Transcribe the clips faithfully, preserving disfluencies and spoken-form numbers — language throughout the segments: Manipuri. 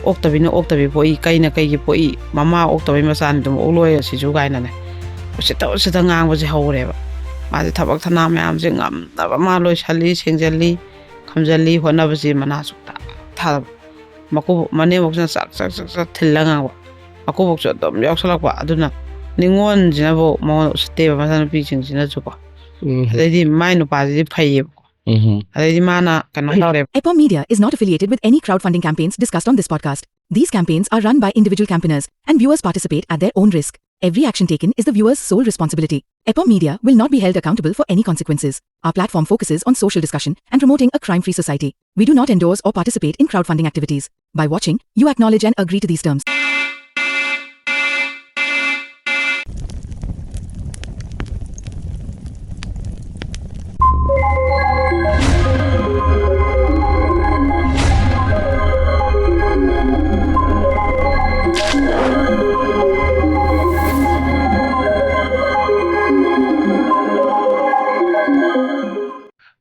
ꯑꯣꯛꯇꯕꯤꯅ ꯑꯣꯛꯇꯕꯤ ꯄꯣꯛꯏ, ꯀꯩꯅ ꯀꯩꯒꯤ ꯄꯣꯛꯏ, ꯃꯃꯥ ꯑꯣꯛꯇꯕꯩ ꯃꯆꯥꯅꯤ ꯑꯗꯨꯝ ꯑꯣꯛꯂꯣꯏ ꯑꯁꯤꯁꯨ ꯀꯥꯏꯅꯅꯦ꯫ ꯎꯁꯤꯠꯇ ꯎꯁꯤꯠꯇ ꯉꯥꯡꯕꯁꯦ ꯍꯧꯔꯦꯕ꯫ ꯃꯥꯁꯦ ꯊꯕꯛ ꯊꯅꯥ ꯃꯌꯥꯝꯁꯦ ꯉꯝꯅꯕ ꯃꯥ ꯂꯣꯏꯁꯜꯂꯤ, ꯁꯦꯡꯖꯜꯂꯤ, ꯈꯝꯖꯜꯂꯤ, ꯍꯣꯠꯅꯕꯁꯤ ꯃꯅꯥ ꯁꯨꯛꯊꯥ ꯊꯥꯗꯕ꯫ ꯃꯀꯨꯕꯣꯛ ꯃꯅꯦꯝꯕꯣꯛꯁꯤꯅ ꯆꯥꯛ ꯆꯥꯛ ꯆꯥꯛ ꯆꯥꯛ ꯊꯤꯜꯂ ꯉꯥꯡꯕ꯫ ꯃꯀꯨꯕꯣꯛꯁꯨ ꯑꯗꯨꯝ ꯌꯥꯎꯁꯜꯂꯛꯄ꯫ ꯑꯗꯨꯅ ꯅꯤꯉꯣꯟꯁꯤꯅꯕꯨ ꯃꯉꯣꯟꯗ ꯎꯁꯤꯠꯇꯦꯕ, ꯃꯆꯥꯅꯨꯄꯤꯁꯤꯡꯁꯤꯅꯁꯨꯀꯣ꯫ ꯎꯝ꯫ ꯑꯗꯩꯗꯤ ꯃꯥꯏ ꯅꯨꯄꯥꯁꯤꯗꯤ ꯐꯩꯌꯦꯕꯀꯣ꯫ ꯎꯝ꯫ ꯑꯗꯩꯗꯤ ꯃꯥꯅ ꯀꯩꯅꯣ ꯇꯧꯔꯦꯕ꯫ Epom Media is not affiliated with any crowdfunding campaigns discussed on this podcast. These campaigns are run by individual campaigners, and viewers participate at their own risk. Every action taken is the viewer's sole responsibility. Epom Media will not be held accountable for any consequences. Our platform focuses on social discussion and promoting a crime free society. We do not endorse or participate in crowdfunding activities. By watching, you acknowledge and agree to these terms.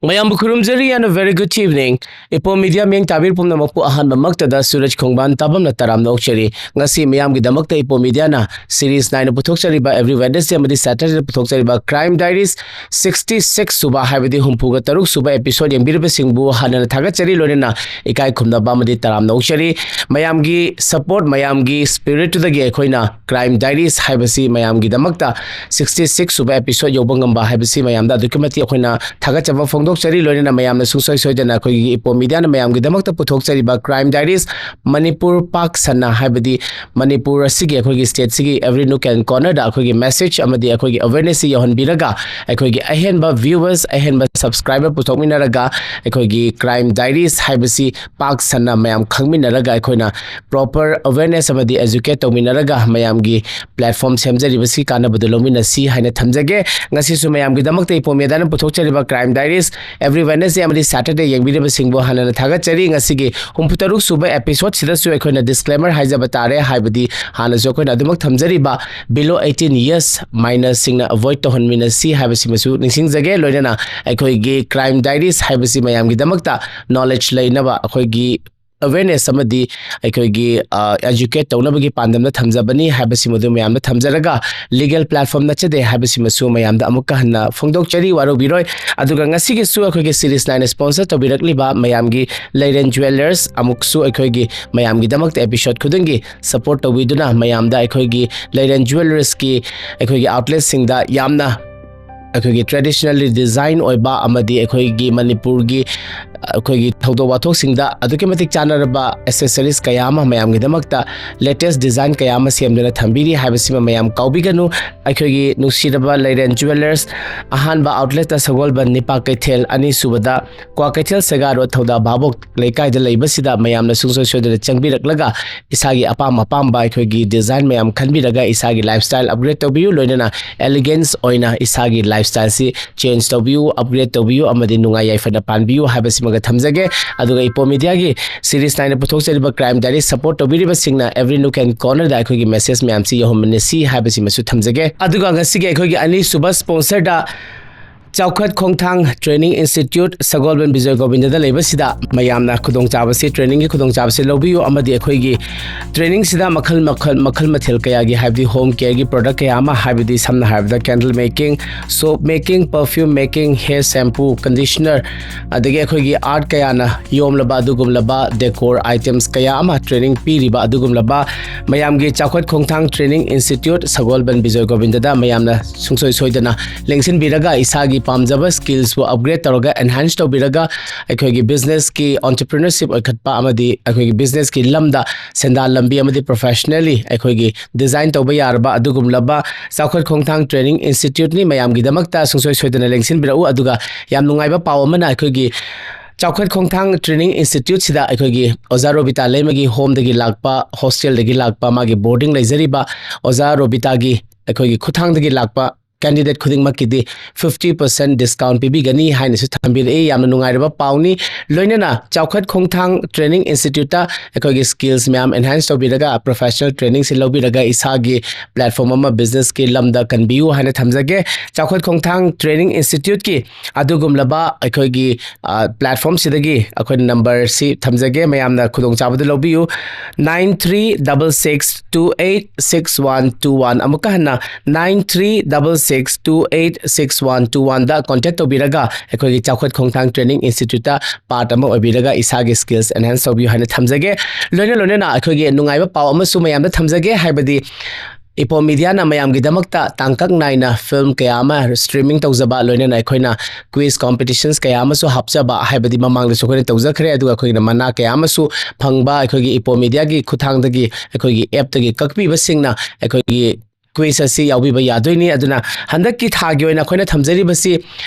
ꯃꯌꯥꯝꯕꯨ ꯈꯨꯔꯨꯝꯖꯔꯤ and a very good evening. ꯏꯄꯣꯝ ꯃꯤꯗꯤꯌꯥ ꯃꯤꯌꯦꯡ ꯇꯥꯕꯤꯔ ꯄꯨꯝꯅꯃꯛꯄꯨ ꯑꯍꯥꯟꯕꯃꯛꯇꯗ ꯁꯨꯔꯖ ꯈꯣꯡꯕꯥꯟ ꯇꯥꯕꯝꯅ ꯇꯔꯥꯝꯅ ꯑꯣꯛꯆꯔꯤ꯫ ꯉꯁꯤ ꯃꯤꯌꯥꯝꯒꯤꯗꯃꯛꯇ ꯏꯄꯣꯝ ꯃꯤꯗꯤꯌꯥꯅ series ꯅꯥꯏꯅ ꯄꯨꯊꯣꯛꯆꯔꯤꯕ every Wednesday ꯑꯃꯗꯤ Saturday ꯗ ꯄꯨꯊꯣꯛꯆꯔꯤꯕ Crime Diaries sixty six ꯁꯨꯕ, ꯍꯥꯏꯕꯗꯤ ꯍꯨꯝꯐꯨꯒ ꯇꯔꯨꯛ ꯁꯨꯕ episode ꯌꯦꯡꯕꯤꯔꯤꯕꯁꯤꯡꯕꯨ ꯍꯟꯅ ꯊꯥꯒꯠꯆꯔꯤ, ꯂꯣꯏꯅꯅ ꯏꯀꯥꯏ ꯈꯨꯝꯅꯕ ꯑꯃꯗꯤ ꯇꯔꯥꯝꯅ ꯑꯣꯛꯆꯔꯤ꯫ ꯃꯌꯥꯝꯒꯤ support, ꯃꯌꯥꯝꯒꯤ spirit ꯇꯨꯗꯒꯤ ꯑꯩꯈꯣꯏꯅ Crime Diaries ꯍꯥꯏꯕꯁꯤ ꯃꯌꯥꯝꯒꯤꯗꯃꯛꯇ sixty six ꯁꯨꯕ episode ꯌꯧꯕ ꯉꯝꯕ ꯍꯥꯏꯕꯁꯤ ꯃꯌꯥꯝꯗ ꯑꯗꯨꯛꯀꯤ ꯃꯇꯤꯛ ꯑꯩꯈꯣꯏꯅ ꯊꯥꯒꯠꯆꯕ ꯐꯣꯡꯗꯣꯛꯆꯔꯤ꯫ ꯂꯣꯏꯅꯅ ꯃꯌꯥꯝꯅ ꯁꯨꯡꯁꯣꯏ ꯁꯣꯏꯗꯅ ꯑꯩꯈꯣꯏꯒꯤ ꯏꯄꯣꯝ ꯃꯤꯗꯤꯌꯥꯅ ꯃꯌꯥꯝꯒꯤꯗꯃꯛꯇ ꯄꯨꯊꯣꯛꯆꯔꯤꯕ Crime Diaries ꯃꯅꯤꯄꯨꯔ ꯄꯥꯛ ꯁꯟꯅ, ꯍꯥꯏꯕꯗꯤ ꯃꯅꯤꯄꯨꯔ ꯑꯁꯤꯒꯤ, ꯑꯩꯈꯣꯏꯒꯤ state ꯁꯤꯒꯤ every nook and corner ꯗ ꯑꯩꯈꯣꯏꯒꯤ message ꯑꯃꯗꯤ ꯑꯩꯈꯣꯏꯒꯤ awareness ꯁꯤ ꯌꯧꯍꯟꯕꯤꯔꯒ, ꯑꯩꯈꯣꯏꯒꯤ ꯑꯍꯦꯟꯕ viewers, ꯑꯍꯦꯟꯕ subscriber ꯄꯨꯊꯣꯛꯃꯤꯟꯅꯔꯒ, ꯑꯩꯈꯣꯏꯒꯤ Crime Diaries ꯍꯥꯏꯕꯁꯤ ꯄꯥꯛ ꯁꯟꯅ ꯃꯌꯥꯝ ꯈꯪꯃꯤꯟꯅꯔꯒ ꯑꯩꯈꯣꯏꯅ proper awareness ꯑꯃꯗꯤ educate ꯇꯧꯃꯤꯟꯅꯔꯒ ꯃꯌꯥꯝꯒꯤ platform ꯁꯦꯝꯖꯔꯤꯕꯁꯤ ꯀꯥꯟꯅꯕꯗꯨ ꯂꯧꯃꯤꯟꯅꯁꯤ ꯍꯥꯏꯅ ꯊꯝꯖꯒꯦ꯫ ꯉꯁꯤꯁꯨ ꯃꯌꯥꯝꯒꯤꯗꯃꯛꯇ ꯏꯄꯣꯝ ꯃꯤꯗꯤꯌꯥꯅ ꯄꯨꯊꯣꯛꯆꯔꯤꯕ Crime Diaries every Wednesday ꯑꯃꯗꯤ Saturday ꯌꯦꯡꯕꯤꯔꯤꯕꯁꯤꯡꯕꯨ ꯍꯥꯟꯅꯅ ꯊꯥꯒꯠꯆꯔꯤ꯫ ꯉꯁꯤꯒꯤ ꯍꯨꯝꯐꯨꯇꯔꯨꯛ ꯁꯨꯕ episode ꯁꯤꯗꯁꯨ ꯑꯩꯈꯣꯏꯅ disclaimer ꯍꯥꯏꯖꯕ ꯇꯥꯔꯦ, ꯍꯥꯏꯕꯗꯤ ꯍꯥꯟꯅꯁꯨ ꯑꯩꯈꯣꯏꯅ ꯑꯗꯨꯃꯛ ꯊꯝꯖꯔꯤꯕ below eighteen years minors ꯁꯤꯡꯅ avoid ꯇꯧꯍꯟꯃꯤꯟꯅꯁꯤ ꯍꯥꯏꯕꯁꯤꯃꯁꯨ ꯅꯤꯡꯁꯤꯡꯖꯒꯦ꯫ ꯂꯣꯏꯅꯅ ꯑꯩꯈꯣꯏꯒꯤ Crime Diaries ꯍꯥꯏꯕꯁꯤ ꯃꯌꯥꯝꯒꯤꯗꯃꯛꯇ knowledge ꯂꯩꯅꯕ, ꯑꯩꯈꯣꯏꯒꯤ ꯑꯦꯋꯦꯔꯅꯦꯁ ꯑꯃꯗꯤ ꯑꯩꯈꯣꯏꯒꯤ ꯑꯦꯖꯨꯀꯦꯠ ꯇꯧꯅꯕꯒꯤ ꯄꯥꯟꯗꯝꯗ ꯊꯝꯖꯕꯅꯤ ꯍꯥꯏꯕꯁꯤꯃꯗꯨ ꯃꯌꯥꯝꯗ ꯊꯝꯖꯔꯒ, ꯂꯤꯒꯦꯜ ꯄ꯭ꯂꯦꯠꯐꯣꯔꯝ ꯅꯠꯆꯗꯦ ꯍꯥꯏꯕꯁꯤꯃꯁꯨ ꯃꯌꯥꯝꯗ ꯑꯃꯨꯛꯀ ꯍꯟꯅ ꯐꯣꯡꯗꯣꯛꯆꯔꯤ, ꯋꯥꯔꯧꯕꯤꯔꯣꯏ꯫ ꯑꯗꯨꯒ ꯉꯁꯤꯒꯤꯁꯨ ꯑꯩꯈꯣꯏꯒꯤ ꯁꯤꯔꯤꯁ ꯅꯥꯏꯟ ꯁ꯭ꯄꯣꯟꯁꯔ ꯇꯧꯕꯤꯔꯛꯂꯤꯕ ꯃꯌꯥꯝꯒꯤ ꯂꯩꯔꯦꯟ ꯖꯨꯋꯦꯂꯔꯁ ꯑꯃꯨꯛꯁꯨ ꯑꯩꯈꯣꯏꯒꯤ ꯃꯌꯥꯝꯒꯤꯗꯃꯛꯇ ꯑꯦꯄꯤꯁꯣꯗ ꯈꯨꯗꯤꯡꯒꯤ ꯁꯄꯣꯔꯠ ꯇꯧꯕꯤꯗꯨꯅ ꯃꯌꯥꯝꯗ ꯑꯩꯈꯣꯏꯒꯤ ꯂꯩꯔꯦꯟ ꯖꯨꯋꯦꯂꯔꯁꯀꯤ ꯑꯩꯈꯣꯏꯒꯤ ꯑꯥꯎꯠꯂꯦꯠꯁꯤꯡꯗ ꯌꯥꯝꯅ ꯑꯩꯈꯣꯏꯒꯤ ꯇ꯭ꯔꯦꯗꯤꯁꯅꯦꯜꯂꯤ ꯗꯤꯖꯥꯏꯟ ꯑꯣꯏꯕ ꯑꯃꯗꯤ ꯑꯩꯈꯣꯏꯒꯤ ꯃꯅꯤꯄꯨꯔꯒꯤ ꯑꯩꯈꯣꯏꯒꯤ ꯊꯧꯗꯣꯛ ꯋꯥꯊꯣꯛꯁꯤꯡꯗ ꯑꯗꯨꯛꯀꯤ ꯃꯇꯤꯛ ꯆꯥꯟꯅꯔꯕ ꯑꯦꯁꯦꯁꯔꯤꯁ ꯀꯌꯥ ꯑꯃ ꯃꯌꯥꯝꯒꯤꯗꯃꯛꯇ ꯂꯦꯇꯦꯁ ꯗꯤꯖꯥꯏꯟ ꯀꯌꯥ ꯑꯃ ꯁꯦꯝꯗꯨꯅ ꯊꯝꯕꯤꯔꯤ ꯍꯥꯏꯕꯁꯤꯃ ꯃꯌꯥꯝ ꯀꯥꯎꯕꯤꯒꯅꯨ꯫ ꯑꯩꯈꯣꯏꯒꯤ ꯅꯨꯡꯁꯤꯔꯕ ꯂꯩꯔꯦꯟ ꯖꯨꯋꯦꯂꯔꯁ ꯑꯍꯥꯟꯕ ꯑꯥꯎꯠꯂꯦꯠꯇ ꯁꯒꯣꯜꯕꯟ ꯅꯤꯄꯥ ꯀꯩꯊꯦꯜ, ꯑꯅꯤꯁꯨꯕꯗ ꯀ꯭ꯋꯥꯀꯩꯊꯦꯜ ꯁꯦꯒꯥ ꯔꯣꯗ ꯊꯧꯗꯥ ꯚꯥꯕꯣꯛ ꯂꯩꯀꯥꯏꯗ ꯂꯩꯕꯁꯤꯗ ꯃꯌꯥꯝꯅ ꯁꯨꯡꯁꯣꯏ ꯁꯣꯏꯗꯅ ꯆꯪꯕꯤꯔꯛꯂꯒ ꯏꯁꯥꯒꯤ ꯑꯄꯥꯝ ꯑꯄꯥꯝꯕ ꯑꯩꯈꯣꯏꯒꯤ ꯗꯤꯖꯥꯏꯟ ꯃꯌꯥꯝ ꯈꯟꯕꯤꯔꯒ ꯏꯁꯥꯒꯤ ꯂꯥꯏꯐ ꯁ꯭ꯇꯥꯏꯜ ꯑꯞꯒ꯭ꯔꯦꯗ ꯇꯧꯕꯤꯌꯨ, ꯂꯣꯏꯅꯅ ꯑꯦꯂꯤꯒꯦꯟꯁ ꯑꯣꯏꯅ ꯏꯁꯥꯒꯤ ꯂꯥꯏꯐ ꯁ꯭ꯇꯥꯏꯜꯁꯤ ꯆꯦꯟꯖ ꯇꯧꯕꯤꯌꯨ, ꯑꯞꯒ꯭ꯔꯦꯗ ꯇꯧꯕꯤꯌꯨ ꯑꯃꯗꯤ ꯅꯨꯡꯉꯥꯏ ꯌꯥꯏꯐꯅ ꯄꯥꯟꯕꯤꯌꯨ ꯍꯥꯏꯕꯁꯤꯃꯒ ꯊꯝꯖꯒꯦ꯫ ꯑꯗꯨꯒ ꯏꯄꯣ ꯃꯤꯗꯤꯌꯥꯒꯤ ꯁꯤꯔꯤꯁ ꯅꯥꯏꯟ ꯄꯨꯊꯣꯛꯆꯔꯤꯕ ꯀ꯭ꯔꯥꯏꯝ ꯗꯥꯏꯔꯤ ꯁꯄꯣꯔꯠ ꯇꯧꯕꯤꯔꯤꯕꯁꯤꯡꯅ ꯑꯦꯕ꯭ꯔꯤ ꯅꯨꯛ ꯑꯦꯟ ꯀꯣꯔꯅꯔꯗ ꯑꯩꯈꯣꯏꯒꯤ ꯃꯦꯁꯦꯖ ꯃꯌꯥꯝꯁꯤ ꯌꯧꯍꯟꯃꯤꯟꯅꯁꯤ ꯍꯥꯏꯕꯁꯤꯃꯁꯨ ꯊꯝꯖꯒꯦ꯫ ꯑꯗꯨꯒ ꯉꯁꯤꯒꯤ ꯑꯩꯈꯣꯏꯒꯤ ꯑꯅꯤꯁꯨꯕ ꯁ꯭ꯄꯣꯟꯁꯔꯗ ꯆꯥꯎꯈꯠ ꯈꯣꯡꯊꯥꯡ ꯇ꯭ꯔꯦꯅꯤꯡ ꯏꯟꯁꯇꯤꯇ꯭ꯌꯨꯠ ꯁꯒꯣꯜꯕꯟ ꯕꯤꯖꯣꯏ ꯒꯣꯕꯤꯟꯗꯗ ꯂꯩꯕꯁꯤꯗ ꯃꯌꯥꯝꯅ ꯈꯨꯗꯣꯡꯆꯥꯕꯁꯤ, ꯇ꯭ꯔꯦꯅꯤꯡꯒꯤ ꯈꯨꯗꯣꯡꯆꯥꯕꯁꯤ ꯂꯧꯕꯤꯌꯨ ꯑꯃꯗꯤ ꯑꯩꯈꯣꯏꯒꯤ ꯇ꯭ꯔꯦꯅꯤꯡꯁꯤꯗ ꯃꯈꯜ ꯃꯈꯜ, ꯃꯈꯜ ꯃꯊꯦꯜ ꯀꯌꯥꯒꯤ, ꯍꯥꯏꯕꯗꯤ ꯍꯣꯝ ꯀꯦꯌꯔꯒꯤ ꯄ꯭ꯔꯣꯗꯛ ꯀꯌꯥ ꯑꯃ, ꯍꯥꯏꯕꯗꯤ ꯁꯝꯅ ꯍꯥꯏꯔꯕꯗ candle making, soap making, perfume making, hair shampoo, conditioner, ꯑꯗꯒꯤ ꯑꯩꯈꯣꯏꯒꯤ ꯑꯥꯔꯠ ꯀꯌꯥꯅ ꯌꯣꯝꯂꯕ ꯑꯗꯨꯒꯨꯝꯂꯕ ꯗꯦꯀꯣꯔ ꯑꯥꯏꯇꯦꯝꯁ ꯀꯌꯥ ꯑꯃ ꯇ꯭ꯔꯦꯅꯤꯡ ꯄꯤꯔꯤꯕ ꯑꯗꯨꯒꯨꯝꯂꯕ ꯃꯌꯥꯝꯒꯤ ꯆꯥꯎꯈꯠ ꯈꯣꯡꯊꯥꯡ ꯇ꯭ꯔꯦꯅꯤꯡ ꯏꯟꯁꯇꯤꯇ꯭ꯌꯨꯠ ꯁꯒꯣꯜꯕꯟ ꯕꯤꯖꯣꯏ ꯒꯣꯕꯤꯟꯗꯗ ꯃꯌꯥꯝꯅ ꯁꯨꯡꯁꯣꯏ ꯁꯣꯏꯗꯅ ꯂꯦꯡꯁꯤꯟꯕꯤꯔꯒ ꯏꯁꯥꯒꯤ ꯄꯥꯝꯖꯕ ꯁ꯭ꯀꯤꯜꯁꯄꯨ ꯑꯞꯒ꯭ꯔꯦꯗ ꯇꯧꯔꯒ, ꯑꯦꯟꯍꯥꯟꯁ ꯇꯧꯕꯤꯔꯒ, ꯑꯩꯈꯣꯏꯒꯤ ꯕꯤꯖꯤꯅꯦꯁꯀꯤ ꯑꯣꯟꯇꯔꯄ꯭ꯔꯤꯅꯔꯁꯤꯞ ꯑꯣꯏꯈꯠꯄ ꯑꯃꯗꯤ ꯑꯩꯈꯣꯏꯒꯤ ꯕꯤꯖꯤꯅꯦꯁꯀꯤ ꯂꯝꯗ ꯁꯦꯟꯗꯥꯟ ꯂꯝꯕꯤ ꯑꯃꯗꯤ ꯄ꯭ꯔꯣꯐꯦꯁꯅꯦꯜꯂꯤ ꯑꯩꯈꯣꯏꯒꯤ ꯗꯤꯖꯥꯏꯟ ꯇꯧꯕ ꯌꯥꯔꯕ ꯑꯗꯨꯒꯨꯝꯂꯕ ꯆꯥꯎꯈꯠ ꯈꯣꯡꯊꯥꯡ ꯇ꯭ꯔꯦꯅꯤꯡ ꯏꯟꯁꯇꯤꯇ꯭ꯌꯨꯠꯅꯤ꯫ ꯃꯌꯥꯝꯒꯤꯗꯃꯛꯇ ꯁꯨꯡꯁꯣꯏ ꯁꯣꯏꯗꯅ ꯂꯦꯡꯁꯤꯟꯕꯤꯔꯛꯎ꯫ ꯑꯗꯨꯒ ꯌꯥꯝ ꯅꯨꯡꯉꯥꯏꯕ ꯄꯥꯎ ꯑꯃꯅ, ꯑꯩꯈꯣꯏꯒꯤ ꯆꯥꯎꯈꯠ ꯈꯣꯡꯊꯥꯡ ꯇ꯭ꯔꯦꯅꯤꯡ ꯏꯟꯁꯇꯤꯇ꯭ꯌꯨꯠꯁꯤꯗ ꯑꯩꯈꯣꯏꯒꯤ ꯑꯣꯖꯥ ꯔꯣꯕꯤꯇꯥ ꯂꯩꯃꯒꯤ ꯍꯣꯝꯗꯒꯤ ꯂꯥꯛꯄ, ꯍꯣꯁꯇꯦꯜꯗꯒꯤ ꯂꯥꯛꯄ, ꯃꯥꯒꯤ ꯕꯣꯔꯗꯤꯡ ꯂꯩꯖꯔꯤꯕ ꯑꯣꯖꯥ ꯔꯣꯕꯤꯇꯥꯒꯤ ꯑꯩꯈꯣꯏꯒꯤ ꯈꯨꯠꯊꯥꯡꯗꯒꯤ ꯂꯥꯛꯄ candidate ꯈꯨꯗꯤꯡꯃꯛꯀꯤꯗꯤ fifty percent discount ꯄꯤꯕꯤꯒꯅꯤ ꯍꯥꯏꯅꯁꯨ ꯊꯝꯕꯤꯔꯛꯏ꯫ ꯌꯥꯝꯅ ꯅꯨꯡꯉꯥꯏꯔꯕ ꯄꯥꯎꯅꯤ꯫ ꯂꯣꯏꯅꯅ ꯆꯥꯎꯈꯠ ꯈꯣꯡꯊꯥꯡ training institute ꯑꯩꯈꯣꯏꯒꯤ skills ꯃꯌꯥꯝ enhance ꯇꯧꯕꯤꯔꯒ professional trainingꯁꯤ ꯂꯧꯕꯤꯔꯒ ꯏꯁꯥꯒꯤ platform ꯑꯃ businessꯀꯤ ꯂꯝꯗ ꯀꯟꯕꯤꯌꯨ ꯍꯥꯏꯅ ꯊꯝꯖꯒꯦ꯫ ꯆꯥꯎꯈꯠ ꯈꯣꯡꯊꯥꯡ training instituteꯀꯤ ꯑꯗꯨꯒꯨꯝꯂꯕ ꯑꯩꯈꯣꯏꯒꯤ platformꯁꯤꯗꯒꯤ ꯑꯩꯈꯣꯏꯅ numberꯁꯤ ꯊꯝꯖꯒꯦ, ꯃꯌꯥꯝꯅ ꯈꯨꯗꯣꯡꯆꯥꯕꯗꯨ ꯂꯧꯕꯤꯌꯨ꯫ Nine three double six two eight six one two one, ꯑꯃꯨꯛꯀ ꯍꯟꯅ nine three double six two eight six one two oneꯗ contact ꯇꯧꯕꯤꯔꯒ ꯑꯩꯈꯣꯏꯒꯤ ꯆꯥꯎꯈꯠ ꯈꯣꯡꯊꯥꯡ training instituteꯇ part ꯑꯃ ꯑꯣꯏꯕꯤꯔꯒ ꯏꯁꯥꯒꯤ skills enhance ꯇꯧꯕꯤꯌꯨ ꯍꯥꯏꯅ ꯊꯝꯖꯒꯦ꯫ ꯂꯣꯏꯅ ꯂꯣꯏꯅꯅ ꯑꯩꯈꯣꯏꯒꯤ ꯅꯨꯡꯉꯥꯏꯕ ꯄꯥꯎ ꯑꯃꯁꯨ ꯃꯌꯥꯝꯗ ꯊꯝꯖꯒꯦ, ꯍꯥꯏꯕꯗꯤ ꯏꯄꯣ ꯃꯤꯗꯤꯌꯥꯅ ꯃꯌꯥꯝꯒꯤꯗꯃꯛꯇ ꯇꯥꯡꯀꯛ ꯅꯥꯏꯅ film ꯀꯌꯥ ꯑꯃ streaming ꯇꯧꯖꯕ, ꯂꯣꯏꯅꯅ ꯑꯩꯈꯣꯏꯅ quiz competitions ꯀꯌꯥ ꯑꯃꯁꯨ ꯍꯥꯞꯆꯕ, ꯍꯥꯏꯕꯗꯤ ꯃꯃꯥꯡꯗꯁꯨ ꯑꯩꯈꯣꯏꯅ ꯇꯧꯖꯈ꯭ꯔꯦ, ꯑꯗꯨꯒ ꯑꯩꯈꯣꯏꯒꯤꯅ ꯃꯅꯥ ꯀꯌꯥ ꯑꯃꯁꯨ ꯐꯪꯕ, ꯑꯩꯈꯣꯏꯒꯤ ꯏꯄꯣ ꯃꯤꯗꯤꯌꯥꯒꯤ ꯈꯨꯠꯊꯥꯡꯗꯒꯤ ꯑꯩꯈꯣꯏꯒꯤ appꯇꯒꯤ ꯀꯛꯄꯤꯕꯁꯤꯡꯅ ꯑꯩꯈꯣꯏꯒꯤ quiz ꯑꯁꯤ ꯌꯥꯎꯕꯤꯕ ꯌꯥꯗꯣꯏꯅꯤ꯫ ꯑꯗꯨꯅ ꯍꯟꯗꯛꯀꯤ ꯊꯥꯒꯤ ꯑꯣꯏꯅ ꯑꯩꯈꯣꯏꯅ ꯊꯝꯖꯔꯤꯕꯁꯤ,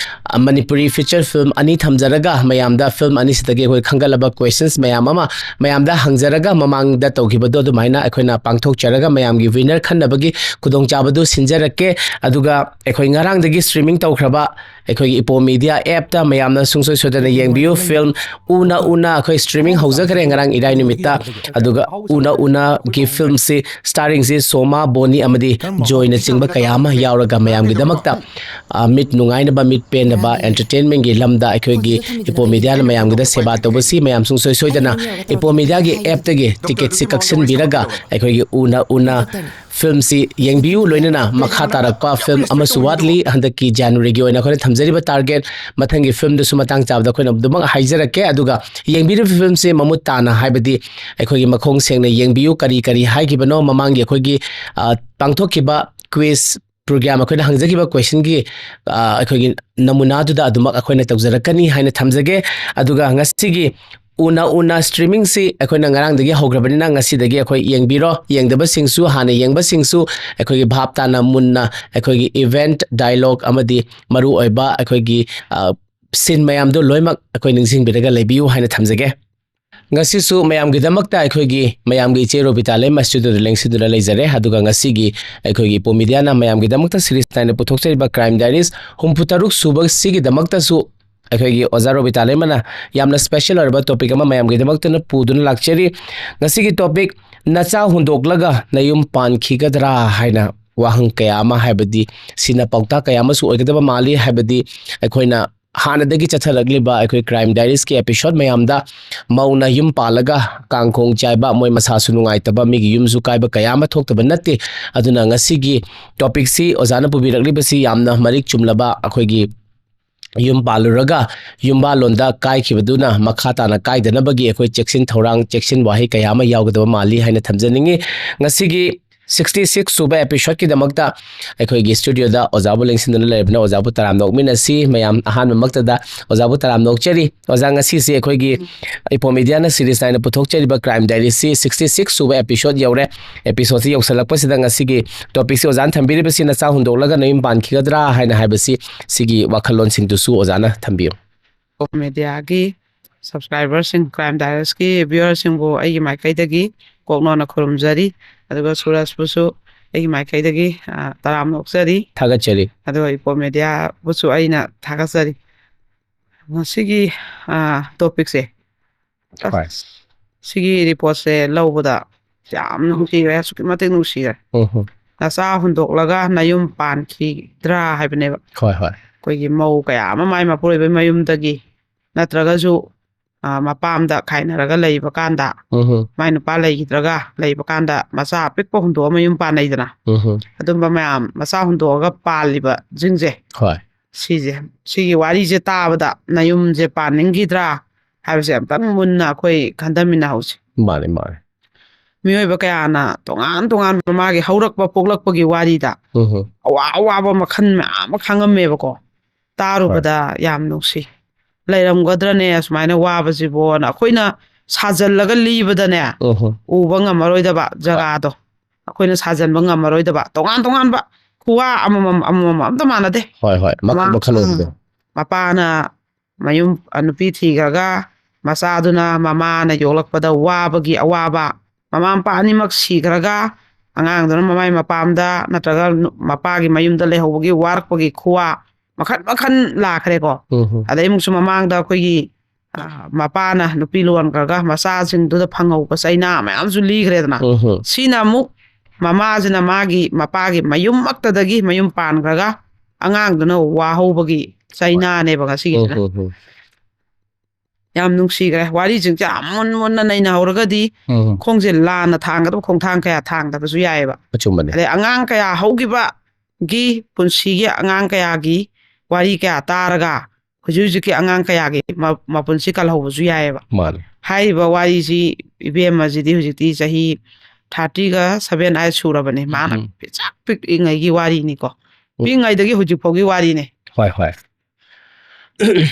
ꯑ, ꯃꯅꯤꯄꯨꯔꯤ feature film ꯑꯅꯤ ꯊꯝꯖꯔꯒ ꯃꯌꯥꯝꯗ film ꯑꯅꯤꯁꯤꯗꯒꯤ ꯑꯩꯈꯣꯏ ꯈꯟꯒꯠꯂꯕ questions ꯃꯌꯥꯝ ꯑꯃ ꯃꯌꯥꯝꯗ ꯍꯪꯖꯔꯒ ꯃꯃꯥꯡꯗ ꯇꯧꯈꯤꯕꯗꯣ ꯑꯗꯨꯃꯥꯏꯅ ꯑꯩꯈꯣꯏꯅ ꯄꯥꯡꯊꯣꯛꯆꯔꯒ ꯃꯌꯥꯝꯒꯤ winner ꯈꯟꯅꯕꯒꯤ ꯈꯨꯗꯣꯡꯆꯥꯕꯗꯨ ꯁꯤꯟꯖꯔꯛꯀꯦ꯫ ꯑꯗꯨꯒ ꯑꯩꯈꯣꯏ ꯉꯔꯥꯡꯗꯒꯤ streaming ꯇꯧꯈ꯭ꯔꯕ ꯑꯩꯈꯣꯏꯒꯤ ꯏꯄꯣ ꯃꯤꯗꯤꯌꯥ appꯇ ꯃꯌꯥꯝꯅ ꯁꯨꯡꯁꯣꯏ ꯁꯣꯏꯗꯅ ꯌꯦꯡꯕꯤꯌꯨ꯫ Film ꯎꯅ ꯎꯅ ꯑꯩꯈꯣꯏ streaming ꯍꯧꯖꯈ꯭ꯔꯦ ꯉꯔꯥꯡ ꯏꯔꯥꯏ ꯅꯨꯃꯤꯠꯇ꯫ ꯑꯗꯨꯒ ꯎꯅ ꯎꯅꯒꯤ filmꯁꯤ starringꯁꯤ ꯁꯣꯃꯥ, ꯕꯣꯅꯤ ꯑꯃꯗꯤ ꯖꯣꯏꯅꯆꯤꯡꯕ ꯀꯌꯥ ꯑꯃ ꯌꯥꯎꯔꯒ ꯃꯌꯥꯝꯒꯤꯗꯃꯛꯇ, ꯑ, ꯃꯤꯠ ꯅꯨꯡꯉꯥꯏꯅꯕ, ꯃꯤꯠ ꯄꯦꯟꯅꯕ entertainmentꯀꯤ ꯂꯝꯗ ꯑꯩꯈꯣꯏꯒꯤ ꯏꯄꯣ ꯃꯤꯗꯤꯌꯥꯅ ꯃꯌꯥꯝꯒꯤꯗ ꯁꯦꯕꯥ ꯇꯧꯕꯁꯤ ꯃꯌꯥꯝ ꯁꯨꯡꯁꯣꯏ ꯁꯣꯏꯗꯅ ꯏꯄꯣ ꯃꯤꯗꯤꯌꯥꯒꯤ appꯇꯒꯤ ticketꯁꯤ ꯀꯛꯁꯤꯟꯕꯤꯔꯒ ꯑꯩꯈꯣꯏꯒꯤ ꯎꯅ ꯎꯅ filmꯁꯤ ꯌꯦꯡꯕꯤꯌꯨ꯫ ꯂꯣꯏꯅꯅ ꯃꯈꯥ ꯇꯥꯔꯛꯄ film ꯑꯃꯁꯨ ꯋꯥꯠꯂꯤ꯫ ꯍꯟꯗꯛꯀꯤ Januaryꯒꯤ ꯑꯣꯏꯅ ꯑꯩꯈꯣꯏꯅ ꯊꯝꯖꯔꯤꯕ target, ꯃꯊꯪꯒꯤ filmꯗꯁꯨ ꯃꯇꯥꯡ ꯆꯥꯕꯗ ꯑꯩꯈꯣꯏꯅ ꯑꯗꯨꯃꯛ ꯍꯥꯏꯖꯔꯛꯀꯦ꯫ ꯑꯗꯨꯒ ꯌꯦꯡꯕꯤꯔꯤꯕ filmꯁꯤ ꯃꯃꯨꯠ ꯇꯥꯅ, ꯍꯥꯏꯕꯗꯤ ꯑꯩꯈꯣꯏꯒꯤ ꯃꯈꯣꯡ ꯁꯦꯡꯅ ꯌꯦꯡꯕꯤꯌꯨ꯫ ꯀꯔꯤ ꯀꯔꯤ ꯍꯥꯏꯈꯤꯕꯅꯣ ꯃꯃꯥꯡꯒꯤ ꯑꯩꯈꯣꯏꯒꯤ, ꯑ, ꯄꯥꯡꯊꯣꯛꯈꯤꯕ quiz program, ꯑꯩꯈꯣꯏꯅ ꯍꯪꯖꯈꯤꯕ questionꯒꯤ, ꯑ, ꯑꯩꯈꯣꯏꯒꯤ ꯅꯃꯨꯅꯥꯗꯨꯗ ꯑꯗꯨꯃꯛ ꯑꯩꯈꯣꯏꯅ ꯇꯧꯖꯔꯛꯀꯅꯤ ꯍꯥꯏꯅ ꯊꯝꯖꯒꯦ꯫ ꯑꯗꯨꯒ ꯉꯁꯤꯒꯤ ꯎꯅ ꯎꯅ streamingꯁꯤ ꯑꯩꯈꯣꯏꯅ ꯉꯔꯥꯡꯗꯒꯤ ꯍꯧꯈ꯭ꯔꯕꯅꯤꯅ ꯉꯁꯤꯗꯒꯤ ꯑꯩꯈꯣꯏ ꯌꯦꯡꯕꯤꯔꯣ꯫ ꯌꯦꯡꯗꯕꯁꯤꯡꯁꯨ, ꯍꯥꯟꯅ ꯌꯦꯡꯕꯁꯤꯡꯁꯨ ꯑꯩꯈꯣꯏꯒꯤ ꯚꯥꯞ ꯇꯥꯅ ꯃꯨꯟꯅ ꯑꯩꯈꯣꯏꯒꯤ event dialogue ꯑꯃꯗꯤ ꯃꯔꯨꯑꯣꯏꯕ ꯑꯩꯈꯣꯏꯒꯤ, ꯑ, scene ꯃꯌꯥꯝꯗꯣ ꯂꯣꯏꯅꯃꯛ ꯑꯩꯈꯣꯏ ꯅꯤꯡꯁꯤꯡꯕꯤꯔꯒ ꯂꯩꯕꯤꯌꯨ ꯍꯥꯏꯅ ꯊꯝꯖꯒꯦ꯫ ꯉꯁꯤꯁꯨ ꯃꯌꯥꯝꯒꯤꯗꯃꯛꯇ ꯑꯩꯈꯣꯏꯒꯤ ꯃꯌꯥꯝꯒꯤ ꯏꯆꯦ ꯔꯣꯕꯤꯇꯥ ꯂꯩꯃ ꯁ꯭ꯇꯨꯗꯤꯑꯣꯗ ꯂꯦꯡꯁꯤꯟꯗꯨꯅ ꯂꯩꯖꯔꯦ꯫ ꯑꯗꯨꯒ ꯉꯁꯤꯒꯤ ꯑꯩꯈꯣꯏꯒꯤ ꯏꯄꯣꯝ ꯃꯤꯗꯤꯌꯥꯅ ꯃꯌꯥꯝꯒꯤꯗꯃꯛꯇ ꯁꯤꯔꯤꯁ ꯅꯥꯏꯅ ꯄꯨꯊꯣꯛꯆꯔꯤꯕ Crime Diaries ꯍꯨꯝꯐꯨ ꯇꯔꯨꯛ ꯁꯨꯕꯁꯤꯒꯤꯗꯃꯛꯇꯁꯨ ꯑꯩꯈꯣꯏꯒꯤ ꯑꯣꯖꯥ ꯔꯣꯕꯤꯇꯥ ꯂꯩꯃꯅ ꯌꯥꯝꯅ ꯁ꯭ꯄꯦꯁꯦꯜ ꯑꯣꯏꯔꯕ ꯇꯣꯄꯤꯛ ꯑꯃ ꯃꯌꯥꯝꯒꯤꯗꯃꯛꯇꯅ ꯄꯨꯗꯨꯅ ꯂꯥꯛꯆꯔꯤ꯫ ꯉꯁꯤꯒꯤ ꯇꯣꯄꯤꯛ, ꯅꯆꯥ ꯍꯨꯟꯗꯣꯛꯂꯒ ꯅꯌꯨꯝ ꯄꯥꯟꯈꯤꯒꯗ꯭ꯔꯥ ꯍꯥꯏꯅ ꯋꯥꯍꯪ ꯀꯌꯥ ꯑꯃ, ꯍꯥꯏꯕꯗꯤ ꯁꯤꯅ ꯄꯥꯎꯇꯥꯛ ꯀꯌꯥ ꯑꯃꯁꯨ ꯑꯣꯏꯒꯗꯕ ꯃꯥꯜꯂꯤ, ꯍꯥꯏꯕꯗꯤ ꯑꯩꯈꯣꯏꯅ ꯍꯥꯟꯅꯗꯒꯤ ꯆꯠꯊꯔꯛꯂꯤꯕ ꯑꯩꯈꯣꯏ Crime Diariesꯀꯤ ꯏꯄꯤꯁꯣꯗ ꯃꯌꯥꯝꯗ ꯃꯧꯅ ꯌꯨꯝ ꯄꯥꯜꯂꯒ ꯀꯥꯡꯈꯣꯡ ꯆꯥꯏꯕ, ꯃꯣꯏ ꯃꯁꯥꯁꯨ ꯅꯨꯡꯉꯥꯏꯇꯕ, ꯃꯤꯒꯤ ꯌꯨꯝꯁꯨ ꯀꯥꯏꯕ ꯀꯌꯥ ꯑꯃ ꯊꯣꯛꯇꯕ ꯅꯠꯇꯦ꯫ ꯑꯗꯨꯅ ꯉꯁꯤꯒꯤ ꯇꯣꯄꯤꯛꯁꯤ ꯑꯣꯖꯥꯅ ꯄꯨꯕꯤꯔꯛꯂꯤꯕꯁꯤ ꯌꯥꯝꯅ ꯃꯔꯤꯛ ꯆꯨꯝꯂꯕ ꯑꯩꯈꯣꯏꯒꯤ ꯌꯨꯝ ꯄꯥꯜꯂꯨꯔꯒ ꯌꯨꯝꯕꯥꯜꯂꯣꯟꯗ ꯀꯥꯏꯈꯤꯕꯗꯨꯅ ꯃꯈꯥ ꯇꯥꯅ ꯀꯥꯏꯗꯅꯕꯒꯤ ꯑꯩꯈꯣꯏ ꯆꯦꯛꯁꯤꯟ ꯊꯧꯔꯥꯡ, ꯆꯦꯛꯁꯤꯟ ꯋꯥꯍꯩ ꯀꯌꯥ ꯑꯃ ꯌꯥꯎꯒꯗꯕ ꯃꯥꯜꯂꯤ ꯍꯥꯏꯅ ꯊꯝꯖꯅꯤꯡꯉꯤ꯫ ꯉꯁꯤꯒꯤ ꯁꯤꯛꯁꯇꯤ ꯁꯤꯛꯁ ꯁꯨꯕ ꯏꯄꯤꯁꯣꯗꯀꯤꯗꯃꯛꯇ ꯑꯩꯈꯣꯏꯒꯤ ꯁ꯭ꯇꯨꯗꯤꯑꯣꯗ ꯑꯣꯖꯥꯕꯨ ꯂꯦꯡꯁꯤꯟꯗꯨꯅ ꯂꯩꯔꯕꯅ ꯑꯣꯖꯥꯕꯨ ꯇꯔꯥꯝꯅ ꯑꯣꯛꯃꯤꯟꯅꯁꯤ꯫ ꯃꯌꯥꯝ ꯑꯍꯥꯟꯕꯃꯛꯇꯗ ꯑꯣꯖꯥꯕꯨ ꯇꯔꯥꯝꯅ ꯑꯣꯛꯆꯔꯤ꯫ ꯑꯣꯖꯥ, ꯉꯁꯤꯁꯤ ꯑꯩꯈꯣꯏꯒꯤ ꯏꯄꯣꯝ ꯃꯤꯗꯤꯌꯥꯅ ꯁꯤꯔꯤꯁ ꯅꯥꯏꯅ ꯄꯨꯊꯣꯛꯆꯔꯤꯕ Crime Diariesꯁꯤ ꯁꯤꯛꯁꯇꯤ ꯁꯤꯛꯁ ꯁꯨꯕ ꯏꯄꯤꯁꯣꯗ ꯌꯧꯔꯦ꯫ ꯏꯄꯤꯁꯣꯗꯁꯤ ꯌꯧꯁꯜꯂꯛꯄꯁꯤꯗ ꯉꯁꯤꯒꯤ ꯇꯣꯄꯤꯛꯁꯤ ꯑꯣꯖꯥꯅ ꯊꯝꯕꯤꯔꯤꯕꯁꯤ ꯅꯆꯥ ꯍꯨꯟꯗꯣꯛꯂꯒ ꯅꯌꯨꯝ ꯄꯥꯟꯈꯤꯒꯗ꯭ꯔꯥ ꯍꯥꯏꯅ ꯍꯥꯏꯕꯁꯤ, ꯁꯤꯒꯤ ꯋꯥꯈꯜꯂꯣꯟꯁꯤꯡꯗꯨꯁꯨ ꯑꯣꯖꯥꯅ ꯊꯝꯕꯤꯌꯨ꯫ ꯃꯤꯗꯤꯌꯥꯒꯤ ꯁꯕꯁꯀ꯭ꯔꯥꯏꯕꯔꯁꯤꯡ, Crime Diariesꯀꯤ ꯚ꯭ꯌꯨꯋꯔꯁꯤꯡꯕꯨ ꯑꯩꯒꯤ ꯃꯥꯏꯀꯩꯗꯒꯤ ꯀꯣꯛꯅꯣꯟꯅ ꯈꯨꯔꯨꯝꯖꯔꯤ꯫ ꯑꯗꯨꯒ ꯁꯨꯔꯖꯄꯨꯁꯨ ꯑꯩꯒꯤ ꯃꯥꯏꯀꯩꯗꯒꯤ, ꯑ, ꯇꯔꯥꯝꯅ ꯑꯣꯛꯆꯔꯤ꯫ ꯊꯥꯒꯠꯆꯔꯤ꯫ ꯑꯗꯨꯒ ꯏꯄꯣꯝ ꯃꯤꯗꯤꯌꯥꯕꯨꯁꯨ ꯑꯩꯅ ꯊꯥꯒꯠꯆꯔꯤ꯫ ꯉꯁꯤꯒꯤ, ꯑ, ꯇꯣꯄꯤꯛꯁꯦ, ꯑꯁ, ꯍꯣꯏ꯫ ꯁꯤꯒꯤ ꯔꯤꯄꯣꯔꯠꯁꯦ ꯂꯧꯕꯗ ꯌꯥꯝꯅ ꯅꯨꯡꯁꯤꯈ꯭ꯔꯦ, ꯑꯁꯨꯛꯀꯤ ꯃꯇꯤꯛ ꯅꯨꯡꯁꯤꯈ꯭ꯔꯦ꯫ ꯎꯝ ꯍꯝ꯫ ꯅꯆꯥ ꯍꯨꯟꯗꯣꯛꯂꯒ ꯅꯌꯨꯝ ꯄꯥꯟꯈꯤꯗ꯭ꯔꯥ ꯍꯥꯏꯕꯅꯦꯕ꯫ ꯍꯣꯏ, ꯍꯣꯏ꯫ ꯑꯩꯈꯣꯏꯒꯤ ꯃꯧ ꯀꯌꯥ ꯑꯃ ꯃꯥꯏ ꯃꯄꯨꯔꯣꯏꯕꯩ ꯃꯌꯨꯝꯗꯒꯤ ꯅꯠꯇ꯭ꯔꯒꯁꯨ, ꯑ, ꯃꯄꯥꯝꯗ ꯈꯥꯏꯅꯔꯒ ꯂꯩꯕ ꯀꯥꯟꯗ, ꯎꯝ ꯍꯝ꯫ ꯃꯥꯏ ꯅꯨꯄꯥ ꯂꯩꯈꯤꯗ꯭ꯔꯒ ꯂꯩꯕ ꯀꯥꯟꯗ ꯃꯆꯥ ꯑꯄꯤꯛꯄ ꯍꯨꯟꯗꯣꯛꯑ ꯃꯌꯨꯝ ꯄꯥꯟꯅꯩꯗꯅ꯫ ꯎꯝ ꯍꯝ꯫ ꯑꯗꯨꯝꯕ ꯃꯌꯥꯝ ꯃꯆꯥ ꯍꯨꯟꯗꯣꯛꯑꯒ ꯄꯥꯜꯂꯤꯕꯁꯤꯡꯁꯦ, ꯍꯣꯏ꯫ ꯁꯤꯁꯦ, ꯁꯤꯒꯤ ꯋꯥꯔꯤꯁꯦ ꯇꯥꯕꯗ ꯅꯌꯨꯝꯁꯦ ꯄꯥꯟꯅꯤꯡꯈꯤꯗ꯭ꯔꯥ ꯍꯥꯏꯕꯁꯦ ꯑꯝꯇꯪ ꯃꯨꯟꯅ ꯑꯩꯈꯣꯏ ꯈꯟꯊꯃꯤꯟꯅꯍꯧꯁꯤ꯫ ꯃꯥꯅꯦ, ꯃꯥꯅꯦ꯫ ꯃꯤꯑꯣꯏꯕ ꯀꯌꯥꯅ ꯇꯣꯉꯥꯟ ꯇꯣꯉꯥꯟꯕ ꯃꯥꯒꯤ ꯍꯧꯔꯛꯄ ꯄꯣꯛꯂꯛꯄꯒꯤ ꯋꯥꯔꯤꯗ ꯎꯝ ꯍꯝ꯫ ꯑꯋꯥ ꯑꯋꯥꯕ ꯃꯈꯜ ꯃꯌꯥꯝ ꯑꯃ ꯈꯪꯉꯝꯃꯦꯕꯀꯣ꯫ ꯇꯥꯔꯨꯕꯗ ꯍꯣꯏ꯫ ꯌꯥꯝ ꯅꯨꯡꯁꯤ꯫ ꯂꯩꯔꯝꯒꯗ꯭ꯔꯅꯦ ꯑꯁꯨꯃꯥꯏꯅ ꯋꯥꯕꯁꯤꯕꯣꯅ ꯑꯩꯈꯣꯏꯅ ꯁꯥꯖꯜꯂꯒ ꯂꯤꯕꯗꯅꯦ, ꯎꯝ ꯍꯝ꯫ ꯎꯕ ꯉꯝꯃꯔꯣꯏꯗꯕ ꯍꯣꯏ꯫ ꯖꯒꯥꯗꯣ ꯑꯩꯈꯣꯏꯅ ꯁꯥꯖꯟꯕ ꯉꯝꯃꯔꯣꯏꯗꯕ ꯇꯣꯉꯥꯟ ꯇꯣꯉꯥꯟꯕ ꯈꯨꯋꯥ ꯑꯃꯃꯝ, ꯑꯃꯃꯝ ꯑꯝꯇ ꯃꯥꯟꯅꯗꯦ꯫ ꯍꯣꯏ, ꯍꯣꯏ꯫ ꯃꯈꯜ ꯃꯥ-, ꯃꯈꯜ ꯑꯣꯏꯕꯗꯣ꯫ ꯎꯝ꯫ ꯃꯄꯥꯅ ꯃꯌꯨꯝ, ꯑ, ꯅꯨꯄꯤ ꯊꯤꯈ꯭ꯔꯒ ꯃꯆꯥꯗꯨꯅ ꯃꯃꯥꯅ ꯌꯣꯛꯂꯛꯄꯗ ꯋꯥꯕꯒꯤ ꯑꯋꯥꯕ, ꯃꯃꯥ ꯃꯄꯥ ꯑꯅꯤꯃꯛ ꯁꯤꯈ꯭ꯔꯒ ꯑꯉꯥꯡꯗꯨꯅ ꯃꯃꯥꯏ ꯃꯄꯥꯝꯗ ꯅꯠꯇ꯭ꯔꯒ ꯅꯨ-, ꯃꯄꯥꯒꯤ ꯃꯌꯨꯝꯗ ꯂꯩꯍꯧꯕꯒꯤ ꯋꯥꯔꯛꯄꯒꯤ ꯈꯨꯋꯥ ꯃꯈꯟ ꯃꯈꯟ ꯂꯥꯛꯈ꯭ꯔꯦꯀꯣ꯫ ꯎꯝ ꯍꯝ꯫ ꯑꯗꯩ ꯑꯃꯨꯛꯁꯨ ꯃꯃꯥꯡꯗ ꯑꯩꯈꯣꯏꯒꯤ, ꯑ, ꯃꯄꯥꯅ ꯅꯨꯄꯤ ꯂꯣꯟꯈ꯭ꯔꯒ ꯃꯆꯥꯁꯤꯡꯗꯨꯗ ꯐꯪꯍꯧꯕ ꯆꯩꯅꯥ ꯃꯌꯥꯝꯁꯨ ꯂꯤꯈ꯭ꯔꯦꯗꯅ꯫ ꯎꯝ ꯍꯝ꯫ ꯁꯤꯅ ꯑꯃꯨꯛ ꯃꯃꯥꯁꯤꯅ ꯃꯥꯒꯤ ꯃꯄꯥꯒꯤ ꯃꯌꯨꯝꯃꯛꯇꯗꯒꯤ ꯃꯌꯨꯝ ꯄꯥꯟꯈ꯭ꯔꯒ ꯑꯉꯥꯡꯗꯨꯅ ꯋꯥꯍꯧꯕꯒꯤ ꯆꯩꯅꯥꯅꯦꯕ ꯉꯁꯤꯒꯤꯁꯤꯅ꯫ ꯎꯝ ꯍꯝ ꯍꯝ꯫ ꯌꯥꯝ ꯅꯨꯡꯁꯤꯈ꯭ꯔꯦ꯫ ꯋꯥꯔꯤꯁꯤꯡꯁꯦ ꯌꯥꯝ ꯃꯨꯟ ꯃꯨꯟꯅ ꯅꯩꯅꯍꯧꯔꯒꯗꯤ ꯎꯝ꯫ ꯈꯣꯡꯁꯦ ꯂꯥꯟꯅ ꯊꯥꯡꯒꯗꯕ ꯈꯣꯡꯊꯥꯡ ꯀꯌꯥ ꯊꯥꯡꯗꯕꯁꯨ ꯌꯥꯏꯑꯕ꯫ ꯑꯆꯨꯝꯕꯅꯦ꯫ ꯑꯗꯩ ꯑꯉꯥꯡ ꯀꯌꯥ ꯍꯧꯈꯤꯕꯒꯤ ꯄꯨꯟꯁꯤꯒꯤ ꯑꯉꯥꯡ ꯀꯌꯥꯒꯤ ꯋꯥꯔꯤ ꯀꯌꯥ ꯇꯥꯔꯒ ꯍꯧꯖꯤꯛ ꯍꯧꯖꯤꯛꯀꯤ ꯑꯉꯥꯡ ꯀꯌꯥꯒꯤ ꯃ-, ꯃꯄꯨꯟꯁꯤ ꯀꯜꯍꯧꯕꯁꯨ ꯌꯥꯏꯑꯕ꯫ ꯃꯥꯅꯦ꯫ ꯍꯥꯏꯔꯤꯕ ꯋꯥꯔꯤꯁꯤ ꯏꯕꯦꯝꯃꯁꯤꯗꯤ ꯍꯧꯖꯤꯛꯇꯤ ꯆꯍꯤ thirty-seven ꯑꯥꯏ ꯁꯨꯔꯕꯅꯤ꯫ ꯃꯥꯅ ꯎꯝ꯫ ꯄꯤꯁꯛ ꯄꯤꯛꯏꯉꯩꯒꯤ ꯋꯥꯔꯤꯅꯤꯀꯣ꯫ ꯎꯝ꯫ ꯄꯤꯛꯏꯉꯩꯗꯒꯤ ꯍꯧꯖꯤꯛ ꯐꯥꯎꯒꯤ ꯋꯥꯔꯤꯅꯦ꯫ ꯍꯣꯏ, ꯍꯣꯏ꯫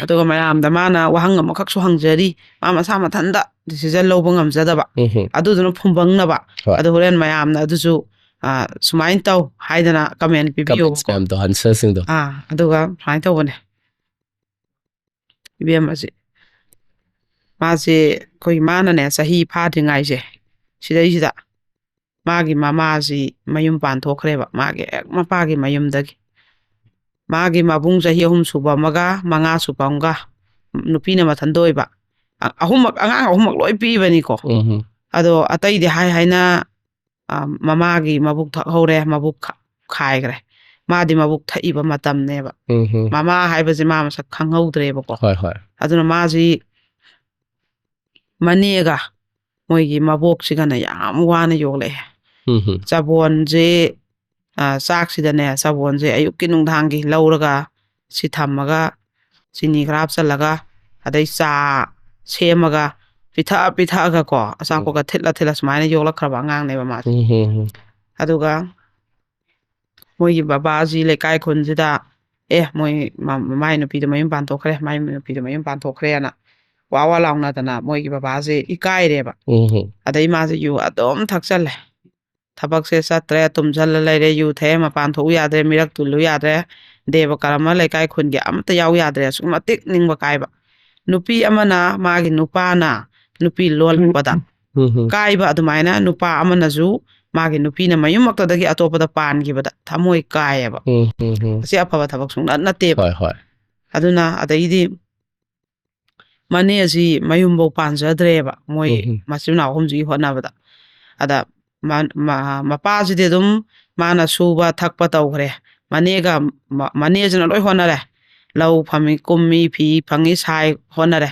ꯑꯗꯨꯒ ꯃꯌꯥꯝꯗ ꯃꯥꯅ ꯋꯥꯍꯪ ꯑꯃꯈꯛꯁꯨ ꯍꯪꯖꯔꯤ, ꯃꯥ ꯃꯁꯥ ꯃꯊꯟꯇ decision ꯂꯧꯕ ꯉꯝꯖꯗꯕ, ꯎꯝ꯫ ꯑꯗꯨꯗꯨꯅ ꯐꯨꯝꯕꯪꯅꯕ꯫ ꯍꯣꯏ꯫ ꯑꯗꯨ ꯍꯣꯔꯦꯟ ꯃꯌꯥꯝꯅ ꯑꯗꯨꯁꯨ, ꯑ, ꯁꯨꯃꯥꯏꯅ ꯇꯧ ꯍꯥꯏꯗꯅ comment ꯄꯤꯕꯤꯌꯣꯕꯀꯣ꯫ Comments ꯃꯌꯥꯝꯗꯣ, answerꯁꯤꯡꯗꯣ꯫ ꯑꯥ, ꯑꯗꯨꯒ ꯁꯨꯃꯥꯏꯅ ꯇꯧꯕꯅꯦ꯫ ꯏꯕꯦꯝꯃꯁꯦ, ꯃꯥꯁꯦ ꯑꯩꯈꯣꯏ ꯃꯥꯅꯅꯦ ꯆꯍꯤ ꯐꯥꯗ꯭ꯔꯤꯉꯥꯏꯁꯦ, ꯁꯤꯗꯩꯁꯤꯗ ꯃꯥꯒꯤ ꯃꯃꯥꯁꯤ ꯃꯌꯨꯝ ꯄꯥꯟꯊꯣꯛꯈ꯭ꯔꯦꯕ, ꯃꯥꯒꯤ ꯍꯦꯛ ꯃꯄꯥꯒꯤ ꯃꯌꯨꯝꯗꯒꯤ꯫ ꯃꯥꯒꯤ ꯃꯕꯨꯡ ꯆꯍꯤ ꯑꯍꯨꯝ ꯁꯨꯕ ꯑꯃꯒ ꯃꯉꯥ ꯁꯨꯕ ꯑꯃꯒ, ꯅꯨꯄꯤꯅ ꯃꯊꯟꯇ ꯑꯣꯏꯕ꯫ ꯑ-, ꯑꯍꯨꯝꯃꯛ, ꯑꯉꯥꯡ ꯑꯍꯨꯝꯃꯛ ꯂꯣꯏ ꯄꯤꯕꯅꯤꯀꯣ꯫ ꯎꯝ꯫ ꯑꯗꯣ ꯑꯇꯩꯗꯤ ꯍꯥꯏ ꯍꯥꯏꯅ, ꯑ, ꯃꯃꯥꯒꯤ ꯃꯕꯨꯛ ꯊꯛꯍꯧꯔꯦ, ꯃꯕꯨꯛ ꯈ-, ꯈꯥꯏꯈ꯭ꯔꯦ꯫ ꯃꯥꯗꯤ ꯃꯕꯨꯛ ꯊꯛꯏꯕ ꯃꯇꯝꯅꯦꯕ꯫ ꯎꯝ꯫ ꯃꯃꯥ ꯍꯥꯏꯕꯁꯦ ꯃꯥ ꯃꯁꯛ ꯈꯪꯍꯧꯗ꯭ꯔꯦꯕꯀꯣ꯫ ꯍꯣꯏ, ꯍꯣꯏ꯫ ꯑꯗꯨꯅ ꯃꯥꯁꯤ ꯃꯅꯦꯒ ꯃꯣꯏꯒꯤ ꯃꯕꯣꯛꯁꯤꯒꯅ ꯌꯥꯝ ꯋꯥꯅ ꯌꯣꯛꯂꯛꯑꯦ꯫ ꯎꯝ꯫ ꯆꯕꯣꯟꯁꯦ, ꯑ, ꯆꯥꯛꯁꯤꯗꯅꯦ, ꯆꯕꯣꯟꯁꯦ ꯑꯌꯨꯛꯀꯤ ꯅꯨꯡꯗꯥꯡꯒꯤ ꯂꯧꯔꯒ ꯁꯤ ꯊꯝꯃꯒ ꯆꯤꯅꯤ ꯈꯔ ꯍꯥꯞꯆꯜꯂꯒ ꯑꯗꯩ ꯆꯥ ꯁꯦꯝꯃꯒ ꯄꯤꯊꯛꯑ ꯄꯤꯊꯛꯑꯒꯀꯣ, ꯑꯆꯥꯄꯣꯠꯀ ꯎꯝ꯫ ꯊꯤꯠꯂ ꯊꯤꯠꯂ ꯁꯨꯃꯥꯏꯅ ꯌꯣꯛꯂꯛꯈ꯭ꯔꯕ ꯑꯉꯥꯡꯅꯦꯕ ꯃꯥꯁꯦ꯫ ꯎꯝ, ꯎꯝ, ꯎꯝ꯫ ꯑꯗꯨꯒ ꯃꯣꯏꯒꯤ ꯕꯕꯥꯁꯤ ꯂꯩꯀꯥꯏ ꯈꯨꯟꯁꯤꯗ, "ꯑꯦ, ꯃꯣꯏ ꯃ-, ꯃꯥꯏ ꯅꯨꯄꯤꯗꯣ ꯃꯌꯨꯝ ꯄꯥꯟꯊꯣꯛꯈ꯭ꯔꯦ, ꯃꯥꯏ ꯅꯨꯄꯤꯗꯣ ꯃꯌꯨꯝ ꯄꯥꯟꯊꯣꯛꯈ꯭ꯔꯦꯅ" ꯋꯥ ꯋꯥ ꯂꯥꯎꯅꯗꯅ ꯃꯣꯏꯒꯤ ꯕꯕꯥꯁꯦ ꯏꯀꯥꯏꯔꯦꯕ꯫ ꯎꯝ꯫ ꯑꯗꯩ ꯃꯥꯁꯦ ꯌꯨ ꯑꯗꯨꯝ ꯊꯛꯆꯜꯂꯦ꯫ ꯊꯕꯛꯁꯦ ꯆꯠꯇ꯭ꯔꯦ, ꯇꯨꯝꯁꯜꯂ ꯂꯩꯔꯦ, ꯌꯨ ꯊꯛꯑꯦ, ꯃꯄꯥꯟ ꯊꯣꯛꯎ ꯌꯥꯗ꯭ꯔꯦ, ꯃꯤꯔꯛ ꯇꯤꯜꯂꯨ ꯌꯥꯗ꯭ꯔꯦ, ꯗꯦꯕ ꯀꯔꯝꯕ ꯂꯩꯀꯥꯏ ꯈꯨꯟꯒꯤ ꯑꯃꯠꯇ ꯌꯥꯎ ꯌꯥꯗ꯭ꯔꯦ, ꯑꯁꯨꯛꯀꯤ ꯃꯇꯤꯛ ꯅꯤꯡꯕ ꯀꯥꯏꯕ꯫ ꯅꯨꯄꯤ ꯑꯃꯅ ꯃꯥꯒꯤ ꯅꯨꯄꯥꯅ ꯅꯨꯄꯤ ꯂꯣꯜꯂꯛꯄꯗ ꯎꯝ, ꯎꯝ. ꯀꯥꯏꯕ ꯑꯗꯨꯃꯥꯏꯅ ꯅꯨꯄꯥ ꯑꯃꯅꯁꯨ ꯃꯥꯒꯤ ꯅꯨꯄꯤꯅ ꯃꯌꯨꯝꯃꯛꯇꯗꯒꯤ ꯑꯇꯣꯞꯄꯗ ꯄꯥꯟꯈꯤꯕꯗ ꯊꯃꯣꯏ ꯀꯥꯏꯌꯦꯕ꯫ ꯎꯝ, ꯎꯝ, ꯎꯝ. ꯑꯁꯤ ꯑꯐꯕ ꯊꯕꯛ ꯁꯨꯡꯅꯠ ꯅꯠꯇꯦꯕ꯫ ꯍꯣꯏ, ꯍꯣꯏ. ꯑꯗꯨꯅ ꯑꯗꯩꯗꯤ ꯃꯅꯦ ꯑꯁꯤ ꯃꯌꯨꯝꯐꯧ ꯄꯥꯟꯖꯗ꯭ꯔꯦꯕ, ꯃꯣꯏ ꯎꯝ, ꯎꯝ. ꯃꯆꯤꯟ ꯃꯅꯥꯎ ꯑꯍꯨꯝꯁꯤꯒꯤ ꯍꯣꯠꯅꯕꯗ꯫ ꯑꯗ ꯃ-, ꯃ-, ꯃꯄꯥꯁꯤꯗꯤ ꯑꯗꯨꯝ ꯃꯥꯅ ꯁꯨꯕ ꯊꯛꯄ ꯇꯧꯈ꯭ꯔꯦ꯫ ꯃꯅꯦꯒ ꯃ-, ꯃꯅꯦꯁꯤꯅ ꯂꯣꯏ ꯍꯣꯠꯅꯔꯦ꯫ ꯂꯧ ꯐꯝꯃꯤ, ꯀꯨꯝꯃꯤ, ꯐꯤ ꯐꯪꯉꯤ, ꯁꯥꯏ, ꯍꯣꯠꯅꯔꯦ꯫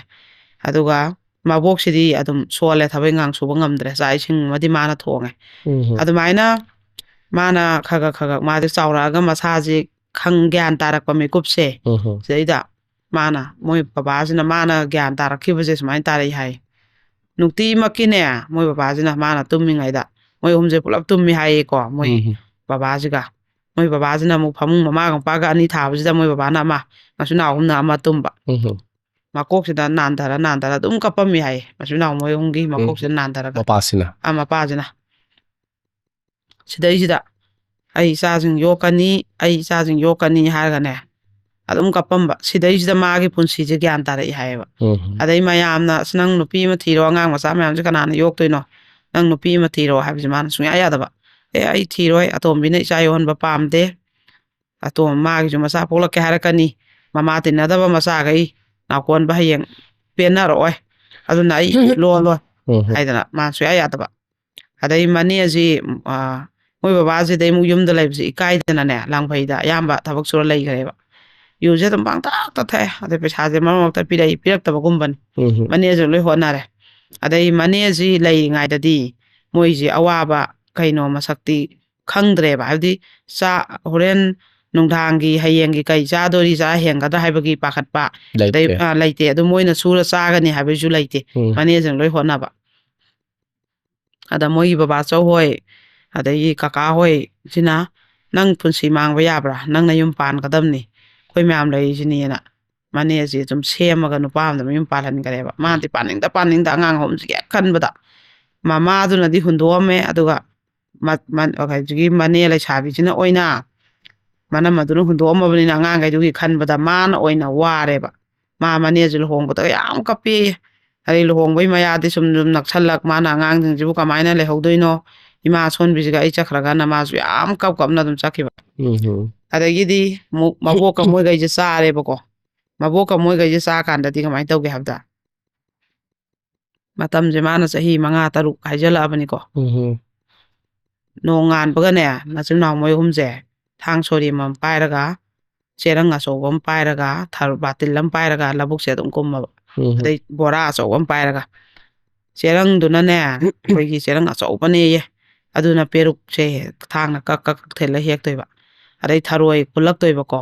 ꯑꯗꯨꯒ ꯃꯕꯣꯛꯁꯤꯗꯤ ꯑꯗꯨꯝ ꯁꯣꯜꯂꯦ, ꯊꯕꯛ ꯏꯪꯈꯥꯡ ꯁꯨꯕ ꯉꯝꯗ꯭ꯔꯦ, ꯆꯥꯛ ꯏꯁꯤꯡ ꯑꯃꯗꯤ ꯃꯥꯅ ꯊꯣꯡꯉꯦ꯫ ꯎꯝ, ꯎꯝ. ꯑꯗꯨꯃꯥꯏꯅ ꯃꯥꯅ ꯈꯒ ꯈꯒ ꯃꯥꯗꯤ ꯆꯥꯎꯔꯛꯑꯒ ꯃꯁꯥꯁꯤ ꯈꯪ ꯒ꯭ꯌꯥꯟ ꯇꯥꯔꯛꯄ ꯃꯤꯀꯨꯞꯁꯦ, ꯎꯝ, ꯎꯝ. ꯁꯤꯗꯩꯗ ꯃꯥꯅ, ꯃꯣꯏ ꯕꯕꯥꯁꯤꯅ ꯃꯥꯅ ꯒ꯭ꯌꯥꯟ ꯇꯥꯔꯛꯈꯤꯕꯁꯦ ꯁꯨꯃꯥꯏꯅ ꯇꯥꯔꯛꯏ ꯍꯥꯏ꯫ ꯅꯨꯡꯇꯤꯃꯛꯀꯤꯅꯦ, ꯃꯣꯏ ꯕꯕꯥꯁꯤꯅ ꯃꯥꯅ ꯇꯨꯝꯃꯤꯉꯩꯗ, ꯃꯣꯏ ꯑꯍꯨꯝꯁꯦ ꯄꯨꯂꯞ ꯇꯨꯝꯃꯤ ꯍꯥꯏꯌꯦꯀꯣ, ꯃꯣꯏ ꯎꯝ. ꯕꯕꯥꯁꯤꯒ꯫ ꯃꯣꯏ ꯕꯕꯥꯁꯤꯅ ꯑꯃꯨꯛ ꯐꯃꯨꯡ ꯃꯃꯥꯒ ꯃꯄꯥꯒ ꯑꯅꯤ ꯊꯥꯕꯁꯤꯗ ꯃꯣꯏ ꯕꯕꯥꯅ ꯑꯃ, ꯃꯆꯤꯟ ꯃꯅꯥꯎ ꯑꯍꯨꯝꯅ ꯑꯃ ꯇꯨꯝꯕ꯫ ꯎꯝ. ꯃꯀꯣꯛꯁꯤꯗ ꯅꯥꯟꯊꯔ ꯅꯥꯟꯊꯔ ꯑꯗꯨꯝ ꯀꯞꯄꯝꯃꯤ ꯍꯥꯏꯌꯦ, ꯃꯆꯤꯟ ꯃꯅꯥꯎ ꯃꯣꯏ ꯑꯍꯨꯝꯒꯤ ꯎꯝ. ꯃꯀꯣꯛꯁꯤꯗ ꯅꯥꯟꯊꯔꯒ꯫ ꯃꯄꯥꯁꯤꯅ? ꯑ, ꯃꯄꯥꯁꯤꯅ꯫ ꯁꯤꯗꯩꯁꯤꯗ ꯑꯩ ꯏꯆꯥꯁꯤꯡ ꯌꯣꯛꯀꯅꯤ, ꯑꯩ ꯏꯆꯥꯁꯤꯡ ꯌꯣꯛꯀꯅꯤ ꯍꯥꯏꯔꯒꯅꯦ, ꯑꯗꯨꯝ ꯀꯞꯄꯝꯕ꯫ ꯁꯤꯗꯩꯁꯤꯗ ꯃꯥꯒꯤ ꯄꯨꯟꯁꯤꯁꯦ ꯒ꯭ꯌꯥꯟ ꯇꯥꯔꯛꯏ ꯍꯥꯏꯌꯦꯕ꯫ ꯎꯝ. ꯑꯗꯩ ꯃꯌꯥꯝꯅ, "ꯑꯁ, ꯅꯪ ꯅꯨꯄꯤ ꯑꯃ ꯊꯤꯔꯣ, ꯑꯉꯥꯡ ꯃꯆꯥ ꯃꯌꯥꯝꯁꯦ ꯀꯅꯥꯅ ꯌꯣꯛꯇꯣꯏꯅꯣ? ꯅꯪ ꯅꯨꯄꯤ ꯑꯃ ꯊꯤꯔꯣ" ꯍꯥꯏꯕꯁꯦ ꯃꯥꯅ ꯁꯨꯡꯌꯥ ꯌꯥꯗꯕ꯫ "ꯑꯦ, ꯑꯩ ꯊꯤꯔꯣꯏ, ꯑꯇꯣꯝꯕꯤꯅ ꯏꯆꯥ ꯌꯣꯛꯍꯟꯕ ꯄꯥꯝꯗꯦ꯫ ꯑꯇꯣꯝ-, ꯃꯥꯒꯤꯁꯨ ꯃꯆꯥ ꯄꯣꯛꯂꯛꯀꯦ ꯍꯥꯏꯔꯛꯀꯅꯤ, ꯃꯃꯥ ꯇꯤꯟꯅꯗꯕ ꯃꯆꯥꯈꯩ, ꯅꯥꯎꯀꯣꯟꯕ ꯍꯌꯦꯡ ꯄꯦꯟꯅꯔꯛꯑꯣꯏ, ꯑꯗꯨꯅ ꯑꯩ ꯂꯣꯜꯂꯣꯏ" ꯎꯝ. ꯍꯥꯏꯗꯅ ꯃꯥ ꯁꯨꯡꯌꯥ ꯌꯥꯗꯕ꯫ ꯑꯗꯩ ꯃꯅꯦꯁꯤ, ꯑ, ꯃꯣꯏ ꯕꯕꯥꯁꯤꯗꯩ ꯑꯃꯨꯛ ꯌꯨꯝꯗ ꯂꯩꯕꯁꯤ ꯏꯀꯥꯏꯗꯅꯅꯦ, ꯂꯥꯡꯐꯩꯗ ꯑꯌꯥꯝꯕ ꯊꯕꯛ ꯁꯨꯔ ꯂꯩꯈ꯭ꯔꯦꯕ꯫ ꯌꯨꯁꯦ ꯑꯗꯨꯝ ꯄꯪꯊꯛꯇ ꯊꯛꯑꯦ, ꯑꯗꯩ ꯄꯩꯁꯥꯁꯦ ꯃꯔꯛ ꯃꯔꯛꯇ ꯄꯤꯔꯛꯏ, ꯄꯤꯔꯛꯇꯕꯒꯨꯝꯕꯅꯤ꯫ ꯎꯝ. ꯃꯅꯦꯁꯨ ꯂꯣꯏ ꯍꯣꯠꯅꯔꯦ꯫ ꯑꯗꯩ ꯃꯅꯦꯁꯤ ꯂꯩꯔꯤꯉꯩꯗꯗꯤ ꯃꯣꯏꯁꯤ ꯑꯋꯥꯕ ꯀꯩꯅꯣ ꯃꯁꯛꯇꯤ ꯈꯪꯗ꯭ꯔꯦꯕ꯫ ꯍꯥꯏꯕꯗꯤ ꯆꯥ-, ꯍꯣꯔꯦꯟ ꯅꯨꯡꯗꯥꯡꯒꯤ, ꯍꯌꯦꯡꯒꯤ ꯀꯩ ꯆꯥꯗꯣꯔꯤ, ꯆꯥ ꯍꯦꯟꯒꯗ꯭ꯔꯥ ꯍꯥꯏꯕꯒꯤ ꯄꯥꯈꯠꯄ, ꯂꯩꯇꯦ꯫ ꯑꯗꯩ, ꯑ, ꯂꯩꯇꯦ꯫ ꯑꯗꯨ ꯃꯣꯏꯅ ꯁꯨꯔ ꯆꯥꯒꯅꯤ ꯍꯥꯏꯕꯒꯤꯁꯨ ꯂꯩꯇꯦ꯫ ꯎꯝ. ꯃꯅꯦꯁꯤꯡ ꯂꯣꯏ ꯍꯣꯠꯅꯕ꯫ ꯑꯗ ꯃꯣꯏꯒꯤ ꯕꯕꯥꯆꯧ ꯍꯣꯏ, ꯑꯗꯒꯤ ꯀꯀꯥ ꯍꯣꯏꯁꯤꯅ, "ꯅꯪ ꯄꯨꯟꯁꯤ ꯃꯥꯡꯕ ꯌꯥꯕ꯭ꯔꯥ? ꯅꯪ ꯅꯌꯨꯝ ꯄꯥꯟꯒꯗꯕꯅꯤ, ꯑꯩꯈꯣꯏ ꯃꯌꯥꯝ ꯂꯩꯔꯤꯁꯤꯅꯦꯅ" ꯃꯅꯦꯁꯤ ꯑꯗꯨꯝ ꯁꯦꯝꯃꯒ ꯅꯨꯄꯥ ꯑꯃꯗ ꯃꯌꯨꯝ ꯄꯥꯜꯍꯟꯈ꯭ꯔꯦꯕ꯫ ꯃꯥꯗꯤ ꯄꯥꯅꯤꯡꯗ ꯄꯥꯅꯤꯡꯗ ꯑꯉꯥꯡ ꯑꯍꯨꯝꯁꯤ ꯍꯦꯛ ꯈꯟꯕꯗ, ꯃꯃꯥꯗꯨꯅꯗꯤ ꯍꯨꯟꯗꯣꯛꯑꯝꯃꯦ, ꯑꯗꯨꯒ ꯃ-, ꯃ-, ꯍꯧꯖꯤꯛꯀꯤ ꯃꯅꯦ ꯂꯩꯁꯥꯕꯤꯁꯤꯅ ꯑꯣꯏꯅ, ꯃꯅꯝ ꯑꯗꯨꯅ ꯍꯨꯟꯗꯣꯛꯑꯝꯃꯕꯅꯤꯅ ꯑꯉꯥꯡꯈꯩꯗꯨꯒꯤ ꯈꯟꯕꯗ ꯃꯥꯅ ꯑꯣꯏꯅ ꯋꯥꯔꯦꯕ꯫ ꯃꯥ ꯃꯅꯦꯁꯨ ꯂꯨꯍꯣꯡꯕꯗꯒ ꯌꯥꯝ ꯀꯞꯄꯦꯌꯦ꯫ ꯑꯗꯩ ꯂꯨꯍꯣꯡꯕꯩ ꯃꯌꯥꯗꯤ ꯁꯨꯝ ꯁꯨꯝ ꯅꯛꯁꯜꯂꯛ, ꯃꯥꯅ ꯑꯉꯥꯡꯁꯤꯡꯁꯤꯕꯨ ꯀꯃꯥꯏꯅ ꯂꯩꯍꯧꯗꯣꯏꯅꯣ, ꯏꯃꯥ ꯑꯁꯣꯟꯕꯤꯁꯤꯒ ꯑꯩ ꯆꯠꯈ꯭ꯔꯒꯅ ꯃꯥꯁꯨ ꯌꯥꯝ ꯀꯞ ꯀꯞꯅ ꯑꯗꯨꯝ ꯆꯠꯈꯤꯕ꯫ ꯎꯝ ꯍꯝ꯫ ꯑꯗꯒꯤꯗꯤ ꯑꯃꯨꯛ ꯃꯕꯣꯛꯀ ꯃꯣꯏꯈꯩꯁꯦ ꯆꯥꯔꯦꯕꯀꯣ꯫ ꯃꯕꯣꯛꯀ ꯃꯣꯏꯈꯩꯁꯦ ꯆꯥ ꯀꯥꯟꯗꯗꯤ ꯀꯃꯥꯏꯅ ꯇꯧꯒꯦ ꯍꯥꯏꯕꯗ, ꯃꯇꯝꯁꯦ ꯃꯥꯅ ꯆꯍꯤ ꯃꯉꯥ ꯇꯔꯨꯛ ꯍꯥꯏꯖꯜꯂꯛꯑꯕꯅꯤꯀꯣ꯫ ꯎꯝ ꯍꯝ꯫ ꯅꯣꯡꯉꯥꯟꯕꯒꯅꯦ, ꯃꯆꯤꯟ ꯃꯅꯥꯎ ꯃꯣꯏ ꯑꯍꯨꯝꯁꯦ ꯊꯥꯡ ꯁꯣꯔꯤ ꯑꯃꯃꯝ ꯄꯥꯏꯔꯒ, ꯆꯦꯔꯪ ꯑꯆꯧꯕ ꯑꯃ ꯄꯥꯏꯔꯒ, ꯊꯔ-, ꯕꯥꯇꯤꯜ ꯑꯃ ꯄꯥꯏꯔꯒ ꯂꯧꯕꯨꯛꯁꯦ ꯑꯗꯨꯝ ꯀꯨꯝꯃꯕ꯫ ꯎꯝ ꯍꯝ꯫ ꯑꯗꯩ ꯕꯣꯔꯥ ꯑꯆꯧꯕ ꯑꯃ ꯄꯥꯏꯔꯒ, ꯆꯦꯔꯪꯗꯨꯅꯅꯦ, ꯑꯩꯈꯣꯏꯒꯤ ꯆꯦꯔꯪ ꯑꯆꯧꯕꯅꯦꯌꯦ, ꯑꯗꯨꯅ ꯄꯦꯔꯨꯛꯁꯦ ꯊꯥꯡꯅ ꯀꯛ ꯀꯛ ꯀꯛ ꯊꯤꯜꯂ ꯍꯦꯛꯇꯣꯏꯕ꯫ ꯑꯗꯩ ꯊꯔꯣꯏ ꯈꯨꯜꯂꯛꯇꯣꯏꯕꯀꯣ꯫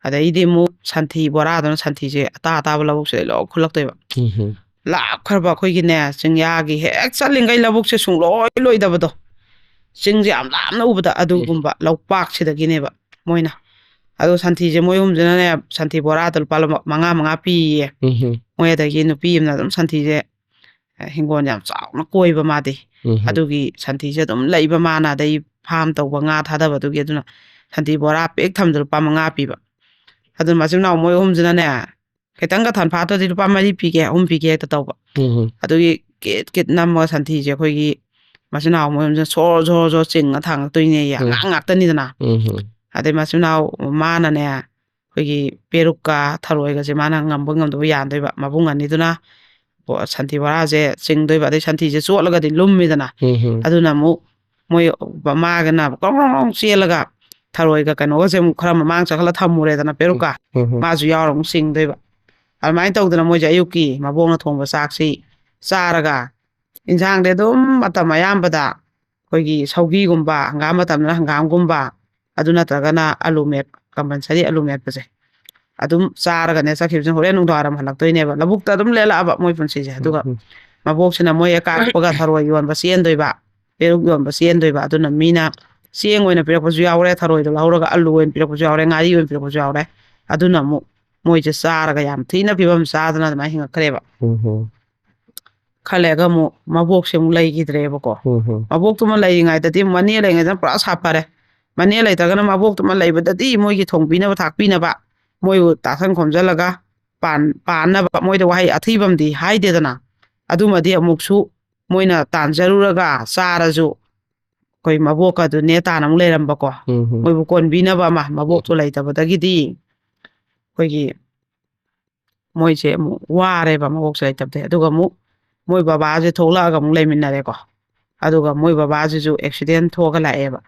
ꯑꯗꯩꯗꯤ ꯑꯃꯨꯛ ꯁꯟꯊꯤ ꯕꯣꯔꯥꯗꯨꯅ ꯁꯟꯊꯤꯁꯦ ꯑꯇꯥ ꯑꯇꯥꯕ ꯂꯧꯕꯨꯛꯁꯤꯗꯩ ꯂꯣꯏ ꯈꯨꯜꯂꯛꯇꯣꯏꯕ꯫ ꯎꯝ ꯍꯝ꯫ ꯂꯥꯞꯈ꯭ꯔꯕ ꯑꯩꯈꯣꯏꯒꯤꯅꯦ, ꯆꯤꯡꯌꯥꯒꯤ ꯍꯦꯛ ꯆꯠꯂꯤꯉꯩ ꯂꯧꯕꯨꯛꯁꯦ ꯁꯨꯡꯂꯣꯏ ꯂꯣꯏꯗꯕꯗꯣ, ꯆꯤꯡꯁꯦ ꯌꯥꯝ ꯂꯥꯞꯅ ꯎꯕꯗ, ꯑꯗꯨꯒꯨꯝꯕ ꯂꯧꯄꯥꯛꯁꯤꯗꯒꯤꯅꯦꯕ ꯃꯣꯏꯅ꯫ ꯑꯗꯣ ꯁꯟꯊꯤꯁꯦ ꯃꯣꯏ ꯑꯍꯨꯝꯁꯤꯅꯅꯦ, ꯁꯟꯊꯤ ꯕꯣꯔꯥꯗ ꯂꯨꯄꯥ ꯃꯉꯥ ꯃꯉꯥ ꯄꯤꯌꯦ꯫ ꯎꯝ ꯍꯝ꯫ ꯃꯣꯏ ꯑꯗꯒꯤ ꯅꯨꯄꯤ ꯑꯃꯅ ꯑꯗꯨꯝ ꯁꯟꯊꯤꯁꯦ, ꯑ, ꯍꯤꯡꯒꯣꯜ ꯌꯥꯝ ꯆꯥꯎꯅ ꯀꯣꯏꯕ ꯃꯥꯗꯤ꯫ ꯎꯝ ꯍꯝ꯫ ꯑꯗꯨꯒꯤ ꯁꯟꯊꯤꯁꯦ ꯑꯗꯨꯝ ꯂꯩꯕ ꯃꯥꯅ, ꯑꯗꯩ ꯐꯥꯝ ꯇꯧꯕ, ꯉꯥ ꯊꯥꯗꯕꯗꯨꯒꯤ, ꯑꯗꯨꯅ ꯁꯟꯊꯤ ꯕꯣꯔꯥ ꯄꯤꯛ ꯊꯝꯕꯗ ꯂꯨꯄꯥ ꯃꯉꯥ ꯄꯤꯕ꯫ ꯑꯗꯨ ꯃꯆꯤꯟ ꯃꯅꯥꯎ ꯃꯣꯏ ꯑꯍꯨꯝꯁꯤꯅꯅꯦ, ꯈꯤꯇꯪꯒ ꯊꯟꯐꯥꯠꯇ꯭ꯔꯗꯤ ꯂꯨꯄꯥ ꯃꯔꯤ ꯄꯤꯒꯦ, ꯑꯍꯨꯝ ꯄꯤꯒꯦ ꯍꯦꯛꯇ ꯇꯧꯕ꯫ ꯎꯝ ꯍꯝ꯫ ꯑꯗꯨꯒꯤ ꯀꯤꯠ ꯀꯤꯠ ꯅꯝꯃꯒ ꯁꯟꯊꯤꯁꯦ ꯑꯩꯈꯣꯏꯒꯤ ꯃꯆꯤꯟ ꯃꯅꯥꯎ ꯃꯣꯏ ꯑꯍꯨꯝꯁꯤꯅ ꯁꯣꯔ ꯁꯣꯔ ꯁꯣꯔ ꯆꯤꯡꯉ ꯊꯥꯡꯉꯛꯇꯣꯏꯅꯦꯌꯦ꯫ ꯎꯝ꯫ ꯑꯉꯥꯡ ꯉꯥꯛꯇꯅꯤꯗꯅ꯫ ꯎꯝ ꯍꯝ꯫ ꯑꯗꯩ ꯃꯆꯤꯟ ꯃꯅꯥꯎ ꯃꯥꯅꯅꯦ, ꯑꯩꯈꯣꯏꯒꯤ ꯄꯦꯔꯨꯛꯀ ꯊꯔꯣꯏꯒꯁꯦ ꯃꯥꯅ ꯉꯝꯕ ꯉꯝꯗꯕ ꯌꯥꯟꯗꯣꯏꯕ꯫ ꯃꯕꯨꯡ ꯑꯅꯤꯗꯨꯅ ꯕꯣ-, ꯁꯟꯊꯤ ꯕꯣꯔꯥꯁꯦ ꯆꯤꯡꯗꯣꯏꯕ꯫ ꯑꯗꯩ ꯁꯟꯊꯤꯁꯦ ꯆꯣꯠꯂꯒꯗꯤ ꯂꯨꯝꯃꯤꯗꯅ꯫ ꯎꯝ ꯍꯝ꯫ ꯑꯗꯨꯅ ꯑꯃꯨꯛ ꯃꯣꯏ ꯃꯥꯒꯅ ꯀ꯭ꯔꯣꯡ ꯀ꯭ꯔꯣꯡ ꯀ꯭ꯔꯣꯡ ꯆꯦꯜꯂꯒ ꯊꯔꯣꯏꯒ ꯀꯩꯅꯣꯒꯁꯦ ꯑꯃꯨꯛ ꯈꯔ ꯃꯃꯥꯡ ꯆꯪꯍꯜꯂ ꯊꯝꯃꯨꯔꯦꯗꯅ ꯄꯦꯔꯨꯛꯀ꯫ ꯎꯝ ꯍꯝ꯫ ꯃꯥꯁꯨ ꯌꯥꯎꯔ ꯑꯃꯨꯛ ꯆꯤꯡꯗꯣꯏꯕ꯫ ꯑꯗꯨꯃꯥꯏꯅ ꯇꯧꯗꯅ ꯃꯣꯏꯁꯦ ꯑꯌꯨꯛꯀꯤ ꯃꯕꯣꯛꯅ ꯊꯣꯡꯕ ꯆꯥꯛꯁꯤ ꯆꯥꯔꯒ, ꯏꯟꯁꯥꯡꯗꯤ ꯑꯗꯨꯝ ꯃꯇꯝ ꯑꯌꯥꯝꯕꯗ ꯑꯩꯈꯣꯏꯒꯤ ꯁꯧꯒꯤꯒꯨꯝꯕ, ꯍꯪꯒꯥꯝ ꯃꯇꯝꯗꯅ ꯍꯪꯒꯥꯝꯒꯨꯝꯕ, ꯑꯗꯨ ꯅꯠꯇ꯭ꯔꯒꯅ ꯑꯂꯨ ꯃꯦꯠ-, compulsory ꯑꯂꯨ ꯃꯦꯠꯄꯁꯦ ꯑꯗꯨꯝ ꯆꯥꯔꯒꯅꯦ ꯆꯠꯈꯤꯕꯁꯤꯅ ꯍꯣꯔꯦꯟ ꯅꯨꯡꯗꯥꯡꯋꯥꯏꯔꯝ ꯍꯜꯂꯛꯇꯣꯏꯅꯦꯕ꯫ ꯂꯧꯕꯨꯛꯇ ꯑꯗꯨꯝ ꯂꯦꯜꯂꯛꯑꯕ ꯃꯣꯏ ꯄꯨꯟꯁꯤꯁꯦ꯫ ꯑꯗꯨꯒ ꯎꯝ꯫ ꯃꯕꯣꯛꯁꯤꯅ ꯃꯣꯏ ꯍꯦꯛ ꯀꯥꯔꯛꯄꯒ ꯊꯔꯣꯏ ꯌꯣꯟꯕ ꯆꯦꯟꯗꯣꯏꯕ, ꯄꯦꯔꯨꯛ ꯌꯣꯟꯕ ꯆꯦꯟꯗꯣꯏꯕ꯫ ꯑꯗꯨꯅ ꯃꯤꯅ ꯆꯦꯡ ꯑꯣꯏꯅ ꯄꯤꯔꯛꯄꯁꯨ ꯌꯥꯎꯔꯦ, ꯊꯔꯣꯏꯗꯣ ꯂꯧꯍꯧꯔꯒ ꯑꯂꯨ ꯑꯣꯏꯅ ꯄꯤꯔꯛꯄꯁꯨ ꯌꯥꯎꯔꯦ, ꯉꯥꯔꯤ ꯑꯣꯏꯅ ꯄꯤꯔꯛꯄꯁꯨ ꯌꯥꯎꯔꯦ꯫ ꯑꯗꯨꯅ ꯑꯃꯨꯛ ꯃꯣꯏꯁꯦ ꯆꯥꯔꯒ ꯌꯥꯝ ꯊꯤꯅ ꯐꯤꯕꯝ ꯆꯥꯗꯅ ꯑꯗꯨꯃꯥꯏꯅ ꯍꯤꯡꯉꯛꯈ꯭ꯔꯦꯕ꯫ ꯎꯝ ꯍꯝ꯫ ꯈꯔ ꯂꯩꯔꯒ ꯑꯃꯨꯛ ꯃꯕꯣꯛꯁꯦ ꯑꯃꯨꯛ ꯂꯩꯈꯤꯗ꯭ꯔꯦꯕꯀꯣ꯫ ꯎꯝ ꯍꯝ꯫ ꯃꯕꯣꯛꯇꯨꯃ ꯂꯩꯔꯤꯉꯩꯗꯗꯤ ꯃꯅꯦ ꯂꯩꯔꯤꯉꯩꯗꯅ ꯄꯨꯔꯥ ꯁꯥꯐꯔꯦ꯫ ꯃꯅꯦ ꯂꯩꯇ꯭ꯔꯒꯅ ꯃꯕꯣꯛꯇꯨꯃ ꯂꯩꯕꯗꯗꯤ ꯃꯣꯏꯒꯤ ꯊꯣꯡꯕꯤꯅꯕ ꯊꯥꯛꯄꯤꯅꯕ ꯃꯣꯏꯕꯨ ꯇꯥꯁꯟ ꯈꯣꯝꯖꯜꯂꯒ ꯄꯥꯟ-, ꯄꯥꯟꯅꯕ ꯃꯣꯏꯗ ꯋꯥꯍꯩ ꯑꯊꯤꯕ ꯑꯃꯗꯤ ꯍꯥꯏꯗꯦꯗꯅ꯫ ꯑꯗꯨꯃꯗꯤ ꯑꯃꯨꯛꯁꯨ ꯃꯣꯏꯅ ꯇꯥꯟꯖꯔꯨꯔꯒ ꯆꯥꯔꯁꯨ ꯑꯩꯈꯣꯏ ꯃꯕꯣꯛꯀ ꯑꯗꯨ ꯅꯦ ꯇꯥꯅ ꯑꯃꯨꯛ ꯂꯩꯔꯝꯕꯀꯣ꯫ ꯎꯝ, ꯎꯝ꯫ ꯃꯣꯏꯕꯨ ꯀꯣꯟꯕꯤꯅꯕ ꯑꯃ ꯃꯕꯣꯛꯇꯣ ꯂꯩꯇꯕꯗꯒꯤꯗꯤ ꯑꯩꯈꯣꯏꯒꯤ ꯃꯣꯏꯁꯦ ꯑꯃꯨꯛ ꯋꯥꯔꯦꯕ ꯃꯕꯣꯛꯁꯦ ꯂꯩꯇꯕꯗꯒꯤ꯫ ꯑꯗꯨꯒ ꯑꯃꯨꯛ ꯃꯣꯏ ꯕꯕꯥꯁꯦ ꯊꯣꯛꯂꯛꯑꯒ ꯑꯃꯨꯛ ꯂꯩꯃꯤꯟꯅꯔꯦꯀꯣ꯫ ꯑꯗꯨꯒ ꯃꯣꯏ ꯕꯕꯥꯁꯤꯁꯨ ꯑꯦꯛꯁꯤꯗꯦꯟ ꯊꯣꯛꯑꯒ ꯂꯥꯛꯑꯦꯕ꯫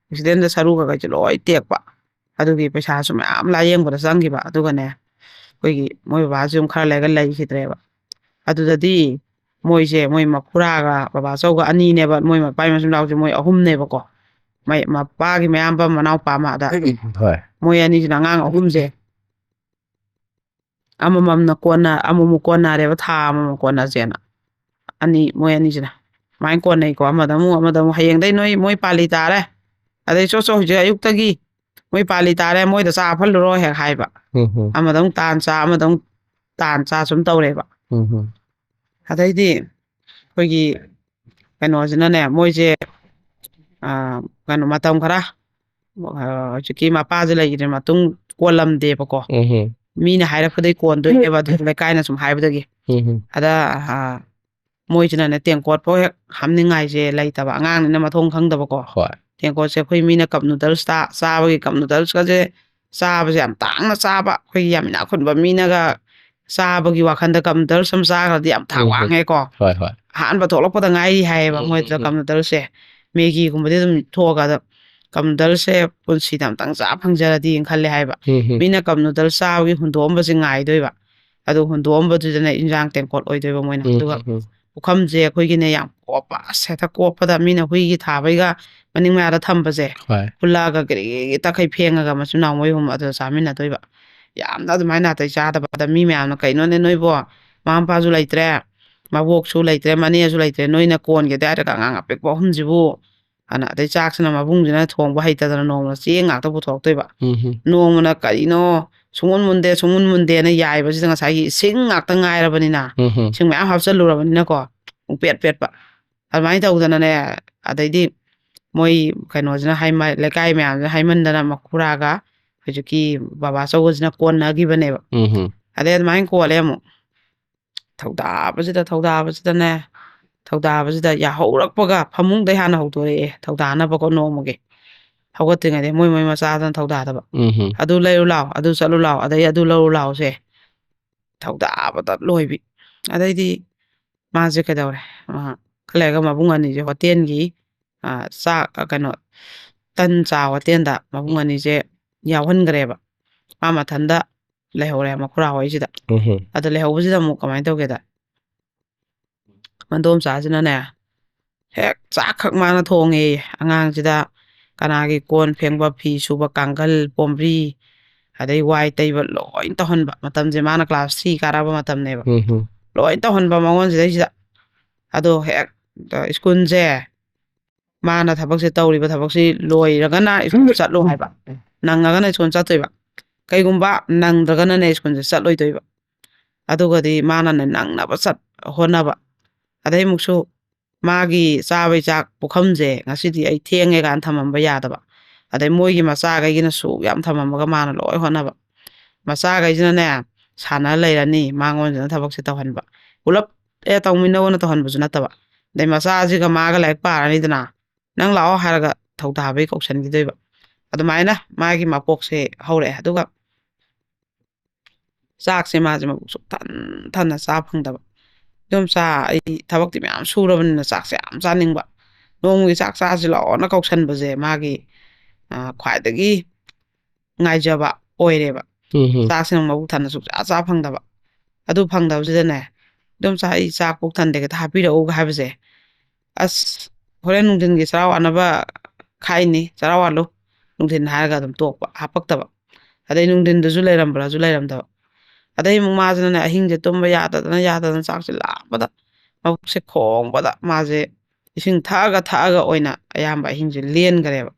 ꯑꯦꯛꯁꯤꯗꯦꯟꯗ ꯁꯔꯨ ꯀꯩꯀꯩꯁꯦ ꯂꯣꯏ ꯇꯦꯛꯄ꯫ ꯑꯗꯨꯒꯤ ꯄꯩꯁꯥꯁꯨ ꯃꯌꯥꯝ ꯂꯥꯏꯌꯦꯡꯕꯗ ꯆꯪꯈꯤꯕ꯫ ꯑꯗꯨꯒꯅꯦ, ꯑꯩꯈꯣꯏꯒꯤ ꯃꯣꯏ ꯕꯕꯥꯁꯨ ꯑꯗꯨꯝ ꯈꯔ ꯂꯩꯔꯒ ꯂꯩꯈꯤꯗ꯭ꯔꯦꯕ꯫ ꯑꯗꯨꯗꯗꯤ ꯃꯣꯏꯁꯦ, ꯃꯣꯏ ꯃꯈꯨꯔꯥꯒ ꯕꯕꯥꯆꯧꯒ ꯑꯅꯤꯅꯦꯕ, ꯃꯣꯏ ꯃꯄꯥꯒꯤ ꯃꯆꯤꯟ ꯃꯅꯥꯎꯁꯦ ꯃꯣꯏ ꯑꯍꯨꯝꯅꯦꯕꯀꯣ꯫ ꯃꯩ-, ꯃꯄꯥꯒꯤ ꯃꯌꯥꯝꯕ ꯃꯅꯥꯎꯄꯥ ꯑꯃ ꯑꯗ꯫ ꯍꯣꯏ꯫ ꯃꯣꯏ ꯑꯅꯤꯁꯤꯅ ꯑꯉꯥꯡ ꯑꯍꯨꯝꯁꯦ ꯑꯃꯃꯝꯅ ꯀꯣꯟꯅ, ꯑꯃꯨꯛꯃꯨꯛ ꯀꯣꯟꯅꯔꯦꯕ, ꯊꯥ ꯑꯃꯃꯨꯛ ꯀꯣꯟꯅꯁꯦꯅ꯫ ꯑꯅꯤ, ꯃꯣꯏ ꯑꯅꯤꯁꯤꯅ꯫ ꯑꯗꯨꯃꯥꯏꯅ ꯀꯣꯟꯅꯩꯀꯣ꯫ ꯑꯃꯗ ꯑꯃꯨꯛ, ꯑꯃꯗ ꯑꯃꯨꯛ, "ꯍꯌꯦꯡꯗꯩ ꯅꯣꯏ, ꯃꯣꯏ ꯄꯥꯜꯂꯤ ꯇꯥꯔꯦ꯫ ꯑꯗꯩ ꯆꯣ, ꯆꯣ, ꯍꯧꯖꯤꯛ ꯑꯌꯨꯛꯇꯒꯤ ꯃꯣꯏ ꯄꯥꯜꯂꯤ ꯇꯥꯔꯦ, ꯃꯣꯏꯗ ꯆꯥ ꯍꯥꯞꯍꯜꯂꯨꯔꯣ" ꯍꯦꯛ ꯍꯥꯏꯕ꯫ ꯎꯝ, ꯎꯝ꯫ ꯑꯃꯗ ꯑꯃꯨꯛ ꯇꯥꯟ ꯆꯥ, ꯑꯃꯗ ꯑꯃꯨꯛ ꯇꯥꯟ ꯆꯥ ꯁꯨꯝ ꯇꯧꯔꯦꯕ꯫ ꯎꯝ, ꯎꯝ꯫ ꯑꯗꯩꯗꯤ ꯑꯩꯈꯣꯏꯒꯤ ꯀꯩꯅꯣꯁꯤꯅꯅꯦ, ꯃꯣꯏꯁꯦ, ꯑ, ꯀꯩꯅꯣ, ꯃꯇꯝ ꯈꯔ, ꯑ, ꯍꯧꯖꯤꯛꯀꯤ ꯃꯄꯥꯁꯦ ꯂꯩꯈꯤꯗ꯭ꯔ ꯃꯇꯨꯡ ꯀꯣꯜꯂꯝꯗꯦꯕꯀꯣ꯫ ꯎꯝ, ꯎꯝ꯫ ꯃꯤꯅ ꯍꯥꯏꯔꯛꯄꯗꯒꯤ ꯀꯣꯟꯗꯣꯏꯅꯦꯕ, ꯑꯗꯨ ꯂꯩꯀꯥꯏꯅ ꯁꯨꯝ ꯍꯥꯏꯕꯗꯒꯤ꯫ ꯎꯝ, ꯎꯝ꯫ ꯑꯗ, ꯑ, ꯃꯣꯏꯁꯤꯅꯅꯦ, ꯇꯦꯡꯀꯣꯠꯐꯥꯎ ꯍꯦꯛ ꯍꯥꯞꯅꯤꯡꯉꯥꯏꯁꯦ ꯂꯩꯇꯕ, ꯑꯉꯥꯡꯅꯤꯅ ꯃꯊꯣꯡ ꯈꯪꯗꯕꯀꯣ꯫ ꯍꯣꯏ꯫ ꯇꯦꯡꯀꯣꯠꯁꯦ ꯑꯩꯈꯣꯏ ꯃꯤꯅ ꯀꯞ ꯅꯨꯗꯜꯁ ꯆꯥ-, ꯆꯥꯕꯒꯤ ꯀꯞ ꯅꯨꯗꯜꯁꯀꯁꯦ ꯆꯥꯕꯁꯦ ꯌꯥꯝ ꯇꯥꯡꯅ ꯆꯥꯕ, ꯑꯩꯈꯣꯏꯒꯤ ꯌꯥꯝ ꯏꯅꯥꯛ ꯈꯨꯟꯕ ꯃꯤꯅꯒ ꯆꯥꯕꯒꯤ ꯋꯥꯈꯟꯗ ꯀꯞ ꯅꯨꯗꯜꯁ ꯑꯃ ꯆꯥꯈ꯭ꯔꯗꯤ ꯌꯥꯝ ꯊꯥꯛ ꯎꯝ, ꯎꯝ꯫ ꯋꯥꯡꯉꯦꯀꯣ꯫ ꯍꯣꯏ, ꯍꯣꯏ꯫ ꯑꯍꯥꯟꯕ ꯊꯣꯛꯂꯛꯄꯗ ꯉꯥꯏꯔꯤ ꯍꯥꯏꯌꯦꯕ ꯎꯝ, ꯃꯣꯏꯗ ꯎꯝ, ꯀꯞ ꯎꯝ꯫ ꯅꯨꯗꯜꯁꯁꯦ꯫ ꯃꯦꯒꯤꯒꯨꯝꯕꯗꯤ ꯑꯗꯨꯝ ꯊꯣꯛꯑꯒ ꯑꯗ ꯀꯞ ꯅꯨꯗꯜꯁꯁꯦ ꯄꯨꯟꯁꯤꯗ ꯑꯝꯇꯪ ꯆꯥ ꯐꯪꯖꯔꯗꯤꯅ ꯈꯜꯂꯦ ꯍꯥꯏꯕ꯫ ꯎꯝ, ꯎꯝ꯫ ꯃꯤꯅ ꯀꯞ ꯅꯨꯗꯜꯁ ꯆꯥꯕꯒꯤ ꯍꯨꯟꯗꯣꯛꯑꯝꯕꯁꯦ ꯉꯥꯏꯗꯣꯏꯕ꯫ ꯑꯗꯨ ꯍꯨꯟꯗꯣꯛꯑꯝꯕꯗꯨꯗꯅ ꯏꯟꯖꯥꯡ ꯇꯦꯡꯀꯣꯠ ꯑꯣꯏꯗꯣꯏꯕ ꯃꯣꯏꯅ꯫ ꯎꯝ, ꯑꯗꯨꯒ ꯎꯝ, ꯎꯝ꯫ ꯄꯨꯈꯝꯁꯦ ꯑꯩꯈꯣꯏꯒꯤꯅꯦ ꯌꯥꯝ ꯀꯣꯞꯄ, ꯑꯁ, ꯍꯦꯛꯇ ꯀꯣꯞꯄꯗ ꯃꯤꯅ ꯍꯨꯏꯒꯤ ꯊꯥꯕꯩꯒ ꯃꯅꯤꯡ ꯃꯌꯥꯗ ꯊꯝꯕꯁꯦ, ꯍꯣꯏ꯫ ꯍꯨꯜꯂꯛꯑꯒ ꯒꯤꯔꯤ ꯒꯤꯔꯤ ꯇꯛꯈꯩ ꯐꯦꯡꯉꯒ ꯃꯆꯤꯟ ꯃꯅꯥꯎ ꯃꯣꯏ ꯑꯍꯨꯝ ꯑꯗꯨꯗ ꯆꯥꯃꯤꯟꯅꯗꯣꯏꯕ꯫ ꯌꯥꯝꯅ ꯑꯗꯨꯃꯥꯏꯅ ꯅꯥꯇꯩ ꯆꯥꯗꯕ, ꯑꯗ ꯃꯤ ꯃꯌꯥꯝꯅ, "ꯀꯩꯅꯣꯅꯦ ꯅꯣꯏꯕꯣ, ꯃꯃꯥ ꯃꯄꯥꯁꯨ ꯂꯩꯇ꯭ꯔꯦ, ꯃꯕꯣꯛꯁꯨ ꯂꯩꯇ꯭ꯔꯦ, ꯃꯅꯦꯁꯨ ꯂꯩꯇ꯭ꯔꯦ, ꯅꯣꯏꯅ ꯀꯣꯟꯒꯦꯗꯤ ꯍꯥꯏꯔꯒ ꯑꯉꯥꯡ ꯑꯄꯤꯛꯄ ꯑꯍꯨꯝꯁꯤꯕꯨ?" ꯑꯅ, ꯑꯗꯩ ꯆꯥꯛꯁꯤꯅ ꯃꯕꯨꯡꯁꯤꯅ ꯊꯣꯡꯕ ꯍꯩꯇꯗꯅ ꯅꯣꯡꯃꯅ ꯆꯦꯡ ꯉꯥꯛꯇ ꯄꯨꯊꯣꯔꯛꯇꯣꯏꯕ꯫ ꯎꯝ, ꯎꯝ꯫ ꯅꯣꯡꯃꯅ ꯀꯔꯤꯅꯣ ꯁꯨꯡꯃꯨꯟ ꯃꯨꯟꯗꯦ, ꯁꯨꯡꯃꯨꯟ ꯃꯨꯟꯗꯦꯅ ꯌꯥꯏꯕꯁꯤꯗ ꯉꯁꯥꯏꯒꯤ ꯏꯁꯤꯡ ꯉꯥꯛꯇ ꯉꯥꯏꯔꯕꯅꯤꯅ, ꯎꯝ, ꯎꯝ꯫ ꯏꯁꯤꯡ ꯃꯌꯥꯝ ꯍꯥꯞꯆꯜꯂꯨꯔꯕꯅꯤꯅꯀꯣ, ꯄꯨꯡꯄꯦꯠ ꯄꯦꯠꯄ꯫ ꯑꯗꯨꯃꯥꯏꯅ ꯇꯧꯗꯅꯅꯦ, ꯑꯗꯩꯗꯤ ꯃꯣꯏ ꯀꯩꯅꯣꯁꯤꯅ ꯍꯥꯏꯃ-, ꯂꯩꯀꯥꯏ ꯃꯌꯥꯝꯁꯤꯅ ꯍꯥꯏꯃꯟꯗꯅ ꯃꯈꯨꯔꯥꯒ ꯍꯧꯖꯤꯛꯀꯤ ꯕꯕꯥ ꯑꯆꯧꯕꯁꯤꯅ ꯀꯣꯟꯅꯈꯤꯕꯅꯦꯕ꯫ ꯎꯝ, ꯎꯝ꯫ ꯑꯗꯩ ꯑꯗꯨꯃꯥꯏꯅ ꯀꯣꯜꯂꯦ ꯑꯃꯨꯛ꯫ ꯊꯧꯗꯥꯕꯁꯤꯗ, ꯊꯧꯗꯥꯕꯁꯤꯗꯅꯦ, ꯊꯧꯗꯥꯕꯁꯤꯗ ꯌꯥꯍꯧꯔꯛꯄꯒ ꯐꯃꯨꯡꯗꯩ ꯍꯥꯟꯅ ꯍꯧꯗꯣꯔꯛꯑꯦ, ꯊꯧꯗꯥꯅꯕꯀꯣ ꯅꯣꯡꯃꯒꯤ꯫ ꯍꯧꯒꯠꯇ꯭ꯔꯤꯉꯩꯗ ꯃꯣꯏ ꯃꯣꯏ ꯃꯆꯥꯗꯨꯅ ꯊꯧꯗꯥꯗꯕ꯫ ꯎꯝ꯫ "ꯑꯗꯨ ꯂꯩꯔꯨ ꯂꯥꯎ, ꯑꯗꯨ ꯆꯠꯂꯨ ꯂꯥꯎ, ꯑꯗꯩ ꯑꯗꯨ ꯂꯧꯔꯨ ꯂꯥꯎꯁꯦ", ꯊꯧꯗꯥꯕꯗ ꯂꯣꯏꯕꯤ꯫ ꯑꯗꯩꯗꯤ ꯃꯥꯁꯦ ꯀꯩꯗꯧꯔꯦ? ꯑ, ꯈꯔ ꯂꯩꯔꯒ ꯃꯕꯨꯡ ꯑꯅꯤꯁꯦ ꯍꯣꯇꯦꯜꯒꯤ, ꯑ, ꯆꯥꯛ, ꯑ, ꯀꯩꯅꯣ, ꯇꯟ ꯆꯥ ꯍꯣꯇꯦꯜꯗ ꯃꯕꯨꯡ ꯑꯅꯤꯁꯦ ꯌꯥꯎꯍꯟꯈ꯭ꯔꯦꯕ꯫ ꯃꯥ ꯃꯊꯟꯗ ꯂꯩꯍꯧꯔꯦ ꯃꯈꯨꯔꯥ ꯍꯣꯏꯁꯤꯗ꯫ ꯎꯝ꯫ ꯑꯗ ꯂꯩꯍꯧꯕꯁꯤꯗ ꯑꯃꯨꯛ ꯀꯃꯥꯏꯅ ꯇꯧꯒꯦꯗ, ꯃꯗꯣꯝꯆꯥꯁꯤꯅꯅꯦ, ꯍꯦꯛ ꯆꯥꯛꯈꯛ ꯃꯥꯅ ꯊꯣꯡꯉꯦ꯫ ꯑꯉꯥꯡꯁꯤꯗ ꯀꯅꯥꯒꯤ ꯀꯣꯟ ꯐꯦꯡꯕ, ꯐꯤ ꯁꯨꯕ, ꯀꯥꯡꯈꯜ, ꯄꯣꯝꯕ꯭ꯔꯤ, ꯑꯗꯩ ꯋꯥꯏ ꯇꯩꯕ ꯂꯣꯏ ꯇꯧꯍꯟꯕ꯫ ꯃꯇꯝꯁꯦ ꯃꯥꯅ class three ꯀꯥꯔꯛꯄ ꯃꯇꯝꯅꯦꯕ꯫ ꯎꯝ꯫ ꯂꯣꯏ ꯇꯧꯍꯟꯕ ꯃꯉꯣꯟꯁꯤꯗꯩꯁꯤꯗ꯫ ꯑꯗꯣ ꯍꯦꯛ, ꯑ, ꯁ꯭ꯀꯨꯜꯁꯦ, ꯃꯥꯅ ꯊꯕꯛꯁꯦ ꯇꯧꯔꯤꯕ ꯊꯕꯛꯁꯤ ꯂꯣꯏꯔꯒꯅ ꯁ꯭ꯀꯨꯜ ꯆꯠꯂꯣ ꯍꯥꯏꯕ, ꯅꯪꯉꯒꯅ ꯁ꯭ꯀꯨꯜ ꯆꯠꯇꯣꯏꯕ꯫ ꯀꯩꯒꯨꯝꯕ ꯅꯪꯗ꯭ꯔꯒꯅꯅꯦ ꯁ꯭ꯀꯨꯜꯁꯦ ꯆꯠꯂꯣꯏꯗꯣꯏꯕ꯫ ꯑꯗꯨꯒꯗꯤ ꯃꯥꯅꯅꯦ ꯅꯪꯅꯕ ꯆꯠ ꯍꯣꯠꯅꯕ꯫ ꯑꯗꯩ ꯑꯃꯨꯛꯁꯨ ꯃꯥꯒꯤ ꯆꯥꯕꯩ ꯆꯥꯛ ꯄꯨꯈꯝꯁꯦ ꯉꯁꯤꯗꯤ ꯑꯩ ꯊꯦꯡꯉꯦ ꯀꯥꯏꯅ ꯊꯝꯃꯝꯕ ꯌꯥꯗꯕ꯫ ꯑꯗꯩ ꯃꯣꯏꯒꯤ ꯃꯆꯥꯈꯩꯒꯤꯅ ꯁꯨꯛ ꯌꯥꯝ ꯊꯝꯃꯝꯃꯒ ꯃꯥꯅ ꯂꯣꯏ ꯍꯣꯠꯅꯕ꯫ ꯃꯆꯥꯈꯩꯁꯤꯅꯅꯦ ꯁꯥꯟꯅ ꯂꯩꯔꯅꯤ, ꯃꯉꯣꯟꯁꯤꯅ ꯊꯕꯛꯁꯦ ꯇꯧꯍꯟꯕ꯫ ꯄꯨꯂꯞ "ꯑꯦ, ꯇꯧꯃꯤꯟꯅꯧꯅ" ꯇꯧꯍꯟꯕꯁꯨ ꯅꯠꯇꯕ꯫ ꯑꯗꯩ ꯃꯆꯥꯁꯤꯒ ꯃꯥꯒ ꯂꯥꯏꯔꯤꯛ ꯄꯥꯔꯅꯤꯗꯅ, "ꯅꯪ ꯂꯥꯛꯑꯣ" ꯍꯥꯏꯔꯒ ꯊꯧꯗꯥꯕꯩ ꯀꯧꯁꯟꯈꯤꯗꯣꯏꯕ꯫ ꯑꯗꯨꯃꯥꯏꯅ ꯃꯥꯒꯤ ꯃꯄꯣꯛꯁꯦ ꯍꯧꯔꯛꯑꯦ꯫ ꯑꯗꯨꯒ ꯆꯥꯛꯁꯦ ꯃꯥꯁꯦ ꯃꯕꯨꯛ ꯁꯨꯛꯊꯟ ꯊꯟꯅ ꯆꯥ ꯐꯪꯗꯕ꯫ "ꯏꯗꯣꯝꯆꯥ, ꯑꯩ ꯊꯕꯛꯇꯤ ꯃꯌꯥꯝ ꯁꯨꯔꯕꯅꯤꯅ ꯆꯥꯛꯁꯦ ꯌꯥꯝ ꯆꯥꯅꯤꯡꯕ꯫ ꯅꯣꯡꯃꯒꯤ ꯆꯥꯛ ꯆꯥꯁꯤ ꯂꯥꯛꯑꯣꯅ" ꯀꯧꯁꯟꯕꯁꯦ ꯃꯥꯒꯤ, ꯑ, ꯈ꯭ꯋꯥꯏꯗꯒꯤ ꯉꯥꯏꯖꯕ ꯑꯣꯏꯔꯦꯕ꯫ ꯎꯝ꯫ ꯆꯥꯛꯁꯤꯅ ꯃꯕꯨꯛ ꯊꯟꯅ ꯁꯨꯛꯆꯥ ꯆꯥ ꯐꯪꯗꯕ꯫ ꯑꯗꯨ ꯐꯪꯗꯕꯁꯤꯗꯅꯦ, "ꯏꯗꯣꯝꯆꯥ, ꯑꯩ ꯆꯥꯛ ꯄꯨꯛ ꯊꯟꯗꯦ, ꯈꯤꯇ ꯍꯥꯞꯄꯤꯔꯛꯎꯒ" ꯍꯥꯏꯕꯁꯦ, "ꯑꯁ, ꯍꯣꯔꯦꯟ ꯅꯨꯡꯊꯤꯟꯒꯤ ꯆꯔꯥ ꯋꯥꯅꯕ ꯈꯥꯛꯏꯅꯤ, ꯆꯔꯥ ꯋꯥꯜꯂꯨ" ꯅꯨꯡꯊꯤꯟ ꯍꯥꯏꯔꯒ ꯑꯗꯨꯝ ꯇꯣꯛꯄ, ꯍꯥꯞꯄꯛꯇꯕ꯫ ꯑꯗꯩ ꯅꯨꯡꯊꯤꯟꯗꯁꯨ ꯂꯩꯔꯝꯕ꯭ꯔꯥꯁꯨ ꯂꯩꯔꯝꯗꯕ꯫ ꯑꯗꯩ ꯑꯃꯨꯛ ꯃꯥꯁꯤꯅꯅꯦ, ꯑꯍꯤꯡꯁꯦ ꯇꯨꯝꯕ ꯌꯥꯗꯗꯅ, ꯌꯥꯗꯗꯅ, ꯆꯥꯛꯁꯦ ꯂꯥꯝꯕꯗ, ꯃꯕꯨꯛꯁꯦ ꯈꯣꯡꯕꯗ, ꯃꯥꯁꯦ ꯏꯁꯤꯡ ꯊꯛꯑꯒ ꯊꯛꯑꯒ ꯑꯣꯏꯅ ꯑꯌꯥꯝꯕ ꯑꯍꯤꯡꯁꯦ ꯂꯦꯟꯈ꯭ꯔꯦꯕ꯫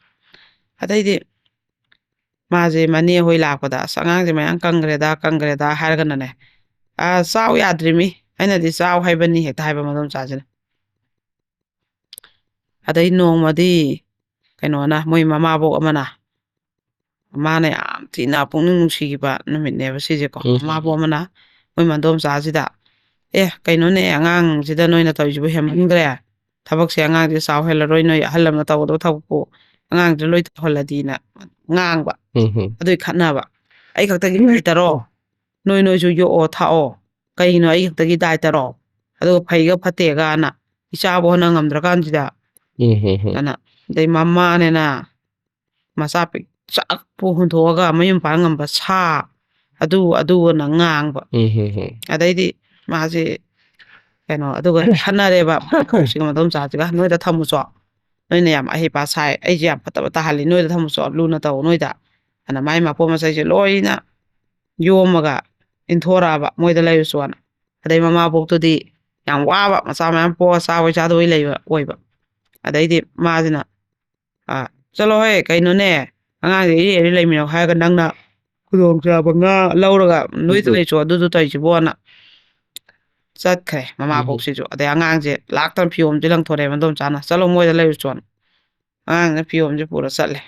ꯑꯗꯩꯗꯤ ꯃꯥꯁꯦ ꯃꯅꯦ ꯍꯣꯏ ꯂꯥꯛꯄꯗ, "ꯑꯁ, ꯑꯉꯥꯡꯁꯦ ꯃꯌꯥꯝ ꯀꯪꯈ꯭ꯔꯦꯗ, ꯀꯪꯈ꯭ꯔꯦꯗ" ꯍꯥꯏꯔꯒꯅꯅꯦ, "ꯑ, ꯆꯥꯎ ꯌꯥꯗ꯭ꯔꯤꯃꯤ, ꯑꯩꯅꯗꯤ ꯆꯥꯎ ꯍꯥꯏꯕꯅꯤ" ꯍꯦꯛꯇ ꯍꯥꯏꯕ ꯃꯗꯣꯝꯆꯥꯁꯤꯅ꯫ ꯑꯗꯩ ꯅꯣꯡꯃꯗꯤ ꯀꯩꯅꯣꯅ, ꯃꯣꯏ ꯃꯃꯥꯕꯣꯛ ꯑꯃꯅ, ꯃꯥꯅ ꯌꯥꯝ ꯊꯤꯅ ꯄꯨꯛꯅꯤꯡ ꯅꯨꯡꯁꯤꯈꯤꯕ ꯅꯨꯃꯤꯠꯅꯦꯕ ꯁꯤꯁꯦꯀꯣ꯫ ꯎꯝ꯫ ꯃꯃꯥꯕꯨ ꯑꯃꯅ ꯃꯣꯏ ꯃꯗꯣꯝꯆꯥꯁꯤꯗ, "ꯑꯦ, ꯀꯩꯅꯣꯅꯦ, ꯑꯉꯥꯡꯁꯤꯗ ꯅꯣꯏꯅ ꯇꯧꯔꯤꯁꯤꯕꯨ ꯍꯦꯟꯃꯟꯈ꯭ꯔꯦ꯫ ꯊꯕꯛꯁꯦ ꯑꯉꯥꯡꯁꯦ ꯆꯥꯎꯍꯜꯂꯔꯣꯏ, ꯅꯣꯏ ꯑꯍꯜ ꯑꯃ ꯇꯧꯒꯗꯕ ꯊꯕꯛꯄꯨ ꯑꯉꯥꯡꯁꯤꯗ ꯂꯣꯏ ꯇꯧꯍꯜꯂꯗꯤꯅ" ꯉꯥꯡꯕ꯫ ꯎꯝ꯫ ꯑꯗꯨꯏ ꯈꯠꯅꯕ꯫ "ꯑꯩ ꯈꯛꯇꯒꯤ ꯂꯩꯇꯔꯣ? ꯅꯣꯏ ꯅꯣꯏꯁꯨ ꯌꯣꯛꯑꯣ ꯊꯥꯛꯑꯣ꯫ ꯀꯩꯒꯤꯅꯣ ꯑꯩ ꯈꯛꯇꯒꯤ ꯗꯥꯏꯇꯔꯣ? ꯑꯗꯨꯒ ꯐꯩꯒ ꯐꯠꯇꯦꯒꯅ ꯏꯆꯥꯕꯨ ꯍꯣꯠꯅ ꯉꯝꯗ꯭ꯔꯀꯥꯟꯁꯤꯗ" ꯎꯝ, ꯎꯝ, ꯎꯝ꯫ ꯑꯅ, ꯑꯗꯩ ꯃꯃꯥꯅꯦꯅ ꯃꯆꯥ ꯄꯤꯛꯆꯥꯛꯄꯨ ꯍꯨꯟꯗꯣꯛꯑꯒ ꯃꯌꯨꯝ ꯄꯥꯟ ꯉꯝꯕ ꯁꯥ, ꯑꯗꯨ, ꯑꯗꯨꯅ ꯉꯥꯡꯕ꯫ ꯎꯝ, ꯎꯝ, ꯎꯝ꯫ ꯑꯗꯩꯗꯤ ꯃꯥꯁꯦ ꯀꯩꯅꯣ, ꯑꯗꯨꯒ ꯈꯟꯅꯔꯦꯕ꯫ ꯁꯤꯒ ꯃꯗꯣꯝꯆꯥꯁꯤꯒ, "ꯅꯣꯏꯗ ꯊꯝꯃꯨꯆꯣ꯫ ꯅꯣꯏꯅ ꯌꯥꯝ ꯑꯍꯩ ꯄꯥ ꯁꯥꯏ, ꯑꯩꯁꯦ ꯌꯥꯝ ꯐꯠꯇꯕ ꯇꯥꯍꯜꯂꯤ, ꯅꯣꯏꯗ ꯊꯝꯃꯨꯆꯣ, ꯂꯨꯅ ꯇꯧ ꯅꯣꯏꯗ"꯫ ꯑꯅ ꯃꯥꯏ ꯃꯄꯣ ꯃꯆꯩꯁꯦ ꯂꯣꯏꯅ ꯌꯣꯝꯃꯒ ꯏꯟꯊꯣꯔꯛꯑꯕ, "ꯃꯣꯏꯗ ꯂꯩꯔꯨꯆꯣꯅ"꯫ ꯑꯗꯩ ꯃꯃꯥꯕꯣꯛꯇꯨꯗꯤ ꯌꯥꯝ ꯋꯥꯕ, ꯃꯆꯥ ꯃꯌꯥꯝ ꯄꯣꯛꯑ ꯆꯥꯕꯣꯏ ꯆꯥꯗꯕꯣꯏ ꯂꯩꯕ ꯑꯣꯏꯕ꯫ ꯑꯗꯩꯗꯤ ꯃꯥꯁꯤꯅ, "ꯑ, ꯆꯠꯂꯣꯍꯦ, ꯀꯩꯅꯣꯅꯦ, ꯑꯉꯥꯡꯁꯦ ꯏꯔꯦ ꯏꯔꯦ ꯂꯩꯃꯤꯟꯅꯧ ꯍꯥꯏꯔꯒ ꯅꯪꯅ ꯈꯨꯗꯣꯡꯆꯥꯕ ꯉꯥ ꯂꯧꯔꯒ ꯅꯣꯏꯗ ꯎꯝ꯫ ꯂꯩꯆꯣ, ꯑꯗꯨꯗꯨ ꯇꯧꯔꯤꯁꯤꯕꯣꯅ" ꯆꯠꯈ꯭ꯔꯦ ꯎꯝ꯫ ꯃꯃꯥꯕꯣꯛꯁꯤꯁꯨ꯫ ꯑꯗꯩ ꯑꯉꯥꯡꯁꯦ ꯂꯥꯛꯇꯅ ꯐꯤꯌꯣꯝꯁꯦ ꯂꯪꯊꯣꯔꯛꯑꯦ ꯃꯗꯣꯝꯆꯥꯅ, "ꯆꯠꯂꯣ, ꯃꯣꯏꯗ ꯂꯩꯔꯨꯆꯣꯅ"꯫ ꯑꯉꯥꯡꯁꯤꯅ ꯐꯤꯌꯣꯝꯁꯦ ꯄꯨꯔ ꯆꯠꯂꯦ꯫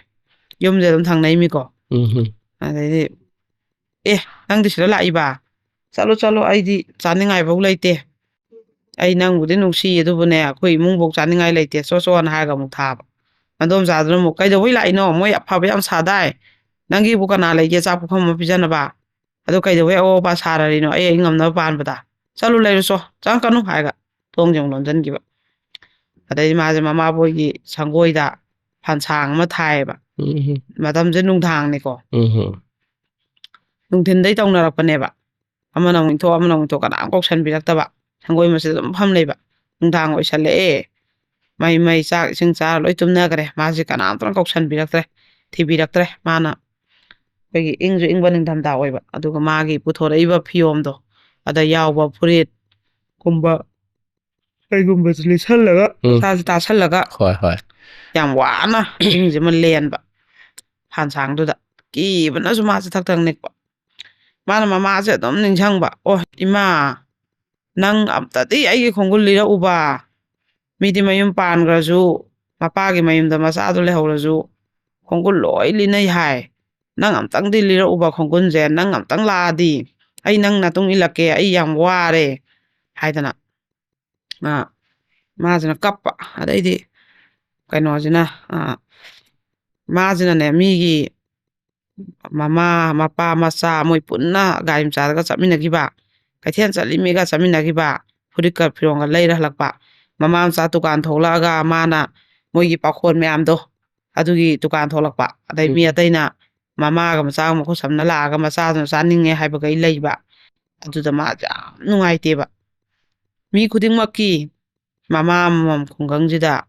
ꯌꯨꯝꯁꯦ ꯑꯗꯨꯝ ꯊꯪꯅꯩꯃꯤꯀꯣ꯫ ꯎꯝ꯫ ꯑꯗꯩꯗꯤ, "ꯑꯦ, ꯅꯪꯗꯤ ꯁꯤꯗ ꯂꯥꯛꯏꯕ? ꯆꯠꯂꯣ, ꯆꯠꯂꯣ, ꯑꯩꯗꯤ ꯆꯥꯅꯤꯡꯉꯥꯏꯐꯧ ꯂꯩꯇꯦ꯫ ꯑꯩ ꯅꯪꯕꯨꯗꯤ ꯅꯨꯡꯁꯤ, ꯑꯗꯨꯕꯨꯅꯦ, ꯑꯩꯈꯣꯏ ꯏꯃꯨꯡꯐꯧ ꯆꯥꯅꯤꯡꯉꯥꯏ ꯂꯩꯇꯦ, ꯆꯣ, ꯆꯣꯅ" ꯍꯥꯏꯔꯒ ꯑꯃꯨꯛ ꯊꯥꯕ꯫ ꯃꯗꯣꯝꯆꯥꯗꯨꯅ ꯑꯃꯨꯛ, "ꯀꯩꯗꯧꯕꯩ ꯂꯥꯛꯏꯅꯣ? ꯃꯣꯏ ꯑꯐꯕ ꯌꯥꯝ ꯁꯥꯗꯥꯏ꯫ ꯅꯪꯒꯤꯕꯨ ꯀꯅꯥ ꯂꯩꯒꯦ ꯆꯥꯛ ꯄꯨꯈꯝ ꯑꯃ ꯄꯤꯖꯅꯕ? ꯑꯗꯨ ꯀꯩꯗꯧꯕꯩ ꯑꯋꯥ ꯑꯄꯥ ꯁꯥꯔꯔꯤꯅꯣ? ꯑꯩ, ꯑꯩ ꯉꯝꯅꯕ ꯄꯥꯟꯕꯗ꯫ ꯆꯠꯂꯨ, ꯂꯩꯔꯨ ꯆꯣ, ꯆꯪꯉꯛꯀꯅꯨ" ꯍꯥꯏꯔꯒ ꯊꯣꯡꯁꯦ ꯑꯃꯨꯛ ꯂꯣꯟꯁꯤꯟꯈꯤꯕ꯫ ꯑꯗꯩꯗꯤ ꯃꯥꯁꯦ ꯃꯃꯥꯕꯣꯏꯒꯤ ꯁꯪꯒꯣꯏꯗ ꯐꯥꯟꯁꯥꯡ ꯑꯃ ꯊꯥꯏꯌꯦꯕ꯫ ꯎꯝ꯫ ꯃꯇꯝꯁꯦ ꯅꯨꯡꯗꯥꯡꯅꯤꯀꯣ꯫ ꯎꯝ꯫ ꯅꯨꯡꯊꯤꯟꯗꯩ ꯇꯧꯅꯔꯛꯄꯅꯦꯕ꯫ ꯑꯃꯅ ꯑꯃꯨꯛ ꯏꯟꯊꯣꯛ, ꯑꯃꯅ ꯑꯃꯨꯛ ꯏꯟꯊꯣꯛ, ꯀꯅꯥꯝ ꯀꯧꯁꯟꯕꯤꯔꯛꯇꯕ꯫ ꯁꯪꯒꯣꯏ ꯃꯆꯤꯗ ꯑꯗꯨꯝ ꯐꯝ ꯂꯩꯕ꯫ ꯅꯨꯡꯗꯥꯡ ꯑꯣꯏꯁꯜꯂꯛꯑꯦ꯫ ꯃꯩ, ꯃꯩ, ꯆꯥꯛ ꯏꯁꯤꯡ ꯆꯥꯔ ꯂꯣꯏ ꯇꯨꯝꯅꯈ꯭ꯔꯦ꯫ ꯃꯥꯁꯦ ꯀꯅꯥꯝꯇꯅ ꯀꯧꯁꯟꯕꯤꯔꯛꯇ꯭ꯔꯦ, ꯊꯤꯕꯤꯔꯛꯇ꯭ꯔꯦ꯫ ꯃꯥꯅ ꯑꯩꯈꯣꯏꯒꯤ ꯏꯪꯁꯨ ꯏꯪꯕ ꯅꯤꯡꯊꯝꯊꯥ ꯑꯣꯏꯕ꯫ ꯑꯗꯨꯒ ꯃꯥꯒꯤ ꯄꯨꯊꯣꯔꯛꯏꯕ ꯐꯤꯌꯣꯝꯗꯣ, ꯑꯗ ꯌꯥꯎꯕ ꯐꯨꯔꯤꯠ ꯀꯨꯝꯕ ꯀꯩꯒꯨꯝꯕꯁꯦ ꯂꯤꯠꯁꯜꯂꯒ, ꯎꯝ꯫ ꯃꯁꯥꯁꯦ ꯇꯥꯁꯜꯂꯒ ꯍꯣꯏ, ꯍꯣꯏ꯫ ꯌꯥꯝ ꯋꯥꯅ ꯏꯁꯤꯡꯁꯤꯃ ꯂꯦꯟꯕ ꯐꯥꯟꯁꯥꯡꯗꯨꯗ꯫ ꯀꯤꯕꯅꯁꯨ ꯃꯥꯁꯦ ꯊꯛ ꯊꯛ ꯅꯤꯛꯄ꯫ ꯃꯥꯅ ꯃꯃꯥꯁꯦ ꯑꯗꯨꯝ ꯅꯤꯡꯁꯤꯡꯕ, "ꯑꯣ, ꯏꯃꯥ, ꯅꯪ ꯑꯝꯇꯗꯤ ꯑꯩꯒꯤ ꯈꯣꯡꯒꯨꯜ ꯂꯤꯔꯛꯎꯕ꯫ ꯃꯤꯗꯤ ꯃꯌꯨꯝ ꯄꯥꯟꯈ꯭ꯔꯁꯨ, ꯃꯄꯥꯒꯤ ꯃꯌꯨꯝꯗ ꯃꯆꯥꯗꯣ ꯂꯩꯍꯧꯔꯁꯨ, ꯈꯣꯡꯒꯨꯜ ꯂꯣꯏ ꯂꯤꯅꯩ ꯍꯥꯏ꯫ "ꯅꯪ ꯑꯝꯇꯪꯗꯤ ꯂꯤꯔꯛꯎꯕ ꯈꯣꯡꯒꯨꯟꯁꯦ, ꯅꯪ ꯑꯝꯇꯪ ꯂꯥꯛꯑꯗꯤ ꯑꯩ ꯅꯪ ꯅꯇꯨꯡ ꯏꯜꯂꯛꯀꯦ, ꯑꯩ ꯌꯥꯝ ꯋꯥꯔꯦ" ꯍꯥꯏꯗꯅ, ꯑ, ꯃꯥꯁꯤꯅ ꯀꯞꯄ꯫ ꯑꯗꯩꯗꯤ ꯀꯩꯅꯣꯁꯤꯅ, ꯑ, ꯃꯥꯁꯤꯅꯅꯦ, ꯃꯤꯒꯤ ꯃꯃꯥ, ꯃꯄꯥ, ꯃꯆꯥ, ꯃꯣꯏ ꯄꯨꯟꯅ ꯒꯥꯔꯤ ꯃꯆꯥꯗꯒ ꯆꯠꯃꯤꯟꯅꯈꯤꯕ, ꯀꯩꯊꯦꯜ ꯆꯠꯂꯤꯃꯤꯒ ꯆꯠꯃꯤꯟꯅꯈꯤꯕ, ꯐꯨꯔꯤꯠꯀ ꯐꯤꯔꯣꯟꯒ ꯂꯩꯔ ꯍꯜꯂꯛꯄ, ꯃꯃꯥ ꯃꯆꯥ ꯗꯨꯀꯥꯟ ꯊꯣꯛꯂꯛꯑꯒ ꯃꯥꯅ ꯃꯣꯏꯒꯤ ꯄꯥꯈꯣꯟ ꯃꯌꯥꯝꯗꯣ, ꯑꯗꯨꯒꯤ ꯗꯨꯀꯥꯟ ꯊꯣꯛꯂꯛꯄ, ꯑꯗꯩ ꯃꯤ ꯎꯝ꯫ ꯑꯇꯩꯅ ꯃꯃꯥꯒ ꯃꯆꯥꯒ ꯃꯈꯨꯠ ꯁꯝꯅ ꯂꯥꯛꯑꯒ ꯃꯆꯥꯗꯨꯅ ꯆꯥꯅꯤꯡꯉꯦ ꯍꯥꯏꯕꯈꯩ ꯂꯩꯕ, ꯑꯗꯨꯗ ꯃꯥ ꯌꯥꯝ ꯅꯨꯡꯉꯥꯏꯇꯦꯕ꯫ ꯃꯤ ꯈꯨꯗꯤꯡꯃꯛꯀꯤ ꯃꯃꯥ ꯑꯃꯃꯝ ꯈꯨꯡꯒꯪꯁꯤꯗ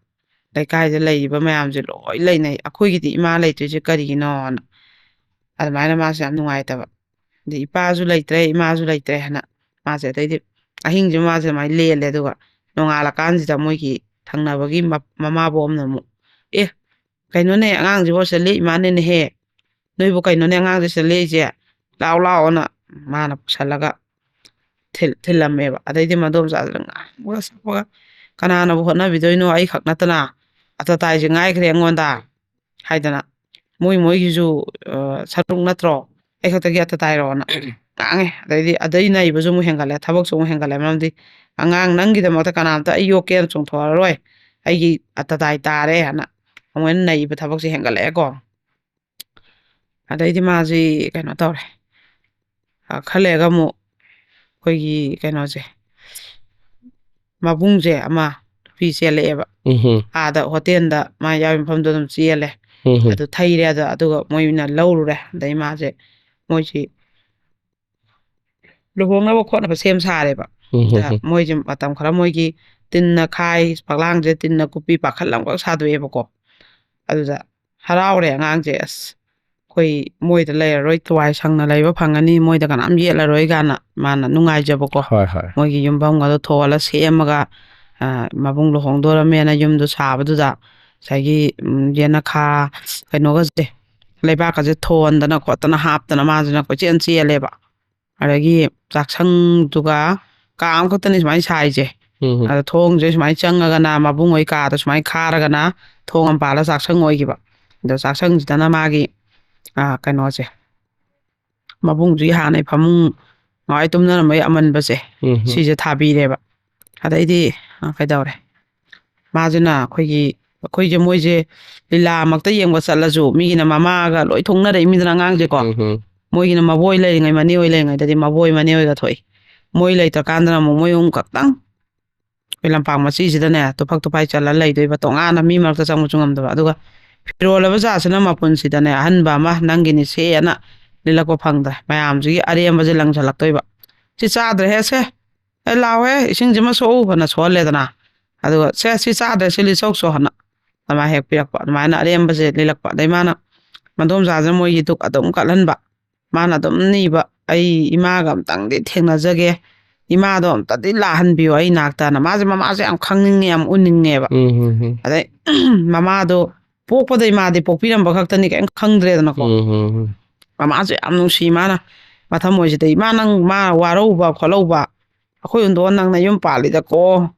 ꯂꯩꯀꯥꯏꯗ ꯂꯩꯔꯤꯕ ꯃꯌꯥꯝꯁꯦ ꯂꯣꯏ ꯂꯩꯅꯩ, "ꯑꯩꯈꯣꯏꯒꯤꯗꯤ ꯏꯃꯥ ꯂꯩꯇ꯭ꯔꯤꯁꯦ ꯀꯔꯤꯒꯤꯅꯣꯅ?" ꯑꯗꯨꯃꯥꯏꯅ ꯃꯥꯁꯦ ꯌꯥꯝ ꯅꯨꯡꯉꯥꯏꯇꯕ꯫ ꯑꯗꯩ ꯏꯄꯥꯁꯨ ꯂꯩꯇ꯭ꯔꯦ, ꯏꯃꯥꯁꯨ ꯂꯩꯇ꯭ꯔꯦ ꯍꯥꯏꯅ ꯃꯥꯁꯦ, ꯑꯗꯩꯗꯤ ꯑꯍꯤꯡꯁꯦ ꯃꯥꯁꯦ ꯑꯗꯨꯃꯥꯏꯅ ꯂꯦꯜꯂꯦ꯫ ꯑꯗꯨꯒ ꯅꯣꯡꯉꯥꯜꯂꯀꯥꯟꯁꯤꯗ ꯃꯣꯏꯒꯤ ꯊꯪꯅꯕꯒꯤ ꯃ-, ꯃꯃꯥꯕꯣꯛ ꯑꯃꯅ ꯑꯃꯨꯛ, "ꯑꯦ, ꯀꯩꯅꯣꯅꯦ, ꯑꯉꯥꯡꯁꯤꯕꯨ ꯁꯤꯗ ꯂꯦꯛꯏ ꯃꯥꯅꯦꯅꯦꯍꯦ, ꯅꯣꯏꯕꯨ ꯀꯩꯅꯣꯅꯦ ꯑꯉꯥꯡꯁꯦ ꯁꯤꯗ ꯂꯦꯛꯏꯁꯦ, ꯂꯥꯛꯑꯣ ꯂꯥꯛꯑꯣꯅ" ꯃꯥꯅ ꯄꯨꯁꯜꯂꯒ ꯊꯤꯜ-, ꯊꯤꯜꯂꯝꯃꯦꯕ꯫ ꯑꯗꯩꯗꯤ ꯃꯗꯣꯝꯆꯥꯁꯤꯅ ꯉꯥꯡꯕꯒ ꯁꯛꯄꯒ, "ꯀꯅꯥꯅꯕꯨ ꯍꯣꯠꯅꯕꯤꯗꯣꯏꯅꯣ, ꯑꯩꯈꯛ ꯅꯠꯇꯅ? ꯑꯇꯇꯥꯏꯁꯦ ꯉꯥꯏꯈ꯭ꯔꯦ ꯑꯩꯉꯣꯟꯗ" ꯍꯥꯏꯗꯅ, "ꯃꯣꯏ ꯃꯣꯏꯒꯤꯁꯨ, ꯑ, ꯁꯔꯨꯛ ꯅꯠꯇ꯭ꯔꯣ? ꯑꯩ ꯈꯛꯇꯒꯤ ꯑꯇꯇꯥꯏꯔꯣꯅ" ꯉꯥꯡꯉꯦ꯫ ꯑꯗꯩꯗꯤ ꯑꯗꯩ ꯅꯩꯕꯁꯨ ꯑꯃꯨꯛ ꯍꯦꯟꯒꯠꯂꯦ, ꯊꯕꯛꯁꯨ ꯑꯃꯨꯛ ꯍꯦꯟꯒꯠꯂꯦ꯫ ꯃꯔꯝꯗꯤ, "ꯑꯉꯥꯡ ꯅꯪꯒꯤꯗꯃꯛꯇ ꯀꯅꯥꯝꯇ ꯑꯩ ꯌꯣꯛꯀꯦꯅ ꯆꯣꯡꯊꯣꯛꯑꯔꯣꯏ, ꯑꯩꯒꯤ ꯑꯇꯇꯥꯏ ꯇꯥꯔꯦ" ꯍꯥꯏꯅ ꯑꯃꯨꯛ ꯍꯦꯟꯅ ꯅꯩꯕ ꯊꯕꯛꯁꯦ ꯍꯦꯟꯒꯠꯂꯛꯑꯦꯀꯣ꯫ ꯑꯗꯩꯗꯤ ꯃꯥꯁꯤ ꯀꯩꯅꯣ ꯇꯧꯔꯦ꯫ ꯑ, ꯈꯔ ꯂꯩꯔꯒ ꯑꯃꯨꯛ ꯑꯩꯈꯣꯏꯒꯤ ꯀꯩꯅꯣꯁꯦ, ꯃꯕꯨꯡꯁꯦ ꯑꯃ ꯅꯨꯄꯤ ꯆꯦꯜꯂꯛꯑꯦꯕ꯫ ꯎꯝꯍꯨꯝ꯫ ꯑꯥꯗ ꯍꯣꯇꯦꯜꯗ ꯃꯥ ꯌꯥꯎꯔꯤ ꯃꯐꯝꯗꯣ ꯑꯗꯨꯝ ꯆꯦꯜꯂꯦ꯫ ꯎꯝꯍꯨꯝ꯫ ꯑꯗꯨ ꯊꯩꯔꯦ꯫ ꯑꯗ-, ꯑꯗꯨꯒ ꯃꯣꯏꯅ ꯂꯧꯔꯨꯔꯦ꯫ ꯑꯗꯩ ꯃꯥꯁꯦ, ꯃꯣꯏꯁꯤ ꯂꯨꯍꯣꯡꯅꯕ ꯈꯣꯠꯅꯕ ꯁꯦꯝ ꯁꯥꯔꯦꯕ꯫ ꯎꯝ, ꯑꯗ ꯎꯝ, ꯎꯝ꯫ ꯃꯣꯏꯁꯦ ꯃꯇꯝ ꯈꯔ ꯃꯣꯏꯒꯤ ꯇꯤꯟꯅ ꯈꯥꯏ, ꯐꯛꯂꯥꯡꯁꯦ ꯇꯤꯟꯅ ꯀꯨꯞꯄꯤ, ꯄꯥꯈꯠ ꯑꯃꯈꯛ ꯁꯥꯗꯣꯛꯑꯦꯕꯀꯣ꯫ ꯑꯗꯨꯗ ꯍꯔꯥꯎꯔꯦ ꯑꯉꯥꯡꯁꯦ꯫ "ꯑꯁ, ꯑꯩꯈꯣꯏ ꯃꯣꯏꯗ ꯂꯩꯔꯔꯣꯏ, ꯋꯥꯏ ꯁꯪꯅ ꯂꯩꯕ ꯐꯪꯉꯅꯤ, ꯃꯣꯏꯗ ꯀꯅꯥꯝ ꯌꯦꯠꯂꯔꯣꯏ" ꯀꯥꯏꯅ ꯃꯥꯅ ꯅꯨꯡꯉꯥꯏꯖꯕꯀꯣ꯫ ꯍꯣꯏ, ꯍꯣꯏ꯫ ꯃꯣꯏꯒꯤ ꯌꯨꯝꯐꯝꯒꯗꯣ ꯊꯣꯜꯂ ꯁꯦꯝꯃꯒ, ꯑ, ꯃꯕꯨꯡ ꯂꯨꯍꯣꯡꯗꯣꯔꯃꯦꯅ ꯌꯨꯝꯗꯣ ꯁꯥꯕꯗꯨꯗ ꯉꯁꯥꯏꯒꯤ, ꯎꯝ, ꯌꯦꯅꯈꯥ, ꯀꯩꯅꯣꯒꯁꯦ, ꯂꯩꯕꯥꯛꯀꯁꯦ ꯊꯣꯟꯗꯅ ꯈꯣꯠꯇꯅ ꯍꯥꯞꯇꯅ ꯃꯥꯁꯤꯅ ꯀꯣꯏꯆꯦꯟ ꯆꯦꯜꯂꯦꯕ꯫ ꯑꯗꯒꯤ ꯆꯥꯛꯁꯪꯗꯨꯒ ꯀꯥ ꯑꯃꯈꯛꯇꯅꯤ ꯁꯨꯃꯥꯏꯅ ꯁꯥꯏꯁꯦ꯫ ꯎꯝ꯫ ꯑꯗ ꯊꯣꯡꯁꯦ ꯁꯨꯃꯥꯏꯅ ꯆꯪꯉꯒꯅ ꯃꯕꯨꯡ ꯍꯣꯏ ꯀꯥꯗ ꯁꯨꯃꯥꯏꯅ ꯈꯥꯔꯒꯅ ꯊꯣꯡ ꯑꯃ ꯄꯥꯜꯂ ꯆꯥꯛꯁꯪ ꯑꯣꯏꯈꯤꯕ꯫ ꯑꯗꯣ ꯆꯥꯛꯁꯪꯁꯤꯗꯅ ꯃꯥꯒꯤ ꯑꯥ, ꯀꯩꯅꯣꯁꯦ, ꯃꯕꯨꯡꯁꯤꯒꯤ ꯍꯥꯟꯅꯩ ꯐꯃꯨꯡ, ꯉꯥꯏ ꯇꯨꯝꯅꯔꯝꯕꯒꯤ ꯑꯃꯟꯕꯁꯦ, ꯎꯝ꯫ ꯁꯤꯁꯦ ꯊꯥꯕꯤꯔꯦꯕ꯫ ꯑꯗꯩꯗꯤ, ꯑ, ꯀꯩꯗꯧꯔꯦ? ꯃꯥꯁꯤꯅ ꯑꯩꯈꯣꯏꯒꯤ, ꯑꯩꯈꯣꯏꯁꯦ, ꯃꯣꯏꯁꯦ ꯂꯤꯂꯥꯃꯛꯇ ꯌꯦꯡꯕ ꯆꯠꯂꯁꯨ, ꯃꯤꯒꯤꯅ ꯃꯃꯥꯒ ꯂꯣꯏ ꯊꯣꯡꯅꯔꯛꯏꯃꯤꯗꯅ ꯑꯉꯥꯡꯁꯦꯀꯣ꯫ ꯎꯝ꯫ ꯃꯣꯏꯒꯤꯅ ꯃꯕꯣꯏ ꯂꯩꯔꯤꯉꯩ, ꯃꯅꯦ ꯍꯣꯏ ꯂꯩꯔꯤꯉꯩꯗꯗꯤ ꯃꯕꯣꯏ ꯃꯅꯦ ꯍꯣꯏꯒ ꯊꯣꯛꯏ꯫ ꯃꯣꯏ ꯂꯩꯇ꯭ꯔꯀꯥꯟꯗꯅ ꯑꯃꯨꯛ ꯃꯣꯏ ꯑꯍꯨꯝ ꯈꯛꯇꯪ ꯑꯩꯈꯣꯏ ꯂꯝꯄꯥꯛ ꯃꯆꯤꯁꯤꯗꯅꯦ, ꯇꯨꯐꯛ ꯇꯨꯐꯥꯏ ꯆꯠꯂ ꯂꯩꯗꯣꯏꯕ, ꯇꯣꯉꯥꯟꯅ ꯃꯤ ꯃꯔꯛꯇ ꯆꯪꯕꯁꯨ ꯉꯝꯗꯕ꯫ ꯑꯗꯨꯒ ꯐꯤꯔꯣꯜꯂꯕ ꯖꯥꯠꯁꯤꯅ ꯃꯄꯨꯟꯁꯤꯗꯅꯦ, ꯑꯍꯟꯕ ꯑꯃ ꯅꯪꯒꯤꯅꯤ ꯁꯦꯅ ꯂꯤꯠꯂꯛꯄ ꯐꯪꯗ꯭ꯔꯦ꯫ ꯃꯌꯥꯝꯁꯤꯒꯤ ꯑꯔꯦꯝꯕꯁꯦ ꯂꯪꯁꯤꯜꯂꯛꯇꯣꯏꯕ꯫ "ꯁꯤ ꯆꯥꯗ꯭ꯔꯦꯍꯦ, ꯁꯦ, ꯑꯦ, ꯂꯥꯎꯍꯦ, ꯏꯁꯤꯡꯁꯤꯃ ꯁꯣꯛꯎ" ꯐꯅ ꯁꯣꯛꯍꯜꯂꯦꯗꯅ꯫ ꯑꯗꯨꯒ "ꯁꯦ, ꯁꯤ ꯆꯥꯗ꯭ꯔꯦ, ꯁꯤ ꯂꯤꯠꯆꯧꯆꯣ" ꯍꯥꯏꯅ ꯑꯗꯨꯃꯥꯏꯅ ꯍꯦꯛ ꯄꯤꯔꯛꯄ, ꯑꯗꯨꯃꯥꯏꯅ ꯑꯔꯦꯝꯕꯁꯦ ꯂꯤꯠꯂꯛꯄ꯫ ꯑꯗꯩ ꯃꯥꯅ, ꯃꯗꯣꯝꯆꯥꯁꯤꯅ ꯃꯣꯏꯒꯤ ꯗꯨꯛ ꯑꯗꯨꯝ ꯀꯠꯍꯟꯕ꯫ ꯃꯥꯅ ꯑꯗꯨꯝ ꯅꯤꯕ, "ꯑꯩ ꯏꯃꯥꯒ ꯑꯝꯇꯪꯗꯤ ꯊꯦꯡꯅꯖꯒꯦ, ꯏꯃꯥꯗꯣ ꯑꯝꯇꯗꯤ ꯂꯥꯛꯍꯟꯕꯤꯌꯣ ꯑꯩ ꯅꯥꯛꯇꯅ"꯫ ꯃꯥꯁꯦ ꯃꯃꯥꯁꯦ ꯌꯥꯝ ꯈꯪꯅꯤꯡꯉꯦ, ꯌꯥꯝ ꯎꯅꯤꯡꯉꯦꯕ꯫ ꯎꯝ, ꯎꯝ, ꯎꯝ꯫ ꯑꯗꯩ ꯃꯃꯥꯗꯣ ꯄꯣꯛꯄꯗꯩ ꯃꯥꯗꯤ ꯄꯣꯛꯄꯤꯔꯝꯕ ꯈꯛꯇꯅꯤ, ꯀꯩꯝ ꯈꯪꯗ꯭ꯔꯦꯗꯅꯀꯣ꯫ ꯎꯝ, ꯎꯝ, ꯎꯝ꯫ ꯃꯃꯥꯁꯦ ꯌꯥꯝ ꯅꯨꯡꯁꯤ ꯃꯥꯅ꯫ ꯃꯊꯃꯣꯏꯁꯤꯗ, "ꯏꯃꯥ, ꯅꯪ ꯃꯥ ꯋꯥꯔꯧꯕ ꯈꯣꯠꯂꯧꯕ, ꯑꯩꯈꯣꯏ ꯍꯨꯟꯗꯣꯛꯑ ꯅꯪ ꯅꯌꯨꯝ ꯄꯥꯜꯂꯤꯗꯀꯣ,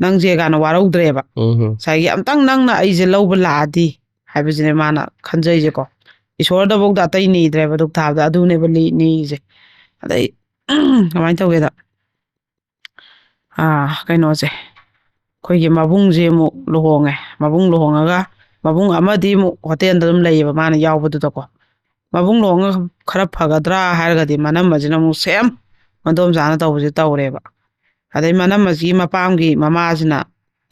ꯅꯪꯁꯦ" ꯀꯥꯏꯅ ꯋꯥꯔꯧꯗ꯭ꯔꯦꯕ꯫ ꯎꯝ, ꯎꯝ꯫ ꯉꯁꯥꯏꯒꯤ "ꯑꯝꯇꯪ ꯅꯪꯅ ꯑꯩꯁꯦ ꯂꯧꯕ ꯂꯥꯛꯑꯗꯤ" ꯍꯥꯏꯕꯁꯤꯅꯦ ꯃꯥꯅ ꯈꯟꯖꯩꯁꯦꯀꯣ꯫ ꯏꯁꯣꯔꯗꯐꯧꯗ ꯑꯇꯩ ꯅꯤꯗ꯭ꯔꯦꯕ ꯗꯨꯛ ꯊꯥꯕꯗ, ꯑꯗꯨꯅꯦꯕ ꯂꯤ-, ꯅꯤꯔꯤꯁꯦ꯫ ꯑꯗꯩ ꯀꯃꯥꯏꯅ ꯇꯧꯒꯦꯗ, ꯑꯥ, ꯀꯩꯅꯣꯁꯦ, ꯑꯩꯈꯣꯏꯒꯤ ꯃꯕꯨꯡꯁꯦ ꯑꯃꯨꯛ ꯂꯨꯍꯣꯡꯉꯦ꯫ ꯃꯕꯨꯡ ꯂꯨꯍꯣꯡꯉꯒ ꯃꯕꯨꯡ ꯑꯃꯗꯤ ꯑꯃꯨꯛ ꯍꯣꯇꯦꯜꯗ ꯑꯗꯨꯝ ꯂꯩꯌꯦꯕ, ꯃꯥꯅ ꯌꯥꯎꯕꯗꯨꯗꯀꯣ꯫ ꯃꯕꯨꯡ ꯂꯨꯍꯣꯡꯉꯒ ꯈꯔ ꯐꯒꯗ꯭ꯔꯥ ꯍꯥꯏꯔꯒꯗꯤ ꯃꯅꯝꯃꯁꯤꯅ ꯑꯃꯨꯛ ꯁꯦꯝ ꯃꯗꯣꯝꯆꯥꯅ ꯇꯧꯕꯁꯦ ꯇꯧꯔꯦꯕ꯫ ꯑꯗꯩ ꯃꯅꯝꯃꯁꯤꯒꯤ ꯃꯄꯥꯝꯒꯤ ꯃꯃꯥꯁꯤꯅ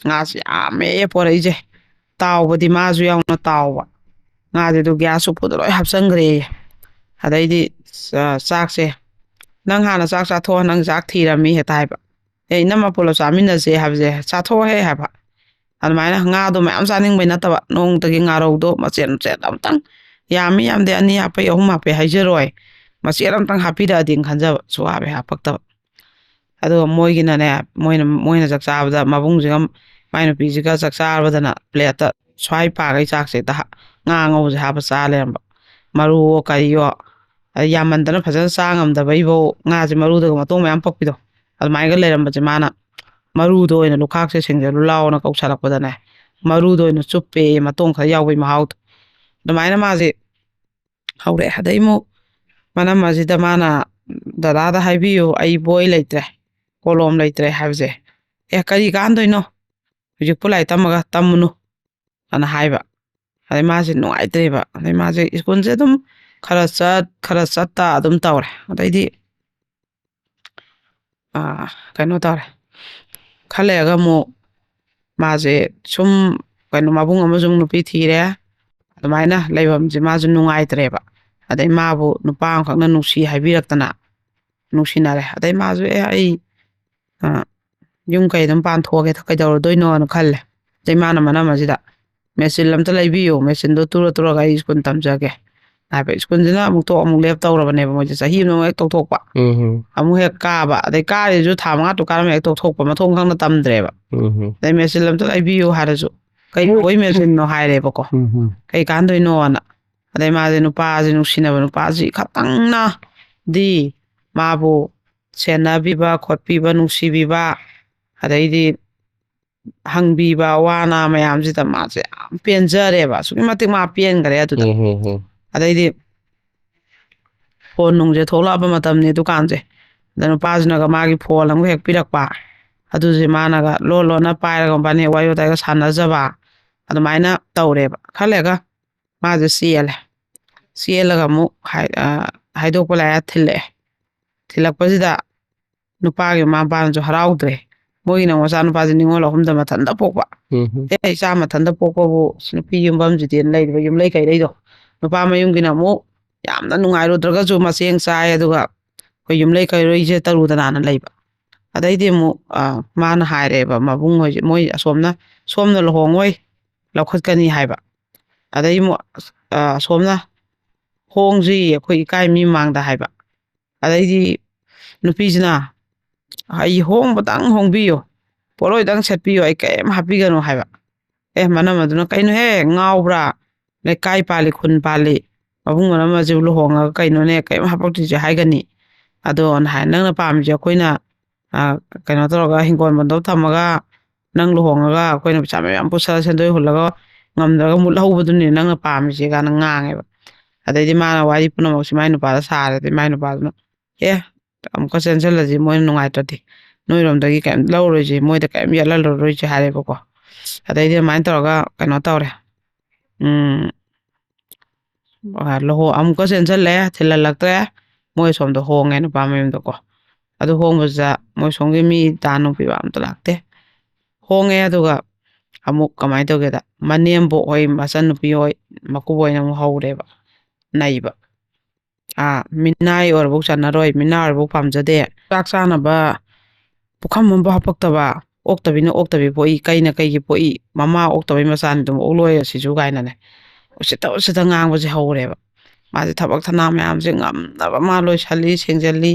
ꯉꯥꯁꯦ ꯌꯥꯝꯃꯦ ꯄꯣꯔꯛꯏꯁꯦ꯫ ꯇꯥꯎꯕꯗꯤ ꯃꯥꯁꯨ ꯌꯥꯎꯅ ꯇꯥꯎꯕ꯫ ꯉꯥꯁꯦ ꯑꯗꯨ ꯒ꯭ꯌꯥꯁ ꯎꯄꯨꯗ ꯂꯣꯏ ꯍꯥꯞꯆꯟꯈ꯭ꯔꯦꯌꯦ꯫ ꯑꯗꯩꯗꯤ, ꯑ, ꯆꯥꯛꯁꯦ, "ꯅꯪ ꯍꯥꯟꯅ ꯆꯥꯛ ꯆꯥꯊꯣꯛꯑꯣ, ꯅꯪ ꯆꯥꯛ ꯊꯤꯔꯝꯃꯤ" ꯍꯦꯛꯇ ꯍꯥꯏꯕ꯫ "ꯑꯦ, ꯏꯅꯝꯃ ꯄꯨꯂꯞ ꯆꯥꯃꯤꯟꯅꯁꯦ" ꯍꯥꯏꯕꯁꯦ, "ꯆꯥꯊꯣꯛꯑꯣꯍꯦ" ꯍꯥꯏꯕ꯫ ꯑꯗꯨꯃꯥꯏꯅ ꯉꯥꯗꯣ ꯃꯌꯥꯝ ꯆꯥꯅꯤꯡꯕꯩ ꯅꯠꯇꯕ, ꯅꯣꯡꯃꯇꯒꯤ ꯉꯥꯔꯧꯗꯣ ꯃꯆꯦꯠ ꯃꯆꯦꯠ ꯑꯝꯇꯪ, ꯌꯥꯝꯃꯤ ꯌꯥꯝꯗꯦ ꯑꯅꯤ ꯍꯥꯞꯄꯩ, ꯑꯍꯨꯝ ꯍꯥꯞꯄꯩ ꯍꯥꯏꯖꯔꯣꯏ, ꯃꯆꯦꯠ ꯑꯝꯇꯪ ꯍꯥꯞꯄꯤꯔꯛꯑꯗꯤꯅ ꯈꯟꯖꯕ, ꯁꯨꯛꯍꯥꯞ ꯍꯦꯛ ꯍꯥꯞꯄꯛꯇꯕ꯫ ꯑꯗꯨꯒ ꯃꯣꯏꯒꯤꯅꯅꯦ, ꯃꯣꯏꯅ, ꯃꯣꯏꯅ ꯆꯥꯛ ꯆꯥꯕꯗ, ꯃꯕꯨꯡꯁꯤꯒ ꯃꯥꯏ ꯅꯨꯄꯤꯁꯤꯒ ꯆꯥꯛ ꯆꯥꯔꯕꯗꯅ ꯄ꯭ꯂꯦꯠꯇ ꯁ꯭ꯋꯥꯏ ꯄꯥꯈꯩ ꯆꯥꯛꯁꯦ ꯍꯦꯛꯇ ꯍꯥ-, ꯉꯥ ꯑꯉꯧꯕꯁꯦ ꯍꯥꯞꯄ ꯆꯥ ꯂꯩꯔꯝꯕ꯫ ꯃꯔꯨꯋꯣ ꯀꯔꯤꯌꯣ, ꯑꯗ ꯌꯥꯝꯃꯟꯗꯅ ꯐꯖꯅ ꯆꯥ ꯉꯝꯗꯕꯩꯐꯧ ꯉꯥꯁꯦ ꯃꯔꯨꯗꯒ ꯃꯇꯣꯡ ꯃꯌꯥꯝ ꯄꯛꯄꯤꯗꯣ, ꯑꯗꯨꯃꯥꯏꯅꯒ ꯂꯩꯔꯝꯕꯁꯦ ꯃꯥꯅ ꯃꯔꯨꯗꯣ ꯑꯣꯏꯅ ꯂꯨꯈꯥꯛꯁꯦ ꯁꯦꯡꯖꯜꯂꯨ ꯂꯥꯎꯅ ꯀꯧꯁꯜꯂꯛꯄꯗꯅꯦ, ꯃꯔꯨꯗꯣ ꯑꯣꯏꯅ ꯆꯨꯞꯄꯦꯌꯦ, ꯃꯇꯣꯡ ꯈꯔ ꯌꯥꯎꯕꯩ ꯃꯍꯥꯎꯗꯣ꯫ ꯑꯗꯨꯃꯥꯏꯅ ꯃꯥꯁꯦ ꯍꯧꯔꯛꯑꯦ꯫ ꯑꯗꯩ ꯑꯃꯨꯛ ꯃꯅꯝ ꯑꯁꯤꯗ ꯃꯥꯅ, "ꯗꯗꯥꯗ ꯍꯥꯏꯕꯤꯌꯨ, ꯑꯩ ꯕꯣꯏ ꯂꯩꯇ꯭ꯔꯦ, ꯀꯣꯂꯣꯝ ꯂꯩꯇ꯭ꯔꯦ" ꯍꯥꯏꯕꯁꯦ꯫ "ꯑꯦ, ꯀꯔꯤ ꯀꯥꯟꯗꯣꯏꯅꯣ? ꯍꯧꯖꯤꯛꯄꯨ ꯂꯥꯏꯔꯤꯛ ꯇꯝꯃꯒ ꯇꯝꯃꯨꯅꯨ" ꯑꯅ ꯍꯥꯏꯕ꯫ ꯑꯗꯩ ꯃꯥꯁꯦ ꯅꯨꯡꯉꯥꯏꯇ꯭ꯔꯦꯕ꯫ ꯑꯗꯩ ꯃꯥꯁꯦ ꯁ꯭ꯀꯨꯜꯁꯦ ꯑꯗꯨꯝ ꯈꯔ ꯆꯠ, ꯈꯔ ꯆꯠꯇ ꯑꯗꯨꯝ ꯇꯧꯔꯦ꯫ ꯑꯗꯩꯗꯤ, ꯑꯥ, ꯀꯩꯅꯣ ꯇꯧꯔꯦ꯫ ꯈꯔ ꯂꯩꯔꯒ ꯑꯃꯨꯛ ꯃꯥꯁꯦ ꯁꯨꯝ, ꯀꯩꯅꯣ, ꯃꯕꯨꯡ ꯑꯃꯁꯨ ꯑꯃꯨꯛ ꯅꯨꯄꯤ ꯊꯤꯔꯦ꯫ ꯑꯗꯨꯃꯥꯏꯅ ꯂꯩꯐꯝꯁꯦ ꯃꯥꯁꯨ ꯅꯨꯡꯉꯥꯏꯇ꯭ꯔꯦꯕ꯫ ꯑꯗꯩ ꯃꯥꯕꯨ ꯅꯨꯄꯥ ꯑꯃꯈꯛꯅ ꯅꯨꯡꯁꯤ ꯍꯥꯏꯕꯤꯔꯛꯇꯅ ꯅꯨꯡꯁꯤꯅꯔꯦ꯫ ꯑꯗꯩ ꯃꯥꯁꯨ, "ꯑꯦ, ꯑꯩ, ꯑ, ꯌꯨꯝ ꯀꯩ ꯑꯗꯨꯝ ꯄꯥꯟꯊꯣꯛꯑꯒꯦ, ꯀꯩꯗꯧꯔꯗꯣꯏꯅꯣꯅ" ꯈꯜꯂꯦ꯫ ꯑꯗꯩ ꯃꯥꯅ ꯃꯅꯝ ꯑꯁꯤꯗ, "ꯃꯦꯆꯤꯟ ꯑꯝꯇ ꯂꯩꯕꯤꯌꯨ, ꯃꯦꯆꯤꯟꯗꯣ ꯇꯨꯔ ꯇꯨꯔꯒ ꯑꯩ ꯁ꯭ꯀꯨꯜ ꯇꯝꯖꯒꯦ" ꯍꯥꯏꯕ꯫ ꯁ꯭ꯀꯨꯜꯁꯤꯅ ꯑꯃꯨꯛ ꯇꯣꯛ ꯑꯃꯨꯛ ꯂꯦꯞ ꯇꯧꯔꯕꯅꯦꯕ ꯃꯣꯏꯁꯦ, ꯆꯍꯤ ꯑꯃꯗ ꯑꯃꯨꯛ ꯍꯦꯛ ꯇꯣꯛꯊꯣꯛꯄ, ꯎꯝ꯫ ꯑꯃꯨꯛ ꯍꯦꯛ ꯀꯥꯕ, ꯑꯗꯩ ꯀꯥꯔꯤꯁꯨ ꯊꯥ ꯃꯉꯥ ꯇꯔꯨꯛ ꯀꯥꯔꯝꯃ ꯍꯦꯛ ꯇꯣꯛꯊꯣꯛꯄ, ꯃꯊꯣꯡ ꯈꯪꯅ ꯇꯝꯗ꯭ꯔꯦꯕ꯫ ꯎꯝ꯫ ꯑꯗꯩ "ꯃꯦꯆꯤꯟ ꯑꯝꯇ ꯂꯩꯕꯤꯌꯨ" ꯍꯥꯏꯔꯁꯨ, "ꯀꯩ ꯕꯣꯏ ꯃꯦꯆꯤꯟꯅꯣ?" ꯍꯥꯏꯔꯦꯕꯀꯣ꯫ ꯎꯝ꯫ "ꯀꯩ ꯀꯥꯟꯗꯣꯏꯅꯣꯅ?" ꯑꯗꯩ ꯃꯥꯁꯦ ꯅꯨꯄꯥꯁꯦ, ꯅꯨꯡꯁꯤꯅꯕ ꯅꯨꯄꯥꯁꯤ ꯈꯛꯇꯪꯅꯗꯤ ꯃꯥꯕꯨ ꯁꯦꯟꯅꯕꯤꯕ, ꯈꯣꯠꯄꯤꯕ, ꯅꯨꯡꯁꯤꯕꯤꯕ, ꯑꯗꯩꯗꯤ ꯍꯪꯕꯤꯕ, ꯋꯥꯅ ꯃꯌꯥꯝꯁꯤꯗ ꯃꯥꯁꯦ ꯌꯥꯝ ꯄꯦꯟꯖꯔꯦꯕ꯫ ꯑꯁꯨꯛꯀꯤ ꯃꯇꯤꯛ ꯃꯥ ꯄꯦꯟꯈꯔꯦ ꯑꯗꯨꯗ꯫ ꯎꯝ, ꯎꯝ, ꯎꯝ꯫ ꯑꯗꯩꯗꯤ ꯐꯣꯟ ꯅꯨꯡꯁꯦ ꯊꯣꯛꯂꯛꯑꯕ ꯃꯇꯝꯅꯤ ꯗꯨꯀꯥꯟꯁꯦ꯫ ꯑꯗ ꯅꯨꯄꯥꯁꯤꯅꯒ ꯃꯥꯒꯤ ꯐꯣꯟ ꯑꯃꯒ ꯍꯦꯛ ꯄꯤꯔꯛꯄ꯫ ꯑꯗꯨꯁꯦ ꯃꯥꯅꯒ ꯂꯣꯟ ꯂꯣꯟꯅ ꯄꯥꯏꯔꯒ ꯃꯕꯥꯅꯤ ꯋꯥꯔꯤ ꯋꯥꯇꯥꯏꯒ ꯁꯥꯟꯅꯖꯕ꯫ ꯑꯗꯨꯃꯥꯏꯅ ꯇꯧꯔꯦꯕ꯫ ꯈꯔ ꯂꯩꯔꯒ ꯃꯥꯁꯦ ꯆꯦꯜꯂꯦ꯫ ꯆꯦꯜꯂꯒ ꯑꯃꯨꯛ ꯍꯥꯏ-, ꯑ, ꯍꯥꯏꯗꯣꯛꯄ ꯂꯥꯏꯔꯤꯛ ꯊꯤꯜꯂꯛꯑꯦ꯫ ꯊꯤꯜꯂꯛꯄꯁꯤꯗ ꯅꯨꯄꯥꯒꯤ ꯃꯃꯥ ꯃꯄꯥꯅꯁꯨ ꯍꯔꯥꯎꯗ꯭ꯔꯦ꯫ ꯃꯣꯏꯒꯤꯅ ꯃꯆꯥꯅꯨꯄꯥꯁꯦ ꯅꯤꯉꯣꯜ ꯑꯍꯨꯝꯗ ꯃꯊꯟꯇ ꯄꯣꯛꯄ꯫ ꯎꯝ꯫ "ꯑꯦ, ꯏꯆꯥ ꯃꯊꯟꯇ ꯄꯣꯛꯄꯕꯨ ꯅꯨꯄꯤ ꯌꯨꯝꯐꯝꯁꯤꯗꯤ" ꯂꯩꯔꯤꯕ ꯌꯨꯝꯂꯩ ꯀꯩꯔꯩꯗꯣ꯫ ꯅꯨꯄꯥ ꯃꯌꯨꯝꯒꯤꯅ ꯑꯃꯨꯛ ꯌꯥꯝꯅ ꯅꯨꯡꯉꯥꯏꯔꯨꯗ꯭ꯔꯒꯁꯨ ꯃꯆꯦꯡ ꯆꯥꯏ, ꯑꯗꯨꯒ ꯑꯩꯈꯣꯏ ꯌꯨꯝꯂꯩ ꯀꯩꯔꯣꯏꯁꯦ ꯇꯔꯨ ꯇꯅꯥꯟꯅ ꯂꯩꯕ꯫ ꯑꯗꯩꯗꯤ ꯑꯃꯨꯛ, ꯑ, ꯃꯥꯅ ꯍꯥꯏꯔꯦꯕ, ꯃꯕꯨꯡ ꯍꯣꯏꯁꯦ, "ꯃꯣꯏ ꯑꯁꯣꯝꯅ, ꯁꯣꯝꯅ ꯂꯨꯍꯣꯡꯉꯣꯏ, ꯂꯧꯈꯠꯀꯅꯤ" ꯍꯥꯏꯕ꯫ ꯑꯗꯩ ꯑꯃꯨꯛ, ꯑ, ꯑꯁꯣꯝꯅ "ꯍꯣꯡꯁꯤ, ꯑꯩꯈꯣꯏ ꯏꯀꯥꯏ ꯃꯤ ꯃꯃꯥꯡꯗ" ꯍꯥꯏꯕ꯫ ꯑꯗꯩꯗꯤ ꯅꯨꯄꯤꯁꯤꯅ, "ꯑꯩ ꯍꯣꯡꯕꯗꯪ ꯍꯣꯡꯕꯤꯌꯨ, ꯄꯣꯠꯂꯣꯏꯗꯪ ꯁꯦꯠꯄꯤꯌꯨ, ꯑꯩ ꯀꯔꯤꯝ ꯍꯥꯞꯄꯤꯒꯅꯨ" ꯍꯥꯏꯕ꯫ ꯑꯦ, ꯃꯅꯝ ꯑꯗꯨꯅ, "ꯀꯩꯅꯣꯍꯦ, ꯉꯥꯎꯕ꯭ꯔꯥ? ꯂꯩꯀꯥꯏ ꯄꯥꯜꯂꯤ, ꯈꯨꯟ ꯄꯥꯜꯂꯤ, ꯃꯕꯨꯡ ꯃꯅꯝ ꯑꯁꯤꯕꯨ ꯂꯨꯍꯣꯡꯉꯒ ꯀꯩꯅꯣꯅꯦ, ꯀꯔꯤꯝ ꯍꯥꯄꯛꯇ꯭ꯔꯤꯁꯦ?" ꯍꯥꯏꯒꯅꯤ꯫ ꯑꯗꯣ ꯅꯍꯥꯟ ꯅꯪꯅ ꯄꯥꯝꯃꯤꯁꯦ ꯑꯩꯈꯣꯏꯅ, ꯑ, ꯀꯩꯅꯣ ꯇꯧꯔꯒ ꯍꯤꯡꯒꯣꯜ ꯕꯟꯗꯣꯞ ꯊꯝꯃꯒ ꯅꯪ ꯂꯨꯍꯣꯡꯉꯒ ꯑꯩꯈꯣꯏꯅ ꯄꯩꯁꯥ ꯃꯌꯥꯝ ꯄꯨꯁꯜꯂ ꯁꯦꯟꯗꯣꯏ ꯍꯨꯜꯂꯒ ꯉꯝꯗ꯭ꯔꯒ ꯃꯨꯠꯍꯧꯕꯗꯨꯅꯤ ꯅꯪꯅ ꯄꯥꯝꯃꯤꯁꯦ ꯀꯥꯏꯅ ꯉꯥꯡꯉꯦꯕ꯫ ꯑꯗꯩꯗꯤ ꯃꯥꯅ ꯋꯥꯔꯤ ꯄꯨꯝꯅꯃꯛꯁꯤ ꯃꯥꯏ ꯅꯨꯄꯥꯗ ꯁꯥꯔꯗꯤ ꯃꯥꯏ ꯅꯨꯄꯥꯗꯨꯅ, "ꯑꯦ, ꯑꯃꯨꯛꯀ ꯆꯦꯟꯁꯤꯜꯂꯁꯤ, ꯃꯣꯏꯅ ꯅꯨꯡꯉꯥꯏꯇ꯭ꯔꯗꯤ ꯅꯣꯏꯔꯣꯝꯗꯒꯤ ꯀꯩꯝ ꯂꯧꯔꯣꯏꯁꯤ, ꯃꯣꯏꯗ ꯀꯩꯝ ꯌꯦꯠꯍꯜꯂꯔꯣꯏꯁꯤ" ꯍꯥꯏꯔꯦꯕꯀꯣ꯫ ꯑꯗꯩꯗꯤ ꯑꯗꯨꯃꯥꯏꯅ ꯇꯧꯔꯒ ꯀꯩꯅꯣ ꯇꯧꯔꯦ꯫ ꯎꯝ, ꯑ, ꯂꯨꯍꯣ-, ꯑꯃꯨꯛꯀ ꯆꯦꯟꯁꯤꯜꯂꯦ, ꯊꯤꯜꯍꯜꯂꯛꯇ꯭ꯔꯦ꯫ ꯃꯣꯏ ꯁꯣꯝꯗ ꯍꯣꯡꯉꯦ ꯅꯨꯄꯥ ꯃꯌꯨꯝꯗꯀꯣ꯫ ꯑꯗꯨ ꯍꯣꯡꯕꯁꯤꯗ ꯃꯣꯏ ꯁꯣꯝꯒꯤ ꯃꯤ ꯗꯥꯟ ꯅꯨꯡ ꯄꯤꯕ ꯑꯝꯇ ꯂꯥꯛꯇꯦ꯫ ꯍꯣꯡꯉꯦ, ꯑꯗꯨꯒ ꯑꯃꯨꯛ ꯀꯃꯥꯏꯅ ꯇꯧꯒꯦꯗ, ꯃꯅꯦꯝꯕꯣꯛ ꯍꯣꯏ ꯃꯆꯟꯅꯨꯄꯤ ꯍꯣꯏ ꯃꯀꯨꯕꯣꯏꯅ ꯑꯃꯨꯛ ꯍꯧꯔꯦꯕ ꯅꯩꯕ꯫ ꯑꯥ, ꯃꯤꯅꯥꯏ ꯑꯣꯏꯔꯕꯧ ꯆꯟꯅꯔꯣꯏ, ꯃꯤꯅꯥꯏ ꯑꯣꯏꯔꯕꯧ ꯄꯥꯝꯖꯗꯦ꯫ ꯆꯥꯛ ꯆꯥꯅꯕ ꯄꯨꯈꯝ ꯑꯃꯐꯥꯎ ꯍꯥꯄꯛꯇꯕ, ꯑꯣꯛꯇꯕꯤꯅ ꯑꯣꯛꯇꯕꯤ ꯄꯣꯛꯏ, ꯀꯩꯅ ꯀꯩꯒꯤ ꯄꯣꯛꯏ, ꯃꯃꯥ ꯑꯣꯛꯇꯕꯩ ꯃꯆꯥꯅꯤ ꯑꯗꯨꯝ ꯑꯣꯛꯂꯣꯏ ꯑꯁꯤꯁꯨ ꯀꯥꯏꯅꯅꯦ꯫ ꯎꯁꯤꯠꯇ ꯎꯁꯤꯠꯇ ꯉꯥꯡꯕꯁꯦ ꯍꯧꯔꯦꯕ꯫ ꯃꯥꯁꯦ ꯊꯕꯛ ꯊꯅꯥ ꯃꯌꯥꯝꯁꯦ ꯉꯝꯅꯕ ꯃꯥ ꯂꯣꯏꯁꯜꯂꯤ, ꯁꯦꯡꯖꯜꯂꯤ,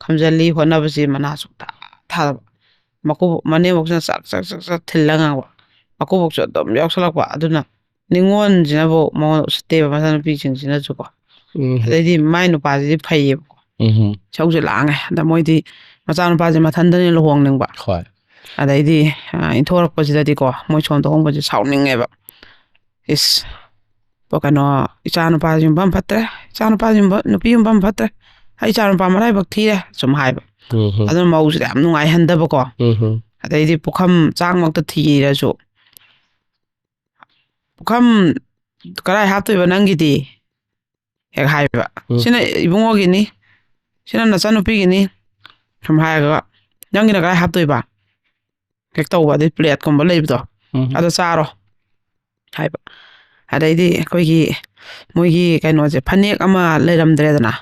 ꯈꯝꯖꯜꯂꯤ, ꯍꯣꯠꯅꯕꯁꯦ ꯃꯅꯥ ꯁꯨꯛꯊꯥ ꯊꯥꯗꯕ꯫ ꯃꯀꯨꯕꯣꯛ, ꯃꯅꯦꯝꯕꯣꯛꯁꯤꯅ ꯆꯥꯛ ꯆꯥꯛ ꯆꯥꯛ ꯆꯥꯛ ꯊꯤꯜꯂ ꯉꯥꯡꯕ꯫ ꯃꯀꯨꯕꯣꯛꯁꯨ ꯑꯗꯨꯝ ꯌꯥꯎꯁꯜꯂꯛꯄ꯫ ꯑꯗꯨꯅ ꯅꯤꯉꯣꯜꯁꯤꯅꯕꯨ ꯃꯉꯣꯟꯗ ꯎꯁꯤꯠꯇꯦꯕ, ꯃꯆꯥꯅꯨꯄꯤꯁꯤꯡꯁꯤꯅꯁꯨꯀꯣ꯫ ꯎꯝ꯫ ꯑꯗꯩꯗꯤ ꯃꯥꯏ ꯅꯨꯄꯥꯁꯤꯗꯤ ꯐꯩꯌꯦꯕꯀꯣ꯫ ꯎꯝ꯫ ꯏꯁꯧꯁꯦ ꯂꯥꯡꯉꯦ꯫ ꯑꯗ ꯃꯣꯏꯗꯤ ꯃꯆꯥꯅꯨꯄꯥꯁꯦ ꯃꯊꯟꯗꯅꯦ ꯂꯨꯍꯣꯡꯅꯤꯡꯕ꯫ ꯍꯣꯏ꯫ ꯑꯗꯩꯗꯤ, ꯑ, ꯏꯟꯊꯣꯔꯛꯄꯁꯤꯗꯗꯤꯀꯣ, ꯃꯣꯏ ꯁꯣꯝꯗ ꯍꯣꯡꯕꯁꯦ ꯁꯥꯎꯅꯤꯡꯉꯦꯕ꯫ "ꯏꯁ, ꯄ-, ꯀꯩꯅꯣ, ꯏꯆꯥ ꯅꯨꯄꯥꯁꯤ ꯌꯨꯝꯐꯝ ꯐꯠꯇ꯭ꯔꯦ, ꯏꯆꯥ ꯅꯨꯄꯥꯁꯤ ꯌꯨꯝꯐꯝ-, ꯅꯨꯄꯤ ꯌꯨꯝꯐꯝ ꯐꯠꯇ꯭ꯔꯦ, ꯑꯩ ꯏꯆꯥ ꯅꯨꯄꯥ ꯃꯔꯥꯏꯕꯛ ꯊꯤꯔꯦ", ꯁꯨꯝ ꯍꯥꯏꯕ꯫ ꯎꯝ꯫ ꯑꯗꯨꯅ ꯃꯧꯁꯤꯗ ꯌꯥꯝ ꯅꯨꯡꯉꯥꯏꯍꯟꯗꯕꯀꯣ꯫ ꯎꯝ꯫ ꯑꯗꯩꯗꯤ ꯄꯨꯈꯝ ꯆꯥꯛꯃꯛꯇ ꯊꯤꯔꯁꯨ, "ꯄꯨꯈꯝ ꯀꯔꯥꯏ ꯍꯥꯞꯇꯣꯏꯕ ꯅꯪꯒꯤꯗꯤ?" ꯍꯦꯛ ꯍꯥꯏꯕ꯫ ꯎꯝ꯫ "ꯁꯤꯅ ꯏꯕꯨꯡꯉꯣꯒꯤꯅꯤ, ꯁꯤꯅ ꯅꯆꯟꯅꯨꯄꯤꯒꯤꯅꯤ", ꯁꯨꯝ ꯍꯥꯏꯔꯒ, "ꯅꯪꯒꯤꯅ ꯀꯗꯥꯏ ꯍꯥꯞꯇꯣꯏꯕ?" ꯍꯦꯛ ꯇꯧꯕ, ꯑꯗꯩ ꯄ꯭ꯂꯦꯠꯀꯨꯝꯕ ꯂꯩꯕꯗꯣ, ꯎꯝ꯫ "ꯑꯗꯣ ꯆꯥꯔꯣ" ꯍꯥꯏꯕ꯫ ꯑꯗꯩꯗꯤ ꯑꯩꯈꯣꯏꯒꯤ, ꯃꯣꯏꯒꯤ ꯀꯩꯅꯣꯁꯦ, ꯐꯅꯦꯛ ꯑꯃ ꯂꯩꯔꯝꯗ꯭ꯔꯦꯗꯅ,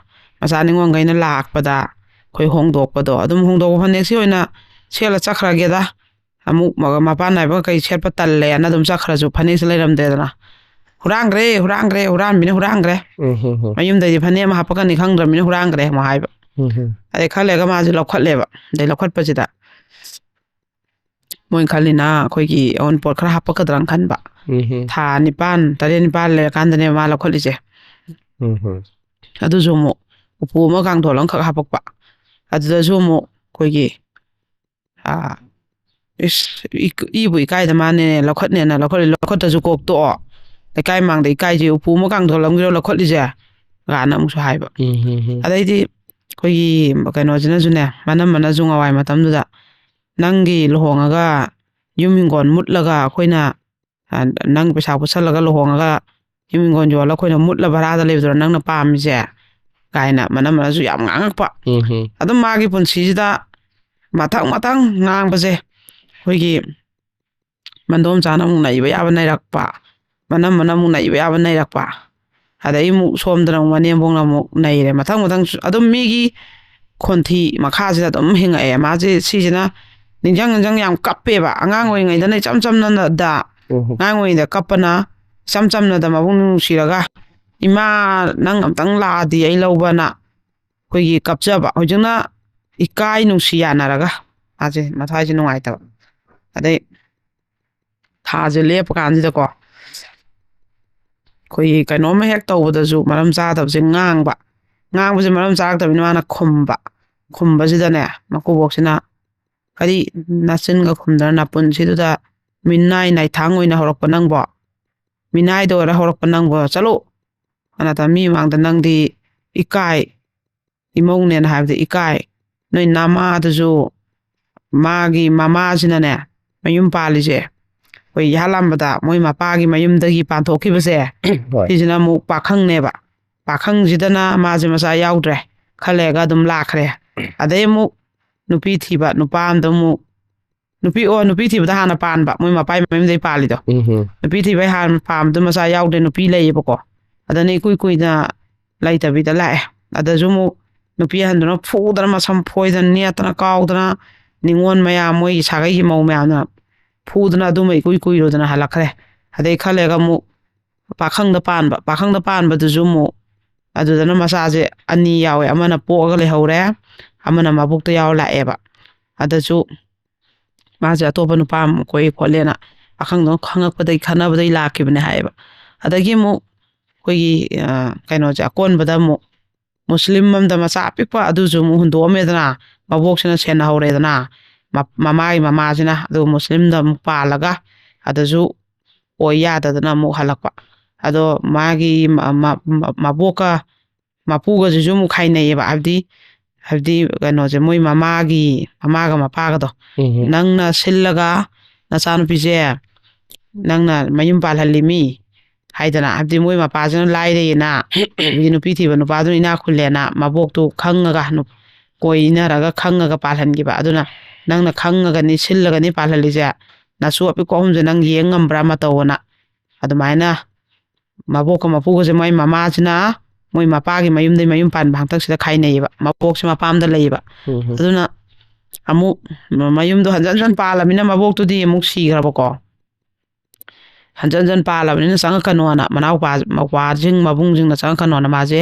ꯃꯆꯥ ꯅꯤꯉꯣꯜꯈꯩꯅ ꯂꯥꯛꯄꯗ ꯑꯩꯈꯣꯏ ꯍꯣꯡꯗꯣꯛꯄꯗꯣ, ꯑꯗꯨꯝ ꯍꯣꯡꯗꯣꯛꯄ ꯐꯅꯦꯛꯁꯤ ꯑꯣꯏꯅ ꯁꯦꯠꯂ ꯆꯠꯈ꯭ꯔꯒꯦꯗ꯫ ꯑꯃꯨꯛ ꯃ-, ꯃꯄꯥꯟ ꯅꯥꯏꯕ ꯀꯩ ꯁꯦꯠꯄ ꯇꯜꯂꯦꯅ ꯑꯗꯨꯝ ꯆꯠꯈ꯭ꯔꯁꯨ ꯐꯅꯦꯛꯁꯦ ꯂꯩꯔꯝꯗꯦꯗꯅ꯫ "ꯍꯨꯔꯥꯟꯈ꯭ꯔꯦ, ꯍꯨꯔꯥꯟꯈ꯭ꯔꯦ, ꯍꯨꯔꯥꯟꯕꯤꯅ ꯍꯨꯔꯥꯟꯈ꯭ꯔꯦ꯫ ꯎꯝ, ꯍꯝ, ꯍꯝ꯫ ꯃꯌꯨꯝꯗꯩꯗꯤ ꯐꯅꯦꯛ ꯑꯃ ꯍꯥꯞꯄꯛꯀꯅꯤ ꯈꯪꯗ꯭ꯔꯕꯅꯤꯅ ꯍꯨꯔꯥꯟꯈ꯭ꯔꯦ" ꯑꯃꯨꯛ ꯍꯥꯏꯕ꯫ ꯎꯝ, ꯍꯝ꯫ ꯑꯗꯩ ꯈꯔ ꯂꯩꯔꯒ ꯃꯥꯁꯦ ꯂꯧꯈꯠꯂꯦꯕ꯫ ꯑꯗꯩ ꯂꯧꯈꯠꯄꯁꯤꯗ ꯃꯣꯏꯅ ꯈꯜꯂꯤꯅ ꯑꯩꯈꯣꯏꯒꯤ ꯑꯋꯨꯟꯄꯣꯠ ꯈꯔ ꯍꯥꯞꯄꯛꯀꯗ꯭ꯔꯅ ꯈꯟꯕ꯫ ꯎꯝ, ꯍꯝ꯫ ꯊꯥ ꯅꯤꯄꯥꯟ, ꯇꯔꯦꯠ ꯅꯤꯄꯥꯟ ꯂꯩꯔꯀꯥꯟꯗꯅꯦ ꯃꯥ ꯂꯧꯈꯠꯂꯤꯁꯦ꯫ ꯎꯝ, ꯍꯝ꯫ ꯑꯗꯨꯁꯨ ꯑꯃꯨꯛ ꯎꯄꯨ ꯑꯃ ꯀꯥꯡꯊꯣꯜ ꯑꯃꯈꯛ ꯍꯥꯞꯄꯛꯄ꯫ ꯑꯗꯨꯗꯁꯨ ꯑꯃꯨꯛ ꯑꯩꯈꯣꯏꯒꯤ ꯑꯥ, ꯏꯁ, ꯏ-, ꯏꯕꯨ ꯏꯀꯥꯏꯗ ꯃꯥꯅꯦ ꯂꯧꯈꯠꯅꯦꯅ ꯂꯧꯈꯠꯂꯤ, ꯂꯧꯈꯠꯇ꯭ꯔꯁꯨ ꯀꯣꯛ ꯇꯣꯛꯑꯣ꯫ ꯂꯩꯀꯥꯏ ꯃꯥꯡꯗ ꯏꯀꯥꯏꯁꯦ ꯎꯄꯨ ꯑꯃ ꯀꯥꯡꯊꯣꯛꯂꯝꯒꯤꯔꯣ ꯂꯧꯈꯠꯂꯤꯁꯦ?" ꯀꯥꯏꯅ ꯑꯃꯨꯛꯁꯨ ꯍꯥꯏꯕ꯫ ꯎꯝ, ꯎꯝ, ꯎꯝ꯫ ꯑꯗꯩꯗꯤ ꯑꯩꯈꯣꯏꯒꯤ ꯀꯩꯅꯣꯁꯤꯅꯁꯨꯅꯦ, ꯃꯅꯝꯃꯅꯁꯨ ꯉꯋꯥꯏ ꯃꯇꯝꯗꯨꯗ, "ꯅꯪꯒꯤ ꯂꯨꯍꯣꯡꯉꯒ ꯌꯨꯝ ꯍꯤꯡꯒꯣꯜ ꯃꯨꯠꯂꯒ ꯑꯩꯈꯣꯏꯅ, ꯑ, ꯅꯪ ꯄꯩꯁꯥ ꯄꯨꯠꯁꯜꯂꯒ ꯂꯨꯍꯣꯡꯉꯒ ꯌꯨꯝ ꯍꯤꯡꯒꯣꯜ ꯌꯣꯜꯂꯒ ꯑꯩꯈꯣꯏꯅ ꯃꯨꯠꯂ ꯚꯔꯥꯗ ꯂꯩꯕꯗꯨꯔꯣ ꯅꯪꯅ ꯄꯥꯝꯃꯤꯁꯦ?" ꯀꯥꯏꯅ ꯃꯅꯝꯃꯅꯁꯨ ꯌꯥꯝ ꯉꯥꯡꯉꯛꯄ꯫ ꯎꯝ, ꯎꯝ꯫ ꯑꯗꯨꯝ ꯃꯥꯒꯤ ꯄꯨꯟꯁꯤꯁꯤꯗ ꯃꯊꯪ ꯃꯊꯪ ꯉꯥꯡꯕꯁꯦ, ꯑꯩꯈꯣꯏꯒꯤ ꯃꯟꯗꯣꯝꯆꯥꯅ ꯑꯃꯨꯛ ꯅꯩꯕ ꯌꯥꯕ ꯅꯩꯔꯛꯄ, ꯃꯅꯝꯃꯅ ꯑꯃꯨꯛ ꯅꯩꯕ ꯌꯥꯕ ꯅꯩꯔꯛꯄ, ꯑꯗꯩ ꯑꯃꯨꯛ ꯁꯣꯝꯗꯅ ꯑꯃꯨꯛ ꯃꯅꯦꯝꯕꯣꯛꯅ ꯑꯃꯨꯛ ꯅꯩꯔꯦ꯫ ꯃꯊꯪ ꯃꯊꯪ ꯁꯨ-, ꯑꯗꯨꯝ ꯃꯤꯒꯤ ꯈꯣꯟꯊꯤ ꯃꯈꯥꯁꯤꯗ ꯑꯗꯨꯝ ꯍꯤꯡꯉꯛꯑꯦ꯫ ꯃꯥꯁꯦ ꯁꯤꯁꯤꯅ ꯅꯤꯡꯁꯤꯡ ꯅꯤꯡꯁꯤꯡ ꯌꯥꯝ ꯀꯞꯄꯦꯕ꯫ ꯑꯉꯥꯡ ꯑꯣꯏꯔꯤꯉꯩꯗꯅ ꯏꯆꯝ ꯆꯝꯅ ꯗ, ꯎꯝ꯫ ꯑꯉꯥꯡ ꯑꯣꯏꯔꯤꯉꯩꯗ ꯀꯞꯄꯅ ꯏꯆꯝ ꯆꯝꯅ ꯗ ꯃꯕꯨꯡ ꯅꯨꯡꯁꯤꯔꯒ, "ꯏꯃꯥ, ꯅꯪ ꯑꯝꯇꯪ ꯂꯥꯛꯑꯗꯤ ꯑꯩ ꯂꯧꯕꯅ" ꯑꯩꯈꯣꯏꯒꯤ ꯀꯞꯆꯕ꯫ ꯍꯧꯖꯤꯛꯅ ꯏꯀꯥꯏ ꯅꯨꯡꯁꯤ ꯌꯥꯅꯔꯒ ꯃꯥꯁꯦ ꯃꯊ꯭ꯋꯥꯏꯁꯦ ꯅꯨꯡꯉꯥꯏꯇꯕ꯫ ꯑꯗꯩ ꯊꯥꯁꯦ ꯂꯦꯞꯄ ꯀꯥꯟꯁꯤꯗꯀꯣ, ꯑꯩꯈꯣꯏꯒꯤ ꯀꯩꯅꯣꯝꯃ ꯍꯦꯛ ꯇꯧꯕꯗꯁꯨ ꯃꯔꯝ ꯆꯥꯗꯕꯁꯦ ꯉꯥꯡꯕ꯫ ꯉꯥꯡꯕꯁꯦ ꯃꯔꯝ ꯆꯥꯔꯛꯇꯕꯅꯤꯅ ꯃꯥꯅ ꯈꯨꯝꯕ꯫ ꯈꯨꯝꯕꯁꯤꯗꯅꯦ, ꯃꯀꯨꯕꯣꯛꯁꯤꯅ, "ꯀꯔꯤ ꯅꯆꯤꯟꯒ ꯈꯨꯝꯗꯅ ꯅꯥꯄꯨꯟꯁꯤꯗꯨꯗ ꯃꯤꯅꯥꯏ ꯅꯥꯏꯊꯥꯡ ꯑꯣꯏꯅ ꯍꯧꯔꯛꯄ ꯅꯪꯕꯣ? ꯃꯤꯅꯥꯏꯗ ꯑꯣꯏꯔ ꯍꯧꯔꯛꯄ ꯅꯪꯕꯣ? ꯆꯠꯂꯨ! ꯑꯅꯥꯇ ꯃꯤ ꯃꯃꯥꯡꯗ ꯅꯪꯗꯤ ꯏꯀꯥꯏ꯫ ꯏꯃꯧꯅꯦꯅ ꯍꯥꯏꯕꯗ ꯏꯀꯥꯏ꯫ ꯅꯣꯏ ꯅꯃꯥꯗꯨꯁꯨ, ꯃꯥꯒꯤ ꯃꯃꯥꯁꯤꯅꯅꯦ, ꯃꯌꯨꯝ ꯄꯥꯜꯂꯤꯁꯦ ꯑꯩꯈꯣꯏ ꯏꯍꯥꯟ ꯍꯥꯟꯕꯗ ꯃꯣꯏ ꯃꯄꯥꯒꯤ ꯃꯌꯨꯝꯗꯒꯤ ꯄꯥꯟꯊꯣꯛꯈꯤꯕꯁꯦ, ꯍꯣꯏ꯫ ꯁꯤꯁꯤꯅ ꯑꯃꯨꯛ ꯄꯥꯈꯪꯅꯦꯕ꯫ ꯄꯥꯈꯪꯁꯤꯗꯅ ꯃꯥꯁꯦ ꯃꯆꯥ ꯌꯥꯎꯗ꯭ꯔꯦ, ꯈꯔ ꯂꯩꯔꯒ ꯑꯗꯨꯝ ꯂꯥꯛꯈ꯭ꯔꯦ꯫ ꯑꯗꯩ ꯑꯃꯨꯛ ꯅꯨꯄꯤ ꯊꯤꯕ, ꯅꯨꯄꯥ ꯑꯃꯗ ꯑꯃꯨꯛ, ꯅꯨꯄꯤ, ꯑꯣ, ꯅꯨꯄꯤ ꯊꯤꯕꯗ ꯍꯥꯟꯅ ꯄꯥꯟꯕ, ꯃꯣꯏ ꯃꯄꯥꯒꯤ ꯃꯌꯨꯝꯗꯩ ꯄꯥꯜꯂꯤꯗꯣ꯫ ꯎꯝ, ꯎꯝ꯫ ꯅꯨꯄꯤ ꯊꯤꯕꯩ ꯍꯥꯟꯅ ꯄꯥꯟꯕꯗ ꯃꯆꯥ ꯌꯥꯎꯗ꯭ꯔꯦ, ꯅꯨꯄꯤ ꯂꯩꯌꯦꯕꯀꯣ꯫ ꯑꯗꯅ ꯏꯀꯨꯏ ꯀꯨꯏꯅ ꯂꯩꯇꯕꯤꯗ ꯂꯥꯛꯑꯦ꯫ ꯑꯗꯁꯨ ꯑꯃꯨꯛ ꯅꯨꯄꯤ ꯑꯍꯟꯗꯨꯅ ꯐꯨꯗꯅ, ꯃꯁꯝ ꯐꯣꯏꯗꯅ, ꯅꯦꯠꯇꯅ, ꯀꯥꯎꯗꯅ, ꯅꯤꯉꯣꯜ ꯃꯌꯥꯝ, ꯃꯣꯏꯒꯤ ꯁꯥꯒꯩꯒꯤ ꯃꯧ ꯃꯌꯥꯝꯅ ꯐꯨꯗꯅ ꯑꯗꯨꯃ ꯏꯀꯨꯏ ꯀꯨꯏꯔꯨꯗꯅ ꯍꯜꯂꯛꯈ꯭ꯔꯦ꯫ ꯑꯗꯩ ꯈꯔ ꯂꯩꯔꯒ ꯑꯃꯨꯛ ꯄꯥꯈꯪꯗ ꯄꯥꯟꯕ, ꯄꯥꯈꯪꯗ ꯄꯥꯟꯕꯗꯨꯁꯨ ꯑꯃꯨꯛ ꯑꯗꯨꯗꯅ ꯃꯆꯥꯁꯦ ꯑꯅꯤ ꯌꯥꯎꯋꯦ, ꯑꯃꯅ ꯄꯣꯛꯑꯒ ꯂꯩꯍꯧꯔꯦ, ꯑꯃꯅ ꯃꯕꯨꯛꯇ ꯌꯥꯎꯔ ꯂꯥꯛꯑꯦꯕ꯫ ꯑꯗꯁꯨ ꯃꯥꯁꯦ ꯑꯇꯣꯞꯄ ꯅꯨꯄꯥ ꯑꯃ ꯀꯣꯏ ꯈꯣꯠꯂꯦꯅ ꯄꯥꯈꯪꯗꯣ ꯈꯪꯉꯛꯄꯗꯒꯤ, ꯈꯟꯅꯕꯗꯒꯤ ꯂꯥꯛꯈꯤꯕꯅꯦ ꯍꯥꯏꯌꯦꯕ꯫ ꯑꯗꯒꯤ ꯑꯃꯨꯛ ꯑꯩꯈꯣꯏꯒꯤ, ꯑ, ꯀꯩꯅꯣꯁꯦ, ꯑꯀꯣꯟꯕꯗ ꯑꯃꯨꯛ ꯃꯨꯁꯂꯤꯝ ꯑꯃꯗ ꯃꯆꯥ ꯑꯄꯤꯛꯄ ꯑꯗꯨꯁꯨ ꯑꯃꯨꯛ ꯍꯨꯟꯗꯣꯛꯑꯝꯃꯦꯗꯅ, ꯃꯕꯣꯛꯁꯤꯅ ꯁꯦꯟꯅꯍꯧꯔꯦꯗꯅ, ꯃ-, ꯃꯃꯥꯒꯤ ꯃꯃꯥꯁꯤꯅ꯫ ꯑꯗꯨꯒ ꯃꯨꯁꯂꯤꯝꯗ ꯑꯃꯨꯛ ꯄꯥꯜꯂꯒ ꯑꯗꯁꯨ ꯑꯣꯏ ꯌꯥꯗꯗꯅ ꯑꯃꯨꯛ ꯍꯜꯂꯛꯄ꯫ ꯑꯗꯣ ꯃꯥꯒꯤ ꯃ-, ꯃ-, ꯃ-, ꯃꯕꯣꯛꯀ ꯃꯄꯨꯒꯁꯤꯁꯨ ꯑꯃꯨꯛ ꯈꯥꯏꯅꯩꯌꯦꯕ꯫ ꯍꯥꯏꯕꯗꯤ, ꯍꯥꯏꯕꯗꯤ ꯀꯩꯅꯣꯁꯦ, ꯃꯣꯏ ꯃꯃꯥꯒꯤ, ꯃꯃꯥꯒ ꯃꯄꯥꯒꯗꯣ, ꯎꯝ꯫ "ꯅꯪꯅ ꯁꯤꯜꯂꯒ ꯅꯆꯥꯅꯨꯄꯤꯁꯦ ꯅꯪꯅ ꯃꯌꯨꯝ ꯄꯥꯜꯍꯜꯂꯤꯃꯤ" ꯍꯥꯏꯗꯅ, ꯍꯥꯏꯕꯗꯤ ꯃꯣꯏ ꯃꯄꯥꯁꯤꯅ ꯂꯥꯏꯔꯩꯅ, ꯑꯗꯒꯤ ꯅꯨꯄꯤ ꯊꯤꯕ ꯅꯨꯄꯥꯗꯨꯅ ꯏꯅꯥꯛ ꯈꯨꯜꯂꯦꯅ ꯃꯕꯣꯛꯇꯨ ꯈꯪꯉꯒ, ꯅꯨ-, ꯀꯣꯏꯅꯔꯒ ꯈꯪꯉꯒ ꯄꯥꯜꯍꯟꯈꯤꯕ꯫ ꯑꯗꯨꯅ "ꯅꯪꯅ ꯈꯪꯉꯒꯅꯤ ꯁꯤꯜꯂꯒꯅꯤ ꯄꯥꯜꯍꯜꯂꯤꯁꯦ, ꯅꯁꯨ ꯑꯄꯤꯛꯄ ꯑꯍꯨꯝꯁꯦ ꯅꯪ ꯌꯦꯡ ꯉꯝꯕ꯭ꯔꯥ ꯃꯇꯧ?" ꯑꯅ ꯑꯗꯨꯃꯥꯏꯅ ꯃꯕꯣꯛꯀ ꯃꯄꯨꯒꯁꯦ, ꯃꯣꯏ ꯃꯃꯥꯁꯤꯅ ꯃꯣꯏ ꯃꯄꯥꯒꯤ ꯃꯌꯨꯝꯗꯩ ꯃꯌꯨꯝ ꯄꯥꯟꯕ ꯍꯟꯇꯛꯁꯤꯗ ꯈꯥꯏꯅꯩꯌꯦꯕ꯫ ꯃꯕꯣꯛꯁꯦ ꯃꯄꯥꯝꯗ ꯂꯩꯌꯦꯕ꯫ ꯎꯝ꯫ ꯑꯗꯨꯅ ꯑꯃꯨꯛ ꯃ-, ꯃꯌꯨꯝꯗꯣ ꯍꯟꯖꯟ ꯍꯟꯖꯟ ꯄꯥꯜꯂꯃꯤꯅ ꯃꯕꯣꯛꯇꯨꯗꯤ ꯑꯃꯨꯛ ꯁꯤꯈ꯭ꯔꯕꯀꯣ꯫ ꯍꯟꯖꯟ ꯍꯟꯖꯟ ꯄꯥꯜꯂꯕꯅꯤꯅ ꯆꯪꯉꯛꯀꯅꯣꯅ, ꯃꯅꯥꯎꯄꯥ, ꯃꯧꯄ꯭ꯋꯥꯁꯤꯡ, ꯃꯕꯨꯡꯁꯤꯡꯅ ꯆꯪꯉꯛꯀꯅꯣꯅ ꯃꯥꯁꯦ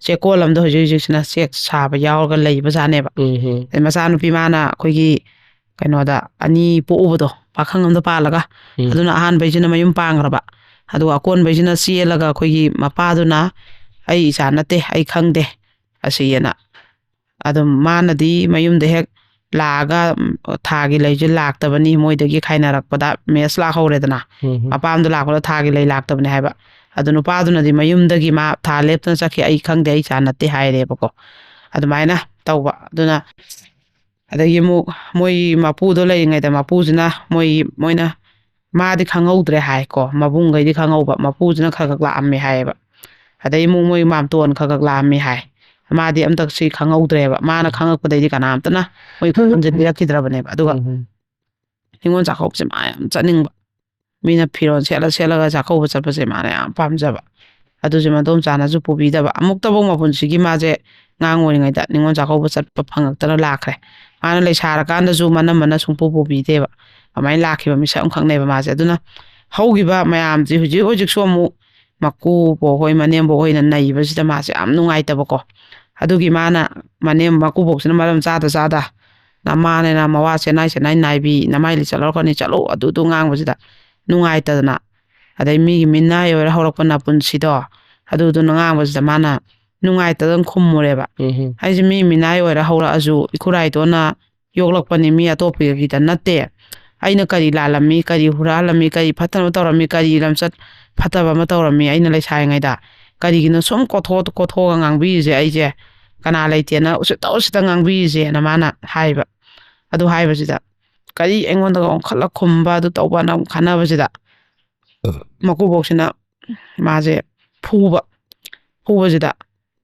ꯆꯦꯛꯀꯣꯜ ꯑꯃꯗ ꯍꯧꯖꯤꯛ ꯍꯧꯖꯤꯛꯁꯤꯅ ꯆꯦꯛ ꯁꯥꯕ ꯌꯥꯎꯔꯒ ꯂꯩꯕ ꯖꯥꯠꯅꯦꯕ꯫ ꯎꯝ꯫ ꯑꯗꯩ ꯃꯆꯥꯅꯨꯄꯤ ꯃꯥꯅ ꯑꯩꯈꯣꯏꯒꯤ ꯀꯩꯅꯣꯗ ꯑꯅꯤ ꯄꯣꯛꯎꯕꯗꯣ, ꯄꯥꯈꯪ ꯑꯃꯗ ꯄꯥꯜꯂꯒ, ꯎꯝ꯫ ꯑꯗꯨꯅ ꯑꯍꯥꯟꯕꯩꯁꯤꯅ ꯃꯌꯨꯝ ꯄꯥꯟꯈ꯭ꯔꯕ꯫ ꯑꯗꯨꯒ ꯑꯀꯣꯟꯕꯩꯁꯤꯅ ꯆꯦꯜꯂꯒ ꯑꯩꯈꯣꯏꯒꯤ ꯃꯄꯥꯗꯨꯅ "ꯑꯩ ꯏꯆꯥ ꯅꯠꯇꯦ, ꯑꯩ ꯈꯪꯗꯦ" ꯑꯁꯤꯅ꯫ ꯑꯗꯨꯝ ꯃꯥꯅꯗꯤ ꯃꯌꯨꯝꯗ ꯍꯦꯛ ꯂꯥꯛꯑꯒ, ꯎꯝ, ꯊꯥꯒꯤ ꯂꯩꯁꯦ ꯂꯥꯛꯇꯕꯅꯤ, ꯃꯣꯏꯗꯒꯤ ꯈꯥꯏꯅꯔꯛꯄꯗ ꯃꯦꯁ ꯂꯥꯛꯍꯧꯔꯦꯗꯅ꯫ ꯎꯝ꯫ ꯃꯄꯥꯝꯗ ꯂꯥꯛꯄꯗ ꯊꯥꯒꯤ ꯂꯩ ꯂꯥꯛꯇꯕꯅꯤ ꯍꯥꯏꯕ꯫ ꯑꯗꯨ ꯅꯨꯄꯥꯗꯨꯅꯗꯤ ꯃꯌꯨꯝꯗꯒꯤ ꯃꯥ ꯊꯥ ꯂꯦꯞꯇꯅ ꯆꯠꯈꯤ, "ꯑꯩ ꯈꯪꯗꯦ, ꯑꯩ ꯏꯆꯥ ꯅꯠꯇꯦ" ꯍꯥꯏꯔꯦꯕꯀꯣ꯫ ꯑꯗꯨꯃꯥꯏꯅ ꯇꯧꯕ꯫ ꯑꯗꯨꯅ ꯑꯗꯒꯤ ꯑꯃꯨꯛ ꯃꯣꯏ ꯃꯄꯨꯗꯣ ꯂꯩꯔꯤꯉꯩꯗ ꯃꯄꯨꯁꯤꯅ ꯃꯣꯏ, ꯃꯣꯏꯅ, ꯃꯥꯗꯤ ꯈꯪꯍꯧꯗ꯭ꯔꯦ ꯍꯥꯏꯀꯣ, ꯃꯕꯨꯡꯈꯩꯗꯤ ꯈꯪꯍꯧꯕ, ꯃꯄꯨꯁꯤꯅ ꯈꯔ ꯈꯛ ꯂꯥꯛꯑꯝꯃꯦ ꯍꯥꯏꯌꯦꯕ꯫ ꯑꯗꯩ ꯑꯃꯨꯛ ꯃꯣꯏ ꯃꯥꯝꯇꯣꯟ ꯈꯔ ꯈꯛ ꯂꯥꯛꯑꯝꯃꯦ ꯍꯥꯏ꯫ ꯃꯥꯗꯤ ꯑꯝꯇ ꯁꯤ ꯈꯪꯍꯧꯗ꯭ꯔꯦꯕ꯫ ꯃꯥꯅ ꯈꯪꯉꯛꯄꯗꯩꯗꯤ ꯀꯅꯥꯝꯇꯅ ꯃꯣꯏ ꯈꯨꯟꯁꯦ ꯂꯤꯔꯛꯈꯤꯗ꯭ꯔꯕꯅꯦꯕ꯫ ꯑꯗꯨꯒ ꯎꯝ꯫ ꯅꯤꯉꯣꯜ ꯆꯥꯛꯀꯧꯕꯁꯦ ꯃꯥ ꯌꯥꯝ ꯆꯠꯅꯤꯡꯕ꯫ ꯃꯤꯅ ꯐꯤꯔꯣꯜ ꯁꯦꯠꯂ ꯁꯦꯠꯂꯒ ꯆꯥꯛꯀꯧꯕ ꯆꯠꯄꯁꯦ ꯃꯥꯅ ꯌꯥꯝ ꯄꯥꯝꯖꯕ꯫ ꯑꯗꯨꯁꯨ ꯃꯗꯣꯝꯆꯥꯅꯁꯨ ꯄꯨꯕꯤꯗꯕ꯫ ꯑꯃꯨꯛꯇꯐꯥꯎ ꯃꯄꯨꯟꯁꯤꯒꯤ ꯃꯥꯁꯦ ꯑꯉꯥꯡ ꯑꯣꯏꯔꯤꯉꯩꯗ ꯅꯤꯉꯣꯜ ꯆꯥꯛꯀꯧꯕ ꯆꯠꯄ ꯐꯪꯉꯛꯇꯅ ꯂꯥꯛꯈ꯭ꯔꯦ꯫ ꯃꯥꯅ ꯂꯩꯁꯥꯔꯀꯥꯟꯗꯁꯨ ꯃꯅꯝꯃꯅ ꯁꯨꯡꯄꯨ ꯄꯨꯕꯤꯗꯦꯕ꯫ ꯑꯗꯨꯃꯥꯏꯅ ꯂꯥꯛꯈꯤꯕ ꯃꯤꯁꯛ ꯑꯃꯈꯛꯅꯦꯕ ꯃꯥꯁꯦ꯫ ꯑꯗꯨꯅ ꯍꯧꯈꯤꯕ ꯃꯌꯥꯝꯁꯦ ꯍꯧꯖꯤꯛ ꯍꯧꯖꯤꯛꯁꯨ ꯑꯃꯨꯛ ꯃꯀꯨꯕꯣꯛ ꯍꯣꯏ, ꯃꯅꯦꯝꯕꯣꯛ ꯍꯣꯏꯅ ꯅꯩꯕꯁꯤꯗ ꯃꯥꯁꯦ ꯌꯥꯝ ꯅꯨꯡꯉꯥꯏꯇꯕꯀꯣ꯫ ꯑꯗꯨꯒꯤ ꯃꯥꯅ ꯃꯅꯦꯝ-, ꯃꯀꯨꯕꯣꯛꯁꯤꯅ ꯃꯔꯝ ꯆꯥꯗ ꯆꯥꯗ, "ꯅꯃꯥꯅꯦꯅ ꯃꯋꯥ ꯆꯦꯟꯅꯥꯏ ꯆꯦꯟꯅꯥꯏ ꯅꯥꯏꯕꯤ, ꯅꯃꯥꯏ ꯂꯤ ꯆꯠꯂꯧꯔꯛꯀꯅꯤ, ꯆꯠꯂꯨ" ꯑꯗꯨꯗꯨ ꯉꯥꯡꯕꯁꯤꯗ ꯅꯨꯡꯉꯥꯏꯇꯗꯅ, ꯑꯗꯩ ꯃꯤꯒꯤ ꯃꯤꯅꯥꯏ ꯑꯣꯏꯔ ꯍꯧꯔꯛꯄ ꯅꯄꯨꯟꯁꯤꯗꯣ, ꯑꯗꯨꯗꯨꯅ ꯉꯥꯡꯕꯁꯤꯗ ꯃꯥꯅ ꯅꯨꯡꯉꯥꯏꯇꯗꯅ ꯈꯨꯝꯃꯨꯔꯦꯕ꯫ ꯎꯝꯍꯨꯝ꯫ "ꯑꯩꯁꯦ ꯃꯤ ꯃꯤꯅꯥꯏ ꯑꯣꯏꯔ ꯍꯧꯔꯛꯑꯁꯨ ꯏꯈꯨꯔꯥꯏꯗꯣꯅ ꯌꯣꯛꯂꯛꯄꯅꯤ, ꯃꯤ ꯑꯇꯣꯞꯄꯒꯤꯗ ꯅꯠꯇꯦ꯫ ꯑꯩꯅ ꯀꯔꯤ ꯂꯥꯜꯂꯝꯃꯤ, ꯀꯔꯤ ꯍꯨꯔꯥꯜꯂꯝꯃꯤ, ꯀꯔꯤ ꯐꯠꯇꯅꯕ ꯇꯧꯔꯝꯃꯤ, ꯀꯔꯤ ꯂꯝꯆꯠ ꯐꯠꯇꯕ ꯑꯃ ꯇꯧꯔꯝꯃꯤ ꯑꯩꯅ ꯂꯩꯁꯥꯔꯤꯉꯩꯗ? ꯀꯔꯤꯒꯤꯅꯣ ꯁꯨꯝ ꯀꯣꯊꯣꯛ-, ꯀꯣꯊꯣꯛꯑꯒ ꯉꯥꯡꯕꯤꯔꯤꯁꯦ ꯑꯩꯁꯦ? ꯀꯅꯥ ꯂꯩꯇꯦꯅ ꯎꯁꯤꯠꯇ ꯎꯁꯤꯠꯇ ꯉꯥꯡꯕꯤꯔꯤꯁꯦꯅ ꯃꯥꯅ ꯍꯥꯏꯕ꯫ ꯑꯗꯨ ꯍꯥꯏꯕꯁꯤꯗ ꯀꯔꯤ ꯑꯩꯉꯣꯟꯗꯒ ꯑꯣꯟꯈꯠꯂ ꯈꯨꯝꯕ ꯑꯗꯨ ꯇꯧꯕꯅ ꯑꯃꯨꯛ ꯈꯟꯅꯕꯁꯤꯗ ꯃꯀꯨꯕꯣꯛꯁꯤꯅ ꯃꯥꯁꯦ ꯐꯨꯕ꯫ ꯐꯨꯕꯁꯤꯗ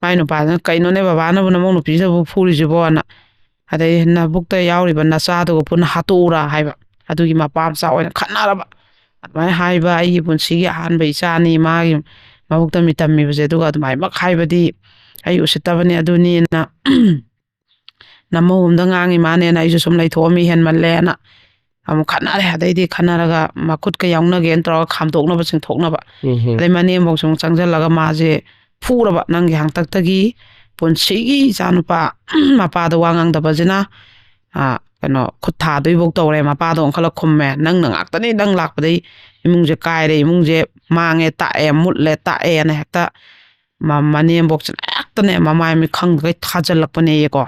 ꯃꯥꯏ ꯅꯨꯄꯥꯗꯨꯅ, "ꯀꯩꯅꯣꯅꯦ ꯕꯕꯥꯅꯕꯨ ꯅꯃꯧ ꯅꯨꯄꯤꯁꯤꯗꯕꯨ ꯐꯨꯔꯤꯁꯤꯕꯣꯅ? ꯑꯗꯩ ꯅꯕꯨꯛꯇ ꯌꯥꯎꯔꯤꯕ ꯅꯆꯥꯗꯨꯒ ꯄꯨꯟꯅ ꯍꯥꯠꯇꯣꯛꯎꯔꯥ?" ꯍꯥꯏꯕ꯫ ꯑꯗꯨꯒꯤ ꯃꯄꯥ ꯃꯆꯥ ꯑꯣꯏꯅ ꯈꯠꯅꯔꯕ꯫ ꯑꯗꯨꯃꯥꯏꯅ ꯍꯥꯏꯕ, "ꯑꯩꯒꯤ ꯄꯨꯟꯁꯤꯒꯤ ꯑꯍꯥꯟꯕ ꯏꯆꯥꯅꯤ, ꯃꯥꯒꯤ ꯃꯕꯨꯛꯇ ꯃꯤꯇꯝꯃꯤꯕꯁꯦ, ꯑꯗꯨꯒ ꯑꯗꯨꯃꯥꯏꯅꯃꯛ ꯍꯥꯏꯕꯗꯤ ꯑꯩ ꯎꯁꯤꯠꯇꯕꯅꯤ ꯑꯗꯨꯅꯤꯅ" ꯅꯃꯧ ꯑꯝꯗ ꯉꯥꯡꯉꯤ ꯃꯥꯅꯦꯅ ꯑꯩꯁꯨ ꯁꯨꯝ ꯂꯩꯊꯣꯛꯑꯝꯃꯤ, ꯍꯦꯟꯃꯜꯂꯦꯅ ꯑꯃꯨꯛ ꯈꯠꯅꯔꯦ꯫ ꯑꯗꯩꯗꯤ ꯈꯠꯅꯔꯒ ꯃꯈꯨꯠꯀ ꯌꯥꯎꯅꯒꯦꯅ ꯇꯧꯔꯒ ꯈꯥꯝꯗꯣꯛꯅꯕ ꯆꯤꯡꯊꯣꯛꯅꯕ꯫ ꯎꯝ꯫ ꯑꯗꯩ ꯃꯅꯦꯝꯕꯣꯛꯁꯨ ꯑꯃꯨꯛ ꯆꯪꯁꯤꯜꯂꯒ ꯃꯥꯁꯦ ꯐꯨꯔꯕ꯫ "ꯅꯪꯒꯤ ꯍꯥꯛꯇꯛꯇꯒꯤ ꯄꯨꯟꯁꯤꯒꯤ ꯏꯆꯥꯅꯨꯄꯥ ꯃꯄꯥꯗ ꯋꯥ ꯉꯥꯡꯗꯕꯁꯤꯅ, ꯑ, ꯀꯩꯅꯣ, ꯈꯨꯠ ꯊꯥꯗꯣꯏꯐꯧ ꯇꯧꯔꯦ, ꯃꯄꯥꯗ ꯑꯣꯟꯈꯠꯂ ꯈꯨꯝꯃꯦ꯫ ꯅꯪꯅ ꯉꯥꯛꯇꯅꯤ, ꯅꯪ ꯂꯥꯛꯄꯗꯩ ꯏꯃꯨꯡꯁꯦ ꯀꯥꯏꯔꯦ, ꯏꯃꯨꯡꯁꯦ ꯃꯥꯡꯉꯦ, ꯇꯥꯛꯑꯦ, ꯃꯨꯠꯂꯦ, ꯇꯥꯛꯑꯦꯅ ꯍꯦꯛꯇ ꯃ-, ꯃꯅꯦꯝꯕꯣꯛꯁꯤꯅ ꯍꯦꯛꯇꯅꯦ ꯃꯃꯥꯏ ꯃꯤꯠ ꯈꯪꯗꯈꯩ ꯊꯥꯖꯤꯜꯂꯛꯄꯅꯦꯌꯦꯀꯣ꯫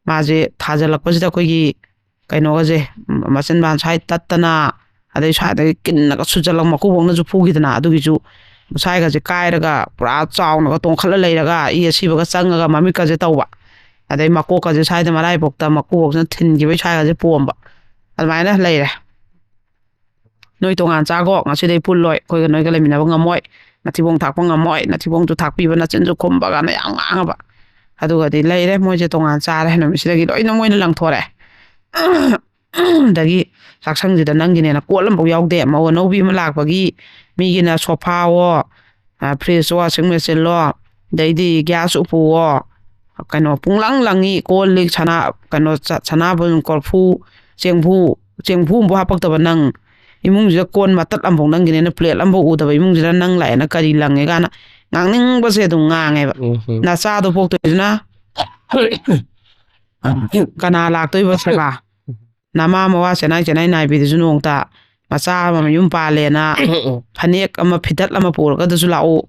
ꯃꯥꯁꯦ ꯊꯥꯖꯤꯜꯂꯛꯄꯁꯤꯗ ꯑꯩꯈꯣꯏꯒꯤ ꯀꯩꯅꯣꯒꯁꯦ, ꯃꯆꯤꯟꯕꯥꯟ ꯁ꯭ꯋꯥꯏ ꯇꯠꯇꯅ, ꯑꯗꯩ ꯁ꯭ꯋꯥꯏꯗꯒꯤ ꯀꯤꯟꯅꯒ ꯁꯨꯖꯜꯂꯛ, ꯃꯀꯨꯕꯣꯛꯅꯁꯨ ꯐꯨꯈꯤꯗꯅ, ꯑꯗꯨꯒꯤꯁꯨ ꯁ꯭ꯋꯥꯏꯒꯁꯦ ꯀꯥꯏꯔꯒ ꯄꯨꯔꯥ ꯆꯥꯎꯅꯒ ꯇꯣꯡꯈꯠꯂ ꯂꯩꯔꯒ ꯏ ꯑꯁꯤꯕꯒ ꯆꯪꯉꯒ ꯃꯃꯤꯠꯀꯁꯦ ꯇꯧꯕ, ꯑꯗꯩ ꯃꯀꯣꯛꯀꯁꯦ ꯁ꯭ꯋꯥꯏꯗ ꯃꯔꯥꯏꯕꯣꯛꯇ ꯃꯀꯨꯕꯣꯛꯁꯤꯅ ꯊꯤꯟꯈꯤꯕꯩ ꯁ꯭ꯋꯥꯏꯒꯁꯦ ꯄꯣꯝꯕ, ꯑꯗꯨꯃꯥꯏꯅ ꯂꯩꯔꯦ꯫ "ꯅꯣꯏ ꯇꯣꯉꯥꯟ ꯆꯥꯈꯣ, ꯉꯁꯤꯗꯩ ꯄꯨꯜꯂꯣꯏ, ꯑꯩꯈꯣꯏꯒ ꯅꯣꯏꯒ ꯂꯩꯃꯤꯟꯅꯕ ꯉꯝꯃꯣꯏ, ꯅꯊꯤꯕꯣꯡ ꯊꯥꯛꯄ ꯉꯝꯃꯣꯏ, ꯅꯊꯤꯕꯣꯡꯁꯨ ꯊꯥꯛꯄꯤꯕ, ꯅꯆꯤꯟꯁꯨ ꯈꯨꯝꯕ" ꯀꯥꯏꯅ ꯌꯥꯝ ꯉꯥꯡꯉꯕ꯫ ꯑꯗꯨꯒꯗꯤ ꯂꯩꯔꯦ, ꯃꯣꯏꯁꯦ ꯇꯣꯉꯥꯟ ꯆꯥꯔꯦ꯫ ꯅꯨꯃꯤꯠꯁꯤꯗꯒꯤ ꯂꯣꯏꯅ ꯃꯣꯏꯅ ꯂꯪꯊꯣꯔꯛꯑꯦ꯫ ꯑꯗꯒꯤ ꯆꯥꯛꯁꯪꯁꯤꯗ ꯅꯪꯒꯤꯅꯦꯅ ꯀꯣꯜ ꯑꯃꯐꯥꯎ ꯌꯥꯎꯗꯦ꯫ ꯃꯧ ꯑꯅꯧꯕꯤ ꯑꯃ ꯂꯥꯛꯄꯒꯤ ꯃꯤꯒꯤꯅ ꯁꯣꯐꯥꯋꯣ, ꯑ, ꯐ꯭ꯔꯤꯖ, ꯋꯥꯁꯤꯡ ꯃꯦꯆꯤꯟꯂꯣ, ꯑꯗꯩꯗꯤ ꯒ꯭ꯌꯥꯁ ꯎꯄꯨꯋꯣ, ꯀꯩꯅꯣ, ꯄꯨꯡꯂꯪ ꯂꯪꯉꯤ꯫ ꯀꯣꯜ ꯂꯤꯛ, ꯁꯅꯥ, ꯀꯩꯅꯣ, ꯆ-, ꯁꯅꯥꯕꯨꯟ, ꯀꯣꯔꯐꯨ, ꯆꯦꯡꯐꯨ, ꯆꯦꯡꯐꯨ ꯑꯃꯐꯥꯎ ꯍꯥꯄꯛꯇꯕ ꯅꯪ꯫ ꯏꯃꯨꯡꯁꯤꯗ ꯀꯣꯟ ꯃꯇꯠ ꯑꯃꯐꯥꯎ ꯅꯪꯒꯤꯅꯦꯅ, ꯄ꯭ꯂꯦꯠ ꯑꯃꯐꯥꯎ ꯎꯗꯕ ꯏꯃꯨꯡꯁꯤꯗ ꯅꯪ ꯂꯥꯛꯑꯦꯅ ꯀꯔꯤ ꯂꯪꯉꯦ ꯀꯥꯏꯅ ꯉꯥꯡꯅꯤꯡꯕꯁꯦ ꯑꯗꯨꯝ ꯉꯥꯡꯉꯦꯕ꯫ ꯎꯝ, ꯎꯝ꯫ ꯅꯆꯥꯗꯣ ꯄꯣꯛꯇꯣꯏꯁꯤꯅ ꯀꯅꯥ ꯂꯥꯛꯇꯣꯏꯕ ꯁꯦꯕꯥ? ꯅꯃꯥ ꯃꯋꯥ ꯆꯦꯅꯥꯏ ꯆꯦꯅꯥꯏ ꯅꯥꯏꯕꯤꯗꯨꯁꯨ ꯅꯣꯡꯇ ꯃꯆꯥ ꯑꯃ ꯃꯌꯨꯝ ꯄꯥꯜꯂꯦꯅ ꯐꯅꯦꯛ ꯑꯃ ꯐꯤꯗꯛ ꯑꯃ ꯄꯨꯔꯒꯗꯁꯨ ꯂꯥꯛꯎ,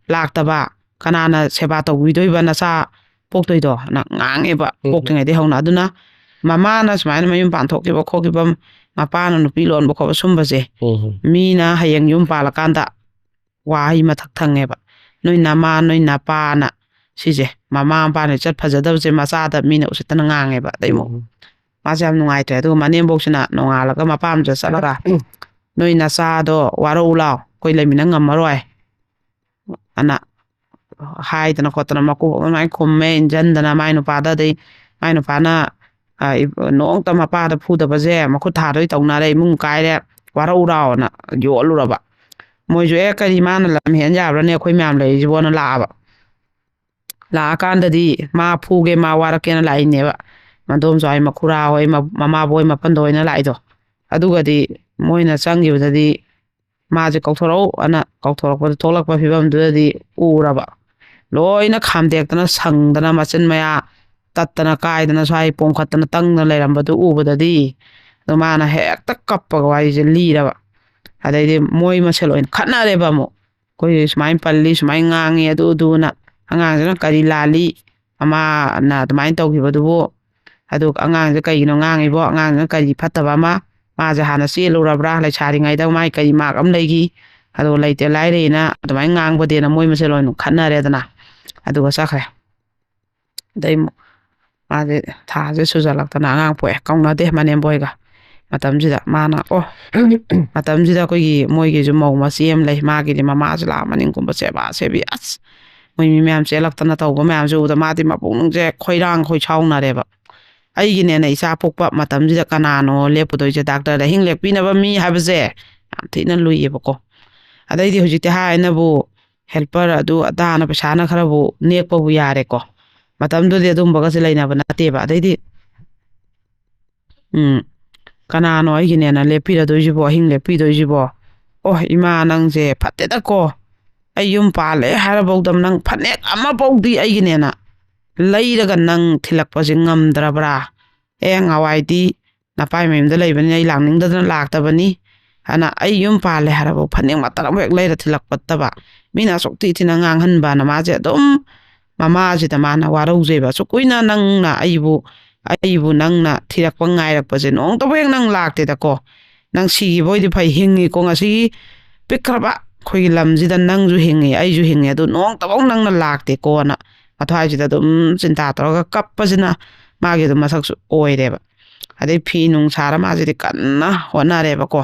ꯂꯥꯛꯇꯕ꯫ ꯀꯅꯥꯅ ꯁꯦꯕꯥ ꯇꯧꯕꯤꯗꯣꯏꯕ ꯅꯆꯥ ꯄꯣꯛꯇꯣꯏꯗꯣ? ꯅ ꯉꯥꯡꯉꯦꯕ ꯎꯝ꯫ ꯄꯣꯛꯇ꯭ꯔꯤꯉꯩꯗꯩ ꯍꯧꯅ꯫ ꯑꯗꯨꯅ ꯃꯃꯥꯅ ꯁꯨꯃꯥꯏꯅ ꯃꯌꯨꯝ ꯄꯥꯟꯊꯣꯛꯈꯤꯕ ꯈꯣꯠꯈꯤꯕ ꯃꯄꯥꯅ ꯅꯨꯄꯤ ꯂꯣꯟꯕ ꯈꯣꯠꯄ ꯁꯨꯝꯕꯁꯦ, ꯎꯝ. ꯃꯤꯅ ꯍꯌꯦꯡ ꯌꯨꯝ ꯄꯥꯜꯂꯀꯥꯟꯗ ꯋꯥꯍꯩ ꯃꯊꯛ ꯊꯪꯉꯦꯕ, "ꯅꯣꯏ ꯅꯃꯥ ꯅꯣꯏ ꯅꯄꯥꯅ ꯁꯤꯁꯦ, ꯃꯃꯥ ꯃꯄꯥꯅ ꯏꯆꯠ ꯐꯖꯗꯕꯁꯦ ꯃꯆꯥꯗ ꯃꯤꯅ ꯎꯁꯤꯠꯇꯅ ꯉꯥꯡꯉꯦꯕ꯫ ꯑꯗꯩ ꯑꯃꯨꯛ ꯎꯝ. ꯃꯥꯁꯦ ꯌꯥꯝ ꯅꯨꯡꯉꯥꯏꯇ꯭ꯔꯦ꯫ ꯑꯗꯨꯒ ꯃꯅꯦꯝꯕꯣꯛꯁꯤꯅ ꯅꯣꯡꯉꯥꯜꯂꯒ ꯃꯄꯥꯝꯁꯤꯗ ꯆꯠꯂꯒ, "ꯅꯣꯏ ꯅꯆꯥꯗꯣ ꯋꯥꯔꯧ ꯂꯥꯎ, ꯑꯩꯈꯣꯏ ꯂꯩꯃꯤꯟꯅ ꯉꯝꯃꯔꯣꯏ" ꯑꯅ ꯍꯥꯏꯗꯅ ꯈꯣꯠꯇꯅ ꯃꯀꯣꯛ ꯑꯗꯨꯃꯥꯏꯅ ꯈꯨꯝꯃꯦ, ꯏꯟꯖꯟꯗꯅ ꯃꯥꯏ ꯅꯨꯄꯥꯗ꯫ ꯑꯗꯩ ꯃꯥꯏ ꯅꯨꯄꯥꯅ, ꯑ, ꯏ-, ꯅꯣꯡꯃꯇ ꯃꯄꯥꯗ ꯐꯨꯗꯕꯁꯦ ꯃꯈꯨꯠ ꯊꯥꯗꯣꯏ ꯇꯧꯅꯔꯦ, ꯏꯃꯨꯡ ꯀꯥꯏꯔꯦ, ꯋꯥꯔꯧ ꯂꯥꯎꯅ ꯌꯣꯜꯂꯨꯔꯕ꯫ ꯃꯣꯏꯁꯨ, "ꯑꯦ, ꯀꯔꯤ ꯃꯥꯅ ꯂꯝ ꯍꯦꯟ ꯌꯥꯕ꯭ꯔꯥꯅꯦ, ꯑꯩꯈꯣꯏ ꯃꯌꯥꯝ ꯂꯩꯔꯤꯁꯤꯕꯣꯅ" ꯂꯥꯛꯑꯕ꯫ ꯂꯥꯛꯑꯀꯥꯟꯗꯗꯤ ꯃꯥ ꯐꯨꯒꯦ, ꯃꯥ ꯋꯥꯔꯛꯀꯦꯅ ꯂꯥꯛꯏꯅꯦꯕ꯫ ꯃꯗꯣꯝꯆꯥ ꯍꯣꯏ, ꯃꯈꯨꯔꯥ ꯍꯣꯏ, ꯃ-, ꯃꯃꯥꯕꯣꯏ ꯃꯄꯟꯗꯣ ꯍꯣꯏꯅ ꯂꯥꯛꯏꯗꯣ꯫ ꯑꯗꯨꯒꯗꯤ ꯃꯣꯏꯅ ꯆꯪꯈꯤꯕꯗꯗꯤ ꯃꯥꯁꯦ ꯀꯧꯊꯣꯔꯛꯎ ꯑꯅ ꯀꯧꯊꯣꯔꯛꯄꯗ ꯊꯣꯛꯂꯛꯄ ꯐꯤꯕꯝꯗꯨꯗꯗꯤ ꯎꯔꯕ꯫ ꯂꯣꯏꯅ ꯈꯥꯝꯗꯦꯛꯇꯅ, ꯁꯪꯗꯅ, ꯃꯆꯤꯟ ꯃꯌꯥ ꯇꯠꯇꯅ, ꯀꯥꯏꯗꯅ, ꯁ꯭ꯋꯥꯏ ꯄꯣꯝꯈꯠꯇꯅ ꯇꯪꯗꯅ ꯂꯩꯔꯝꯕꯗꯨ ꯎꯕꯗꯗꯤ, ꯑꯗꯣ ꯃꯥꯅ ꯍꯦꯛꯇ ꯀꯞꯄꯒ ꯋꯥꯔꯤꯁꯦ ꯂꯤꯔꯕ꯫ ꯑꯗꯩꯗꯤ ꯃꯣꯏ ꯃꯁꯦꯜ ꯑꯣꯏꯅ ꯈꯠꯅꯔꯦꯕ ꯑꯃꯨꯛ꯫ "ꯑꯩꯈꯣꯏ ꯁꯨꯃꯥꯏꯅ ꯄꯜꯂꯤ, ꯁꯨꯃꯥꯏꯅ ꯉꯥꯡꯉꯤ, ꯑꯗꯨ ꯑꯗꯨꯅ, ꯑꯉꯥꯡꯁꯤꯅ ꯀꯔꯤ ꯂꯥꯜꯂꯤ, ꯃꯃꯥꯅ ꯑꯗꯨꯃꯥꯏꯅ ꯇꯧꯈꯤꯕꯗꯨꯕꯨ, ꯑꯗꯨ ꯑꯉꯥꯡꯁꯦ ꯀꯩꯒꯤꯅꯣ ꯉꯥꯡꯉꯤꯕꯣ, ꯑꯉꯥꯡꯁꯤꯅ ꯀꯔꯤ ꯐꯠꯇꯕ ꯑꯃ, ꯃꯥꯁꯦ ꯍꯥꯟꯅ ꯆꯦꯜꯂꯨꯔꯕ꯭ꯔꯥ, ꯂꯩꯁꯥꯔꯤꯉꯩꯗ ꯃꯥꯏ ꯀꯔꯤ ꯃꯥꯔꯛ ꯑꯃ ꯂꯩꯈꯤ, ꯑꯗꯣ ꯂꯩꯇꯦ ꯂꯥꯏꯔꯦꯅ ꯑꯗꯨꯃꯥꯏꯅ ꯉꯥꯡꯕꯗꯦꯅ" ꯃꯣꯏ ꯃꯁꯦꯜ ꯑꯣꯏꯅ ꯈꯠꯅꯔꯦꯗꯅ꯫ ꯑꯗꯨꯒ ꯆꯠꯈ꯭ꯔꯦ꯫ ꯑꯗꯩ ꯑꯃꯨꯛ ꯃꯥꯁꯦ ꯊꯥꯁꯦ ꯁꯨꯖꯜꯂꯛꯇꯅ ꯑꯉꯥꯡ ꯄꯣꯛꯑꯦ, ꯀꯧꯅꯗꯦ ꯃꯅꯦꯝꯕꯣꯏꯒ꯫ ꯃꯇꯝꯁꯤꯗ ꯃꯥꯅ, ꯑꯣ, ꯃꯇꯝꯁꯤꯗ ꯑꯩꯈꯣꯏꯒꯤ ꯃꯣꯏꯒꯤꯁꯨ ꯃꯧ ꯃꯆꯦ ꯑꯃ ꯂꯩ, ꯃꯥꯒꯤꯗꯤ ꯃꯃꯥꯁꯨ ꯂꯥꯛꯑ ꯃꯅꯤꯡꯒꯨꯝꯕ ꯁꯦꯕꯥ ꯁꯦꯕꯤ, ꯑꯁ, ꯃꯣꯏ ꯃꯤ ꯃꯌꯥꯝ ꯆꯦꯜꯂꯛꯇꯅ ꯇꯧꯕ ꯃꯌꯥꯝꯁꯦ ꯎꯕꯗ ꯃꯥꯗꯤ ꯃꯄꯨꯛꯅꯤꯡꯁꯦ ꯈꯣꯏꯔꯥꯡ ꯈꯣꯏꯁꯥꯎꯅꯔꯦꯕ꯫ ꯑꯩꯒꯤꯅꯦꯅ ꯏꯆꯥ ꯄꯣꯛꯄ ꯃꯇꯝꯁꯤꯗ ꯀꯅꯥꯅꯣ ꯂꯦꯞꯄꯨꯗꯣꯏꯁꯦ? ꯗꯥꯛꯇꯔꯗ ꯑꯍꯤꯡ ꯂꯦꯛꯄꯤꯅꯕ ꯃꯤ ꯍꯥꯏꯕꯁꯦ ꯌꯥꯝ ꯊꯤꯅ ꯂꯨꯏꯌꯦꯕꯀꯣ꯫ ꯑꯗꯩꯗꯤ ꯍꯧꯖꯤꯛꯇꯤ ꯍꯥꯏꯅꯕꯨ ꯍꯦꯜꯄꯔ ꯑꯗꯨ ꯑꯗꯥꯅ ꯄꯩꯁꯥꯅ ꯈꯔꯕꯨ ꯅꯦꯛꯄꯕꯨ ꯌꯥꯔꯦꯀꯣ꯫ ꯃꯇꯝꯗꯨꯗꯤ ꯑꯗꯨꯝꯕꯒꯁꯦ ꯂꯩꯅꯕ ꯅꯠꯇꯦꯕ꯫ ꯑꯗꯩꯗꯤ, ꯎꯝ, "ꯀꯅꯥꯅꯣ ꯑꯩꯒꯤꯅꯦꯅ ꯂꯦꯞꯄꯤꯔꯗꯣꯏꯁꯤꯕꯣ, ꯑꯍꯤꯡ ꯂꯦꯞꯄꯤꯗꯣꯏꯁꯤꯕꯣ? ꯑꯣ, ꯏꯃꯥ, ꯅꯪꯁꯦ ꯐꯠꯇꯦꯗꯀꯣ꯫ ꯑꯩ ꯌꯨꯝ ꯄꯥꯜꯂꯦ ꯍꯥꯏꯔꯐꯧꯗ ꯅꯪ ꯐꯅꯦꯛ ꯑꯃꯐꯧꯗꯤ ꯑꯩꯒꯤꯅꯦꯅ ꯂꯩꯔꯒ ꯅꯪ ꯊꯤꯜꯂꯛꯄꯁꯦ ꯉꯝꯗ꯭ꯔꯕ꯭ꯔꯥ? ꯑꯦ, ꯉꯍꯥꯟꯋꯥꯏꯗꯤ ꯅꯄꯥꯏ ꯃꯌꯨꯝꯗ ꯂꯩꯕꯅꯤꯅ ꯑꯩ ꯂꯥꯛꯅꯤꯡꯗꯗꯅ ꯂꯥꯛꯇꯕꯅꯤ꯫ ꯑꯗꯨꯅ ꯑꯩ ꯌꯨꯝ ꯄꯥꯜꯂꯦ ꯍꯥꯏꯔꯐꯥꯎ ꯐꯅꯦꯛ ꯃꯇꯠ ꯑꯃ ꯍꯦꯛ ꯂꯩꯔ ꯊꯤꯜꯂꯛꯄꯠꯇꯕ꯫ ꯃꯤꯅ ꯑꯁꯨꯛ ꯊꯤ ꯊꯤꯅ ꯉꯥꯡꯍꯟꯕꯅ" ꯃꯥꯁꯦ ꯑꯗꯨꯝ ꯃꯃꯥꯁꯤꯗ ꯃꯥꯅ ꯋꯥꯔꯧꯖꯩꯕ꯫ "ꯑꯁꯨꯛ ꯀꯨꯏꯅ ꯅꯪꯅ ꯑꯩꯕꯨ ꯑꯩꯕꯨ ꯅꯪꯅ ꯊꯤꯔꯛꯄ ꯉꯥꯏꯔꯛꯄꯁꯦ ꯅꯣꯡꯇꯕꯨ ꯍꯦꯛ ꯅꯪ ꯂꯥꯛꯇꯦꯗꯀꯣ꯫ ꯅꯪ ꯁꯤꯈꯤꯕ ꯑꯣꯏꯗꯤ ꯐꯩ, ꯍꯤꯡꯉꯤꯀꯣ ꯉꯁꯤꯒꯤ ꯄꯤꯛꯈ꯭ꯔꯕ ꯑꯩꯈꯣꯏꯒꯤ ꯂꯝꯁꯤꯗ ꯅꯪꯁꯨ ꯍꯤꯡꯉꯤ, ꯑꯩꯁꯨ ꯍꯤꯡꯉꯤ, ꯑꯗꯨ ꯅꯣꯡꯇꯐꯧ ꯅꯪꯅ ꯂꯥꯛꯇꯦꯀꯣꯅ ꯃꯊ꯭ꯋꯥꯏꯁꯤꯗ ꯑꯗꯨꯝ ꯆꯤꯟꯇꯥ ꯇꯧꯔꯒ ꯀꯞꯄꯁꯤꯅ ꯃꯥꯒꯤ ꯑꯗꯨꯝ ꯃꯁꯛꯁꯨ ꯑꯣꯏꯔꯦꯕ꯫ ꯑꯗꯩ ꯐꯤ ꯅꯨꯡ ꯁꯥꯔ ꯃꯥꯁꯤꯗꯤ ꯀꯟꯅ ꯍꯣꯠꯅꯔꯦꯕꯀꯣ꯫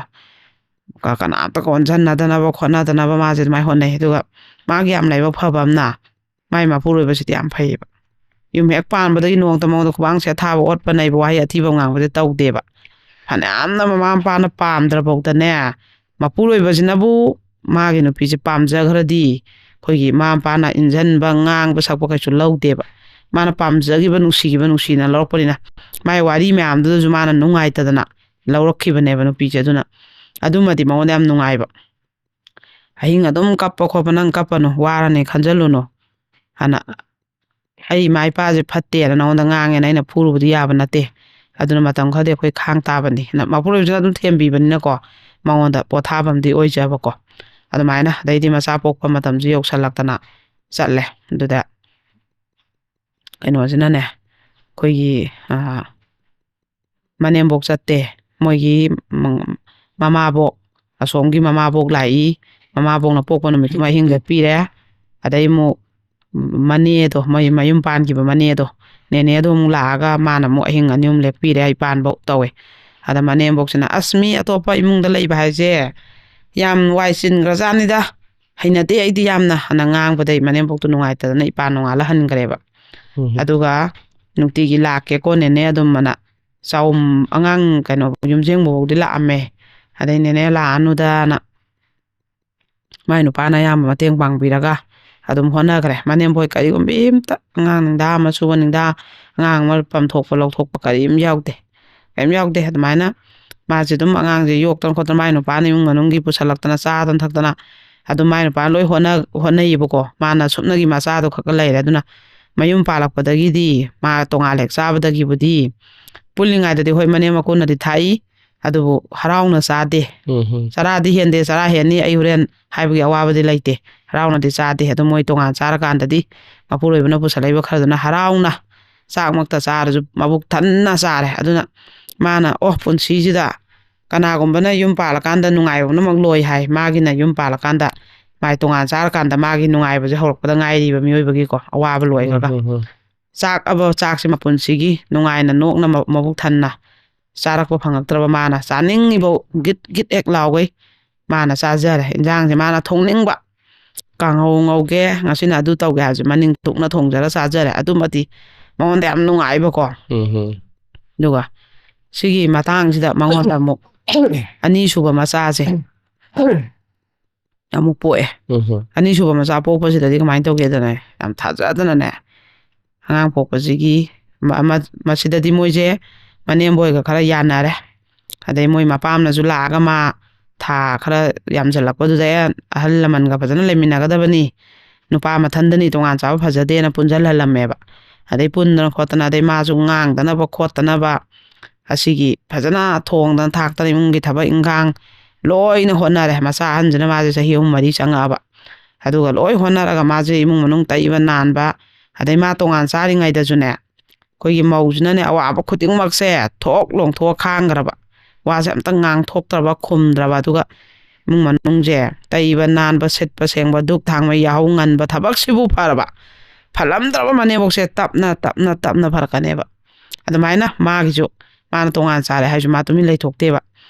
ꯀ-, ꯀꯅꯥꯝꯇ ꯑꯣꯟꯁꯤꯟꯅꯗꯅꯕ ꯈꯣꯠꯅꯗꯅꯕ ꯃꯥꯁꯦ ꯑꯗꯨꯃꯥꯏꯅ ꯍꯣꯠꯅꯩ꯫ ꯑꯗꯨꯒ ꯃꯥꯒꯤ ꯌꯥꯝ ꯂꯥꯏꯕꯛ ꯐꯕ ꯑꯃꯅ ꯃꯥꯏ ꯃꯄꯨꯔꯣꯏꯕꯁꯤꯗꯤ ꯌꯥꯝ ꯐꯩꯌꯦꯕ꯫ ꯌꯨꯝ ꯍꯦꯛ ꯄꯥꯟꯕꯗꯒꯤ ꯅꯣꯡꯃꯇ ꯃꯉꯣꯟꯗ ꯈꯨꯕꯥꯡ ꯁꯦꯠꯊꯥꯕ, ꯑꯣꯠꯄ ꯅꯩꯕ, ꯋꯥꯍꯩ ꯑꯊꯤꯕ ꯉꯥꯡꯕꯁꯦ ꯇꯧꯗꯦꯕ꯫ ꯐꯅꯌꯥꯝꯅ ꯃꯃꯥ ꯃꯄꯥꯅ ꯄꯥꯝꯗ꯭ꯔꯐꯥꯎꯗꯅꯦ, ꯃꯄꯨꯔꯣꯏꯕꯁꯤꯅꯕꯨ ꯃꯥꯒꯤ ꯅꯨꯄꯤꯁꯦ ꯄꯥꯝꯖꯈ꯭ꯔꯗꯤ ꯑꯩꯈꯣꯏꯒꯤ ꯃꯃꯥ ꯃꯄꯥꯅ ꯏꯟꯖꯟꯕ, ꯉꯥꯡꯕ ꯁꯛꯄ ꯀꯩꯁꯨ ꯂꯧꯗꯦꯕ꯫ ꯃꯥꯅ ꯄꯥꯝꯖꯈꯤꯕ, ꯅꯨꯡꯁꯤꯈꯤꯕ, ꯅꯨꯡꯁꯤꯅ ꯂꯧꯔꯛꯄꯅꯤꯅ ꯃꯥꯏ ꯋꯥꯔꯤ ꯃꯌꯥꯝꯗꯨꯗꯁꯨ ꯃꯥꯅ ꯅꯨꯡꯉꯥꯏꯇꯗꯅ ꯂꯧꯔꯛꯈꯤꯕꯅꯦꯕ ꯅꯨꯄꯤꯁꯦ꯫ ꯑꯗꯨꯅ ꯑꯗꯨꯃꯗꯤ ꯃꯉꯣꯟꯗ ꯌꯥꯝ ꯅꯨꯡꯉꯥꯏꯕ꯫ ꯑꯍꯤꯡ ꯑꯗꯨꯝ ꯀꯞꯄ ꯈꯣꯠꯄ, "ꯅꯪ ꯀꯞꯄꯅꯨ, ꯋꯥꯔꯅꯤ ꯈꯟꯖꯜꯂꯨꯅꯨ" ꯍꯥꯏꯅ, "ꯑꯩ ꯏꯃꯥ ꯏꯄꯥꯁꯦ ꯐꯠꯇꯦꯅ ꯅꯉꯣꯟꯗ ꯉꯥꯡꯉꯦꯅ ꯑꯩꯅ ꯐꯨꯔꯨꯕꯗꯤ ꯌꯥꯕ ꯅꯠꯇꯦ꯫ ꯑꯗꯨꯅ ꯃꯇꯝ ꯈꯔꯗꯤ ꯑꯩꯈꯣꯏ ꯈꯥꯡ ꯇꯥꯕꯅꯤ" ꯍꯥꯏꯅ ꯃꯄꯨꯔꯣꯏꯕꯁꯤꯅ ꯑꯗꯨꯝ ꯊꯦꯝꯕꯤꯕꯅꯤꯅꯀꯣ, ꯃꯉꯣꯟꯗ ꯄꯣꯊꯥꯐꯝꯗꯤ ꯑꯣꯏꯖꯕꯀꯣ꯫ ꯑꯗꯨꯃꯥꯏꯅ ꯑꯗꯩꯗꯤ ꯃꯆꯥ ꯄꯣꯛꯄ ꯃꯇꯝꯁꯨ ꯌꯧꯁꯜꯂꯛꯇꯅ ꯆꯠꯂꯦ꯫ ꯑꯗꯨꯗ ꯀꯩꯅꯣꯁꯤꯅꯅꯦ, ꯑꯩꯈꯣꯏꯒꯤ, ꯑ, ꯃꯅꯦꯝꯕꯣꯛ ꯆꯠꯇꯦ꯫ ꯃꯣꯏꯒꯤ ꯃ-, ꯃꯃꯥꯕꯣꯛ, ꯑꯁꯣꯝꯒꯤ ꯃꯃꯥꯕꯣꯛ ꯂꯥꯛꯏ꯫ ꯃꯃꯥꯕꯣꯛꯅ ꯄꯣꯛꯄ ꯅꯨꯃꯤꯠꯇꯨꯃ ꯑꯍꯤꯡ ꯂꯦꯛꯄꯤꯔꯦ꯫ ꯑꯗꯩ ꯑꯃꯨꯛ ꯃꯅꯦꯗꯣ, ꯃꯣꯏ ꯃꯌꯨꯝ ꯄꯥꯟꯈꯤꯕ ꯃꯅꯦꯗꯣ, ꯅꯦꯅꯦꯗꯣ ꯑꯃꯨꯛ ꯂꯥꯛꯑꯒ ꯃꯥꯅ ꯑꯃꯨꯛ ꯑꯍꯤꯡ ꯑꯅꯤ ꯑꯍꯨꯝ ꯂꯦꯛꯄꯤꯔꯦ, ꯏꯄꯥꯟꯐꯧ ꯇꯧꯋꯦ꯫ ꯑꯗ ꯃꯅꯦꯝꯕꯣꯛꯁꯤꯅ, "ꯑꯁ, ꯃꯤ ꯑꯇꯣꯞꯄ ꯏꯃꯨꯡꯗ ꯂꯩꯕ ꯍꯥꯏꯁꯦ ꯌꯥꯝ ꯋꯥꯏ ꯆꯤꯟꯈ꯭ꯔꯖꯥꯠꯅꯤꯗ, ꯍꯩꯅꯗꯦ ꯑꯩꯗꯤ ꯌꯥꯝꯅ" ꯑꯅ ꯉꯥꯡꯕꯗꯩ ꯃꯅꯦꯝꯕꯣꯛꯇꯣ ꯅꯨꯡꯉꯥꯏꯇꯗꯅ ꯏꯄꯥ ꯅꯣꯡꯉꯥꯜꯂ ꯍꯟꯈ꯭ꯔꯦꯕ꯫ ꯎꯝ꯫ ꯑꯗꯨꯒ "ꯅꯨꯡꯇꯤꯒꯤ ꯂꯥꯛꯀꯦꯀꯣ ꯅꯦꯅꯦ ꯑꯗꯨꯝ" ꯑꯅ ꯆꯥꯎꯝ-, ꯑꯉꯥꯡ ꯀꯩꯅꯣ ꯌꯨꯝꯖꯦꯡꯕꯐꯥꯎꯗꯤ ꯂꯥꯛꯑꯝꯃꯦ꯫ ꯑꯗꯩ "ꯅꯦꯅꯦ ꯂꯥꯛꯑꯅꯨꯗꯅ" ꯃꯥꯏ ꯅꯨꯄꯥꯅ ꯑꯌꯥꯝꯕ ꯃꯇꯦꯡ ꯄꯥꯡꯕꯤꯔꯒ ꯑꯗꯨꯝ ꯍꯣꯠꯅꯈ꯭ꯔꯦ꯫ ꯃꯅꯦꯝꯕꯣꯏ ꯀꯔꯤꯒꯨꯝꯕꯤ ꯑꯝꯇ ꯑꯉꯥꯡ ꯅꯤꯡꯗꯥ ꯑꯃ ꯁꯨꯕ ꯅꯤꯡꯗꯥ, ꯑꯉꯥꯡ ꯑꯃ ꯄꯝꯊꯣꯛꯄ ꯂꯧꯊꯣꯛꯄ ꯀꯔꯤꯝ ꯌꯥꯎꯗꯦ꯫ ꯀꯔꯤꯝ ꯌꯥꯎꯗꯦ꯫ ꯑꯗꯨꯃꯥꯏꯅ ꯃꯥꯁꯦ ꯑꯗꯨꯝ ꯑꯉꯥꯡꯁꯦ ꯌꯣꯛꯇꯅ ꯈꯣꯠꯇꯅ ꯃꯥꯏ ꯅꯨꯄꯥꯅ ꯏꯃꯨꯡ ꯃꯅꯨꯡꯒꯤ ꯄꯨꯁꯜꯂꯛꯇꯅ ꯆꯥꯗꯅ ꯊꯛꯇꯅ ꯑꯗꯨꯝ ꯃꯥꯏ ꯅꯨꯄꯥꯅ ꯂꯣꯏ ꯍꯣꯠꯅ-, ꯍꯣꯠꯅꯩꯌꯦꯕꯀꯣ꯫ ꯃꯥꯅ ꯁꯨꯞꯅꯒꯤ ꯃꯆꯥꯗꯣ ꯈꯛ ꯂꯩꯔꯦ꯫ ꯑꯗꯨꯅ ꯃꯌꯨꯝ ꯄꯥꯜꯂꯛꯄꯗꯒꯤꯗꯤ ꯃꯥ ꯇꯣꯉꯥꯜꯂꯦ ꯆꯥꯕꯗꯒꯤꯕꯨꯗꯤ ꯄꯨꯜꯂꯤꯉꯩꯗꯗꯤ ꯍꯣꯏ ꯃꯅꯦꯝ ꯃꯀꯨꯅꯗꯤ ꯊꯥꯛꯏ, ꯑꯗꯨꯕꯨ ꯍꯔꯥꯎꯅ ꯆꯥꯗꯦ꯫ ꯎꯝ ꯍꯝ꯫ "ꯆꯔꯥꯗꯤ ꯍꯦꯟꯗꯦ, ꯆꯔꯥ ꯍꯦꯟꯅꯤ, ꯑꯩ ꯍꯣꯔꯦꯟ" ꯍꯥꯏꯕꯒꯤ ꯑꯋꯥꯕꯗꯤ ꯂꯩꯇꯦ꯫ ꯍꯔꯥꯎꯅꯗꯤ ꯆꯥꯗꯦ꯫ ꯑꯗꯨ ꯃꯣꯏ ꯇꯣꯉꯥꯟ ꯆꯥꯔꯀꯥꯟꯗꯗꯤ ꯃꯄꯨꯔꯣꯏꯕꯅ ꯄꯨꯁꯜꯂꯛꯏꯕ ꯈꯔꯗꯨꯅ ꯍꯔꯥꯎꯅ ꯆꯥꯛꯃꯛꯇ ꯆꯥꯔꯁꯨ ꯃꯕꯨꯛ ꯊꯟꯅ ꯆꯥꯔꯦ꯫ ꯑꯗꯨꯅ ꯃꯥꯅ, "ꯑꯣ, ꯄꯨꯟꯁꯤꯁꯤꯗ ꯀꯅꯥꯒꯨꯝꯕꯅ ꯌꯨꯝ ꯄꯥꯜꯂꯀꯥꯟꯗ ꯅꯨꯡꯉꯥꯏꯕ ꯄꯨꯝꯅꯃꯛ ꯂꯣꯏ ꯍꯥꯏ, ꯃꯥꯒꯤꯅ ꯌꯨꯝ ꯄꯥꯜꯂꯀꯥꯟꯗ ꯃꯥꯏ ꯇꯣꯉꯥꯟ ꯆꯥꯔꯀꯥꯟꯗ ꯃꯥꯒꯤ ꯅꯨꯡꯉꯥꯏꯕꯁꯦ ꯍꯧꯔꯛꯄꯗ ꯉꯥꯏꯔꯤꯕ ꯃꯤꯑꯣꯏꯕꯒꯤꯀꯣ ꯑꯋꯥꯕ ꯂꯣꯏꯈ꯭ꯔꯒ꯫ ꯎꯝ, ꯎꯝ꯫ ꯆꯥꯛ ꯑꯕ ꯆꯥꯛꯁꯤ ꯃꯄꯨꯟꯁꯤꯒꯤ ꯅꯨꯡꯉꯥꯏꯅ ꯅꯣꯛꯅ ꯃ-, ꯃꯕꯨꯛ ꯊꯟꯅ ꯆꯥꯔꯛꯄ ꯐꯪꯉꯛꯇ꯭ꯔꯕ ꯃꯥꯅ ꯆꯥꯅꯤꯡꯉꯤꯕ ꯒꯤꯠ ꯒꯤꯠ ꯍꯦꯛ ꯂꯥꯎꯒꯩ ꯃꯥꯅ ꯆꯥꯖꯔꯦ꯫ ꯏꯟꯖꯥꯡꯁꯦ ꯃꯥꯅ ꯊꯣꯡꯅꯤꯡꯕ, ꯀꯥꯡꯍꯧ ꯉꯧꯒꯦ, ꯉꯁꯤꯅ ꯑꯗꯨ ꯇꯧꯒꯦ ꯍꯥꯏꯕꯁꯦ ꯃꯅꯤꯡ ꯊꯣꯛꯅ ꯊꯣꯡꯖꯔ ꯆꯥꯖꯔꯦ꯫ ꯑꯗꯨꯃꯗꯤ ꯃꯉꯣꯟꯗ ꯌꯥꯝ ꯅꯨꯡꯉꯥꯏꯕꯀꯣ꯫ ꯎꯝ, ꯎꯝ꯫ ꯑꯗꯨꯒ ꯁꯤꯒꯤ ꯃꯇꯥꯡꯁꯤꯗ ꯃꯉꯣꯟꯗ ꯑꯃꯨꯛ ꯑꯅꯤꯁꯨꯕ ꯃꯆꯥꯁꯦ ꯑꯃꯨꯛ ꯄꯣꯛꯑꯦ꯫ ꯎꯝ, ꯎꯝ꯫ ꯑꯅꯤꯁꯨꯕ ꯃꯆꯥ ꯄꯣꯛꯄꯁꯤꯗꯗꯤ ꯀꯃꯥꯏꯅ ꯇꯧꯒꯦꯗꯅꯦ, ꯌꯥꯝ ꯊꯥꯖꯗꯅꯅꯦ, ꯑꯉꯥꯡ ꯄꯣꯛꯄꯁꯤꯒꯤ ꯃ-, ꯃ-, ꯃꯁꯤꯗꯗꯤ ꯃꯣꯏꯁꯦ ꯃꯅꯦꯝꯕꯣꯏꯒ ꯈꯔ ꯌꯥꯅꯔꯦ꯫ ꯑꯗꯩ ꯃꯣꯏ ꯃꯄꯥꯝꯅꯁꯨ ꯂꯥꯛꯑꯒ ꯃꯥ ꯊꯥ ꯈꯔ ꯌꯥꯝꯁꯤꯜꯂꯛꯄꯗꯨꯗ, "ꯑꯦ, ꯑꯍꯜ ꯂꯃꯟꯒ ꯐꯖꯅ ꯂꯩꯃꯤꯟꯅꯒꯗꯕꯅꯤ, ꯅꯨꯄꯥ ꯃꯊꯟꯗꯅꯤ ꯇꯣꯉꯥꯟ ꯆꯥꯕ ꯐꯖꯗꯦꯅ" ꯄꯨꯟꯁꯤꯜꯍꯜꯂꯝꯃꯦꯕ꯫ ꯑꯗꯩ ꯄꯨꯟꯗꯅ ꯈꯣꯠꯇꯅ, ꯑꯗꯩ ꯃꯥꯁꯨ ꯉꯥꯡꯗꯅꯕ ꯈꯣꯠꯇꯅꯕ, ꯑꯁꯤꯒꯤ ꯐꯖꯅ ꯊꯣꯡꯗꯅ ꯊꯥꯛꯇꯅ ꯏꯃꯨꯡꯒꯤ ꯊꯕꯛ ꯏꯟꯈꯥꯡ ꯂꯣꯏꯅ ꯍꯣꯠꯅꯔꯦ꯫ ꯃꯆꯥ ꯑꯍꯟꯁꯤꯅ ꯃꯥꯁꯦ ꯆꯍꯤ ꯑꯍꯨꯝ ꯃꯔꯤ ꯆꯪꯉꯛꯑꯕ꯫ ꯑꯗꯨꯒ ꯂꯣꯏ ꯍꯣꯠꯅꯔꯒ ꯃꯥꯁꯦ ꯏꯃꯨꯡ ꯃꯅꯨꯡ ꯇꯩꯕ ꯅꯥꯟꯕ, ꯑꯗꯩ ꯃꯥ ꯇꯣꯉꯥꯟ ꯆꯥꯔꯤꯉꯩꯗꯁꯨꯅꯦ, ꯑꯩꯈꯣꯏꯒꯤ ꯃꯧꯁꯤꯅꯅꯦ ꯑꯋꯥꯕ ꯈꯨꯗꯤꯡꯃꯛꯁꯦ ꯊꯣꯛ ꯂꯣꯡꯊꯣꯛꯑ ꯈꯥꯡꯈ꯭ꯔꯕ꯫ ꯋꯥꯁꯦ ꯑꯝꯇ ꯉꯥꯡꯊꯣꯛꯇ꯭ꯔꯕ, ꯈꯨꯝꯗ꯭ꯔꯕ꯫ ꯑꯗꯨꯒ ꯏꯃꯨꯡ ꯃꯅꯨꯡꯁꯦ ꯇꯩꯕ ꯅꯥꯟꯕ, ꯁꯤꯠꯄ ꯁꯦꯡꯕ, ꯙꯨꯛ ꯊꯥꯡꯃꯩ ꯌꯥꯍꯧ ꯉꯟꯕ, ꯊꯕꯛꯁꯤꯕꯨ ꯐꯔꯕ꯫ ꯐꯠꯂꯝꯗ꯭ꯔꯕ ꯃꯅꯦꯝꯕꯣꯛꯁꯦ ꯇꯞꯅ, ꯇꯞꯅ, ꯇꯞꯅ ꯐꯔꯛꯀꯅꯦꯕ꯫ ꯑꯗꯨꯃꯥꯏꯅ ꯃꯥꯒꯤꯁꯨ, ꯃꯥꯅ ꯇꯣꯉꯥꯟ ꯆꯥꯔꯦ ꯍꯥꯏꯁꯨ ꯃꯥ ꯇꯨꯃꯤꯟ ꯂꯩꯊꯣꯛꯇꯦꯕ꯫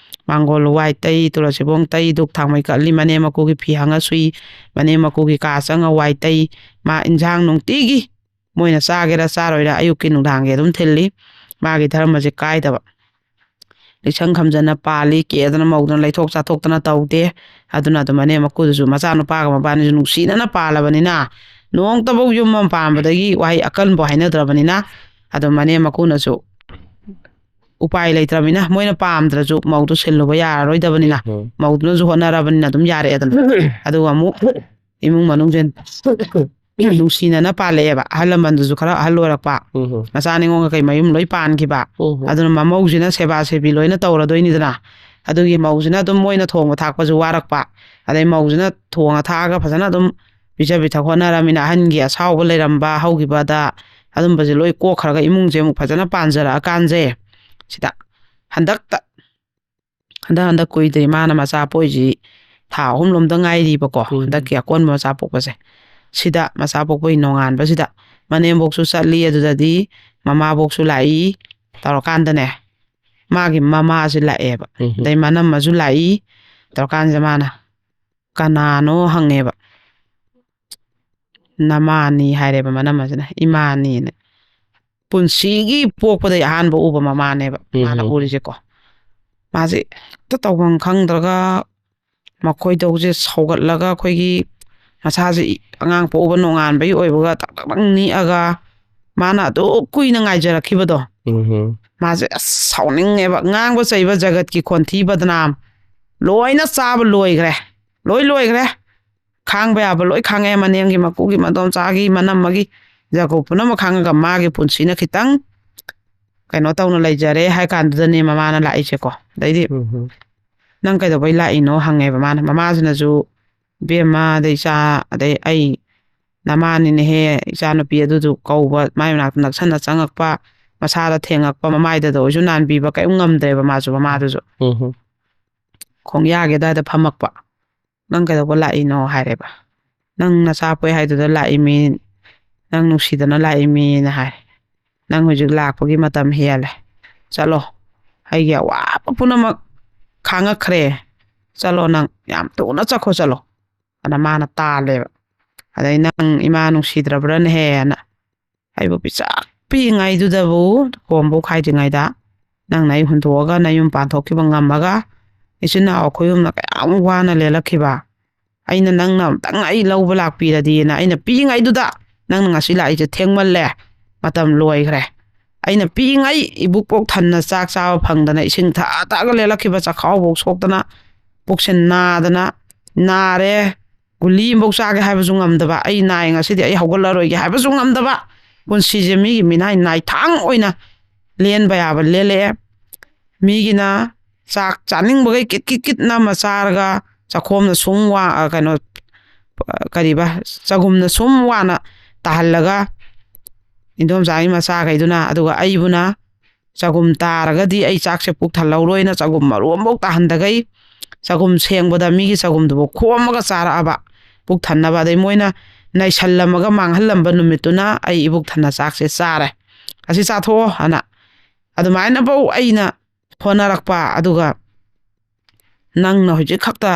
ꯃꯥꯡꯒꯣꯜ ꯋꯥꯏ ꯇꯩ, ꯇꯨꯂꯁꯤꯕꯣꯡ ꯇꯩ, ꯙꯨꯛ ꯊꯥꯡꯃꯩ ꯀꯠꯂꯤ, ꯃꯅꯦꯝ ꯃꯀꯨꯒꯤ ꯐꯤ ꯍꯪꯉ ꯁꯨꯏ, ꯃꯅꯦꯝ ꯃꯀꯨꯒꯤ ꯀꯥ ꯆꯪꯉ ꯋꯥꯏ ꯇꯩ, ꯃꯥ ꯏꯟꯁꯥꯡ ꯅꯨꯡꯇꯤꯒꯤ ꯃꯣꯏꯅ ꯆꯥꯒꯦꯔꯥ ꯆꯥꯔꯣꯏꯔꯥ ꯑꯌꯨꯛꯀꯤ ꯅꯨꯡꯗꯥꯡꯒꯤ ꯑꯗꯨꯝ ꯊꯤꯜꯂꯤ꯫ ꯃꯥꯒꯤ ꯙꯔꯃꯁꯦ ꯀꯥꯏꯗꯕ꯫ ꯂꯤꯁꯪ ꯈꯝꯖꯅ ꯄꯥꯜꯂꯤ, ꯀꯦꯗꯅ ꯃꯧꯗꯅ ꯂꯩꯊꯣꯛ ꯆꯥꯊꯣꯛꯇꯅ ꯇꯧꯗꯦ꯫ ꯑꯗꯨꯅ ꯑꯗꯨꯝ ꯃꯅꯦꯝ ꯃꯀꯨꯗꯨꯁꯨ ꯃꯆꯥꯅꯨꯄꯥꯒ ꯃꯕꯥꯅꯤꯁꯨ ꯅꯨꯡꯁꯤꯅꯅ ꯄꯥꯜꯂꯕꯅꯤꯅ, ꯅꯣꯡꯇꯐꯧ ꯌꯨꯝ ꯑꯃ ꯄꯥꯟꯕꯗꯒꯤ ꯋꯥꯍꯩ ꯑꯀꯟꯕ ꯍꯥꯏꯅꯗ꯭ꯔꯕꯅꯤꯅ, ꯑꯗꯨꯝ ꯃꯅꯦꯝ ꯃꯀꯨꯅꯁꯨ ꯎꯄꯥꯏ ꯂꯩꯇ꯭ꯔꯕꯅꯤꯅ, ꯃꯣꯏꯅ ꯄꯥꯝꯗ꯭ꯔꯁꯨ ꯃꯧꯗꯨ ꯁꯤꯜꯂꯨꯕ ꯌꯥꯔꯔꯣꯏꯗꯕꯅꯤꯅ, ꯎꯝ꯫ ꯃꯧꯗꯨꯅꯁꯨ ꯍꯣꯠꯅꯔꯕꯅꯤꯅ ꯑꯗꯨꯝ ꯌꯥꯔꯛꯑꯦꯗꯅ꯫ ꯑꯗꯨꯒ ꯑꯃꯨꯛ ꯏꯃꯨꯡ ꯃꯅꯨꯡꯁꯦ ꯅꯨꯡꯁꯤꯅꯅ ꯄꯥꯜꯂꯛꯑꯦꯕ꯫ ꯑꯍꯜ ꯂꯃꯟꯗꯨꯁꯨ ꯈꯔ ꯑꯍꯜ ꯑꯣꯏꯔꯛꯄ, ꯎꯝ꯫ ꯃꯆꯥ ꯅꯤꯉꯣꯜ ꯀꯩꯀꯩ ꯃꯌꯨꯝ ꯂꯣꯏ ꯄꯥꯟꯈꯤꯕ꯫ ꯎꯝ꯫ ꯑꯗꯨꯅ ꯃꯃꯧꯁꯤꯅ ꯁꯦꯕꯥ ꯁꯦꯕꯤ ꯂꯣꯏꯅ ꯇꯧꯔꯗꯣꯏꯅꯤꯗꯅ꯫ ꯑꯗꯨꯒꯤ ꯃꯧꯁꯤꯅ ꯑꯗꯨꯝ ꯃꯣꯏꯅ ꯊꯣꯡꯕ ꯊꯥꯛꯄꯁꯨ ꯋꯥꯔꯛꯄ, ꯑꯗꯩ ꯃꯧꯁꯤꯅ ꯊꯣꯡꯉ ꯊꯥꯛꯑꯒ ꯐꯖꯅ ꯑꯗꯨꯝ ꯄꯤꯖ ꯄꯤꯊꯛ ꯍꯣꯠꯅꯔꯃꯤꯅ, ꯑꯍꯟꯒꯤ ꯑꯁꯥꯎꯕ ꯂꯩꯔꯝꯕ ꯍꯧꯈꯤꯕꯗ, ꯑꯗꯨꯝꯕꯁꯦ ꯂꯣꯏ ꯀꯣꯛꯈ꯭ꯔꯒ ꯏꯃꯨꯡꯁꯦ ꯑꯃꯨꯛ ꯐꯖꯅ ꯄꯥꯟꯖꯔꯛꯑꯀꯥꯟꯁꯦ, ꯁꯤꯗ ꯍꯟꯗꯛꯇ, ꯍꯟꯗꯛ ꯍꯟꯗꯛ ꯀꯨꯏꯗ꯭ꯔꯤ ꯃꯥꯅ ꯃꯆꯥ ꯄꯣꯛꯏꯁꯤ, ꯊꯥ ꯑꯍꯨꯝ ꯂꯣꯝꯗ ꯉꯥꯏꯔꯤꯕꯀꯣ, ꯎꯝ꯫ ꯍꯟꯗꯛꯀꯤ ꯑꯀꯣꯟꯕ ꯃꯆꯥ ꯄꯣꯛꯄꯁꯦ꯫ ꯁꯤꯗ ꯃꯆꯥ ꯄꯣꯛꯄꯒꯤ ꯅꯣꯡꯉꯥꯟꯕꯁꯤꯗ ꯃꯅꯦꯝꯕꯣꯛꯁꯨ ꯆꯠꯂꯤ, ꯑꯗꯨꯗꯗꯤ ꯃꯃꯥꯕꯣꯛꯁꯨ ꯂꯥꯛꯏ ꯇꯧꯔꯀꯥꯟꯗꯅꯦ, ꯃꯥꯒꯤ ꯃꯃꯥꯁꯦ ꯂꯥꯛꯑꯦꯕ, ꯎꯝ꯫ ꯑꯗꯩ ꯃꯅꯝꯃꯁꯨ ꯂꯥꯛꯏ ꯇꯧꯔꯀꯥꯟꯁꯤꯗ ꯃꯥꯅ ꯀꯅꯥꯅꯣ ꯍꯪꯉꯦꯕ꯫ "ꯅꯃꯥꯅꯤ" ꯍꯥꯏꯔꯦꯕ ꯃꯅꯝꯃꯁꯤꯅ, "ꯏꯃꯥꯅꯤꯅ"꯫ ꯄꯨꯟꯁꯤꯒꯤ ꯄꯣꯛꯄꯗꯒꯤ ꯑꯍꯥꯟꯕ ꯎꯕ ꯃꯃꯥꯅꯦꯕ ꯃꯥꯅ ꯎꯝ꯫ ꯎꯔꯤꯁꯦꯀꯣ꯫ ꯃꯥꯁꯦ ꯍꯦꯛꯇ ꯇꯧꯐꯝ ꯈꯪꯗ꯭ꯔꯒ, ꯃꯈꯣꯏꯗꯧꯁꯦ ꯁꯧꯒꯠꯂꯒ, ꯑꯩꯈꯣꯏꯒꯤ ꯃꯁꯥꯁꯦ ꯏ-, ꯑꯉꯥꯡ ꯄꯣꯛꯎꯕ ꯅꯣꯡꯉꯥꯟꯕꯒꯤ ꯑꯣꯏꯕꯒ ꯇꯛ ꯇꯛ ꯇꯛ ꯅꯤꯛꯑꯒ, ꯃꯥꯅ ꯑꯗꯨ ꯀꯨꯏꯅ ꯉꯥꯏꯖꯔꯛꯈꯤꯕꯗꯣ, ꯎꯝ꯫ ꯃꯥꯁꯦ ꯑꯁ ꯁꯥꯎꯅꯤꯡꯉꯦꯕ꯫ ꯉꯥꯡꯕ ꯆꯩꯕ, ꯖꯒꯠꯀꯤ ꯈꯣꯟꯊꯤ ꯕꯗꯅꯥꯝ ꯂꯣꯏꯅ ꯆꯥꯕ ꯂꯣꯏꯈ꯭ꯔꯦ, ꯂꯣꯏ ꯂꯣꯏꯈ꯭ꯔꯦ꯫ ꯈꯥꯡꯕ ꯌꯥꯕ ꯂꯣꯏ ꯈꯥꯡꯉꯦ, ꯃꯅꯦꯝꯒꯤ, ꯃꯀꯨꯒꯤ, ꯃꯗꯣꯝꯆꯥꯒꯤ, ꯃꯅꯝꯃꯒꯤ, ꯖꯒꯣ ꯄꯨꯝꯅꯃꯛ ꯈꯥꯡꯉꯒ ꯃꯥꯒꯤ ꯄꯨꯟꯁꯤꯅ ꯈꯤꯇꯪ ꯀꯩꯅꯣ ꯇꯧꯅ ꯂꯩꯖꯔꯦ ꯍꯥꯏ ꯀꯥꯟꯗꯨꯗꯅꯦ ꯃꯃꯥꯅ ꯂꯥꯛꯏꯁꯦꯀꯣ꯫ ꯑꯗꯩꯗꯤ, ꯎꯝ꯫ "ꯅꯪ ꯀꯩꯗꯧꯕꯩ ꯂꯥꯛꯏꯅꯣ?" ꯍꯪꯉꯦꯕ ꯃꯥꯅ꯫ ꯃꯃꯥꯁꯤꯅꯁꯨ, "ꯏꯕꯦꯝꯃ, ꯑꯗꯩ ꯏꯆꯥ, ꯑꯗꯩ ꯑꯩ ꯅꯃꯥꯅꯤꯅꯦꯍꯦ, ꯏꯆꯥꯅꯨꯄꯤ ꯑꯗꯨꯗꯨ ꯀꯧꯕ, ꯃꯥꯏ ꯃꯅꯥꯛꯇ ꯅꯛꯁꯟꯅ ꯆꯪꯉꯛꯄ, ꯃꯁꯥꯗ ꯊꯦꯡꯉꯛꯄ, ꯃꯃꯥꯏꯗꯗ ꯑꯣꯏꯁꯨ ꯅꯥꯟꯕꯤꯕ ꯀꯔꯤꯝ ꯉꯝꯗ꯭ꯔꯦꯕ ꯃꯥꯁꯨ, ꯃꯃꯥꯗꯨꯁꯨ꯫ ꯎꯝ꯫ ꯈꯣꯡꯌꯥꯒꯤ ꯑꯗꯨꯋꯥꯏꯗ ꯐꯝꯃꯛꯄ꯫ "ꯅꯪ ꯀꯩꯗꯧꯕ ꯂꯥꯛꯏꯅꯣ?" ꯍꯥꯏꯔꯦꯕ꯫ "ꯅꯪ ꯅꯆꯥ ꯄꯣꯛꯑꯦ ꯍꯥꯏꯗꯨꯗ ꯂꯥꯛꯏꯃꯤ, ꯅꯪ ꯅꯨꯡꯁꯤꯗꯅ ꯂꯥꯛꯏꯃꯤꯅ" ꯍꯥꯏ꯫ "ꯅꯪ ꯍꯧꯖꯤꯛ ꯂꯥꯛꯄꯒꯤ ꯃꯇꯝ ꯍꯦꯜꯂꯦ꯫ ꯆꯠꯂꯣ, ꯑꯩꯒꯤ ꯑꯋꯥꯕ ꯄꯨꯝꯅꯃꯛ ꯈꯥꯡꯉꯛꯈ꯭ꯔꯦ꯫ ꯆꯠꯂꯣ, ꯅꯪ ꯌꯥꯝ ꯊꯨꯅ ꯆꯠꯈꯣ, ꯆꯠꯂꯣ" ꯑꯅ ꯃꯥꯅ ꯇꯥꯜꯂꯦꯕ꯫ ꯑꯗꯩ, "ꯅꯪ ꯏꯃꯥ ꯅꯨꯡꯁꯤꯗ꯭ꯔꯕ꯭ꯔꯅꯦꯍꯦꯅ?" ꯑꯩꯕꯨ ꯄꯤꯁꯛ ꯄꯤꯛꯏꯉꯩꯗꯨꯗꯕꯨ, ꯀꯣꯝꯕꯨ ꯈꯥꯏꯗ꯭ꯔꯤꯉꯩꯗ, ꯅꯪꯅ ꯑꯩ ꯍꯨꯟꯗꯣꯛꯑꯒ ꯅꯌꯨꯝ ꯄꯥꯟꯊꯣꯛꯈꯤꯕ ꯉꯝꯃꯒ, ꯏꯆꯤꯟ ꯏꯅꯥꯎ ꯑꯩꯈꯣꯏ ꯑꯍꯨꯝꯅ ꯀꯌꯥꯃꯨꯛ ꯋꯥꯅ ꯂꯦꯜꯂꯛꯈꯤꯕ꯫ ꯑꯩꯅ ꯅꯪꯅ ꯑꯝꯇꯪ ꯑꯩ ꯂꯧꯕ ꯂꯥꯛꯄꯤꯔꯗꯤꯅ ꯑꯩꯅ ꯄꯤꯛꯏꯉꯩꯗꯨꯗ, ꯅꯪꯅ ꯉꯁꯤ ꯂꯥꯛꯏꯁꯦ ꯊꯦꯡꯃꯜꯂꯦ, ꯃꯇꯝ ꯂꯣꯏꯈ꯭ꯔꯦ꯫ ꯑꯩꯅ ꯄꯤꯛꯏꯉꯩ ꯏꯕꯨꯛ ꯄꯣꯛ ꯊꯟꯅ ꯆꯥꯛ ꯆꯥꯕ ꯐꯪꯗꯅ, ꯏꯁꯤꯡ ꯊꯛꯑ ꯊꯛꯑꯒ ꯂꯦꯜꯂꯛꯈꯤꯕ, ꯆꯥꯛꯈꯥꯎꯐꯧ ꯁꯣꯛꯇꯅ, ꯄꯨꯛꯁꯦ ꯅꯥꯗꯅ, ꯅꯥꯔꯦ, ꯒꯨꯂꯤ ꯑꯃꯐꯥꯎ ꯆꯥꯒꯦ ꯍꯥꯏꯕꯁꯨ ꯉꯝꯗꯕ, ꯑꯩ ꯅꯥꯏ, ꯉꯁꯤꯗꯤ ꯑꯩ ꯍꯧꯒꯠꯂꯔꯣꯏꯒꯦ ꯍꯥꯏꯕꯁꯨ ꯉꯝꯗꯕ, ꯄꯨꯟꯁꯤꯁꯦ ꯃꯤꯒꯤ ꯃꯤꯅꯥꯏ ꯅꯥꯏꯊꯥꯡ ꯑꯣꯏꯅ ꯂꯦꯟꯕ ꯌꯥꯕ ꯂꯦꯜꯂꯛꯑꯦ꯫ ꯃꯤꯒꯤꯅ ꯆꯥꯛ ꯆꯥꯅꯤꯡꯕꯈꯩ ꯀꯤꯠ ꯀꯤꯠ ꯀꯤꯠ ꯅꯝꯃ ꯆꯥꯔꯒ, ꯆꯥꯛꯈꯣꯝꯅ ꯁꯨꯝ ꯋꯥ-, ꯑ, ꯀꯩꯅꯣ, ꯑ, ꯀꯔꯤꯕ, ꯆꯒꯨꯝꯅ ꯁꯨꯝ ꯋꯥꯅ ꯇꯥꯍꯜꯂꯒ, ꯏꯟꯗꯣꯝꯆꯥꯒꯤ ꯃꯆꯥꯈꯩꯗꯨꯅ, ꯑꯗꯨꯒ ꯑꯩꯕꯨꯅ ꯆꯒꯨꯝ ꯇꯥꯔꯒꯗꯤ ꯑꯩ ꯆꯥꯛꯁꯦ ꯄꯨꯛ ꯊꯜꯍꯧꯔꯣꯏꯅ ꯆꯒꯨꯝ ꯃꯔꯨ ꯑꯃꯐꯥꯎ ꯇꯥꯍꯟꯗꯈꯩ, ꯆꯒꯨꯝ ꯁꯦꯡꯕꯗ ꯃꯤꯒꯤ ꯆꯒꯨꯝꯗꯨꯕꯨ ꯈꯣꯝꯃꯒ ꯆꯥꯔꯛꯑꯕ, ꯄꯨꯛ ꯊꯟꯅꯕ꯫ ꯑꯗꯩ ꯃꯣꯏꯅ ꯅꯩꯁꯜꯂꯝꯃꯒ ꯃꯥꯡꯍꯜꯂꯝꯕ ꯅꯨꯃꯤꯠꯇꯨꯅ ꯑꯩ ꯏꯕꯨꯛ ꯊꯟꯅ ꯆꯥꯛꯁꯦ ꯆꯥꯔꯦ, ꯑꯁꯤ ꯆꯥꯊꯣꯛꯑꯣ ꯑꯅ꯫ ꯑꯗꯨꯃꯥꯏꯅꯐꯧ ꯑꯩꯅ ꯍꯣꯠꯅꯔꯛꯄ, ꯑꯗꯨꯒ ꯅꯪꯅ ꯍꯧꯖꯤꯛ ꯈꯛꯇ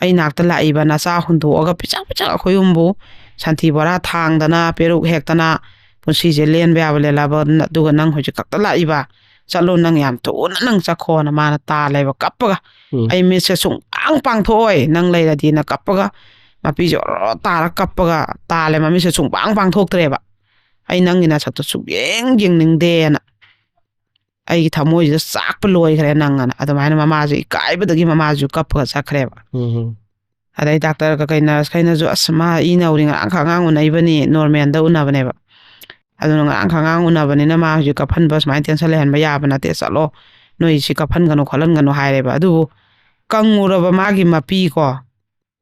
ꯑꯩ ꯅꯥꯛꯇ ꯂꯥꯛꯏꯕ ꯅꯆꯥ ꯍꯨꯟꯗꯣꯛꯑꯒ ꯄꯤꯁꯛ ꯄꯤꯁꯛ ꯑꯩꯈꯣꯏ ꯑꯍꯨꯝꯕꯨ ꯁꯟꯊꯤ ꯕꯣꯔꯥ ꯊꯥꯡꯗꯅ, ꯄꯦꯔꯨꯛ ꯍꯦꯛꯇꯅ ꯄꯨꯟꯁꯤꯁꯦ ꯂꯦꯟꯕ ꯌꯥꯕ ꯂꯦꯜꯂꯕ, ꯑꯗꯨꯒ ꯅꯪ ꯍꯧꯖꯤꯛ ꯈꯛꯇ ꯂꯥꯛꯏꯕ, "ꯆꯠꯂꯣ, ꯅꯪ ꯌꯥꯝ ꯊꯨꯅ ꯅꯪ ꯆꯠꯈꯣꯅ" ꯃꯥꯅ ꯇꯥꯜꯂꯦꯕ ꯀꯞꯄꯒ꯫ ꯎꯝ꯫ ꯑꯩ ꯃꯤꯠꯁꯦ ꯁꯨꯡꯄꯥꯡ ꯄꯥꯡꯊꯣꯛꯑꯣꯏ, ꯅꯪ ꯂꯩꯔꯗꯤꯅ ꯀꯞꯄꯒ, ꯃꯄꯤꯁꯦ ꯑꯣꯔꯣ ꯇꯥꯔ ꯀꯞꯄꯒ ꯇꯥꯜꯂꯦ, ꯃꯃꯤꯠꯁꯦ ꯁꯨꯡꯄꯥꯡ ꯄꯥꯡꯊꯣꯛꯇ꯭ꯔꯦꯕ꯫ "ꯑꯩ ꯅꯪꯒꯤ ꯅꯁꯛꯇꯣ ꯁꯨꯛꯌꯦꯡ ꯌꯦꯡꯅꯤꯡꯗꯦꯅ, ꯑꯩꯒꯤ ꯊꯃꯣꯏꯁꯤꯗ ꯆꯥꯛꯄ ꯂꯣꯏꯈ꯭ꯔꯦ ꯅꯪ" ꯑꯅ꯫ ꯑꯗꯨꯃꯥꯏꯅ ꯃꯃꯥꯁꯨ ꯏꯀꯥꯏꯕꯗꯒꯤ ꯃꯃꯥꯁꯨ ꯀꯞꯄꯒ ꯆꯠꯈ꯭ꯔꯦꯕ꯫ ꯎꯝ꯫ ꯑꯗꯩ ꯗꯥꯛꯇꯔ ꯀꯩꯀꯩ ꯅꯔꯁ ꯈꯩꯅꯁꯨ, "ꯑꯁ, ꯃꯥ ꯏ ꯅꯧꯔꯤ, ꯉꯔꯥꯡ ꯈꯛ ꯑꯉꯥꯡ ꯎꯅꯩꯕꯅꯤ, ꯅꯣꯔꯃꯦꯜꯗ ꯎꯅꯕꯅꯦꯕ, ꯑꯗꯨꯅ ꯉꯔꯥꯡ ꯈꯛ ꯑꯉꯥꯡ ꯎꯅꯕꯅꯤꯅ ꯃꯥ ꯍꯧꯖꯤꯛ ꯀꯞꯐꯟꯕ ꯁꯨꯃꯥꯏꯅ ꯇꯦꯟꯁꯟ ꯂꯩꯍꯟꯕ ꯌꯥꯕ ꯅꯠꯇꯦ, ꯆꯠꯂꯣ, ꯅꯣꯏ ꯁꯤ ꯀꯞꯐꯟꯒꯅꯨ ꯈꯣꯠꯍꯟꯒꯅꯨ" ꯍꯥꯏꯔꯦꯕ꯫ ꯑꯗꯨꯕꯨ ꯀꯪꯉꯨꯔꯕ ꯃꯥꯒꯤ ꯃꯄꯤ ꯀꯣ,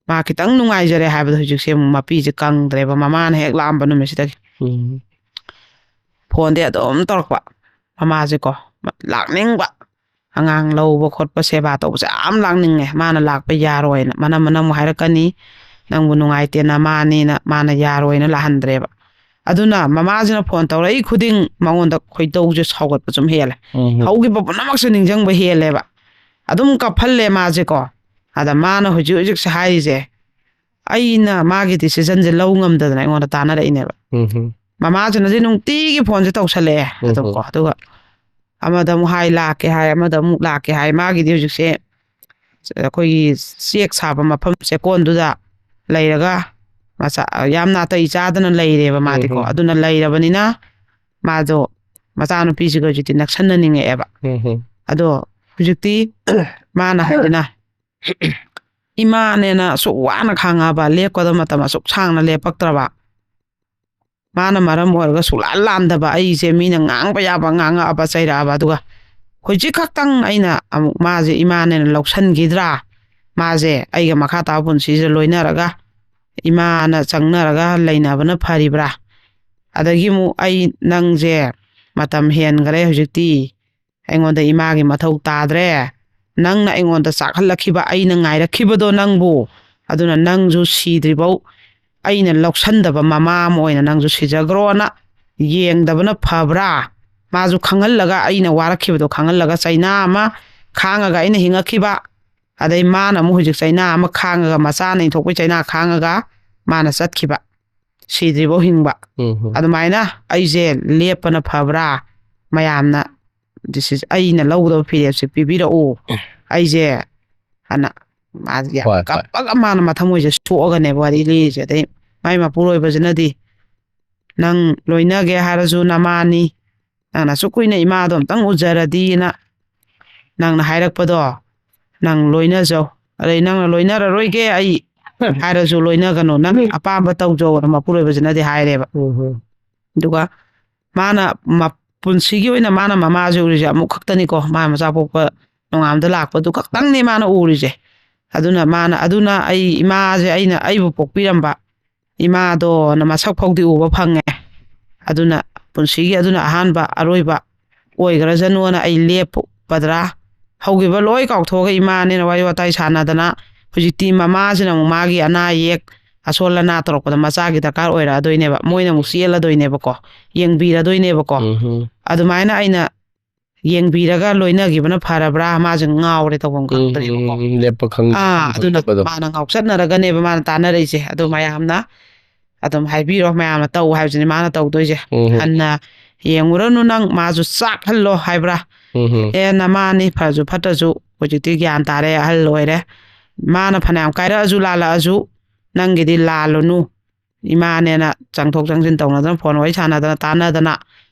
ꯃꯥ ꯈꯤꯇꯪ ꯅꯨꯡꯉꯥꯏꯖꯔꯦ ꯍꯥꯏꯕꯗꯣ ꯍꯧꯖꯤꯛꯁꯦ ꯑꯃꯨꯛ ꯃꯄꯤꯁꯦ ꯀꯪꯗ꯭ꯔꯦꯕ, ꯃꯃꯥꯅ ꯍꯦꯛ ꯂꯥꯛꯑꯝꯕ ꯅꯨꯃꯤꯠꯁꯤꯗꯒꯤ꯫ ꯎꯝ꯫ ꯐꯣꯟꯗꯤ ꯑꯗꯨꯝ ꯇꯧꯔꯛꯄ, ꯃꯃꯥꯁꯦꯀꯣ, ꯂꯥꯛꯅꯤꯡꯕ, ꯑꯉꯥꯡ ꯂꯧꯕ ꯈꯣꯠꯄ, ꯁꯦꯕꯥ ꯇꯧꯕꯁꯦ ꯌꯥꯝ ꯂꯥꯛꯅꯤꯡꯉꯦ, ꯃꯥꯅ ꯂꯥꯛꯄ ꯌꯥꯔꯣꯏꯅ ꯃꯅꯝ ꯃꯅꯝ ꯍꯥꯏꯔꯛꯀꯅꯤ, "ꯅꯪꯕꯨ ꯅꯨꯡꯉꯥꯏꯇꯦ ꯅꯃꯥꯅꯤꯅ", ꯃꯥꯅ ꯌꯥꯔꯣꯏꯅ ꯂꯥꯛꯍꯟꯗ꯭ꯔꯦꯕ꯫ ꯑꯗꯨꯅ ꯃꯃꯥꯁꯤꯅ ꯐꯣꯟ ꯇꯧꯔꯛꯏ ꯈꯨꯗꯤꯡ ꯃꯉꯣꯟꯗ ꯈꯣꯏꯗꯧꯁꯦ ꯁꯥꯎꯒꯠꯄ ꯁꯨꯝ ꯍꯦꯜꯂꯦ, ꯎꯝ꯫ ꯍꯧꯈꯤꯕ ꯄꯨꯝꯅꯃꯛꯁꯦ ꯅꯤꯡꯁꯤꯡꯕ ꯍꯦꯜꯂꯦꯕ꯫ ꯑꯗꯨꯝ ꯀꯞꯍꯜꯂꯦ ꯃꯥꯁꯦꯀꯣ꯫ ꯑꯗ ꯃꯥꯅ ꯍꯧꯖꯤꯛ ꯍꯧꯖꯤꯛꯁꯦ ꯍꯥꯏꯔꯤꯁꯦ, ꯑꯩꯅ ꯃꯥꯒꯤ ꯗꯤꯁꯤꯖꯟꯁꯦ ꯂꯧ ꯉꯝꯗꯗꯅ ꯑꯩꯉꯣꯟꯗ ꯇꯥꯟꯅꯔꯛꯏꯅꯦꯕ꯫ ꯎꯝ꯫ ꯃꯃꯥꯁꯤꯅꯗꯤ ꯅꯨꯡꯇꯤꯒꯤ ꯐꯣꯟꯁꯦ ꯇꯧꯁꯜꯂꯛꯑꯦ꯫ ꯎꯝ꯫ ꯑꯗꯨꯝꯀꯣ, ꯑꯗꯨꯒ ꯑꯃꯗ ꯑꯃꯨꯛ ꯍꯥꯏ ꯂꯥꯛꯀꯦ ꯍꯥꯏ, ꯑꯃꯗ ꯑꯃꯨꯛ ꯂꯥꯛꯀꯦ ꯍꯥꯏ꯫ ꯃꯥꯒꯤꯗꯤ ꯍꯧꯖꯤꯛꯁꯦ ꯑꯩꯈꯣꯏꯒꯤ ꯆꯦꯛ ꯁꯥꯕ ꯃꯐꯝ ꯆꯦꯛꯀꯣꯟꯗꯨꯗ ꯂꯩꯔꯒ ꯃꯆꯥ ꯌꯥꯝ ꯅꯥꯇꯩ ꯆꯥꯗꯅ ꯂꯩꯔꯦꯕ ꯃꯥꯗꯤꯀꯣ꯫ ꯎꯝ꯫ ꯑꯗꯨꯅ ꯂꯩꯔꯕꯅꯤꯅ ꯃꯥꯗꯣ ꯃꯆꯥꯅꯨꯄꯤꯁꯤꯒ ꯍꯧꯖꯤꯛꯇꯤ ꯅꯛꯁꯟꯅꯅꯤꯡꯉꯛꯑꯦꯕ꯫ ꯎꯝ꯫ ꯑꯗꯣ ꯍꯧꯖꯤꯛꯇꯤ ꯃꯥꯅ ꯍꯥꯏꯗꯅ, "ꯏꯃꯥꯅꯦꯅ ꯑꯁꯨꯛ ꯋꯥꯅ ꯈꯥꯡꯉꯛꯑꯕ, ꯂꯦꯞꯀꯗꯕ ꯃꯇꯝ ꯑꯁꯨꯛ ꯁꯥꯡꯅ ꯂꯦꯞꯄꯛꯇ꯭ꯔꯕ, ꯃꯥꯅ ꯃꯔꯝ ꯑꯣꯏꯔꯒ ꯁꯨꯛꯂꯥꯟ ꯂꯥꯟꯗꯕ ꯑꯩꯁꯦ ꯃꯤꯅ ꯉꯥꯡꯕ ꯌꯥꯕ ꯉꯥꯡꯉꯛꯑꯕ, ꯆꯩꯔꯛꯑꯕ, ꯑꯗꯨꯒ ꯍꯧꯖꯤꯛ ꯈꯛꯇꯪ ꯑꯩꯅ ꯑꯃꯨꯛ ꯃꯥꯁꯦ ꯏꯃꯥꯅꯦꯅ ꯂꯧꯁꯟꯈꯤꯗ꯭ꯔꯥ? ꯃꯥꯁꯦ ꯑꯩꯒ ꯃꯈꯥ ꯇꯥꯕ ꯄꯨꯟꯁꯤꯁꯤꯗ ꯂꯣꯏꯅꯔꯒ ꯏꯃꯥꯅ ꯆꯪꯅꯔꯒ ꯂꯩꯅꯕꯅ ꯐꯔꯤꯕ꯭ꯔꯥ?" ꯑꯗꯒꯤ ꯑꯃꯨꯛ ꯑꯩ ꯅꯪꯁꯦ ꯃꯇꯝ ꯍꯦꯟꯈꯔꯦ ꯍꯧꯖꯤꯛꯇꯤ, ꯑꯩꯉꯣꯟꯗ ꯏꯃꯥꯒꯤ ꯃꯊꯧ ꯇꯥꯗ꯭ꯔꯦ, ꯅꯪꯅ ꯑꯩꯉꯣꯟꯗ ꯆꯥꯛꯍꯜꯂꯛꯈꯤꯕ, ꯑꯩꯅ ꯉꯥꯏꯔꯛꯈꯤꯕꯗꯣ ꯅꯪꯕꯨ, ꯑꯗꯨꯅ ꯅꯪꯁꯨ ꯁꯤꯗ꯭ꯔꯤꯐꯧ ꯑꯩꯅ ꯂꯧꯁꯟꯗꯕ ꯃꯃꯥ ꯑꯃ ꯑꯣꯏꯅ ꯅꯪꯁꯨ ꯁꯤꯖꯈ꯭ꯔꯣꯅ ꯌꯦꯡꯗꯕꯅ ꯐꯕ꯭ꯔꯥ? ꯃꯥꯁꯨ ꯈꯪꯍꯜꯂꯒ, ꯑꯩꯅ ꯋꯥꯔꯛꯈꯤꯕꯗꯣ ꯈꯪꯍꯜꯂꯒ, ꯆꯩꯅꯥ ꯑꯃ ꯈꯥꯡꯉꯒ ꯑꯩꯅ ꯍꯤꯡꯉꯛꯈꯤꯕ, ꯑꯗꯩ ꯃꯥꯅ ꯑꯃꯨꯛ ꯍꯧꯖꯤꯛ ꯆꯩꯅꯥ ꯑꯃ ꯈꯥꯡꯉꯒ, ꯃꯆꯥꯅ ꯏꯟꯊꯣꯛꯄꯩ ꯆꯩꯅꯥ ꯈꯥꯡꯉꯒ ꯃꯥꯅ ꯆꯠꯈꯤꯕ, ꯁꯤꯗ꯭ꯔꯤꯐꯧ ꯍꯤꯡꯕ꯫ ꯎꯝ, ꯎꯝ꯫ ꯑꯗꯨꯃꯥꯏꯅ ꯑꯩꯁꯦ ꯂꯦꯞꯄꯅ ꯐꯕ꯭ꯔꯥ? ꯃꯌꯥꯝꯅ decision, ꯑꯩꯅ ꯂꯧꯒꯗꯕ ꯐꯤꯔꯦꯞꯁꯦ ꯄꯤꯕꯤꯔꯛꯎ, ꯑꯩꯁꯦ, ꯑꯅ ꯃꯥꯁꯦ ꯌꯥꯝ ꯍꯣꯏ, ꯍꯣꯏ꯫ ꯀꯞꯄꯒ ꯃꯥꯅ ꯃꯊꯃꯣꯏꯁꯦ ꯁꯣꯛꯑꯒꯅꯦꯕ ꯋꯥꯔꯤ ꯂꯤꯔꯤꯁꯦ꯫ ꯑꯗꯩ ꯃꯥꯏ ꯃꯄꯨꯔꯣꯏꯕꯁꯤꯅꯗꯤ, "ꯅꯪ ꯂꯣꯏꯅꯒꯦ ꯍꯥꯏꯔꯁꯨ ꯅꯃꯥꯅꯤ, ꯅꯪꯅ ꯑꯁꯨꯛ ꯀꯨꯏꯅ ꯏꯃꯥꯗꯣ ꯑꯝꯇꯪ ꯎꯖꯔꯗꯤꯅ ꯅꯪꯅ ꯍꯥꯏꯔꯛꯄꯗꯣ, ꯅꯪ ꯂꯣꯏꯅꯖꯧ, ꯑꯗꯩ ꯅꯪꯅ ꯂꯣꯏꯅꯔꯔꯣꯏꯒꯦ ꯑꯩ ꯍꯥꯏꯔꯁꯨ ꯂꯣꯏꯅꯒꯅꯨ, ꯅꯪ ꯑꯄꯥꯝꯕ ꯇꯧꯖꯧꯅ" ꯃꯄꯨꯔꯣꯏꯕꯁꯤꯅꯗꯤ ꯍꯥꯏꯔꯦꯕ꯫ ꯎꯝ, ꯎꯝ꯫ ꯑꯗꯨꯒ ꯃꯥꯅ ꯃ-, ꯄꯨꯟꯁꯤꯒꯤ ꯑꯣꯏꯅ ꯃꯥꯅ ꯃꯃꯥꯁꯦ ꯎꯔꯤꯁꯦ ꯑꯃꯨꯛ ꯈꯛꯇꯅꯤꯀꯣ, ꯃꯥ ꯃꯆꯥ ꯄꯣꯛꯄ ꯅꯣꯡꯉꯥꯟꯕꯗ ꯂꯥꯛꯄꯗꯨ ꯈꯛꯇꯪꯅꯦ ꯃꯥꯅ ꯎꯔꯤꯁꯦ꯫ ꯑꯗꯨꯅ ꯃꯥꯅ, ꯑꯗꯨꯅ ꯑꯩ ꯏꯃꯥꯁꯦ, ꯑꯩꯅ, ꯑꯩꯕꯨ ꯄꯣꯛꯄꯤꯔꯝꯕ ꯏꯃꯥꯗꯣꯅ ꯃꯁꯛ ꯐꯥꯎꯗꯤ ꯎꯕ ꯐꯪꯉꯦ꯫ ꯑꯗꯨꯅ ꯄꯨꯟꯁꯤꯒꯤ ꯑꯗꯨꯅ ꯑꯍꯥꯟꯕ ꯑꯔꯣꯏꯕ ꯑꯣꯏꯈ꯭ꯔꯖꯅꯨꯅ ꯑꯩ ꯂꯦꯞꯄꯗ꯭ꯔꯥ? ꯍꯧꯈꯤꯕ ꯂꯣꯏ ꯀꯥꯎꯊꯣꯛꯑꯒ ꯏꯃꯥꯅꯦꯅ ꯋꯥꯔꯤ ꯋꯥꯇꯥꯏ ꯁꯥꯟꯅꯗꯅ, ꯍꯧꯖꯤꯛꯇꯤ ꯃꯃꯥꯁꯤꯅ ꯑꯃꯨꯛ ꯃꯥꯒꯤ ꯑꯅꯥ ꯑꯌꯦꯛ, ꯑꯁꯣꯜ ꯑꯅꯥ ꯇꯧꯔꯛꯄꯗ ꯃꯆꯥꯒꯤ ꯗꯔꯀꯥꯔ ꯑꯣꯏꯔꯛꯑꯗꯣꯏꯅꯦꯕ, ꯃꯣꯏꯅ ꯑꯃꯨꯛ ꯆꯦꯜꯂꯗꯣꯏꯅꯦꯕꯀꯣ, ꯌꯦꯡꯕꯤꯔꯗꯣꯏꯅꯦꯕꯀꯣ꯫ ꯎꯝꯍꯨꯝ꯫ ꯑꯗꯨꯃꯥꯏꯅ ꯑꯩꯅ ꯌꯦꯡꯕꯤꯔꯒ ꯂꯣꯏꯅꯈꯤꯕꯅ ꯐꯔꯕ꯭ꯔꯥ? ꯃꯥꯁꯦ ꯉꯥꯎꯔꯦ, ꯇꯧꯐꯝ ꯎꯝ, ꯈꯪꯗ꯭ꯔꯦꯕꯀꯣ꯫ ꯎꯝ, ꯎꯝ, ꯂꯦꯞꯄ ꯈꯪ-, ꯑꯥ, ꯑꯗꯨꯅ ꯈꯪꯗꯕꯗꯣ꯫ ꯃꯥꯅ ꯉꯥꯎꯆꯠꯅꯔꯒꯅꯦꯕ ꯃꯥꯅ ꯇꯥꯟꯅꯔꯛꯏꯁꯦ꯫ ꯑꯗꯣ ꯃꯌꯥꯝꯅ ꯑꯗꯨꯝ ꯍꯥꯏꯕꯤꯔꯣ, ꯃꯌꯥꯝꯅ ꯇꯧ ꯍꯥꯏꯕꯁꯤꯅꯤ ꯃꯥꯅ ꯇꯧꯗꯣꯏꯁꯦ꯫ ꯎꯝ, ꯎꯝ꯫ ꯍꯟꯅ ꯌꯦꯡꯉꯨꯔꯅꯨ, ꯅꯪ ꯃꯥꯁꯨ ꯆꯥꯛꯍꯜꯂꯣ ꯍꯥꯏꯕ꯭ꯔꯥ? ꯎꯝ, ꯎꯝ꯫ "ꯑꯦ, ꯅꯃꯥꯅꯤ, ꯐꯔꯁꯨ ꯐꯠꯇ꯭ꯔꯁꯨ ꯍꯧꯖꯤꯛꯇꯤ ꯒ꯭ꯌꯥꯟ ꯇꯥꯔꯦ, ꯑꯍꯜ ꯑꯣꯏꯔꯦ꯫ ꯃꯥꯅ ꯐꯅꯌꯥꯝ ꯀꯥꯏꯔꯛꯑꯁꯨ ꯂꯥꯜꯂꯛꯑꯁꯨ ꯅꯪꯒꯤꯗꯤ ꯂꯥꯜꯂꯨꯅꯨ꯫ ꯏꯃꯥꯅꯦꯅ ꯆꯪꯊꯣꯛ ꯆꯪꯁꯤꯟ ꯇꯧꯅꯗꯅ, ꯐꯣꯟ ꯋꯥꯔꯤ ꯁꯥꯟꯅꯗꯅ, ꯇꯥꯟꯅꯗꯅ,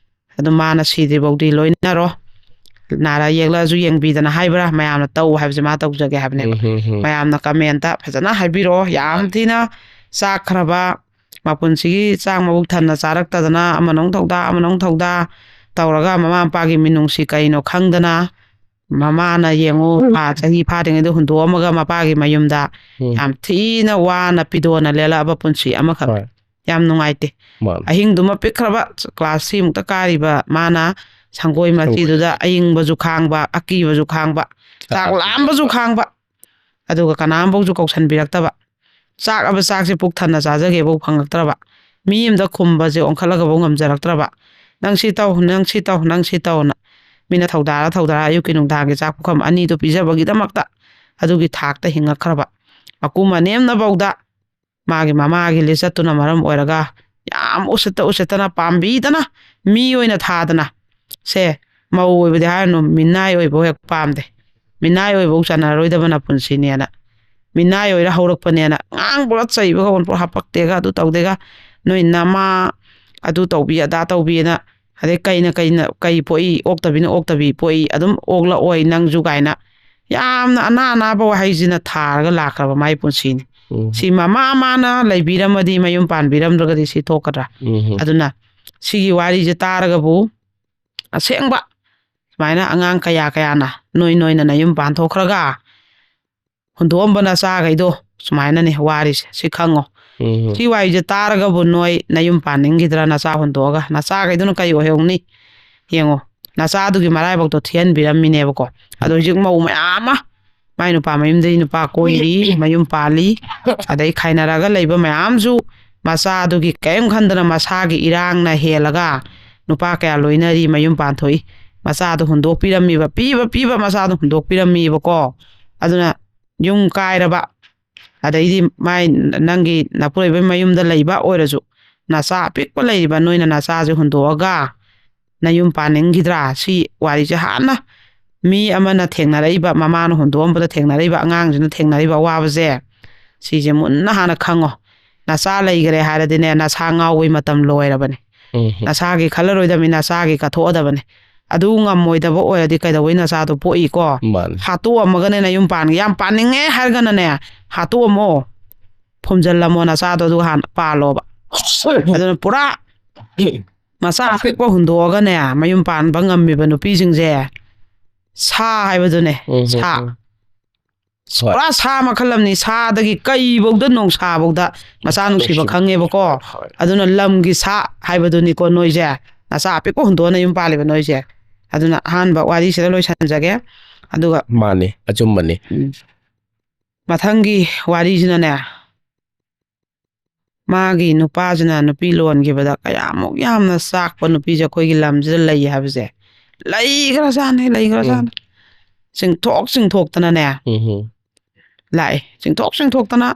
ꯑꯗꯨꯝ ꯃꯥꯅ ꯁꯤꯗ꯭ꯔꯤꯐꯥꯎꯗꯤ ꯂꯣꯏꯅꯔꯣ꯫ ꯅꯥꯔ ꯌꯦꯛꯂꯛꯑꯁꯨ ꯌꯦꯡꯕꯤꯗꯅ" ꯍꯥꯏꯕ꯭ꯔꯥ? ꯃꯌꯥꯝꯅ ꯇꯧ ꯍꯥꯏꯕꯁꯦ ꯃꯥ ꯇꯧꯖꯒꯦ ꯍꯥꯏꯕꯅꯦꯕ꯫ ꯎꯝ, ꯎꯝ, ꯎꯝ꯫ ꯃꯌꯥꯝꯅ comment ꯐꯖꯅ ꯍꯥꯏꯕꯤꯔꯛꯑꯣ꯫ ꯌꯥꯝ ꯊꯤꯅ ꯆꯥꯛꯈ꯭ꯔꯕ, ꯃꯄꯨꯟꯁꯤꯒꯤ ꯆꯥꯛ ꯃꯕꯨꯛ ꯊꯟꯅ ꯆꯥꯔꯛꯇꯗꯅ, ꯑꯃꯅ ꯑꯃꯨꯛ ꯊꯧꯗꯥ, ꯑꯃꯅ ꯑꯃꯨꯛ ꯊꯧꯗꯥ ꯇꯧꯔꯒ, ꯃꯃꯥ ꯃꯄꯥꯒꯤ ꯃꯤꯅꯨꯡꯁꯤ ꯀꯩꯅꯣ ꯈꯪꯗꯅ, ꯃꯃꯥꯅ ꯌꯦꯡꯉꯨ, ꯎꯝ꯫ ꯊꯥ ꯆꯍꯤ ꯐꯥꯗ꯭ꯔꯤꯉꯩꯗ ꯍꯨꯟꯗꯣꯛꯑꯝꯃꯒ ꯃꯄꯥꯒꯤ ꯃꯌꯨꯝꯗ ꯎꯝ꯫ ꯌꯥꯝ ꯊꯤꯅ ꯋꯥꯅ ꯄꯤꯗꯣꯅ ꯂꯦꯜꯂꯛꯑꯕ ꯄꯨꯟꯁꯤ ꯑꯃꯈꯛ꯫ ꯍꯣꯏ꯫ ꯌꯥꯝ ꯅꯨꯡꯉꯥꯏꯇꯦ꯫ ꯃꯥꯅꯤ꯫ ꯑꯍꯤꯡꯗꯨꯃ ꯄꯤꯛꯈ꯭ꯔꯕ, ꯀ꯭ꯂꯥꯁ ꯊ꯭ꯔꯤꯃꯨꯛꯇ ꯀꯥꯔꯤꯕ ꯃꯥꯅ ꯁꯪꯒꯣꯏ ꯃꯆꯤꯗꯨꯗ ꯑꯌꯤꯡꯕꯁꯨ ꯈꯥꯡꯕ, ꯑꯀꯤꯕꯁꯨ ꯈꯥꯡꯕ, ꯆꯥꯛ ꯂꯥꯝꯕꯁꯨ ꯈꯥꯡꯕ, ꯑꯗꯨꯒ ꯀꯅꯥꯝꯐꯧꯁꯨ ꯀꯧꯁꯟꯕꯤꯔꯛꯇꯕ, ꯆꯥꯛꯑꯕ ꯆꯥꯛꯁꯦ ꯄꯨꯛ ꯊꯟꯅ ꯆꯥꯖꯒꯦꯐꯧ ꯐꯪꯉꯛꯇ꯭ꯔꯕ, ꯃꯤ ꯑꯃꯗ ꯈꯨꯝꯕꯁꯦ ꯑꯣꯟꯈꯠꯂꯒꯐꯧ ꯉꯝꯖꯔꯛꯇ꯭ꯔꯕ, "ꯅꯪ ꯁꯤ ꯇꯧ, ꯅꯪ ꯁꯤ ꯇꯧ, ꯅꯪ ꯁꯤ ꯇꯧꯅ", ꯃꯤꯅ ꯊꯧꯗꯥꯔ ꯊꯧꯗꯥꯔ ꯑꯌꯨꯛꯀꯤ ꯅꯨꯡꯗꯥꯡꯒꯤ ꯆꯥꯛ ꯄꯨꯈꯝ ꯑꯅꯤꯗꯨ ꯄꯤꯖꯕꯒꯤꯗꯃꯛꯇ ꯑꯗꯨꯒꯤ ꯊꯥꯛꯇ ꯍꯤꯡꯉꯛꯈ꯭ꯔꯕ ꯃꯀꯨ ꯃꯅꯦꯝꯅꯐꯧꯗ ꯃꯥꯒꯤ ꯃꯃꯥꯒꯤ ꯂꯤꯆꯠꯇꯨꯅ ꯃꯔꯝ ꯑꯣꯏꯔꯒ ꯌꯥꯝ ꯎꯁꯤꯠꯇ ꯎꯁꯤꯠꯇꯅ ꯄꯥꯝꯕꯤꯗꯅ, ꯃꯤ ꯑꯣꯏꯅ ꯊꯥꯗꯅ, ꯁꯦ, ꯃꯧ ꯑꯣꯏꯕꯗꯤ ꯍꯥꯏꯔꯅꯨ, ꯃꯤꯅꯥꯏ ꯑꯣꯏꯕ ꯍꯦꯛ ꯄꯥꯝꯗꯦ, ꯃꯤꯅꯥꯏ ꯑꯣꯏꯕꯐꯧ ꯆꯥꯟꯅꯔꯣꯏꯗꯕꯅ ꯄꯨꯟꯁꯤꯅꯦꯅ, ꯃꯤꯅꯥꯏ ꯑꯣꯏꯔ ꯍꯧꯔꯛꯄꯅꯦꯅ ꯉꯥꯡꯕꯒ ꯆꯩꯕꯒ ꯑꯣꯟꯄꯣꯠ ꯍꯥꯄꯛꯇꯦꯒ, ꯑꯗꯨ ꯇꯧꯗꯦꯒ, ꯅꯣꯏ ꯅꯃꯥ ꯑꯗꯨ ꯇꯧꯕꯤ ꯑꯗꯥ ꯇꯧꯕꯤꯅ, ꯑꯗꯩ ꯀꯩꯅ ꯀꯩꯅ ꯀꯩ ꯄꯣꯛꯏ, ꯑꯣꯛꯇꯕꯤꯅ ꯑꯣꯛꯇꯕꯤ ꯄꯣꯛꯏ, ꯑꯗꯨꯝ ꯑꯣꯛꯂꯛꯑꯣꯏ ꯅꯪꯁꯨ ꯀꯥꯏꯅ ꯌꯥꯝꯅ ꯑꯅꯥ ꯑꯅꯥꯕ ꯋꯥꯍꯩꯁꯤꯅ ꯊꯥꯔꯒ ꯂꯥꯛꯈ꯭ꯔꯕ ꯃꯥꯏ ꯄꯨꯟꯁꯤꯅꯤ꯫ ꯎꯝ꯫ ꯁꯤ ꯃꯃꯥ ꯃꯥꯅ ꯂꯩꯕꯤꯔꯝꯃꯗꯤ ꯃꯌꯨꯝ ꯄꯥꯟꯕꯤꯔꯝꯗ꯭ꯔꯒꯗꯤ ꯁꯤ ꯊꯣꯛꯀꯗ꯭ꯔꯥ? ꯎꯝ꯫ ꯑꯗꯨꯅ ꯁꯤꯒꯤ ꯋꯥꯔꯤꯁꯦ ꯇꯥꯔꯒꯕꯨ ꯑꯁꯦꯡꯕ ꯁꯨꯃꯥꯏꯅ ꯑꯉꯥꯡ ꯀꯌꯥ ꯀꯌꯥꯅ ꯅꯣꯏ ꯅꯣꯏꯅ ꯅꯌꯨꯝ ꯄꯥꯟꯊꯣꯛꯈ꯭ꯔꯒ ꯍꯨꯟꯗꯣꯛꯑꯝꯕ ꯅꯆꯥꯈꯩꯗꯣ ꯁꯨꯃꯥꯏꯅꯅꯦ ꯋꯥꯔꯤꯁꯦ, ꯁꯤ ꯈꯪꯉꯣ꯫ ꯎꯝ꯫ ꯁꯤ ꯋꯥꯔꯤꯁꯦ ꯇꯥꯔꯒꯕꯨ ꯅꯣꯏ ꯅꯌꯨꯝ ꯄꯥꯟꯅꯤꯡꯈꯤꯗ꯭ꯔꯥ? ꯅꯆꯥ ꯍꯨꯟꯗꯣꯛꯑꯒ ꯅꯆꯥꯈꯩꯗꯨꯅ ꯀꯩ ꯑꯣꯏꯍꯧꯅꯤ? ꯌꯦꯡꯉꯣ, ꯅꯆꯥꯗꯨꯒꯤ ꯃꯔꯥꯏꯕꯛꯇꯣ ꯊꯤꯍꯟꯕꯤꯔꯝꯃꯤꯅꯦꯕꯀꯣ꯫ ꯑꯗꯣ ꯍꯧꯖꯤꯛ ꯃꯧ ꯃꯌꯥꯝ ꯑꯃ ꯃꯥꯏ ꯅꯨꯄꯥ ꯃꯌꯨꯝꯗꯒꯤ ꯅꯨꯄꯥ ꯀꯣꯏꯔꯤ, ꯃꯌꯨꯝ ꯄꯥꯜꯂꯤ, ꯑꯗꯩ ꯈꯥꯏꯅꯔꯒ ꯂꯩꯕ ꯃꯌꯥꯝꯁꯨ ꯃꯆꯥꯗꯨꯒꯤ ꯀꯔꯤꯝ ꯈꯟꯗꯅ ꯃꯁꯥꯒꯤ ꯏꯔꯥꯡꯅ ꯍꯦꯜꯂꯒ ꯅꯨꯄꯥ ꯀꯌꯥ ꯂꯣꯏꯅꯔꯤ, ꯃꯌꯨꯝ ꯄꯥꯟꯊꯣꯛꯏ꯫ ꯃꯆꯥꯗꯣ ꯍꯨꯟꯗꯣꯛꯄꯤꯔꯝꯃꯤꯕ, ꯄꯤꯕ ꯄꯤꯕ ꯃꯆꯥꯗꯣ ꯍꯨꯟꯗꯣꯛꯄꯤꯔꯝꯃꯤꯕꯀꯣ꯫ ꯑꯗꯨꯅ ꯌꯨꯝ ꯀꯥꯏꯔꯕ, ꯑꯗꯩꯗꯤ ꯃꯥꯏ, ꯅꯪꯒꯤ ꯅꯄꯨꯔꯣꯏꯕꯒꯤ ꯃꯌꯨꯝꯗ ꯂꯩꯕ ꯑꯣꯏꯔꯁꯨ, ꯅꯆꯥ ꯑꯄꯤꯛꯄ ꯂꯩꯔꯤꯕ ꯅꯣꯏꯅ ꯅꯆꯥꯁꯦ ꯍꯨꯟꯗꯣꯛꯑꯒ ꯅꯌꯨꯝ ꯄꯥꯟꯅꯤꯡꯈꯤꯗ꯭ꯔꯥ? ꯁꯤ ꯋꯥꯔꯤꯁꯦ ꯍꯥꯟꯅ ꯃꯤ ꯑꯃꯅ ꯊꯦꯡꯅꯔꯛꯏꯕ, ꯃꯃꯥꯅ ꯍꯨꯟꯗꯣꯛꯑꯝꯕꯗ ꯊꯦꯡꯅꯔꯛꯏꯕ, ꯑꯉꯥꯡꯁꯤꯅ ꯊꯦꯡꯅꯔꯤꯕ ꯑꯋꯥꯕꯁꯦ, ꯁꯤꯁꯦ ꯃꯨꯟꯅ ꯍꯥꯟꯅ ꯈꯪꯉꯣ꯫ ꯅꯆꯥ ꯂꯩꯈ꯭ꯔꯦ ꯍꯥꯏꯔꯗꯤꯅꯦ, ꯅꯁꯥ ꯉꯥꯎꯕꯩ ꯃꯇꯝ ꯂꯣꯏꯔꯕꯅꯦ꯫ ꯎꯝ꯫ ꯅꯁꯥꯒꯤ ꯈꯜꯂꯔꯣꯏꯗꯕꯅꯤ, ꯅꯆꯥꯒꯤ ꯀꯠꯊꯣꯛꯑꯗꯕꯅꯤ꯫ ꯑꯗꯨ ꯉꯝꯃꯣꯏꯗꯕ ꯑꯣꯏꯔꯗꯤ ꯀꯩꯗꯧꯕꯩ ꯅꯆꯥꯗꯣ ꯄꯣꯛꯏꯀꯣ? ꯃꯥꯅꯤ꯫ ꯍꯥꯠꯇꯣꯛꯑꯝꯃꯒꯅꯦ ꯅꯌꯨꯝ ꯄꯥꯟꯒꯦ꯫ ꯌꯥꯝ ꯄꯥꯅꯤꯡꯉꯦ ꯍꯥꯏꯔꯒꯅꯅꯦ, ꯍꯥꯠꯇꯣꯛꯑꯝꯃꯣ, ꯐꯨꯝꯖꯤꯜꯂꯝꯃꯣ ꯅꯆꯥꯗꯣ, ꯑꯗꯨꯒ ꯍꯥꯟꯅ ꯄꯥꯜꯂꯣꯕ꯫ ꯑꯗꯨꯅ ꯄꯨꯔꯥ ꯃꯆꯥ ꯑꯄꯤꯛꯄ ꯍꯨꯟꯗꯣꯛꯑꯒꯅꯦ ꯃꯌꯨꯝ ꯄꯥꯟꯕ ꯉꯝꯃꯤꯕ ꯅꯨꯄꯤꯁꯤꯡꯁꯦ ꯁꯥ ꯍꯥꯏꯕꯗꯨꯅꯦ꯫ ꯎꯝ, ꯁꯥ꯫ ꯎꯝ꯫ ꯍꯣꯏ꯫ ꯄꯨꯔꯥ ꯁꯥ ꯃꯈꯜ ꯑꯃꯅꯤ꯫ ꯁꯥꯗꯒꯤ ꯀꯩꯐꯧꯗ, ꯅꯣꯡꯁꯥꯐꯧꯗ ꯃꯆꯥ ꯅꯨꯡꯁꯤꯕ ꯅꯨꯡꯁꯤꯕ꯫ ꯈꯪꯉꯦꯕꯀꯣ꯫ ꯍꯣꯏ꯫ ꯑꯗꯨꯅ ꯂꯝꯒꯤ ꯁꯥ ꯍꯥꯏꯕꯗꯨꯅꯤꯀꯣ ꯅꯣꯏꯁꯦ꯫ ꯅꯆꯥ ꯑꯄꯤꯛꯄ ꯍꯨꯟꯗꯣꯛꯑ ꯌꯨꯝ ꯄꯥꯜꯂꯤꯕ ꯅꯣꯏꯁꯦ꯫ ꯑꯗꯨꯅ ꯑꯍꯥꯟꯕ ꯋꯥꯔꯤꯁꯤꯗ ꯂꯣꯏꯁꯤꯟꯖꯒꯦ꯫ ꯑꯗꯨꯒ ꯃꯥꯅꯤ, ꯑꯆꯨꯝꯕꯅꯤ꯫ ꯎꯝ, ꯃꯊꯪꯒꯤ ꯋꯥꯔꯤꯁꯤꯅꯅꯦ, ꯃꯥꯒꯤ ꯅꯨꯄꯥꯁꯤꯅ ꯅꯨꯄꯤ ꯂꯣꯟꯈꯤꯕꯗ ꯀꯌꯥꯃꯨꯛ ꯌꯥꯝꯅ ꯆꯥꯛꯄ ꯅꯨꯄꯤꯁꯦ ꯑꯩꯈꯣꯏꯒꯤ ꯂꯝꯁꯤꯗ ꯂꯩ ꯍꯥꯏꯕꯁꯦ꯫ ꯂꯩꯈ꯭ꯔꯖꯥꯠꯅꯤ, ꯂꯩꯈ꯭ꯔꯖꯥꯠꯅꯤ꯫ ꯆꯤꯡꯊꯣꯛ ꯆꯤꯡꯊꯣꯛꯇꯅꯅꯦ, ꯎꯝ꯫ ꯂꯥꯛꯑꯦ꯫ ꯆꯤꯡꯊꯣꯛ ꯆꯤꯡꯊꯣꯛꯇꯅ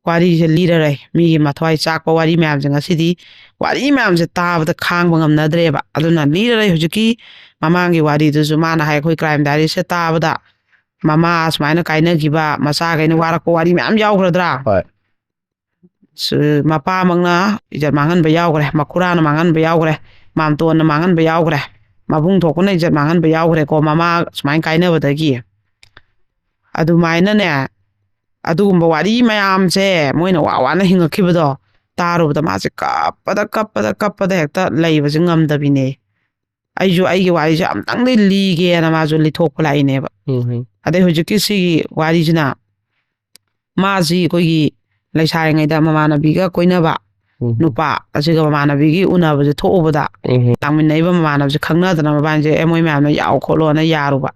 ꯋꯥꯔꯤꯁꯦ ꯂꯤꯔꯔꯦ꯫ ꯃꯤꯒꯤ ꯃꯊ꯭ꯋꯥꯏ ꯆꯥꯛꯄ ꯋꯥꯔꯤ ꯃꯌꯥꯝꯁꯦ ꯉꯁꯤꯗꯤ, ꯋꯥꯔꯤ ꯃꯌꯥꯝꯁꯦ ꯇꯥꯕꯗ ꯈꯥꯡꯕ ꯉꯝꯅꯗ꯭ꯔꯦꯕ꯫ ꯑꯗꯨꯅ ꯂꯤꯔꯔꯦ꯫ ꯍꯧꯖꯤꯛꯀꯤ ꯃꯃꯥꯡꯒꯤ ꯋꯥꯔꯤꯗꯨꯁꯨ ꯃꯥꯅ ꯍꯥꯏ, ꯑꯩꯈꯣꯏ ꯀ꯭ꯔꯥꯏꯝ ꯗꯥꯏꯔꯤꯁꯦ ꯇꯥꯕꯗ ꯃꯃꯥ ꯁꯨꯃꯥꯏꯅ ꯀꯥꯏꯅꯈꯤꯕ, ꯃꯆꯥꯈꯩꯅ ꯋꯥꯔꯛꯄ ꯋꯥꯔꯤ ꯃꯌꯥꯝ ꯌꯥꯎꯈ꯭ꯔꯗ꯭ꯔꯥ? ꯍꯣꯏ꯫ ꯁꯨ-, ꯃꯄꯥꯃꯛꯅ ꯏꯖꯠ ꯃꯥꯡꯍꯟꯕ ꯌꯥꯎꯈ꯭ꯔꯦ, ꯃꯈꯨꯔꯥꯅ ꯃꯥꯡꯍꯟꯕ ꯌꯥꯎꯈ꯭ꯔꯦ, ꯃꯥꯝꯇꯣꯟꯅ ꯃꯥꯡꯍꯟꯕ ꯌꯥꯎꯈ꯭ꯔꯦ, ꯃꯕꯨꯡ ꯊꯣꯛꯄꯅ ꯏꯖꯠ ꯃꯥꯡꯍꯟꯕ ꯌꯥꯎꯈ꯭ꯔꯦꯀꯣ, ꯃꯃꯥ ꯁꯨꯃꯥꯏꯅ ꯀꯥꯏꯅꯕꯗꯒꯤ꯫ ꯑꯗꯨꯃꯥꯏꯅꯅꯦ, ꯑꯗꯨꯒꯨꯝꯕ ꯋꯥꯔꯤ ꯃꯌꯥꯝꯁꯦ ꯃꯣꯏꯅ ꯋꯥ ꯋꯥꯅ ꯍꯤꯡꯉꯛꯈꯤꯕꯗꯣ ꯇꯥꯔꯨꯕꯗ ꯃꯥꯁꯦ ꯀꯞꯄꯗ, ꯀꯞꯄꯗ, ꯀꯞꯄꯗ ꯍꯦꯛꯇ ꯂꯩꯕꯁꯦ ꯉꯝꯗꯕꯤꯅꯦ꯫ ꯑꯩꯁꯨ ꯑꯩꯒꯤ ꯋꯥꯔꯤꯁꯦ ꯑꯝꯇꯪꯗꯤ ꯂꯤꯒꯦꯅ ꯃꯥꯁꯨ ꯂꯤꯊꯣꯛꯄ ꯂꯥꯛꯏꯅꯦꯕ꯫ ꯎꯝ꯫ ꯑꯗꯩ ꯍꯧꯖꯤꯛꯀꯤ ꯁꯤꯒꯤ ꯋꯥꯔꯤꯁꯤꯅ, ꯃꯥꯁꯤ ꯑꯩꯈꯣꯏꯒꯤ ꯂꯩꯁꯥꯔꯤꯉꯩꯗ ꯃꯃꯥꯟꯅꯕꯤꯒ ꯀꯣꯏꯅꯕ ꯎꯝ꯫ ꯅꯨꯄꯥ ꯑꯁꯤꯒ ꯃꯃꯥꯟꯅꯕꯤꯒꯤ ꯎꯅꯕꯁꯦ ꯊꯣꯛꯎꯕꯗ, ꯎꯝ꯫ ꯂꯥꯡꯃꯤꯟꯅꯩꯕ ꯃꯃꯥꯟꯅꯕꯁꯦ ꯈꯪꯅꯗꯅ ꯃꯕꯥꯅꯤꯁꯦ, "ꯑꯦ, ꯃꯣꯏ ꯃꯌꯥꯝꯅ ꯌꯥꯎ ꯈꯣꯠꯂꯣꯅ" ꯌꯥꯔꯨꯕ꯫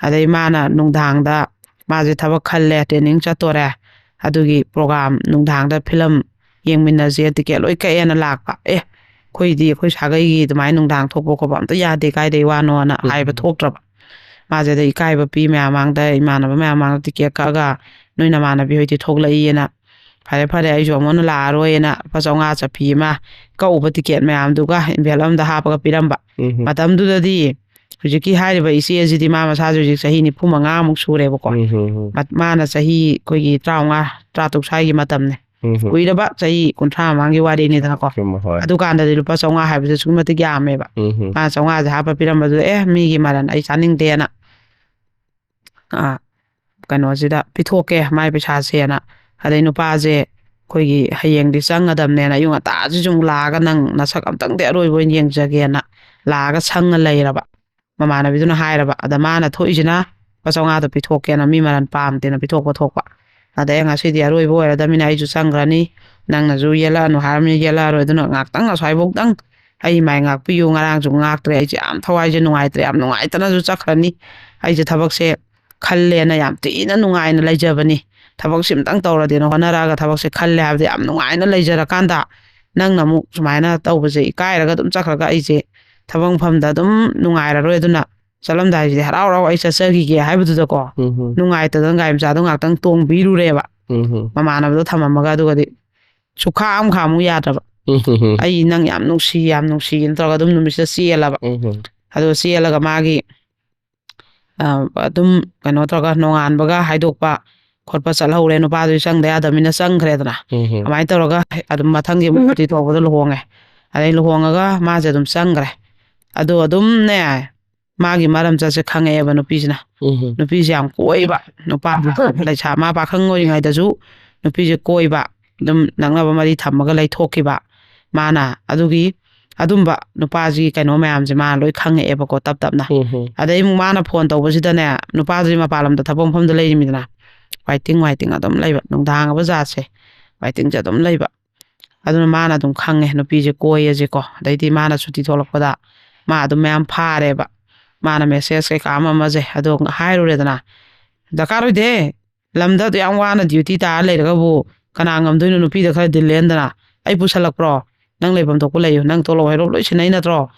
ꯑꯗꯩ ꯃꯥꯅ ꯅꯨꯡꯗꯥꯡꯗ, ꯃꯥꯁꯦ ꯊꯕꯛ ꯈꯜꯂꯦ, ꯇ꯭ꯔꯦꯅꯤꯡ ꯆꯠꯇꯣꯔꯦ, ꯑꯗꯨꯒꯤ ꯄ꯭ꯔꯣꯒꯥꯝ ꯅꯨꯡꯗꯥꯡꯗ ꯐꯤꯂꯝ ꯌꯦꯡꯃꯤꯟꯅꯁꯦ, ꯇꯤꯀꯦꯠ ꯂꯣꯏ ꯀꯛꯑꯦꯅ ꯂꯥꯛꯄ꯫ "ꯑꯦ, ꯑꯩꯈꯣꯏꯗꯤ ꯑꯩꯈꯣꯏ ꯁꯥꯒꯩꯒꯤ ꯑꯗꯨꯃꯥꯏꯅ ꯅꯨꯡꯗꯥꯡ ꯊꯣꯛꯄ ꯈꯣꯠꯄ ꯑꯝꯇ ꯌꯥꯗꯦ, ꯀꯥꯏꯗꯩ ꯋꯥꯅꯣꯅ" ꯎꯝ꯫ ꯍꯥꯏꯕ ꯊꯣꯛꯇ꯭ꯔꯕ꯫ ꯃꯥꯁꯦ ꯑꯗꯩ ꯏꯀꯥꯏꯕ ꯄꯤ ꯃꯌꯥꯝ ꯃꯥꯡꯗ, ꯏꯃꯥꯟꯅꯕ ꯃꯌꯥꯝ ꯃꯥꯡꯗ ꯇꯤꯀꯦꯠ ꯀꯛꯑꯒ, "ꯅꯣꯏ ꯅꯃꯥꯟꯅꯕꯤ ꯍꯣꯏꯗꯤ ꯊꯣꯛꯂꯛꯏꯅ, ꯐꯔꯦ ꯐꯔꯦ, ꯑꯩꯁꯨ ꯑꯃꯨꯛ ꯍꯟꯅ ꯂꯥꯛꯑꯔꯣꯏꯅ" ꯂꯨꯄꯥ ꯆꯥꯝꯃꯉꯥ ꯆꯠꯄꯤ ꯑꯃ, ꯀꯛꯎꯕ ꯇꯤꯀꯦꯠ ꯃꯌꯥꯝꯗꯨꯒ envelope ꯑꯃꯗ ꯍꯥꯞꯄꯒ ꯄꯤꯔꯝꯕ꯫ ꯎꯝ꯫ ꯃꯇꯝꯗꯨꯗꯗꯤ ꯍꯧꯖꯤꯛꯀꯤ ꯍꯥꯏꯔꯤꯕ ꯏꯆꯦ ꯑꯁꯤꯗꯤ ꯃꯥ ꯃꯁꯥꯁꯨ ꯍꯧꯖꯤꯛ ꯆꯍꯤ ꯅꯤꯐꯨ ꯃꯉꯥꯃꯨꯛ ꯁꯨꯔꯦꯕꯀꯣ꯫ ꯎꯝ꯫ ꯃ-, ꯃꯥꯅ ꯆꯍꯤ ꯑꯩꯈꯣꯏꯒꯤ ꯇꯔꯥꯃꯉꯥ, ꯇꯔꯥꯇꯔꯨꯛ ꯁ꯭ꯋꯥꯏꯒꯤ ꯃꯇꯝꯅꯦ꯫ ꯎꯝ꯫ ꯀꯨꯏꯔꯕ, ꯆꯍꯤ ꯀꯨꯟꯊ꯭ꯔꯥ ꯃꯃꯥꯡꯒꯤ ꯋꯥꯔꯤꯅꯤꯗꯅꯀꯣ꯫ ꯆꯨꯝꯃꯦ, ꯍꯣꯏ꯫ ꯑꯗꯨꯀꯥꯟꯗꯗꯤ ꯂꯨꯄꯥ ꯆꯥꯝꯃꯉꯥ ꯍꯥꯏꯕꯁꯦ ꯑꯁꯨꯛꯀꯤ ꯃꯇꯤꯛ ꯌꯥꯝꯃꯦꯕ꯫ ꯎꯝ꯫ ꯃꯥꯅ ꯆꯥꯝꯃꯉꯥꯁꯦ ꯍꯥꯞꯄ ꯄꯤꯔꯝꯕꯗꯨꯗ, "ꯑꯦ, ꯃꯤꯒꯤ ꯃꯔꯟ ꯑꯩ ꯆꯥꯅꯤꯡꯗꯦꯅ, ꯑꯥ, ꯀꯩꯅꯣꯁꯤꯗ ꯄꯤꯊꯣꯛꯀꯦ ꯃꯥꯏ ꯄꯩꯁꯥꯁꯦꯅ"꯫ ꯑꯗꯩ ꯅꯨꯄꯥꯁꯦ ꯑꯩꯈꯣꯏꯒꯤ ꯍꯌꯦꯡꯗꯤ ꯆꯪꯒꯗꯕꯅꯦꯅ ꯑꯌꯨꯛ ꯉꯟꯇꯥꯁꯤꯁꯨ ꯑꯃꯨꯛ ꯂꯥꯛꯑꯒ, "ꯅꯪ ꯅꯁꯛ ꯑꯝꯇꯪꯗꯤ ꯑꯔꯣꯏꯕ ꯑꯣꯏꯅ ꯌꯦꯡꯖꯒꯦꯅ" ꯂꯥꯛꯑꯒ ꯁꯪꯉ ꯂꯩꯔꯕ꯫ ꯃꯃꯥꯟꯅꯕꯤꯗꯨꯅ ꯍꯥꯏꯔꯕ꯫ ꯑꯗ ꯃꯥꯅ ꯊꯣꯛꯏꯁꯤꯅ ꯂꯨꯄꯥ ꯆꯥꯝꯃꯉꯥꯗꯣ ꯄꯤꯊꯣꯛꯀꯦꯅ, ꯃꯤ ꯃꯔꯟ ꯄꯥꯝꯗꯦꯅ ꯄꯤꯊꯣꯛꯄ ꯊꯣꯛꯄ꯫ ꯑꯗꯩ ꯉꯁꯤꯗꯤ ꯑꯔꯣꯏꯕ ꯑꯣꯏꯔꯗꯕꯅꯤꯅ ꯑꯩꯁꯨ ꯆꯪꯈ꯭ꯔꯅꯤ, ꯅꯪꯅꯁꯨ ꯌꯦꯜꯂꯛꯑꯅꯨ ꯍꯥꯏꯔꯕꯅꯤꯅ ꯌꯦꯜꯂꯛꯑꯔꯣꯏ, ꯑꯗꯨꯅ ꯉꯥꯏꯍꯥꯛꯇꯪ ꯑꯁ꯭ꯋꯥꯏꯐꯥꯎꯗꯪ ꯑꯩ ꯃꯥꯏ ꯉꯥꯛꯄꯤꯌꯨ꯫ ꯉꯔꯥꯡꯁꯨ ꯉꯥꯛꯇ꯭ꯔꯦ, ꯑꯩꯁꯦ ꯌꯥꯝ ꯊꯋꯥꯏꯁꯦ ꯅꯨꯡꯉꯥꯏꯇ꯭ꯔꯦ, ꯌꯥꯝ ꯅꯨꯡꯉꯥꯏꯇꯅꯁꯨ ꯆꯠꯈ꯭ꯔꯅꯤ꯫ ꯑꯩꯁꯦ ꯊꯕꯛꯁꯦ ꯈꯜꯂꯦꯅ ꯌꯥꯝ ꯊꯤꯅ ꯅꯨꯡꯉꯥꯏꯅ ꯂꯩꯖꯕꯅꯤ꯫ ꯊꯕꯛꯁꯤ ꯑꯝꯇꯪ ꯇꯧꯔꯗꯤꯅ ꯍꯣꯠꯅꯔꯛꯑꯒ ꯊꯕꯛꯁꯦ ꯈꯜꯂꯦ ꯍꯥꯏꯕꯗꯤ ꯌꯥꯝ ꯅꯨꯡꯉꯥꯏꯅ ꯂꯩꯖꯔꯀꯥꯟꯗ, ꯅꯪꯅ ꯑꯃꯨꯛ ꯁꯨꯃꯥꯏꯅ ꯇꯧꯕꯁꯦ ꯏꯀꯥꯏꯔꯒ ꯑꯗꯨꯝ ꯆꯠꯈ꯭ꯔꯒ ꯑꯩꯁꯦ ꯊꯕꯛ ꯃꯐꯝꯗ ꯑꯗꯨꯝ ꯅꯨꯡꯉꯥꯏꯔꯔꯣꯏ꯫ ꯑꯗꯨꯅ ꯆꯠꯂꯝꯗꯥꯏꯁꯤꯗꯤ ꯍꯔꯥꯎ ꯍꯔꯥꯎ ꯑꯩ ꯆꯠꯆꯈꯤꯒꯦ ꯍꯥꯏꯕꯗꯨꯗꯀꯣ, ꯎꯝ ꯍꯝ꯫ ꯅꯨꯡꯉꯥꯏꯇꯗꯅ ꯒꯥꯔꯤ ꯃꯆꯥꯗꯣ ꯉꯥꯛꯇꯪ ꯇꯣꯡꯕꯤꯔꯨꯔꯦꯕ꯫ ꯎꯝ ꯍꯝ꯫ ꯃꯃꯥꯟꯅꯕꯗꯣ ꯊꯝꯃꯝꯃꯒ, ꯑꯗꯨꯒꯗꯤ ꯁꯨꯈꯥ ꯑꯃ ꯈꯥꯃꯨ ꯌꯥꯗ꯭ꯔꯕ꯫ ꯎꯝ ꯍꯝ꯫ "ꯑꯩ ꯅꯪ ꯌꯥꯝ ꯅꯨꯡꯁꯤ, ꯌꯥꯝ ꯅꯨꯡꯁꯤꯅ" ꯇꯧꯔꯒ ꯑꯗꯨꯝ ꯅꯨꯃꯤꯠꯁꯤꯗ ꯆꯦꯜꯂꯕ꯫ ꯎꯝ ꯍꯝ꯫ ꯑꯗꯣ ꯆꯦꯜꯂꯒ ꯃꯥꯒꯤ, ꯑ, ꯑꯗꯨꯝ ꯀꯩꯅꯣ ꯇꯧꯔꯒ ꯅꯣꯡꯉꯥꯟꯕꯒ ꯍꯥꯏꯗꯣꯛꯄ ꯈꯣꯠꯄ ꯆꯠꯍꯧꯔꯦ꯫ ꯅꯨꯄꯥꯗꯨꯗꯤ ꯆꯪꯗ ꯌꯥꯗꯕꯅꯤꯅ ꯆꯪꯈ꯭ꯔꯦꯗꯅ꯫ ꯎꯝ ꯍꯝ꯫ ꯑꯗꯨꯃꯥꯏꯅ ꯇꯧꯔꯒ ꯑꯗꯨꯝ ꯃꯊꯪꯒꯤ ꯁꯨꯇꯤ ꯊꯣꯛꯄꯗ ꯂꯨꯍꯣꯡꯉꯦ꯫ ꯑꯗꯩ ꯂꯨꯍꯣꯡꯉꯒ ꯃꯥꯁꯦ ꯑꯗꯨꯝ ꯆꯪꯈ꯭ꯔꯦ꯫ ꯑꯗꯣ ꯑꯗꯨꯝꯅꯦ, ꯃꯥꯒꯤ ꯃꯔꯝ ꯆꯠꯁꯦ ꯈꯪꯉꯛꯑꯦꯕ ꯅꯨꯄꯤꯁꯤꯅ꯫ ꯎꯝ ꯍꯝ꯫ ꯅꯨꯄꯤꯁꯦ ꯌꯥꯝ ꯀꯣꯏꯕ ꯅꯨꯄꯥ꯫ ꯂꯩꯁꯥ ꯃꯥ ꯄꯥꯈꯪ ꯑꯣꯏꯔꯤꯉꯩꯗꯁꯨ ꯅꯨꯄꯤꯁꯦ ꯀꯣꯏꯕ, ꯑꯗꯨꯝ ꯅꯛꯅꯕ ꯃꯔꯤ ꯊꯝꯃꯒ ꯂꯩꯊꯣꯛꯈꯤꯕ꯫ ꯃꯥꯅ ꯑꯗꯨꯒꯤ ꯑꯗꯨꯝꯕ ꯅꯨꯄꯥꯁꯤꯒꯤ ꯀꯩꯅꯣ ꯃꯌꯥꯝꯁꯦ ꯃꯥꯅ ꯂꯣꯏ ꯈꯪꯉꯛꯑꯦꯕꯀꯣ, ꯇꯞ ꯇꯞꯅ꯫ ꯎꯝ ꯍꯝ꯫ ꯑꯗꯩ ꯑꯃꯨꯛ ꯃꯥꯅ ꯐꯣꯟ ꯇꯧꯕꯁꯤꯗꯅꯦ, ꯅꯨꯄꯥꯗꯨꯗꯤ ꯃꯄꯥꯟ ꯂꯝꯗ ꯊꯕꯛ ꯃꯐꯝꯗ ꯂꯩꯔꯤꯃꯤꯗꯅ, ꯋꯥꯏꯇꯤꯡ ꯋꯥꯏꯇꯤꯡ ꯑꯗꯨꯝ ꯂꯩꯕ, ꯅꯨꯡꯗꯥꯡ ꯍꯥꯏꯕ ꯖꯥꯠꯁꯦ ꯋꯥꯏꯇꯤꯡꯁꯦ ꯑꯗꯨꯝ ꯂꯩꯕ꯫ ꯑꯗꯨꯅ ꯃꯥꯅ ꯑꯗꯨꯝ ꯈꯪꯉꯦ ꯅꯨꯄꯤꯁꯦ ꯀꯣꯏꯌꯦꯁꯦꯀꯣ꯫ ꯑꯗꯩꯗꯤ ꯃꯥꯅ ꯁꯨꯇꯤ ꯊꯣꯛꯂꯛꯄꯗ ꯃꯥ ꯑꯗꯨꯝ ꯃꯌꯥꯝ ꯐꯥꯔꯦꯕ꯫ ꯃꯥꯅ ꯃꯦꯁꯦꯖ ꯀꯩꯀꯥ ꯑꯃ ꯑꯃꯁꯦ ꯑꯗꯣ ꯍꯥꯏꯔꯨꯔꯦꯗꯅ, "ꯗꯔꯀꯥꯔ ꯑꯣꯏꯗꯦ, ꯂꯝꯗ ꯑꯗꯨ ꯌꯥꯝ ꯋꯥꯅ ꯗ꯭ꯌꯨꯇꯤ ꯇꯥꯔ ꯂꯩꯔꯒꯕꯨ ꯀꯅꯥ ꯉꯝꯗꯣꯏꯅꯣ? ꯅꯨꯄꯤꯗ ꯈꯔ ꯗꯤꯜ ꯂꯦꯟꯗꯅ꯫ ꯑꯩ ꯄꯨꯁꯜꯂꯛꯄ꯭ꯔꯣ? ꯅꯪ ꯂꯩꯐꯝ ꯊꯣꯛꯄ ꯂꯩꯌꯨ, ꯅꯪ ꯇꯣꯂꯣꯞ ꯍꯩꯔꯣꯞ ꯂꯣꯏ ꯁꯤꯟꯅꯩ ꯅꯠꯇ꯭ꯔꯣ?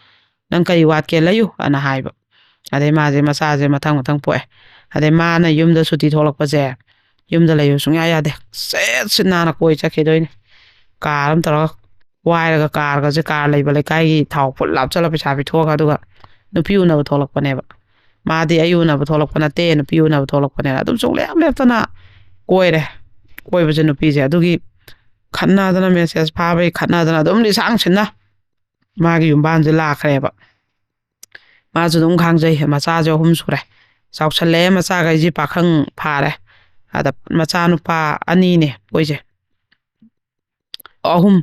ꯅꯪ ꯀꯔꯤ ꯋꯥꯠꯀꯦ? ꯂꯩꯌꯨ" ꯑꯅ ꯍꯥꯏꯕ꯫ ꯑꯗꯩ ꯃꯥꯁꯦ ꯃꯆꯥꯁꯦ ꯃꯊꯪ ꯃꯊꯪ ꯄꯣꯛꯑꯦ꯫ ꯑꯗꯩ ꯃꯥꯅ ꯌꯨꯝꯗ ꯁꯨꯇꯤ ꯊꯣꯛꯂꯛꯄꯁꯦ, ꯌꯨꯝꯗ ꯂꯩꯌꯨ ꯁꯨꯡꯌꯥ ꯌꯥꯗꯦ꯫ ꯁꯤꯠ ꯁꯤꯠ ꯅꯥꯟꯅ ꯀꯣꯏ ꯆꯠꯈꯤꯗꯣꯏꯅꯦ꯫ ꯀꯥꯔ ꯑꯃ ꯇꯧꯔꯒ ꯋꯥꯏꯔꯒ, ꯀꯥꯔꯒꯁꯦ, ꯀꯥꯔ ꯂꯩꯕ ꯂꯩꯀꯥꯏꯒꯤ ꯊꯥꯎ ꯐꯨꯜ ꯍꯥꯞꯆꯜꯂ ꯄꯩꯁꯥ ꯄꯤꯊꯣꯛꯑꯒ, ꯑꯗꯨꯒ ꯅꯨꯄꯤ ꯎꯅꯕ ꯊꯣꯛꯂꯛꯄꯅꯦꯕ꯫ ꯃꯥꯗꯤ ꯑꯩ ꯎꯅꯕ ꯊꯣꯛꯂꯛꯄ ꯅꯠꯇꯦ, ꯅꯨꯄꯤ ꯎꯅꯕ ꯊꯣꯛꯂꯛꯄꯅꯦꯅ ꯑꯗꯨꯝ ꯁꯨꯡꯂꯦꯞ ꯂꯦꯞꯇꯅ ꯀꯣꯏꯔꯦ꯫ ꯀꯣꯏꯕꯁꯦ ꯅꯨꯄꯤꯁꯦ꯫ ꯑꯗꯨꯒꯤ ꯈꯠꯅꯗꯅ, ꯃꯦꯁꯦꯖ ꯐꯥꯕꯩ ꯈꯠꯅꯗꯅ ꯑꯗꯨꯝ ꯂꯤꯁꯥꯡ ꯁꯤꯟꯅ ꯃꯥꯒꯤ ꯌꯨꯝꯕꯥꯟꯁꯦ ꯂꯥꯛꯈ꯭ꯔꯦꯕ꯫ ꯃꯥꯁꯨ ꯑꯗꯨꯝ ꯈꯥꯡꯖꯩ꯫ ꯃꯆꯥꯁꯨ ꯑꯍꯨꯝ ꯁꯨꯔꯦ, ꯆꯥꯎꯁꯜꯂꯛꯑꯦ꯫ ꯃꯆꯥꯈꯩꯁꯦ ꯄꯥꯈꯪ ꯐꯥꯔꯦ꯫ ꯑꯗ ꯃꯆꯥꯅꯨꯄꯥ ꯑꯅꯤꯅꯦ ꯑꯩꯈꯣꯏꯁꯦ, ꯑꯍꯨꯝ꯫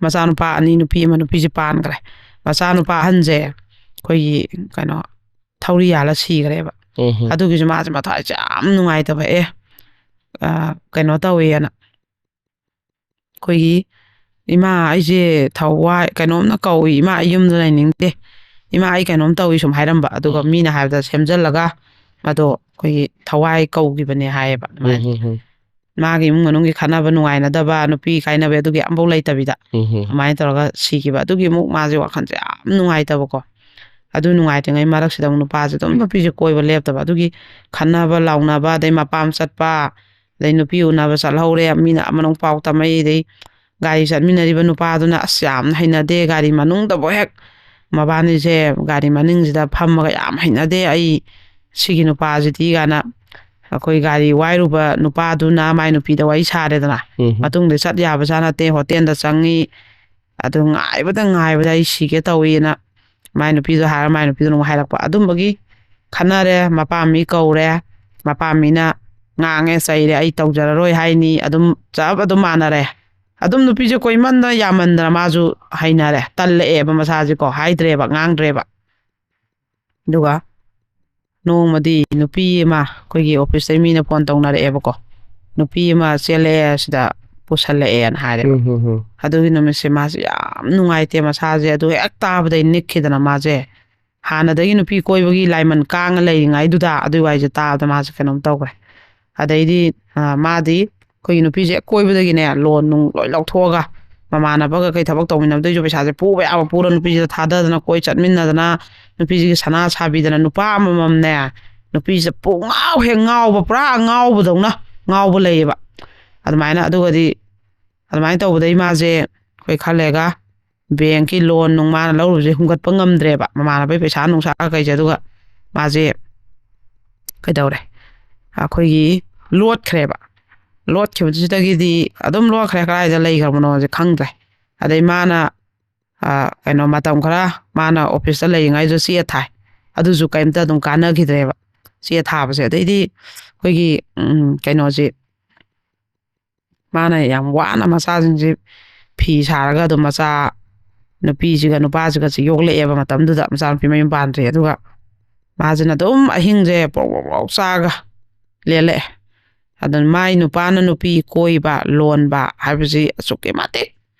ꯃꯆꯥꯅꯨꯄꯥ ꯑꯅꯤ, ꯅꯨꯄꯤ ꯑꯃ꯫ ꯅꯨꯄꯤꯁꯦ ꯄꯥꯟꯈ꯭ꯔꯦ꯫ ꯃꯆꯥꯅꯨꯄꯥ ꯑꯍꯟꯁꯦ ꯑꯩꯈꯣꯏꯒꯤ ꯀꯩꯅꯣ ꯊꯧꯔꯤ ꯌꯥꯜꯂ ꯁꯤꯈ꯭ꯔꯦꯕ꯫ ꯎꯝ ꯍꯝ꯫ ꯑꯗꯨꯒꯤꯁꯨ ꯃꯥꯁꯦ ꯃꯊ꯭ꯋꯥꯏꯁꯦ ꯌꯥꯝ ꯅꯨꯡꯉꯥꯏꯇꯕ꯫ "ꯑꯦ, ꯑ, ꯀꯩꯅꯣ ꯇꯧꯋꯦꯅ, ꯑꯩꯈꯣꯏꯒꯤ ꯏꯃꯥ, ꯑꯩꯁꯦ ꯊꯋꯥꯏ ꯀꯩꯅꯣꯝꯅ ꯀꯧꯏ, ꯏꯃꯥ, ꯑꯩ ꯌꯨꯝꯗ ꯂꯩꯅꯤꯡꯗꯦ, ꯏꯃꯥ, ꯑꯩ ꯀꯩꯅꯣꯝ ꯇꯧꯏ", ꯁꯨꯝ ꯍꯥꯏꯔꯝꯕ꯫ ꯑꯗꯨꯒ ꯎꯝ꯫ ꯃꯤꯅ ꯍꯥꯏꯕꯗ ꯁꯦꯝꯖꯜꯂꯒ ꯃꯗꯣ ꯑꯩꯈꯣꯏꯒꯤ ꯊꯋꯥꯏ ꯀꯧꯈꯤꯕꯅꯦ ꯍꯥꯏꯌꯦꯕ꯫ ꯎꯝ ꯑꯗꯨꯃꯥꯏꯅ ꯍꯝ ꯍꯝ꯫ ꯃꯥꯒꯤ ꯏꯃꯨꯡ ꯃꯅꯨꯡꯒꯤ ꯈꯠꯅꯕ ꯅꯨꯡꯉꯥꯏꯅꯗꯕ, ꯅꯨꯄꯤ ꯀꯥꯏꯅꯕ, ꯑꯗꯨꯒꯤ ꯑꯝꯐꯥꯎ ꯂꯩꯇꯕꯤꯗ ꯎꯝ ꯍꯝ꯫ ꯑꯗꯨꯃꯥꯏꯅ ꯇꯧꯔꯒ ꯁꯤꯈꯤꯕ꯫ ꯑꯗꯨꯒꯤ ꯑꯃꯨꯛ ꯃꯥꯁꯦ ꯋꯥꯈꯜꯁꯦ ꯌꯥꯝ ꯅꯨꯡꯉꯥꯏꯇꯕꯀꯣ꯫ ꯑꯗꯨ ꯅꯨꯡꯉꯥꯏꯇ꯭ꯔꯤꯉꯩ ꯃꯔꯛꯁꯤꯗ ꯑꯃꯨꯛ ꯅꯨꯄꯥꯁꯦ ꯑꯗꯨꯝ ꯅꯨꯄꯤꯁꯦ ꯀꯣꯏꯕ ꯂꯦꯞꯇꯕ꯫ ꯑꯗꯨꯒꯤ ꯈꯠꯅꯕ ꯂꯥꯎꯅꯕ, ꯑꯗꯩ ꯃꯄꯥꯝ ꯆꯠꯄ, ꯑꯗꯩ ꯅꯨꯄꯤ ꯎꯅꯕ ꯆꯠꯍꯧꯔꯦ, ꯃꯤꯅ ꯑꯃꯅ ꯑꯃꯨꯛ ꯄꯥꯎ ꯇꯝꯃꯛꯏ, ꯑꯗꯩ ꯒꯥꯔꯤ ꯆꯠꯃꯤꯟꯅꯔꯤꯕ ꯅꯨꯄꯥꯗꯨꯅ "ꯑꯁ, ꯌꯥꯝꯅ ꯍꯩꯅꯗꯦ, ꯒꯥꯔꯤ ꯃꯅꯨꯡꯗꯐꯥꯎ ꯍꯦꯛ ꯃꯕꯥꯅꯤꯁꯦ ꯒꯥꯔꯤ ꯃꯅꯤꯡꯁꯤꯗ ꯐꯝꯃꯒ ꯌꯥꯝ ꯍꯩꯅꯗꯦ ꯑꯩ ꯁꯤꯒꯤ ꯅꯨꯄꯥꯁꯤꯗꯤ", ꯀꯥꯏꯅ ꯑꯩꯈꯣꯏ ꯒꯥꯔꯤ ꯋꯥꯏꯔꯨꯕ ꯅꯨꯄꯥꯗꯨꯅ ꯃꯥꯏ ꯅꯨꯄꯤꯗ ꯋꯥꯔꯤ ꯁꯥꯔꯦꯗꯅ꯫ ꯎꯝ꯫ ꯃꯇꯨꯡꯗ ꯆꯠ ꯌꯥꯕꯖꯥꯠ ꯅꯠꯇꯦ, ꯍꯣꯇꯦꯜꯗ ꯆꯪꯉꯤ, ꯑꯗꯨ ꯉꯥꯏꯕꯗ ꯉꯥꯏꯕꯗ ꯑꯩ ꯁꯤꯒꯦ ꯇꯧꯏꯅ ꯃꯥꯏ ꯅꯨꯄꯤꯗꯣ ꯍꯥꯏꯔ ꯃꯥꯏ ꯅꯨꯄꯤꯗꯨꯅ ꯑꯃꯨꯛ ꯍꯥꯏꯔꯛꯄ꯫ ꯑꯗꯨꯝꯕꯒꯤ ꯈꯟꯅꯔꯦ, ꯃꯄꯥꯝ ꯃꯤ ꯀꯧꯔꯦ, ꯃꯄꯥꯝ ꯃꯤꯅ ꯉꯥꯡꯉꯦ, ꯆꯩꯔꯦ, "ꯑꯩ ꯇꯧꯖꯔꯔꯣꯏ" ꯍꯥꯏꯅꯤ, ꯑꯗꯨꯝ ꯆꯞ ꯑꯗꯨꯝ ꯃꯥꯟꯅꯔꯦ꯫ ꯑꯗꯨꯝ ꯅꯨꯄꯤꯁꯦ ꯀꯣꯏꯃꯟꯗꯅ ꯌꯥꯝꯃꯟꯗꯅ ꯃꯥꯁꯨ ꯍꯩꯅꯔꯦ, ꯇꯜꯂꯛꯑꯦꯕ ꯃꯁꯥꯁꯦꯀꯣ, ꯍꯥꯏꯗ꯭ꯔꯦꯕ, ꯉꯥꯡꯗ꯭ꯔꯦꯕ꯫ ꯑꯗꯨꯒ ꯅꯣꯡꯃꯗꯤ ꯅꯨꯄꯤ ꯑꯃ ꯑꯩꯈꯣꯏꯒꯤ ꯑꯣꯐꯤꯁꯇꯩ ꯃꯤꯅ ꯐꯣꯟ ꯇꯧꯅꯔꯛꯑꯦꯕꯀꯣ, "ꯅꯨꯄꯤ ꯑꯃ ꯆꯦꯜꯂꯛꯑꯦ ꯁꯤꯗ, ꯄꯨꯁꯜꯂꯛꯑꯦꯅ" ꯍꯥꯏꯔꯦꯕ꯫ ꯎꯝ, ꯎꯝ, ꯎꯝ꯫ ꯑꯗꯨꯒꯤ ꯅꯨꯃꯤꯠꯁꯦ ꯃꯥꯁꯦ ꯌꯥꯝ ꯅꯨꯡꯉꯥꯏꯇꯦ ꯃꯁꯥꯁꯦ, ꯑꯗꯨ ꯍꯦꯛ ꯇꯥꯕꯗꯩ ꯅꯤꯛꯈꯤꯗꯅ ꯃꯥꯁꯦ꯫ ꯍꯥꯟꯅꯗꯒꯤ ꯅꯨꯄꯤ ꯀꯣꯏꯕꯒꯤ ꯂꯥꯏꯃꯟ ꯀꯥꯡꯉ ꯂꯩꯔꯤꯉꯩꯗꯨꯗ ꯑꯗꯨꯏ ꯋꯥꯔꯤꯁꯦ ꯇꯥꯕꯗ ꯃꯥꯁꯦ ꯀꯩꯅꯣꯝ ꯇꯧꯈ꯭ꯔꯦ꯫ ꯑꯗꯩꯗꯤ, ꯑ, ꯃꯥꯗꯤ ꯑꯩꯈꯣꯏꯒꯤ ꯅꯨꯄꯤꯁꯦ ꯍꯦꯛ ꯀꯣꯏꯕꯗꯒꯤꯅꯦ ꯂꯣꯟ ꯅꯨꯡ ꯂꯣꯏ ꯂꯧꯊꯣꯛꯑꯒ ꯃꯃꯥꯟꯅꯕꯒ ꯀꯩ ꯊꯕꯛ ꯇꯧꯃꯤꯟꯅꯕꯗꯩꯁꯨ ꯄꯩꯁꯥꯁꯦ ꯄꯨꯕ ꯌꯥꯕ ꯄꯨꯔ ꯅꯨꯄꯤꯁꯤꯗ ꯊꯥꯗꯗꯅ ꯀꯣꯏ ꯆꯠꯃꯤꯟꯅꯗꯅ ꯅꯨꯄꯤꯁꯤꯒꯤ ꯁꯅꯥ ꯁꯥꯕꯤꯗꯅ ꯅꯨꯄꯥ ꯑꯃꯃꯝꯅꯦ ꯅꯨꯄꯤꯁꯦ ꯄꯨꯡꯉꯥꯎ ꯍꯦꯛ ꯉꯥꯎꯕ, ꯄꯨꯔꯥ ꯉꯥꯎꯕꯗꯧꯅ ꯉꯥꯎꯕ ꯂꯩꯌꯦꯕ꯫ ꯑꯗꯨꯃꯥꯏꯅ ꯑꯗꯨꯒꯗꯤ ꯑꯗꯨꯃꯥꯏꯅ ꯇꯧꯕꯗꯩ ꯃꯥꯁꯦ ꯑꯩꯈꯣꯏ ꯈꯔ ꯂꯩꯔꯒ ꯕꯦꯡꯀꯤ ꯂꯣꯟ ꯅꯨꯡ ꯃꯥꯅ ꯂꯧꯔꯨꯕꯁꯦ ꯍꯨꯝꯒꯠꯄ ꯉꯝꯗ꯭ꯔꯦꯕ, ꯃꯃꯥꯟꯅꯕꯩ ꯄꯩꯁꯥ ꯅꯨꯡꯁꯥ ꯀꯩꯁꯦ꯫ ꯑꯗꯨꯒ ꯃꯥꯁꯦ ꯀꯩꯗꯧꯔꯦ, ꯑꯩꯈꯣꯏꯒꯤ ꯂꯣꯠꯈ꯭ꯔꯦꯕ꯫ ꯂꯣꯠꯈꯤꯕꯁꯤꯗꯒꯤꯗꯤ ꯑꯗꯨꯝ ꯂꯣꯠꯈ꯭ꯔꯦ, ꯀꯗꯥꯏꯗ ꯂꯩꯈ꯭ꯔꯕꯅꯣꯁꯦ ꯈꯪꯗ꯭ꯔꯦ꯫ ꯑꯗꯩ ꯃꯥꯅ, ꯑ, ꯀꯩꯅꯣ, ꯃꯇꯝ ꯈꯔ ꯃꯥꯅ ꯑꯣꯐꯤꯁꯇ ꯂꯩꯔꯤꯉꯩꯗ ꯆꯦ ꯊꯥꯏ, ꯑꯗꯨꯁꯨ ꯀꯩꯝꯇ ꯑꯗꯨꯝ ꯀꯥꯟꯅꯈꯤꯗ꯭ꯔꯦꯕ꯫ ꯆꯦ ꯊꯥꯕꯁꯦ, ꯑꯗꯩꯗꯤ ꯑꯩꯈꯣꯏꯒꯤ, ꯎꯝ, ꯀꯩꯅꯣꯁꯦ, ꯃꯥꯅ ꯌꯥꯝ ꯋꯥꯅ ꯃꯆꯥꯁꯤꯡꯁꯦ ꯐꯤ ꯁꯥꯔꯒ ꯑꯗꯨꯝ ꯃꯆꯥ ꯅꯨꯄꯤꯁꯤꯒ ꯅꯨꯄꯥꯁꯤꯒꯁꯦ ꯌꯣꯛꯂꯛꯑꯦꯕ꯫ ꯃꯇꯝꯗꯨꯗ ꯃꯆꯥꯅꯨꯄꯤ ꯃꯌꯨꯝ ꯄꯥꯟꯗ꯭ꯔꯤ꯫ ꯑꯗꯨꯒ ꯃꯥꯁꯤꯅ ꯑꯗꯨꯝ ꯑꯍꯤꯡꯁꯦ ꯄ꯭ꯔꯣꯛ ꯄ꯭ꯔꯣꯛ ꯄ꯭ꯔꯣꯛ ꯆꯥꯛꯑꯒ ꯂꯦꯜꯂꯛꯑꯦ꯫ ꯑꯗꯨꯅ ꯃꯥꯏ ꯅꯨꯄꯥꯅ ꯅꯨꯄꯤ ꯀꯣꯏꯕ ꯂꯣꯟꯕ ꯍꯥꯏꯕꯁꯤ ꯑꯁꯨꯛꯀꯤ ꯃꯇꯤꯛ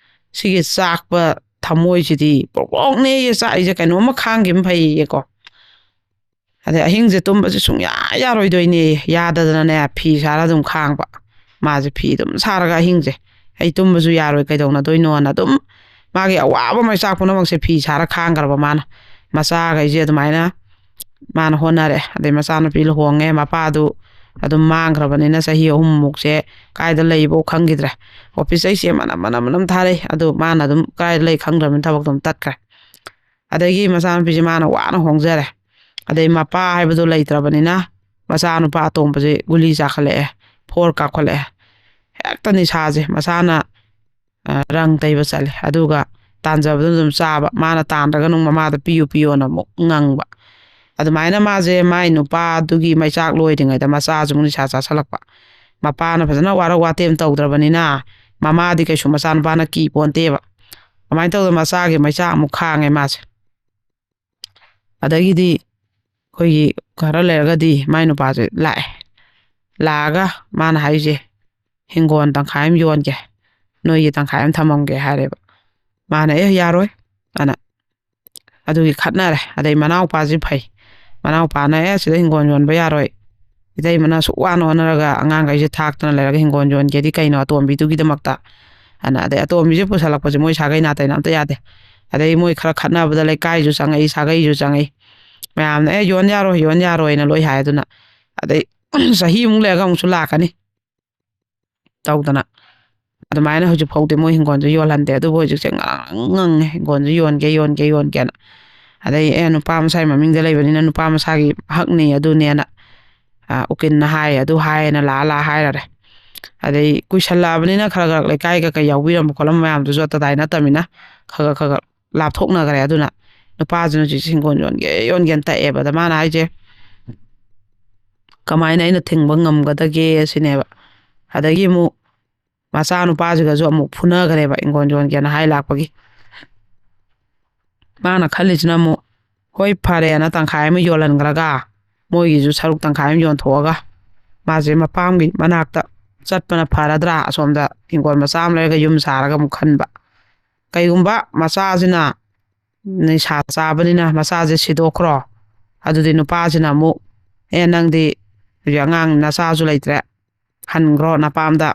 ꯁꯤꯒꯤ ꯆꯥꯛꯄ ꯊꯃꯣꯏꯁꯤꯗꯤ ꯄ꯭ꯔꯣꯛ ꯄ꯭ꯔꯣꯛꯅꯦꯌꯦ ꯆꯥꯛꯏꯁꯦ, ꯀꯩꯅꯣꯝꯃ ꯈꯥꯡꯈꯤꯕ ꯐꯩꯌꯦꯀꯣ꯫ ꯑꯗꯩ ꯑꯍꯤꯡꯁꯦ ꯇꯨꯝꯕꯁꯦ ꯁꯨꯡꯌꯥ ꯌꯥꯔꯣꯏꯗꯣꯏꯅꯦ꯫ ꯌꯥꯗꯗꯅꯅꯦ ꯐꯤ ꯁꯥꯔ ꯑꯗꯨꯝ ꯈꯥꯡꯕ꯫ ꯃꯥꯁꯦ ꯐꯤ ꯑꯗꯨꯝ ꯁꯥꯔꯒ ꯑꯍꯤꯡꯁꯦ ꯑꯩ ꯇꯨꯝꯕꯁꯨ ꯌꯥꯔꯣꯏ, ꯀꯩꯗꯧꯅꯗꯣꯏꯅꯣꯅ ꯑꯗꯨꯝ ꯃꯥꯒꯤ ꯑꯋꯥꯕ ꯃꯩꯆꯥꯛ ꯄꯨꯝꯅꯃꯛꯁꯦ ꯐꯤ ꯁꯥꯔ ꯈꯥꯡꯈ꯭ꯔꯕ ꯃꯥꯅ꯫ ꯃꯆꯥꯈꯩꯁꯦ ꯑꯗꯨꯃꯥꯏꯅ ꯃꯥꯅ ꯍꯣꯠꯅꯔꯦ꯫ ꯑꯗꯩ ꯃꯆꯥꯅꯨꯄꯤ ꯂꯨꯍꯣꯡꯉꯦ, ꯃꯄꯥꯗꯨ ꯑꯗꯨꯝ ꯃꯥꯡꯈ꯭ꯔꯕꯅꯤꯅ ꯆꯍꯤ ꯑꯍꯨꯝꯃꯨꯛꯁꯦ ꯀꯥꯏꯗ ꯂꯩꯕꯣ ꯈꯪꯈꯤꯗ꯭ꯔꯦ꯫ ꯑꯣꯐꯤꯁꯇꯩꯁꯦ ꯃꯅꯝ ꯃꯅꯝ ꯃꯅꯝ ꯊꯥꯔꯛꯏ, ꯑꯗꯨ ꯃꯥꯅ ꯑꯗꯨꯝ ꯀꯥꯏꯗ ꯂꯩ ꯈꯪꯗ꯭ꯔꯕꯅꯤꯅ ꯊꯕꯛꯇꯣ ꯑꯗꯨꯝ ꯇꯠꯈ꯭ꯔꯦ꯫ ꯑꯗꯒꯤ ꯃꯆꯥꯅꯨꯄꯤꯁꯦ ꯃꯥꯅ ꯋꯥꯅ ꯍꯣꯡꯖꯔꯦ꯫ ꯑꯗꯩ ꯃꯄꯥ ꯍꯥꯏꯕꯗꯣ ꯂꯩꯇ꯭ꯔꯕꯅꯤꯅ ꯃꯆꯥꯅꯨꯄꯥ ꯑꯇꯣꯝꯕꯁꯦ ꯒꯨꯂꯤ ꯆꯥꯈꯠꯂꯛꯑꯦ, ꯐꯣꯔ ꯀꯥꯞꯈꯠꯂꯛꯑꯦ꯫ ꯍꯦꯛꯇ ꯅꯤꯁꯥꯁꯦ ꯃꯁꯥꯅ ꯑ, ꯔꯪ ꯇꯩꯕ ꯆꯠꯂꯦ꯫ ꯑꯗꯨꯒ ꯇꯥꯟꯖꯕꯗꯨꯅ ꯑꯗꯨꯝ ꯆꯥꯕ, ꯃꯥꯅ ꯇꯥꯟꯗ꯭ꯔꯒꯅ ꯑꯃꯨꯛ ꯃꯃꯥꯗ ꯄꯤꯌꯨ ꯄꯤꯌꯣꯅ ꯑꯃꯨꯛ ꯉꯪꯕ꯫ ꯑꯗꯨꯃꯥꯏꯅ ꯃꯥꯁꯦ ꯃꯥꯏ ꯅꯨꯄꯥꯗꯨꯒꯤ ꯃꯩꯆꯥꯛ ꯂꯣꯏꯔꯤꯉꯩꯗ ꯃꯆꯥꯁꯨ ꯑꯃꯨꯛ ꯅꯤꯁꯥ ꯆꯥꯁꯜꯂꯛꯄ꯫ ꯃꯄꯥꯅ ꯐꯖꯅ ꯋꯥꯔꯧ ꯋꯥꯇꯦꯝ ꯇꯧꯗ꯭ꯔꯕꯅꯤꯅ ꯃꯃꯥꯗꯤ ꯀꯩꯁꯨ ꯃꯆꯥꯅꯨꯄꯥꯅ ꯀꯤ ꯄꯣꯟꯇꯦꯕ꯫ ꯑꯗꯨꯃꯥꯏꯅ ꯇꯧꯗꯅ ꯃꯆꯥꯒꯤ ꯃꯩꯆꯥꯛ ꯑꯃꯨꯛ ꯈꯥꯡꯉꯦ ꯃꯥꯁꯦ꯫ ꯑꯗꯒꯤꯗꯤ ꯑꯩꯈꯣꯏꯒꯤ ꯈꯔ ꯂꯩꯔꯒꯗꯤ ꯃꯥꯏ ꯅꯨꯄꯥꯁꯦ ꯂꯥꯛꯑꯦ꯫ ꯂꯥꯛꯑꯒ ꯃꯥꯅ ꯍꯥꯏꯁꯦ, "ꯍꯤꯡꯒꯣꯜ ꯇꯪꯈꯥꯏ ꯑꯃ ꯌꯣꯟꯒꯦ, ꯅꯣꯏꯒꯤ ꯇꯪꯈꯥꯏ ꯑꯃ ꯊꯝꯃꯝꯒꯦ" ꯍꯥꯏꯔꯦꯕ꯫ ꯃꯥꯅ, "ꯑꯦ, ꯌꯥꯔꯣꯏ" ꯑꯅ꯫ ꯑꯗꯨꯒꯤ ꯈꯠꯅꯔꯦ꯫ ꯑꯗꯩ ꯃꯅꯥꯎꯄꯥꯁꯤ ꯐꯩ, ꯃꯅꯥꯎꯄꯥꯅ, "ꯑꯦ, ꯁꯤꯗ ꯍꯤꯡꯒꯣꯜ ꯌꯣꯟꯕ ꯌꯥꯔꯣꯏ, ꯏꯇꯩꯃꯅ ꯑꯁꯨꯛ ꯋꯥꯅ ꯍꯣꯠꯅꯔꯒ ꯑꯉꯥꯡꯈꯩꯁꯦ ꯊꯥꯛꯇꯅ ꯂꯩꯔꯒ ꯍꯤꯡꯒꯣꯜ ꯌꯣꯟꯒꯦꯗꯤ ꯀꯩꯅꯣ ꯑꯇꯣꯝꯕꯤꯗꯨꯒꯤꯗꯃꯛꯇ?" ꯑꯅ꯫ ꯑꯗꯩ ꯑꯇꯣꯝꯕꯤꯁꯦ ꯄꯨꯁꯜꯂꯛꯄꯁꯦ ꯃꯣꯏ ꯁꯥꯒꯩ ꯅꯥꯇꯩꯅ ꯑꯝꯇ ꯌꯥꯗꯦ꯫ ꯑꯗꯩ ꯃꯣꯏ ꯈꯔ ꯈꯠꯅꯕꯗ ꯂꯩꯀꯥꯏꯁꯨ ꯆꯪꯉꯛꯏ, ꯁꯥꯒꯩꯁꯨ ꯆꯪꯉꯛꯏ꯫ ꯃꯌꯥꯝꯅ, "ꯑꯦ, ꯌꯣꯟ ꯌꯥꯔꯣꯏ, ꯌꯣꯟ ꯌꯥꯔꯣꯏꯅ" ꯂꯣꯏ ꯍꯥꯏ꯫ ꯑꯗꯨꯅ ꯑꯗꯩ ꯆꯍꯤꯃꯨꯛ ꯂꯩꯔꯒ ꯑꯃꯨꯛꯁꯨ ꯂꯥꯛꯀꯅꯤ꯫ ꯇꯧꯗꯅ ꯑꯗꯨꯃꯥꯏꯅ ꯍꯧꯖꯤꯛ ꯐꯥꯎꯗꯤ ꯃꯣꯏ ꯍꯤꯡꯒꯣꯜꯁꯨ ꯌꯣꯜꯍꯟꯗꯦ꯫ ꯑꯗꯨꯕꯨ ꯍꯧꯖꯤꯛꯁꯦ ꯉꯔꯥꯡ ꯉꯪꯉꯦ, "ꯍꯤꯡꯒꯣꯜꯁꯨ ꯌꯣꯟꯒꯦ, ꯌꯣꯟꯒꯦ, ꯌꯣꯟꯒꯦꯅ"꯫ ꯑꯗꯩ, "ꯑꯦ, ꯅꯨꯄꯥ ꯃꯁꯥꯏ ꯃꯃꯤꯡꯗ ꯂꯩꯕꯅꯤꯅ ꯅꯨꯄꯥ ꯃꯁꯥꯒꯤ ꯍꯛꯅꯤ ꯑꯗꯨꯅꯦꯅ", ꯑ, ꯎꯀꯤꯜꯅ ꯍꯥꯏ, ꯑꯗꯨ ꯍꯥꯏꯌꯦꯅ ꯂꯥꯛꯑ ꯂꯥꯛꯑ ꯍꯥꯏꯔꯔꯦ꯫ ꯑꯗꯩ ꯀꯨꯏꯁꯜꯂꯛꯑꯕꯅꯤꯅ ꯈꯔ ꯈꯔ ꯂꯩꯀꯥꯏꯒ ꯀꯩ ꯌꯥꯎꯕꯤꯔꯝꯕ ꯈꯣꯠꯂꯝꯕ ꯃꯌꯥꯝꯗꯨꯁꯨ ꯑꯇꯗꯥꯏ ꯅꯠꯇꯕꯅꯤꯅ ꯈꯔ ꯈꯔ ꯈꯔ ꯈꯔ ꯂꯥꯞꯊꯣꯛꯅꯈ꯭ꯔꯦ꯫ ꯑꯗꯨꯅ ꯅꯨꯄꯥꯁꯤꯅ ꯍꯧꯖꯤꯛꯁꯦ ꯍꯤꯡꯒꯣꯜ ꯌꯣꯟꯒꯦ, ꯌꯣꯟꯒꯦꯅ ꯇꯛꯑꯦꯕ꯫ ꯑꯗ ꯃꯥꯅ ꯍꯥꯏꯁꯦ, "ꯀꯃꯥꯏꯅ ꯑꯩꯅ ꯊꯤꯡꯕ ꯉꯝꯒꯗꯒꯦ?" ꯁꯤꯅꯦꯕ꯫ ꯑꯗꯒꯤ ꯑꯃꯨꯛ ꯃꯆꯥꯅꯨꯄꯥꯁꯤꯒꯁꯨ ꯑꯃꯨꯛ ꯐꯨꯅꯈ꯭ꯔꯦꯕ, ꯍꯤꯡꯒꯣꯜ ꯌꯣꯟꯒꯦꯅ ꯍꯥꯏ ꯂꯥꯛꯄꯒꯤ꯫ ꯃꯥꯅ ꯈꯜꯂꯤꯁꯤꯅ ꯑꯃꯨꯛ, ꯍꯣꯏ, ꯐꯔꯦꯅ ꯇꯪꯈꯥꯏ ꯑꯃ ꯌꯣꯜꯍꯟꯈ꯭ꯔꯒ, ꯃꯣꯏꯒꯤꯁꯨ ꯁꯔꯨꯛ ꯇꯪꯈꯥꯏ ꯑꯃ ꯌꯣꯟꯊꯣꯛꯑꯒ, ꯃꯥꯁꯦ ꯃꯄꯥꯝꯒꯤ ꯃꯅꯥꯛꯇ ꯆꯠꯄꯅ ꯐꯔꯗ꯭ꯔꯥ? ꯑꯁꯣꯝꯗ ꯍꯤꯡꯒꯣꯜ ꯃꯆꯥ ꯑꯃ ꯂꯩꯔꯒ ꯌꯨꯝ ꯁꯥꯔꯒ ꯑꯃꯨꯛ ꯈꯟꯕ꯫ ꯀꯩꯒꯨꯝꯕ ꯃꯆꯥꯁꯤꯅ ꯅꯤꯁꯥ ꯆꯥꯕꯅꯤꯅ ꯃꯆꯥꯁꯦ ꯁꯤꯗꯣꯛꯈ꯭ꯔꯣ, ꯑꯗꯨꯗꯤ ꯅꯨꯄꯥꯁꯤꯅ ꯑꯃꯨꯛ, "ꯑꯦ, ꯅꯪꯗꯤ ꯍꯧꯖꯤꯛ ꯑꯉꯥꯡ ꯅꯆꯥꯁꯨ ꯂꯩꯇ꯭ꯔꯦ, ꯍꯟꯈ꯭ꯔꯣ ꯅꯄꯥꯝꯗ"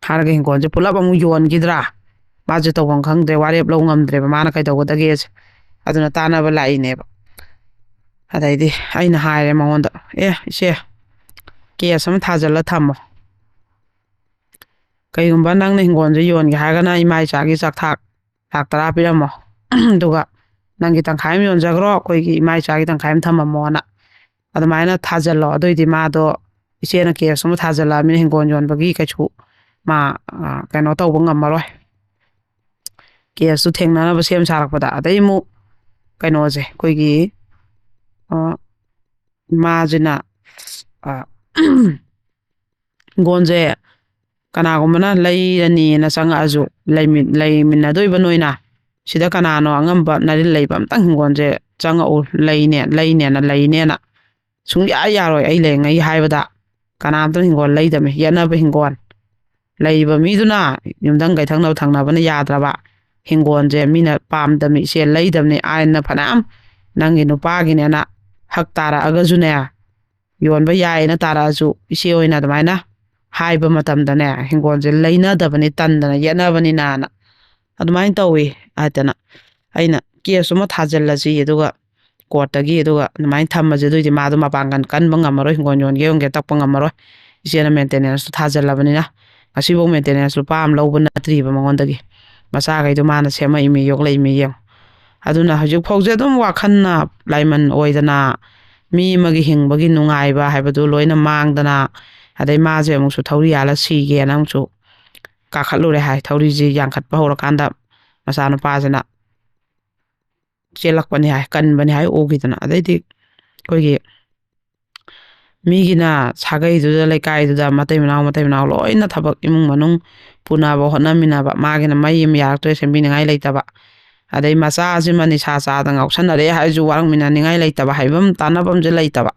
ꯍꯥꯏꯔꯒ ꯍꯤꯡꯒꯣꯜꯁꯦ ꯄꯨꯂꯞ ꯑꯃꯨꯛ ꯌꯣꯟꯈꯤꯗ꯭ꯔꯥ? ꯃꯥꯁꯦ ꯇꯧꯐꯝ ꯈꯪꯗ꯭ꯔꯦ, ꯋꯥꯔꯦꯞ ꯂꯧ ꯉꯝꯗ꯭ꯔꯦꯕ, ꯃꯥꯅ ꯀꯩꯗꯧꯒꯗꯒꯦꯁꯦ꯫ ꯑꯗꯨꯅ ꯇꯥꯟꯅꯕ ꯂꯥꯛꯏꯅꯦꯕ꯫ ꯑꯗꯩꯗꯤ ꯑꯩꯅ ꯍꯥꯏꯔꯦ ꯃꯉꯣꯟꯗ, "ꯑꯦ, ꯏꯆꯦ, ꯀꯦꯁ ꯑꯃ ꯊꯥꯖꯤꯜꯂ ꯊꯝꯃꯣ꯫ ꯀꯩꯒꯨꯝꯕ ꯅꯪꯅ ꯍꯤꯡꯒꯣꯜꯁꯦ ꯌꯣꯟꯒꯦ ꯍꯥꯏꯔꯒꯅ ꯏꯃꯥ ꯏꯆꯥꯒꯤ ꯆꯥꯛꯊꯥꯛ ꯂꯥꯛ ꯇꯔꯥ ꯄꯤꯔꯝꯃꯣ꯫ ꯑꯗꯨꯒ ꯅꯪꯒꯤ ꯇꯪꯈꯥꯏ ꯑꯃ ꯌꯣꯟꯖꯈ꯭ꯔꯣ, ꯑꯩꯈꯣꯏꯒꯤ ꯏꯃꯥ ꯏꯆꯥꯒꯤ ꯇꯪꯈꯥꯏ ꯑꯃ ꯊꯝꯃꯝꯃꯣꯅ꯫ ꯑꯗꯨꯃꯥꯏꯅ ꯊꯥꯖꯤꯜꯂꯣ꯫ ꯑꯗꯨꯑꯣꯏꯗꯤ ꯃꯥꯗꯣ ꯏꯆꯦꯅ ꯀꯦꯁ ꯑꯃ ꯊꯥꯖꯤꯜꯂꯛꯑꯃꯤꯅ ꯍꯤꯡꯒꯣꯜ ꯌꯣꯟꯕꯒꯤ ꯀꯩꯁꯨ ꯃꯥ, ꯑ, ꯀꯩꯅꯣ ꯇꯧꯕ ꯉꯝꯃꯔꯣꯏ꯫ ꯀꯦꯁꯇꯨ ꯊꯦꯡꯅꯅꯕ ꯁꯦꯝ ꯁꯥꯔꯛꯄꯗ꯫ ꯑꯗꯩ ꯑꯃꯨꯛ ꯀꯩꯅꯣꯁꯦ, ꯑꯩꯈꯣꯏꯒꯤ, ꯑ, ꯃꯥꯁꯤꯅ, ꯑ, ꯍꯤꯡꯒꯣꯜꯁꯦ ꯀꯅꯥꯒꯨꯝꯕꯅ ꯂꯩꯔꯅꯤꯅ ꯆꯪꯉꯛꯑꯁꯨ, ꯂꯩꯃꯤ-, ꯂꯩꯃꯤꯟꯅꯗꯣꯏꯕ ꯅꯣꯏꯅ, ꯁꯤꯗ ꯀꯅꯥꯅꯣ ꯑꯉꯝꯕ ꯅꯔꯤꯜ ꯂꯩꯕ ꯑꯝꯇꯪ ꯍꯤꯡꯒꯣꯜꯁꯦ ꯆꯪꯉꯛꯎ, ꯂꯩꯅꯦ, ꯂꯩꯅꯦꯅ, ꯂꯩꯅꯦꯅ, ꯁꯨꯡꯌꯥ ꯌꯥꯔꯣꯏ ꯑꯩ ꯂꯩꯔꯤꯉꯩ ꯍꯥꯏꯕꯗ꯫ ꯀꯅꯥꯝꯇꯅ ꯍꯤꯡꯒꯣꯜ ꯂꯩꯗꯕꯅꯤ, ꯌꯦꯠꯅꯕ ꯍꯤꯡꯒꯣꯜ꯫ ꯂꯩꯔꯤꯕ ꯃꯤꯗꯨꯅ, ꯌꯨꯝꯊꯪ ꯀꯩꯊꯪꯅꯕ ꯊꯪꯅꯕꯅ ꯌꯥꯗ꯭ꯔꯕ, ꯍꯤꯡꯒꯣꯜꯁꯦ ꯃꯤꯅ ꯄꯥꯝꯗꯕꯅꯤ, ꯏꯆꯦ, ꯂꯩꯗꯕꯅꯤ, ꯑꯥꯏꯟꯅ ꯐꯅꯌꯥꯝ ꯅꯪꯒꯤ ꯅꯨꯄꯥꯒꯤꯅꯦꯅ ꯍꯛ ꯇꯥꯔꯛꯑꯒꯁꯨꯅꯦ, ꯌꯣꯟꯕ ꯌꯥꯏꯌꯦꯅ ꯇꯥꯔꯛꯑꯁꯨ, ꯏꯆꯦ ꯍꯣꯏꯅ ꯑꯗꯨꯃꯥꯏꯅ ꯍꯥꯏꯕ ꯃꯇꯝꯗꯅꯦ, ꯍꯤꯡꯒꯣꯜꯁꯦ ꯂꯩꯅꯗꯕꯅꯤ, ꯇꯟꯗꯅ ꯌꯦꯠꯅꯕꯅꯤꯅꯅ ꯑꯗꯨꯃꯥꯏꯅ ꯇꯧꯋꯤ ꯍꯥꯏꯗꯅ ꯑꯩꯅ ꯀꯦꯁ ꯑꯃ ꯊꯥꯖꯤꯜꯂꯁꯤ, ꯑꯗꯨꯒ ꯀꯣꯔꯠꯇꯒꯤ, ꯑꯗꯨꯒ ꯑꯗꯨꯃꯥꯏꯅ ꯊꯝꯃꯁꯦ꯫ ꯑꯗꯨꯑꯣꯏꯗꯤ ꯃꯥꯗꯣ ꯃꯄꯥꯡꯒꯜ ꯀꯟꯕ ꯉꯝꯃꯔꯣꯏ, ꯍꯤꯡꯒꯣꯜ ꯌꯣꯟꯒꯦ ꯌꯣꯟꯒꯦ ꯇꯛꯄ ꯉꯝꯃꯔꯣꯏ꯫ ꯏꯆꯦꯅ ꯃꯦꯟꯇꯦꯅꯦꯟꯁꯇꯣ ꯊꯥꯖꯤꯜꯂꯕꯅꯤꯅ, ꯉꯁꯤꯐꯥꯎ ꯃꯦꯟꯇꯦꯅꯦꯟꯁꯇꯣ ꯂꯨꯄꯥ ꯑꯃ ꯂꯧꯕ ꯅꯠꯇ꯭ꯔꯤꯕ ꯃꯉꯣꯟꯗꯒꯤ꯫ ꯃꯆꯥꯈꯩꯗꯣ ꯃꯥꯅ ꯁꯦꯝꯃꯛꯏꯃꯤ, ꯌꯣꯛꯂꯛꯏꯃꯤ ꯌꯦꯡꯉꯨ꯫ ꯑꯗꯨꯅ ꯍꯧꯖꯤꯛ ꯐꯥꯎꯁꯦ ꯑꯗꯨꯝ ꯋꯥꯈꯜꯅ ꯂꯥꯏꯃꯟ ꯑꯣꯏꯗꯅ, ꯃꯤ ꯑꯃꯒꯤ ꯍꯤꯡꯕꯒꯤ ꯅꯨꯡꯉꯥꯏꯕ ꯍꯥꯏꯕꯗꯨ ꯂꯣꯏꯅ ꯃꯥꯡꯗꯅ, ꯑꯗꯩ ꯃꯥꯁꯦ ꯑꯃꯨꯛꯁꯨ ꯊꯧꯔꯤ ꯌꯥꯜꯂ ꯁꯤꯒꯦꯅ ꯑꯃꯨꯛꯁꯨ ꯀꯥꯈꯠꯂꯨꯔꯦ ꯍꯥꯏ꯫ ꯊꯧꯔꯤꯁꯤ ꯌꯥꯟꯈꯠꯄ ꯍꯧꯔꯀꯥꯟꯗ ꯃꯆꯥꯅꯨꯄꯥꯁꯤꯅ ꯆꯦꯜꯂꯛꯄꯅꯤ ꯍꯥꯏ, ꯀꯟꯕꯅꯤ ꯍꯥꯏ, ꯎꯈꯤꯗꯅ꯫ ꯑꯗꯩꯗꯤ ꯑꯩꯈꯣꯏꯒꯤ ꯃꯤꯒꯤꯅ ꯁꯥꯒꯩꯗꯨꯗ, ꯂꯩꯀꯥꯏꯗꯨꯗ ꯃꯇꯩ ꯃꯅꯥꯎ, ꯃꯇꯩ ꯃꯅꯥꯎ ꯂꯣꯏꯅ ꯊꯕꯛ ꯏꯃꯨꯡ ꯃꯅꯨꯡ ꯄꯨꯅꯕ ꯍꯣꯠꯅꯃꯤꯟꯅꯕ, ꯃꯥꯒꯤꯅ ꯃꯩ ꯑꯃ ꯌꯥꯔꯛꯇ꯭ꯔꯦ, ꯁꯦꯝꯕꯤꯅꯤꯡꯉꯥꯏ ꯂꯩꯇꯕ꯫ ꯑꯗꯩ ꯃꯆꯥꯁꯤꯃ ꯅꯤꯁꯥ ꯆꯥꯗ ꯉꯥꯎꯁꯟꯅꯔꯦ ꯍꯥꯏꯔꯁꯨ ꯋꯥꯔꯛꯃꯤꯟꯅꯅꯤꯡꯉꯥꯏ ꯂꯩꯇꯕ, ꯍꯥꯏꯐꯝ ꯇꯥꯟꯅꯐꯝꯁꯦ ꯂꯩꯇꯕ꯫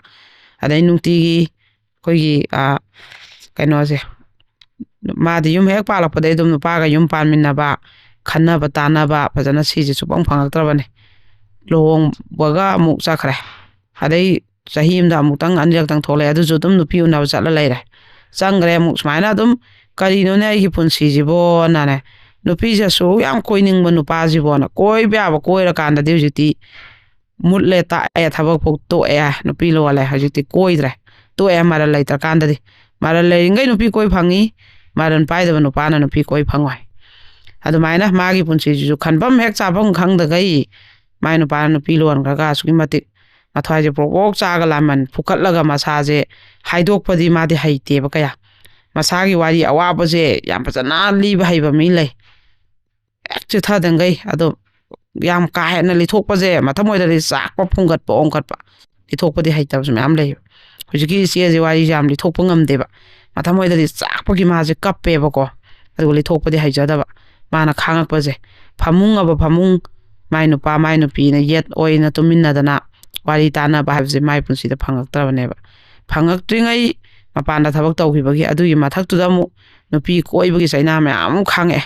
ꯑꯗꯩ ꯅꯨꯡꯇꯤꯒꯤ ꯑꯩꯈꯣꯏꯒꯤ, ꯑ, ꯀꯩꯅꯣꯁꯦ, ꯃꯥꯗꯤ ꯌꯨꯝ ꯍꯦꯛ ꯄꯥꯜꯂꯛꯄꯗꯒꯤ ꯑꯗꯨꯝ ꯅꯨꯄꯥꯒ ꯌꯨꯝ ꯄꯥꯟꯃꯤꯟꯅꯕ, ꯈꯟꯅꯕ ꯇꯥꯟꯅꯕ ꯐꯖꯅ ꯁꯤꯁꯦ ꯁꯨꯡꯐꯪ ꯐꯪꯉꯛꯇ꯭ꯔꯕꯅꯦ꯫ ꯂꯨꯍꯣꯡꯕꯒ ꯑꯃꯨꯛ ꯆꯠꯈ꯭ꯔꯦ꯫ ꯑꯗꯩ ꯆꯍꯤ ꯑꯃꯗ ꯑꯃꯨꯛꯇꯪ ꯑꯅꯤꯔꯛꯇꯪ ꯊꯣꯛꯂꯛꯑꯦ, ꯑꯗꯨꯁꯨ ꯑꯗꯨꯝ ꯅꯨꯄꯤ ꯎꯅꯕ ꯆꯠꯂ ꯂꯩꯔꯦ꯫ ꯆꯪꯈ꯭ꯔꯦ ꯑꯃꯨꯛ ꯁꯨꯃꯥꯏꯅ ꯑꯗꯨꯝ, "ꯀꯔꯤꯅꯣꯅꯦ ꯑꯩꯒꯤ ꯄꯨꯟꯁꯤꯁꯤꯕꯣꯅꯅꯦ, ꯅꯨꯄꯤꯁꯦ ꯑꯁꯨꯛ ꯌꯥꯝ ꯀꯣꯏꯅꯤꯡꯕ ꯅꯨꯄꯥꯁꯤꯕꯣꯅ, ꯀꯣꯏꯕ ꯌꯥꯕ ꯀꯣꯏꯔꯀꯥꯟꯗꯗꯤ ꯍꯧꯖꯤꯛꯇꯤ ꯃꯨꯠꯂꯦ ꯇꯥꯛꯑꯦ, ꯊꯕꯛ ꯐꯥꯎ ꯇꯣꯛꯑꯦ, ꯅꯨꯄꯤ ꯂꯣꯜꯂꯦ, ꯍꯧꯖꯤꯛꯇꯤ ꯀꯣꯏꯗ꯭ꯔꯦ, ꯇꯣꯛꯑꯦ, ꯃꯔꯜ ꯂꯩꯇ꯭ꯔꯀꯥꯟꯗꯗꯤ꯫ ꯃꯔꯜ ꯂꯩꯔꯤꯉꯩ ꯅꯨꯄꯤ ꯀꯣꯏ ꯐꯪꯉꯤ, ꯃꯔꯜ ꯄꯥꯏꯗꯕ ꯅꯨꯄꯥꯅ ꯅꯨꯄꯤ ꯀꯣꯏ ꯐꯪꯉꯣꯏ"꯫ ꯑꯗꯨꯃꯥꯏꯅ ꯃꯥꯒꯤ ꯄꯨꯟꯁꯤꯁꯤꯁꯨ ꯈꯟꯐꯝ ꯍꯦꯛ ꯆꯥꯐꯝ ꯈꯪꯗꯈꯩ ꯃꯥꯏ ꯅꯨꯄꯥꯅ ꯅꯨꯄꯤ ꯂꯣꯟꯈ꯭ꯔꯒ ꯑꯁꯨꯛꯀꯤ ꯃꯇꯤꯛ ꯃꯊ꯭ꯋꯥꯏꯁꯦ ꯄ꯭ꯔꯣꯛ ꯄ꯭ꯔꯣꯛ ꯆꯥꯒ ꯂꯥꯃꯟ ꯐꯨꯀꯠꯂꯒ ꯃꯁꯥꯁꯦ ꯍꯥꯏꯗꯣꯛꯄꯗꯤ ꯃꯥꯗꯤ ꯍꯩꯇꯦꯕ ꯀꯌꯥ꯫ ꯃꯁꯥꯒꯤ ꯋꯥꯔꯤ ꯑꯋꯥꯕꯁꯦ ꯌꯥꯝ ꯐꯖꯅ ꯂꯤꯕ ꯍꯩꯕ ꯃꯤ ꯂꯩ, ꯍꯦꯛ ꯆꯤꯊꯗꯪꯒꯩ꯫ ꯑꯗꯣ ꯌꯥꯝ ꯀꯥ ꯍꯦꯟꯅ ꯂꯤꯊꯣꯛꯄꯁꯦ ꯃꯊꯃꯣꯏꯗꯗꯤ ꯆꯥꯛꯄ, ꯐꯨꯡꯒꯠꯄ, ꯑꯣꯟꯈꯠꯄ, ꯂꯤꯊꯣꯛꯄꯗꯤ ꯍꯩꯇꯕꯁꯨ ꯃꯌꯥꯝ ꯂꯩꯌꯦꯕ꯫ ꯍꯧꯖꯤꯛꯀꯤ ꯏꯆꯦꯁꯦ ꯋꯥꯔꯤꯁꯦ ꯌꯥꯝ ꯂꯤꯊꯣꯛꯄ ꯉꯝꯗꯦꯕ, ꯃꯊꯃꯣꯏꯗꯗꯤ ꯆꯥꯛꯄꯒꯤ ꯃꯥꯁꯦ ꯀꯞꯄꯦꯕꯀꯣ꯫ ꯑꯗꯨꯒ ꯂꯤꯊꯣꯛꯄꯗꯤ ꯍꯩꯖꯗꯕ, ꯃꯥꯅ ꯈꯥꯡꯉꯛꯄꯁꯦ꯫ ꯐꯃꯨꯡ ꯑꯕ ꯐꯃꯨꯡ, ꯃꯥꯏ ꯅꯨꯄꯥ ꯃꯥꯏ ꯅꯨꯄꯤꯅ ꯌꯦꯠ ꯑꯣꯏꯅ ꯇꯨꯃꯤꯟꯅꯗꯅ ꯋꯥꯔꯤ ꯇꯥꯟꯅꯕ ꯍꯥꯏꯕꯁꯦ ꯃꯥꯏ ꯄꯨꯟꯁꯤꯗ ꯐꯪꯉꯛꯇ꯭ꯔꯕꯅꯦꯕ꯫ ꯐꯪꯉꯛꯇ꯭ꯔꯤꯉꯩ ꯃꯄꯥꯟꯗ ꯊꯕꯛ ꯇꯧꯈꯤꯕꯒꯤ, ꯑꯗꯨꯒꯤ ꯃꯊꯛꯇꯨꯗ ꯑꯃꯨꯛ ꯅꯨꯄꯤ ꯀꯣꯏꯕꯒꯤ ꯆꯩꯅꯥ ꯃꯌꯥꯝ ꯑꯃꯨꯛ ꯈꯥꯡꯉꯛꯑꯦ꯫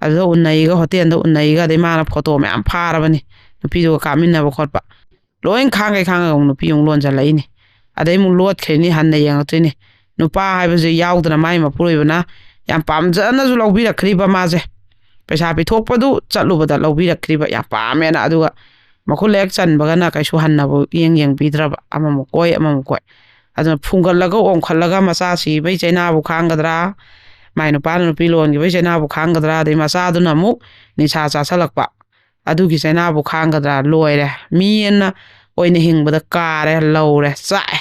ꯑꯗꯨꯗ ꯎꯅꯩꯒ, ꯍꯣꯇꯦꯜꯗ ꯎꯅꯩꯒ, ꯑꯗꯩ ꯃꯥꯅ ꯐꯣꯇꯣ ꯃꯌꯥꯝ ꯐꯥꯔꯕꯅꯤ ꯅꯨꯄꯤꯗꯨꯒ ꯀꯥꯞꯃꯤꯟꯅꯕ ꯈꯣꯠꯄ꯫ ꯂꯣꯏ ꯈꯥꯡꯈꯩ ꯈꯥꯡꯉꯒ ꯑꯃꯨꯛ ꯅꯨꯄꯤ ꯑꯃꯨꯛ ꯂꯣꯟꯁꯤꯜꯂꯛꯏꯅꯤ꯫ ꯑꯗꯩ ꯑꯃꯨꯛ ꯂꯣꯠꯈ꯭ꯔꯤꯅꯤ, ꯍꯟꯅ ꯌꯦꯡꯉꯛꯇ꯭ꯔꯤꯅꯤ꯫ ꯅꯨꯄꯥ ꯍꯥꯏꯕꯁꯦ ꯌꯥꯎꯗꯅ ꯃꯥꯏ ꯃꯄꯨꯔꯣꯏꯕꯅ ꯌꯥꯝ ꯄꯥꯝꯖꯅꯁꯨ ꯂꯧꯕꯤꯔꯛꯈ꯭ꯔꯤꯕ ꯃꯥꯁꯦ꯫ ꯄꯩꯁꯥ ꯄꯤꯊꯣꯛꯄꯗꯨ ꯆꯠꯂꯨꯕꯗ ꯂꯧꯕꯤꯔꯛꯈ꯭ꯔꯤꯕ ꯌꯥꯝ ꯄꯥꯝꯃꯦꯅ꯫ ꯑꯗꯨꯒ ꯃꯈꯨꯠ ꯍꯦꯛ ꯆꯟꯕꯒꯅ ꯀꯩꯁꯨ ꯍꯟꯅꯕꯨ ꯌꯦꯡ ꯌꯦꯡꯕꯤꯗ꯭ꯔꯕ, ꯑꯃꯃꯨꯛ ꯀꯣꯏ ꯑꯃꯃꯨꯛ ꯀꯣꯏ꯫ ꯑꯗꯨꯅ ꯐꯨꯡꯒꯠꯂꯒ ꯑꯣꯟꯈꯠꯂꯒ ꯃꯆꯥ ꯁꯤꯕꯩ ꯆꯩꯅꯥꯕꯨ ꯈꯥꯡꯒꯗ꯭ꯔꯥ, ꯃꯥꯏ ꯅꯨꯄꯥꯅ ꯅꯨꯄꯤ ꯂꯣꯟꯈꯤꯕꯩ ꯆꯩꯅꯥꯕꯨ ꯈꯥꯡꯒꯗ꯭ꯔꯥ, ꯑꯗꯩ ꯃꯆꯥꯗꯨꯅ ꯑꯃꯨꯛ ꯅꯤꯁꯥ ꯆꯥꯁꯜꯂꯛꯄ, ꯑꯗꯨꯒꯤ ꯆꯩꯅꯥꯕꯨ ꯈꯥꯡꯒꯗ꯭ꯔꯥ? ꯂꯣꯏꯔꯦ꯫ ꯃꯤ ꯑꯅ ꯑꯣꯏꯅ ꯍꯤꯡꯕꯗ ꯀꯥꯔꯦ, ꯂꯧꯔꯦ, ꯆꯥꯛꯑꯦ꯫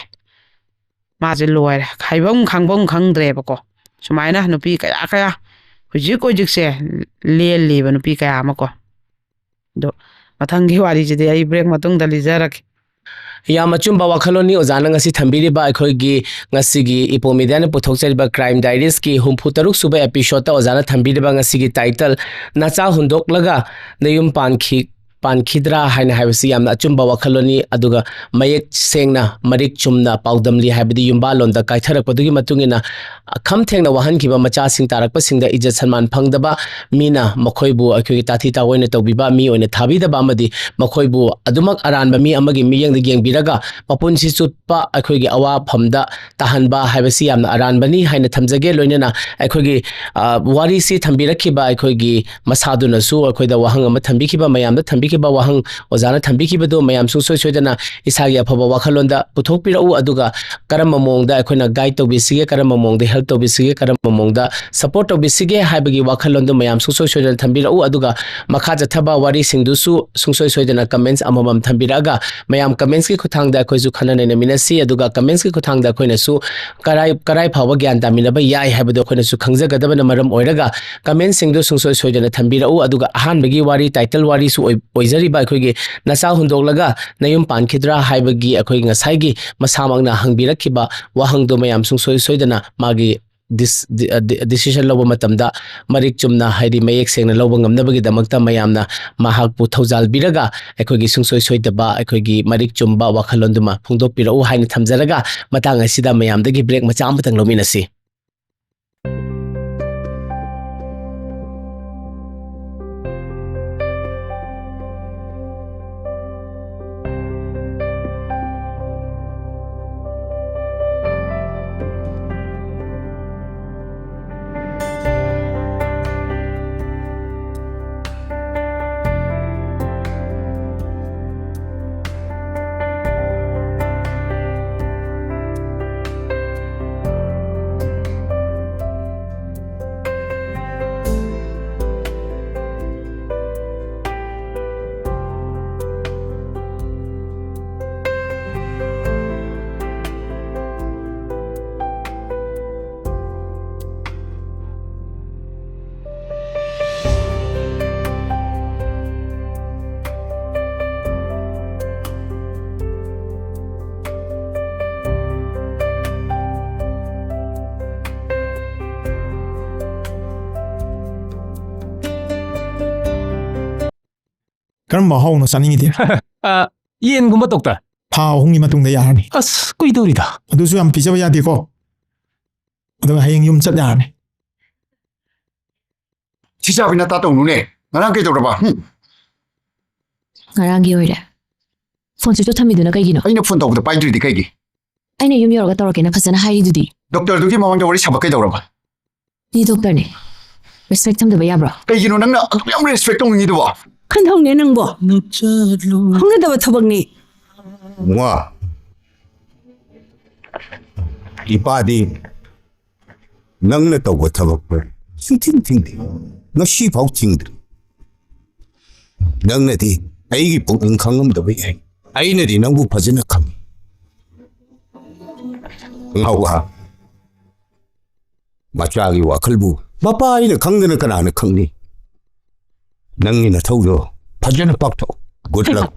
ꯃꯥꯁꯦ ꯂꯣꯏꯔꯦ, ꯍꯥꯏꯐꯝ ꯈꯪꯐꯝ ꯈꯪꯗ꯭ꯔꯦꯕꯀꯣ꯫ ꯁꯨꯃꯥꯏꯅ ꯅꯨꯄꯤ ꯀꯌꯥ ꯀꯌꯥ ꯍꯧꯖꯤꯛ ꯍꯧꯖꯤꯛꯁꯦ ꯂꯦꯜꯂꯤꯕ ꯅꯨꯄꯤ ꯀꯌꯥ ꯑꯃ ꯀꯣ꯫ ꯑꯗꯣ ꯃꯊꯪꯒꯤ ꯋꯥꯔꯤꯁꯤꯗꯤ ꯑꯩ ꯕ꯭ꯔꯦꯛ ꯃꯇꯨꯡꯗ ꯂꯤꯖꯔꯛꯀꯦ꯫ ꯌꯥꯝ ꯑꯆꯨꯝꯕ ꯋꯥꯈꯜꯂꯣꯟꯅꯤ ꯑꯣꯖꯥꯅ ꯉꯁꯤ ꯊꯝꯕꯤꯔꯤꯕ꯫ ꯑꯩꯈꯣꯏꯒꯤ ꯉꯁꯤꯒꯤ ꯏꯄꯣ ꯃꯤꯗꯤꯌꯥꯅ ꯄꯨꯊꯣꯛꯆꯔꯤꯕ Crime Diaries ꯀꯤ ꯍꯨꯝꯐꯨ ꯇꯔꯨꯛ ꯁꯨꯕ episode ꯇ ꯑꯣꯖꯥꯅ ꯊꯝꯕꯤꯔꯤꯕ ꯉꯁꯤꯒꯤ title, "ꯅꯆꯥ ꯍꯨꯟꯗꯣꯛꯂꯒ ꯅꯌꯨꯝ ꯄꯥꯟꯈꯤ ꯄꯥꯟꯈꯤꯗ꯭ꯔꯥ" ꯍꯥꯏꯅ ꯍꯥꯏꯕꯁꯤ ꯌꯥꯝꯅ ꯑꯆꯨꯝꯕ ꯋꯥꯈꯜꯂꯣꯟꯅꯤ꯫ ꯑꯗꯨꯒ ꯃꯌꯦꯛ ꯁꯦꯡꯅ, ꯃꯔꯤꯛ ꯆꯨꯝꯅ ꯄꯥꯎꯗꯝꯂꯤ ꯍꯥꯏꯕꯗꯤ ꯌꯨꯝꯕꯥꯜꯂꯣꯟꯗ ꯀꯥꯏꯊꯔꯛꯄꯗꯨꯒꯤ ꯃꯇꯨꯡ ꯏꯟꯅ ꯈꯝ ꯊꯦꯡꯅ ꯋꯥꯍꯟꯈꯤꯕ ꯃꯆꯥꯁꯤꯡ ꯇꯥꯔꯛꯄꯁꯤꯡꯗ ꯏꯖꯠ ꯁꯟꯃꯥꯟ ꯐꯪꯗꯕ, ꯃꯤꯅ ꯃꯈꯣꯏꯕꯨ ꯑꯩꯈꯣꯏꯒꯤ ꯇꯥꯊꯤ ꯇꯥꯑꯣꯏꯅ ꯇꯧꯕꯤꯕ, ꯃꯤ ꯑꯣꯏꯅ ꯊꯥꯕꯤꯗꯕ ꯑꯃꯗꯤ ꯃꯈꯣꯏꯕꯨ ꯑꯗꯨꯃꯛ ꯑꯔꯥꯟꯕ ꯃꯤ ꯑꯃꯒꯤ ꯃꯤꯠꯌꯦꯡꯗ ꯌꯦꯡꯕꯤꯔꯒ ꯃꯄꯨꯟꯁꯤ ꯆꯨꯞꯄ ꯑꯩꯈꯣꯏꯒꯤ ꯑꯋꯥꯐꯝꯗ ꯇꯥꯍꯟꯕ ꯍꯥꯏꯕꯁꯤ ꯌꯥꯝꯅ ꯑꯔꯥꯟꯕꯅꯤ ꯍꯥꯏꯅ ꯊꯝꯖꯒꯦ꯫ ꯂꯣꯏꯅꯅ ꯑꯩꯈꯣꯏꯒꯤ, ꯑ, ꯋꯥꯔꯤꯁꯤ ꯊꯝꯕꯤꯔꯛꯈꯤꯕ ꯑꯩꯈꯣꯏꯒꯤ ꯃꯁꯥꯗꯨꯅꯁꯨ ꯑꯩꯈꯣꯏꯗ ꯋꯥꯍꯪ ꯑꯃ ꯊꯝꯕꯤꯈꯤꯕ, ꯃꯌꯥꯝꯗ ꯊꯝꯕꯤꯈꯤꯕ ꯋꯥꯍꯪ, ꯑꯣꯖꯥꯅ ꯊꯝꯕꯤꯈꯤꯕꯗꯨ ꯃꯌꯥꯝ ꯁꯨꯡꯁꯣꯏ ꯁꯣꯏꯗꯅ ꯏꯁꯥꯒꯤ ꯑꯐꯕ ꯋꯥꯈꯜꯂꯣꯟꯗ ꯄꯨꯊꯣꯛꯄꯤꯔꯛꯎ꯫ ꯑꯗꯨꯒ ꯀꯔꯝꯕ ꯃꯑꯣꯡꯗ ꯑꯩꯈꯣꯏꯅ guide ꯇꯧꯕꯤꯁꯤꯒꯦ, ꯀꯔꯝꯕ ꯃꯑꯣꯡꯗ help ꯇꯧꯕꯤꯁꯤꯒꯦ, ꯀꯔꯝꯕ ꯃꯑꯣꯡꯗ support ꯇꯧꯕꯤꯁꯤꯒꯦ ꯍꯥꯏꯕꯒꯤ ꯋꯥꯈꯜꯂꯣꯟꯗꯨ ꯃꯌꯥꯝ ꯁꯨꯡꯁꯣꯏ ꯁꯣꯏꯗꯅ ꯊꯝꯕꯤꯔꯛꯎ꯫ ꯑꯗꯨꯒ ꯃꯈꯥ ꯆꯠꯊꯕ ꯋꯥꯔꯤꯁꯤꯡꯗꯨꯁꯨ ꯁꯨꯡꯁꯣꯏ ꯁꯣꯏꯗꯅ comments ꯑꯃꯃꯝ ꯊꯝꯕꯤꯔꯛꯑꯒ ꯃꯌꯥꯝ comments ꯀꯤ ꯈꯨꯠꯊꯥꯡꯗ ꯑꯩꯈꯣꯏꯁꯨ ꯈꯟꯅ ꯅꯩꯅꯃꯤꯟꯅꯁꯤ꯫ ꯑꯗꯨꯒ comments ꯀꯤ ꯈꯨꯠꯊꯥꯡꯗ ꯑꯩꯈꯣꯏꯅꯁꯨ ꯀꯔꯥꯏ, ꯀꯔꯥꯏ ꯐꯥꯎꯕ ꯒ꯭ꯌꯥꯟ ꯇꯥꯃꯤꯟꯅꯕ ꯌꯥꯏ ꯍꯥꯏꯕꯗꯨ ꯑꯩꯈꯣꯏꯅꯁꯨ ꯈꯪꯖꯒꯗꯕꯅ ꯃꯔꯝ ꯑꯣꯏꯔꯒ comments ꯁꯤꯡꯗꯨ ꯁꯨꯡꯁꯣꯏ ꯁꯣꯏꯗꯅ ꯊꯝꯕꯤꯔꯛꯎ꯫ ꯑꯗꯨꯒ ꯑꯍꯥꯟꯕꯒꯤ ꯋꯥꯔꯤ, title ꯋꯥꯔꯤꯁꯨ ꯑꯣꯏ-, ꯑꯣꯏꯖꯔꯤꯕ ꯑꯩꯈꯣꯏꯒꯤ "ꯅꯆꯥ ꯍꯨꯟꯗꯣꯛꯂꯒ ꯅꯌꯨꯝ ꯄꯥꯟꯈꯤꯗ꯭ꯔꯥ?" ꯍꯥꯏꯕꯒꯤ ꯑꯩꯈꯣꯏ ꯉꯁꯥꯏꯒꯤ ꯃꯁꯥꯃꯛꯅ ꯍꯪꯕꯤꯔꯛꯈꯤꯕ ꯋꯥꯍꯪꯗꯣ ꯃꯌꯥꯝ ꯁꯨꯡꯁꯣꯏ ꯁꯣꯏꯗꯅ ꯃꯥꯒꯤ dis-, di-, ꯑ, di-, decision ꯂꯧꯕ ꯃꯇꯝꯗ ꯃꯔꯤꯛ ꯆꯨꯝꯅ, ꯍꯥꯏꯗꯤ ꯃꯌꯦꯛ ꯁꯦꯡꯅ ꯂꯧꯕ ꯉꯝꯅꯕꯒꯤꯗꯃꯛꯇ ꯃꯌꯥꯝꯅ ꯃꯍꯥꯛꯄꯨ ꯊꯧꯖꯥꯜꯕꯤꯔꯒ ꯑꯩꯈꯣꯏꯒꯤ ꯁꯨꯡꯁꯣꯏ ꯁꯣꯏꯗꯕ, ꯑꯩꯈꯣꯏꯒꯤ ꯃꯔꯤꯛ ꯆꯨꯝꯕ ꯋꯥꯈꯜꯂꯣꯟꯗꯨꯃ ꯐꯣꯡꯗꯣꯛꯄꯤꯔꯛꯎ ꯍꯥꯏꯅ ꯊꯝꯖꯔꯒ, ꯃꯇꯥꯡ ꯑꯁꯤꯗ ꯃꯌꯥꯝꯗꯒꯤ break ꯃꯆꯥ ꯑꯃꯇꯪ ꯂꯧꯃꯤꯟꯅꯁꯤ꯫ ꯀꯔꯝꯕ ꯑꯍꯥꯎꯕꯅꯣ ꯆꯥꯅꯤꯡꯉꯤꯗꯤ? ꯑ, ꯌꯦꯟꯒꯨꯝꯕ, ꯗꯣꯛꯇꯔ꯫ ꯊꯥ ꯑꯍꯨꯝꯒꯤ ꯃꯇꯨꯡꯗ ꯌꯥꯔꯅꯤ꯫ ꯑꯁ, ꯀꯨꯏꯗꯧꯔꯤꯗ꯫ ꯑꯗꯨꯁꯨ ꯌꯥꯝ ꯄꯤꯖꯕ ꯌꯥꯗꯦꯀꯣ꯫ ꯑꯗꯨꯒ ꯍꯌꯦꯡ ꯌꯨꯝ ꯆꯠ ꯌꯥꯔꯅꯤ꯫ ꯁꯤ ꯆꯥꯕꯤ ꯅꯇꯥ ꯇꯧꯅꯨꯅꯦ꯫ ꯉꯔꯥꯡ ꯀꯩꯗꯧꯔꯕ? ꯍꯨꯝ꯫ ꯉꯔꯥꯡꯒꯤ ꯑꯣꯏꯔꯦ꯫ ꯐꯣꯟ ꯁ꯭ꯋꯤꯆ ꯑꯣꯐ ꯊꯝꯃꯤꯗꯨꯅ ꯀꯩꯒꯤꯅꯣ? ꯑꯩꯅ ꯐꯣꯟ ꯇꯧꯕꯗ ꯄꯥꯏꯗ꯭ꯔꯤꯗꯤ ꯀꯩꯒꯤ? ꯑꯩꯅ ꯌꯨꯝ ꯌꯧꯔꯒ ꯇꯧꯔꯛꯀꯦꯅ ꯐꯖꯅ ꯍꯥꯏꯔꯤꯗꯨꯗꯤ꯫ ꯗꯣꯛꯇꯔꯗꯨꯒꯤ ꯃꯃꯥꯡꯗ ꯋꯥꯔꯤ ꯁꯥꯕ ꯀꯩꯗꯧꯔꯕ? ꯃꯤ ꯗꯣꯛꯇꯔꯅꯦ꯫ ꯔꯦꯁꯄꯦꯛ ꯊꯝꯗꯕ ꯌꯥꯕ꯭ꯔꯣ? ꯀꯩꯒꯤꯅꯣ ꯅꯪꯅ ꯑꯗꯨꯛ ꯌꯥꯝ ꯔꯦꯁꯄꯦꯛ ꯇꯧꯅꯤꯡꯉꯤꯗꯨꯕꯣ? ꯈꯟꯊꯧꯅꯦ ꯅꯪꯕꯣ꯫ ꯍꯧꯅꯗꯕ ꯊꯕꯛꯅꯤ꯫ ꯋꯥ, ꯏꯄꯥꯗꯤ ꯅꯪꯅ ꯇꯧꯕ ꯊꯕꯛꯇꯣ ꯁꯨꯡꯊꯤꯡ ꯊꯤꯡꯗꯦ, ꯉꯁꯤꯐꯥꯎ ꯊꯤꯡꯗ꯭ꯔꯤ꯫ ꯅꯪꯅꯗꯤ ꯑꯩꯒꯤ ꯄꯨꯛꯅꯤꯡ ꯈꯪꯉꯝꯗꯕ ꯌꯥꯏ, ꯑꯩꯅꯗꯤ ꯅꯪꯕꯨ ꯐꯖꯅ ꯈꯪꯉꯤ꯫ ꯉꯥꯎꯕ, ꯃꯆꯥꯒꯤ ꯋꯥꯈꯜꯕꯨ ꯃꯄꯥ ꯑꯩꯅ ꯈꯪꯗꯅ ꯀꯅꯥꯅ ꯈꯪꯅꯤ? ꯅꯪꯒꯤ ꯅꯊꯧꯗꯣ ꯐꯖꯅ ꯄꯥꯡꯊꯣꯛ꯫ Good luck.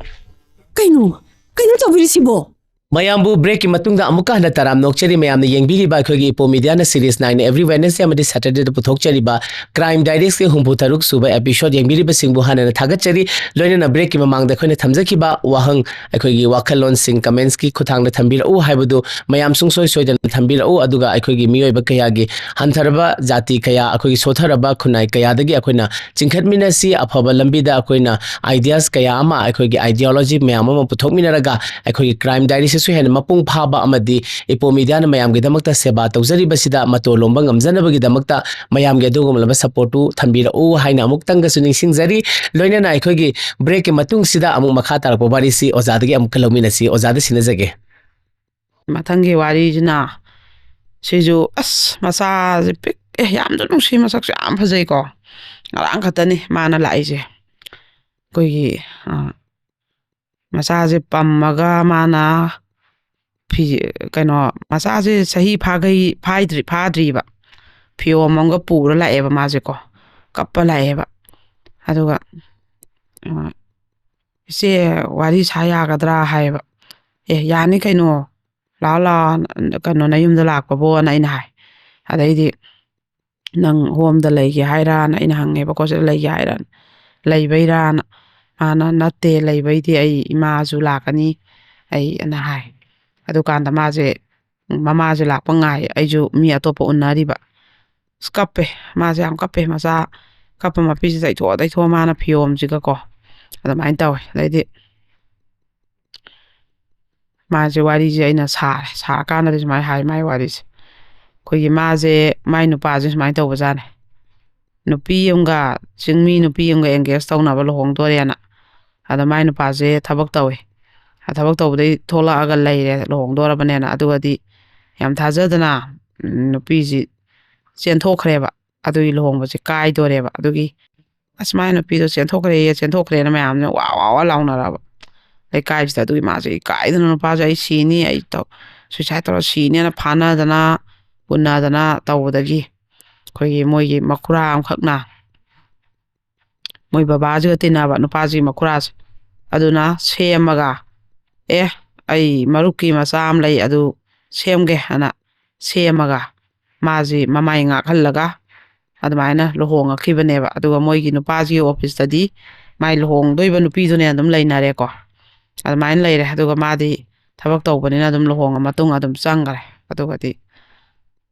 ꯀꯩꯅꯣ? ꯀꯩꯅꯣ ꯇꯧꯕꯤꯔꯤꯁꯤꯕꯣ? ꯃꯌꯥꯝꯕꯨ ꯕ꯭ꯔꯦꯛꯀꯤ ꯃꯇꯨꯡꯗ ꯑꯃꯨꯛꯀ ꯍꯟꯅ ꯇꯔꯥꯝꯅ ꯑꯣꯛꯆꯔꯤ꯫ ꯃꯌꯥꯝꯅ ꯌꯦꯡꯕꯤꯔꯤꯕ ꯑꯩꯈꯣꯏꯒꯤ ꯏꯄꯣ ꯃꯤꯗꯤꯌꯥꯅ ꯁꯤꯔꯤꯁ ꯅꯥꯏꯟ ꯑꯦꯕ꯭ꯔꯤ ꯋꯦꯅꯁꯗꯦ ꯑꯃꯗꯤ ꯁꯦꯇꯔꯗꯦꯗ ꯄꯨꯊꯣꯛꯆꯔꯤꯕ ꯀ꯭ꯔꯥꯏꯝ ꯗꯥꯏꯔꯤꯁꯀꯤ ꯍꯨꯝꯐꯨ ꯇꯔꯨꯛ ꯁꯨꯕ ꯑꯦꯄꯤꯁꯣꯗ ꯌꯦꯡꯕꯤꯔꯤꯕꯁꯤꯡꯕꯨ ꯍꯥꯟꯅꯅ ꯊꯥꯒꯠꯆꯔꯤ꯫ ꯂꯣꯏꯅꯅ ꯕ꯭ꯔꯦꯛꯀꯤ ꯃꯃꯥꯡꯗ ꯑꯩꯈꯣꯏꯅ ꯊꯝꯖꯈꯤꯕ ꯋꯥꯍꯪ, ꯑꯩꯈꯣꯏꯒꯤ ꯋꯥꯈꯜꯂꯣꯟꯁꯤꯡ ꯀꯃꯦꯟꯁꯀꯤ ꯈꯨꯠꯊꯥꯡꯗ ꯊꯝꯕꯤꯔꯛꯎ ꯍꯥꯏꯕꯗꯨ ꯃꯌꯥꯝ ꯁꯨꯡꯁꯣꯏ ꯁꯣꯏꯗꯅ ꯊꯝꯕꯤꯔꯛꯎ꯫ ꯑꯗꯨꯒ ꯑꯩꯈꯣꯏꯒꯤ ꯃꯤꯑꯣꯏꯕ ꯀꯌꯥꯒꯤ ꯍꯟꯊꯔꯕ ꯖꯥꯇꯤ ꯀꯌꯥ, ꯑꯩꯈꯣꯏꯒꯤ ꯁꯣꯠꯊꯔꯕ ꯈꯨꯟꯅꯥꯏ ꯀꯌꯥꯗꯒꯤ ꯑꯩꯈꯣꯏꯅ ꯆꯤꯡꯈꯠꯃꯤꯟꯅꯁꯤ, ꯑꯐꯕ ꯂꯝꯕꯤꯗ ꯑꯩꯈꯣꯏꯅ ideas ꯀꯌꯥ ꯑꯃ, ꯑꯩꯈꯣꯏꯒꯤ ideology ꯃꯌꯥꯝ ꯑꯃ ꯄꯨꯊꯣꯛꯃꯤꯟꯅꯔꯒ ꯑꯩꯈꯣꯏꯒꯤ ꯀ꯭ꯔꯥꯏꯝ ꯗꯥꯏꯔꯤꯁꯤꯁꯨ ꯍꯦꯟꯅ ꯃꯄꯨꯡ ꯐꯥꯕ ꯑꯃꯗꯤ ꯏꯄꯣ ꯃꯤꯗꯤꯌꯥꯅ ꯃꯌꯥꯝꯒꯤꯗꯃꯛꯇ ꯁꯦꯕꯥ ꯇꯧꯖꯔꯤꯕꯁꯤꯗ ꯃꯇꯣꯟ ꯂꯣꯝꯕ ꯉꯝꯖꯅꯕꯒꯤꯗꯃꯛꯇ ꯃꯌꯥꯝꯒꯤ ꯑꯗꯨꯒꯨꯝꯂꯕ ꯁꯄꯣꯔꯠꯇꯨ ꯊꯝꯕꯤꯔꯛꯎ ꯍꯥꯏꯅ ꯑꯃꯨꯛꯇꯪꯒꯁꯨ ꯅꯤꯡꯁꯤꯡꯖꯔꯤ꯫ ꯂꯣꯏꯅꯅ ꯑꯩꯈꯣꯏꯒꯤ ꯕ꯭ꯔꯦꯛꯀꯤ ꯃꯇꯨꯡꯁꯤꯗ ꯑꯃꯨꯛ ꯃꯈꯥ ꯇꯥꯔꯛꯄ ꯋꯥꯔꯤꯁꯤ ꯑꯣꯖꯥꯗꯒꯤ ꯑꯃꯨꯛꯀ ꯂꯧꯃꯤꯟꯅꯁꯤ꯫ ꯑꯣꯖꯥꯗ ꯁꯤꯟꯅꯖꯒꯦ꯫ ꯃꯊꯪꯒꯤ ꯋꯥꯔꯤꯁꯤꯅ ꯁꯤꯁꯨ, ꯑꯁ, ꯃꯆꯥꯁꯦ ꯄꯤꯛ ꯑꯦ ꯌꯥꯝꯁꯨ ꯅꯨꯡꯁꯤ, ꯃꯁꯛꯁꯨ ꯌꯥꯝ ꯐꯖꯩꯀꯣ꯫ ꯉꯔꯥꯡ ꯈꯛꯇꯅꯤ ꯃꯥꯅ ꯂꯥꯛꯏꯁꯦ꯫ ꯑꯩꯈꯣꯏꯒꯤ ꯑ, ꯃꯆꯥꯁꯦ ꯄꯝꯃꯒ ꯃꯥꯅ ꯐꯤ, ꯀꯩꯅꯣ, ꯃꯆꯥꯁꯦ ꯆꯍꯤ ꯐꯥꯒꯩ ꯐꯥꯏꯗ꯭ꯔꯤ ꯐꯥꯗ꯭ꯔꯤꯕ ꯐꯤꯌꯣꯝ ꯑꯃꯒ ꯄꯨꯔ ꯂꯥꯛꯑꯦꯕ ꯃꯥꯁꯦꯀꯣ꯫ ꯀꯞꯄ ꯂꯥꯛꯑꯦꯕ꯫ ꯑꯗꯨꯒ ꯑ, "ꯏꯆꯦ, ꯋꯥꯔꯤ ꯁꯥ ꯌꯥꯒꯗ꯭ꯔꯥ?" ꯍꯥꯏꯌꯦꯕ꯫ "ꯑꯦ, ꯌꯥꯅꯤ ꯀꯩꯅꯣ, ꯂꯥꯛꯑꯣ ꯂꯥꯛꯑꯣ, ꯀꯩꯅꯣ, ꯅꯌꯨꯝꯗ ꯂꯥꯛꯄꯕꯣꯅ" ꯑꯩꯅ ꯍꯥꯏ꯫ ꯑꯗꯩꯗꯤ, "ꯅꯪ ꯍꯣꯝꯗ ꯂꯩꯒꯦ ꯍꯥꯏꯔꯥꯅ?" ꯑꯩꯅ ꯍꯪꯉꯦꯕꯀꯣ꯫ "ꯁꯤꯗ ꯂꯩꯒꯦ ꯍꯥꯏꯔꯥꯅ, ꯂꯩꯕꯩꯔꯥꯅ?" ꯃꯥꯅ "ꯅꯠꯇꯦ, ꯂꯩꯕꯩꯗꯤ ꯑꯩ ꯏꯃꯥꯁꯨ ꯂꯥꯛꯀꯅꯤ ꯑꯩ" ꯑꯅ ꯍꯥꯏ꯫ ꯑꯗꯨꯀꯥꯟꯗ ꯃꯥꯁꯦ, ꯎꯝ, ꯃꯃꯥꯁꯦ ꯂꯥꯛꯄ ꯉꯥꯏ, ꯑꯩꯁꯨ ꯃꯤ ꯑꯇꯣꯞꯄ ꯎꯅꯔꯤꯕ꯫ ꯑꯁ, ꯀꯞꯄꯦ꯫ ꯃꯥꯁꯦ ꯌꯥꯝ ꯀꯞꯄꯦ꯫ ꯃꯆꯥ ꯀꯞꯄ ꯃꯄꯤꯁꯦ ꯇꯩꯊꯣꯛ ꯇꯩꯊꯣꯛ ꯃꯥꯅ ꯐꯤꯌꯣꯝꯁꯤꯒꯀꯣ꯫ ꯑꯗꯨꯃꯥꯏꯅ ꯇꯧꯋꯦ꯫ ꯑꯗꯩꯗꯤ ꯃꯥꯁꯦ, ꯋꯥꯔꯤꯁꯦ ꯑꯩꯅ ꯁꯥꯔꯦ꯫ ꯁꯥꯔꯀꯥꯟꯗꯗꯤ ꯁꯨꯃꯥꯏꯅ ꯍꯥꯏ ꯃꯥꯏ ꯋꯥꯔꯤꯁꯦ꯫ ꯑꯩꯈꯣꯏꯒꯤ ꯃꯥꯁꯦ, ꯃꯥꯏ ꯅꯨꯄꯥꯁꯦ ꯁꯨꯃꯥꯏꯅ ꯇꯧꯕꯖꯥꯠꯅꯦ꯫ ꯅꯨꯄꯤ ꯑꯃꯒ, ꯆꯤꯡꯃꯤ ꯅꯨꯄꯤ ꯑꯃꯒ engage ꯇꯧꯅꯕ ꯂꯨꯍꯣꯡꯗꯣꯔꯦꯅ꯫ ꯑꯗ ꯃꯥꯏ ꯅꯨꯄꯥꯁꯦ ꯊꯕꯛ ꯇꯧꯋꯦ꯫ ꯑ, ꯊꯕꯛ ꯇꯧꯕꯗꯩ ꯊꯣꯛꯂꯛꯑꯒ ꯂꯩꯔꯦ ꯂꯨꯍꯣꯡꯗꯣꯔꯕꯅꯦꯅ꯫ ꯑꯗꯨꯒꯗꯤ ꯌꯥꯝ ꯊꯥꯖꯗꯅ, ꯎꯝ, ꯅꯨꯄꯤꯁꯤ ꯆꯦꯟꯊꯣꯛꯈ꯭ꯔꯦꯕ꯫ ꯑꯗꯨꯒꯤ ꯂꯨꯍꯣꯡꯕꯁꯦ ꯀꯥꯏꯗꯣꯔꯦꯕ꯫ ꯑꯗꯨꯒꯤ "ꯑꯁ, ꯃꯥꯏ ꯅꯨꯄꯤꯗꯣ ꯆꯦꯟꯊꯣꯛꯈ꯭ꯔꯦꯌꯦ, ꯆꯦꯟꯊꯣꯛꯈ꯭ꯔꯦꯅ" ꯃꯌꯥꯝꯅ ꯋꯥ ꯋꯥ ꯋꯥ ꯂꯥꯎꯅꯔꯕ ꯂꯩꯀꯥꯏꯁꯤꯗ꯫ ꯑꯗꯨꯒꯤ ꯃꯥꯁꯦ ꯏꯀꯥꯏꯗꯅ, "ꯅꯨꯄꯥꯁꯦ ꯑꯩ ꯁꯤꯅꯤ, ꯑꯩ ꯇꯧ-, suicide ꯇꯧꯔ ꯁꯤꯅꯦꯅ" ꯐꯥꯅꯗꯅ ꯄꯨꯟꯅꯗꯅ ꯇꯧꯕꯗꯒꯤ, ꯑꯩꯈꯣꯏꯒꯤ ꯃꯣꯏꯒꯤ ꯃꯈꯨꯔꯥ ꯑꯃꯈꯛꯅ, ꯃꯣꯏ ꯕꯕꯥꯁꯤꯒ ꯇꯤꯟꯅꯕ ꯅꯨꯄꯥꯁꯤꯒꯤ ꯃꯈꯨꯔꯥꯁꯦ, ꯑꯗꯨꯅ ꯁꯦꯝꯃꯒ, "ꯑꯦ, ꯑꯩ ꯃꯔꯨꯞꯀꯤ ꯃꯆꯥ ꯑꯃ ꯂꯩ, ꯑꯗꯨ ꯁꯦꯝꯒꯦ" ꯍꯥꯏꯅ ꯁꯦꯝꯃꯒ, ꯃꯥꯁꯤ ꯃꯃꯥꯏ ꯉꯥꯛꯍꯜꯂꯒ ꯑꯗꯨꯃꯥꯏꯅ ꯂꯨꯍꯣꯡꯉꯛꯈꯤꯕꯅꯦꯕ꯫ ꯑꯗꯨꯒ ꯃꯣꯏꯒꯤ ꯅꯨꯄꯥꯁꯤꯒꯤ ꯑꯣꯐꯤꯁꯇꯗꯤ ꯃꯥꯏ ꯂꯨꯍꯣꯡꯗꯣꯏꯕ ꯅꯨꯄꯤꯗꯨꯅꯦ ꯑꯗꯨꯝ ꯂꯩꯅꯔꯦꯀꯣ꯫ ꯑꯗꯨꯃꯥꯏꯅ ꯂꯩꯔꯦ꯫ ꯑꯗꯨꯒ ꯃꯥꯗꯤ ꯊꯕꯛ ꯇꯧꯕꯅꯤꯅ ꯑꯗꯨꯝ ꯂꯨꯍꯣꯡꯉ ꯃꯇꯨꯡ ꯑꯗꯨꯝ ꯆꯪꯈ꯭ꯔꯦ꯫ ꯑꯗꯨꯒꯗꯤ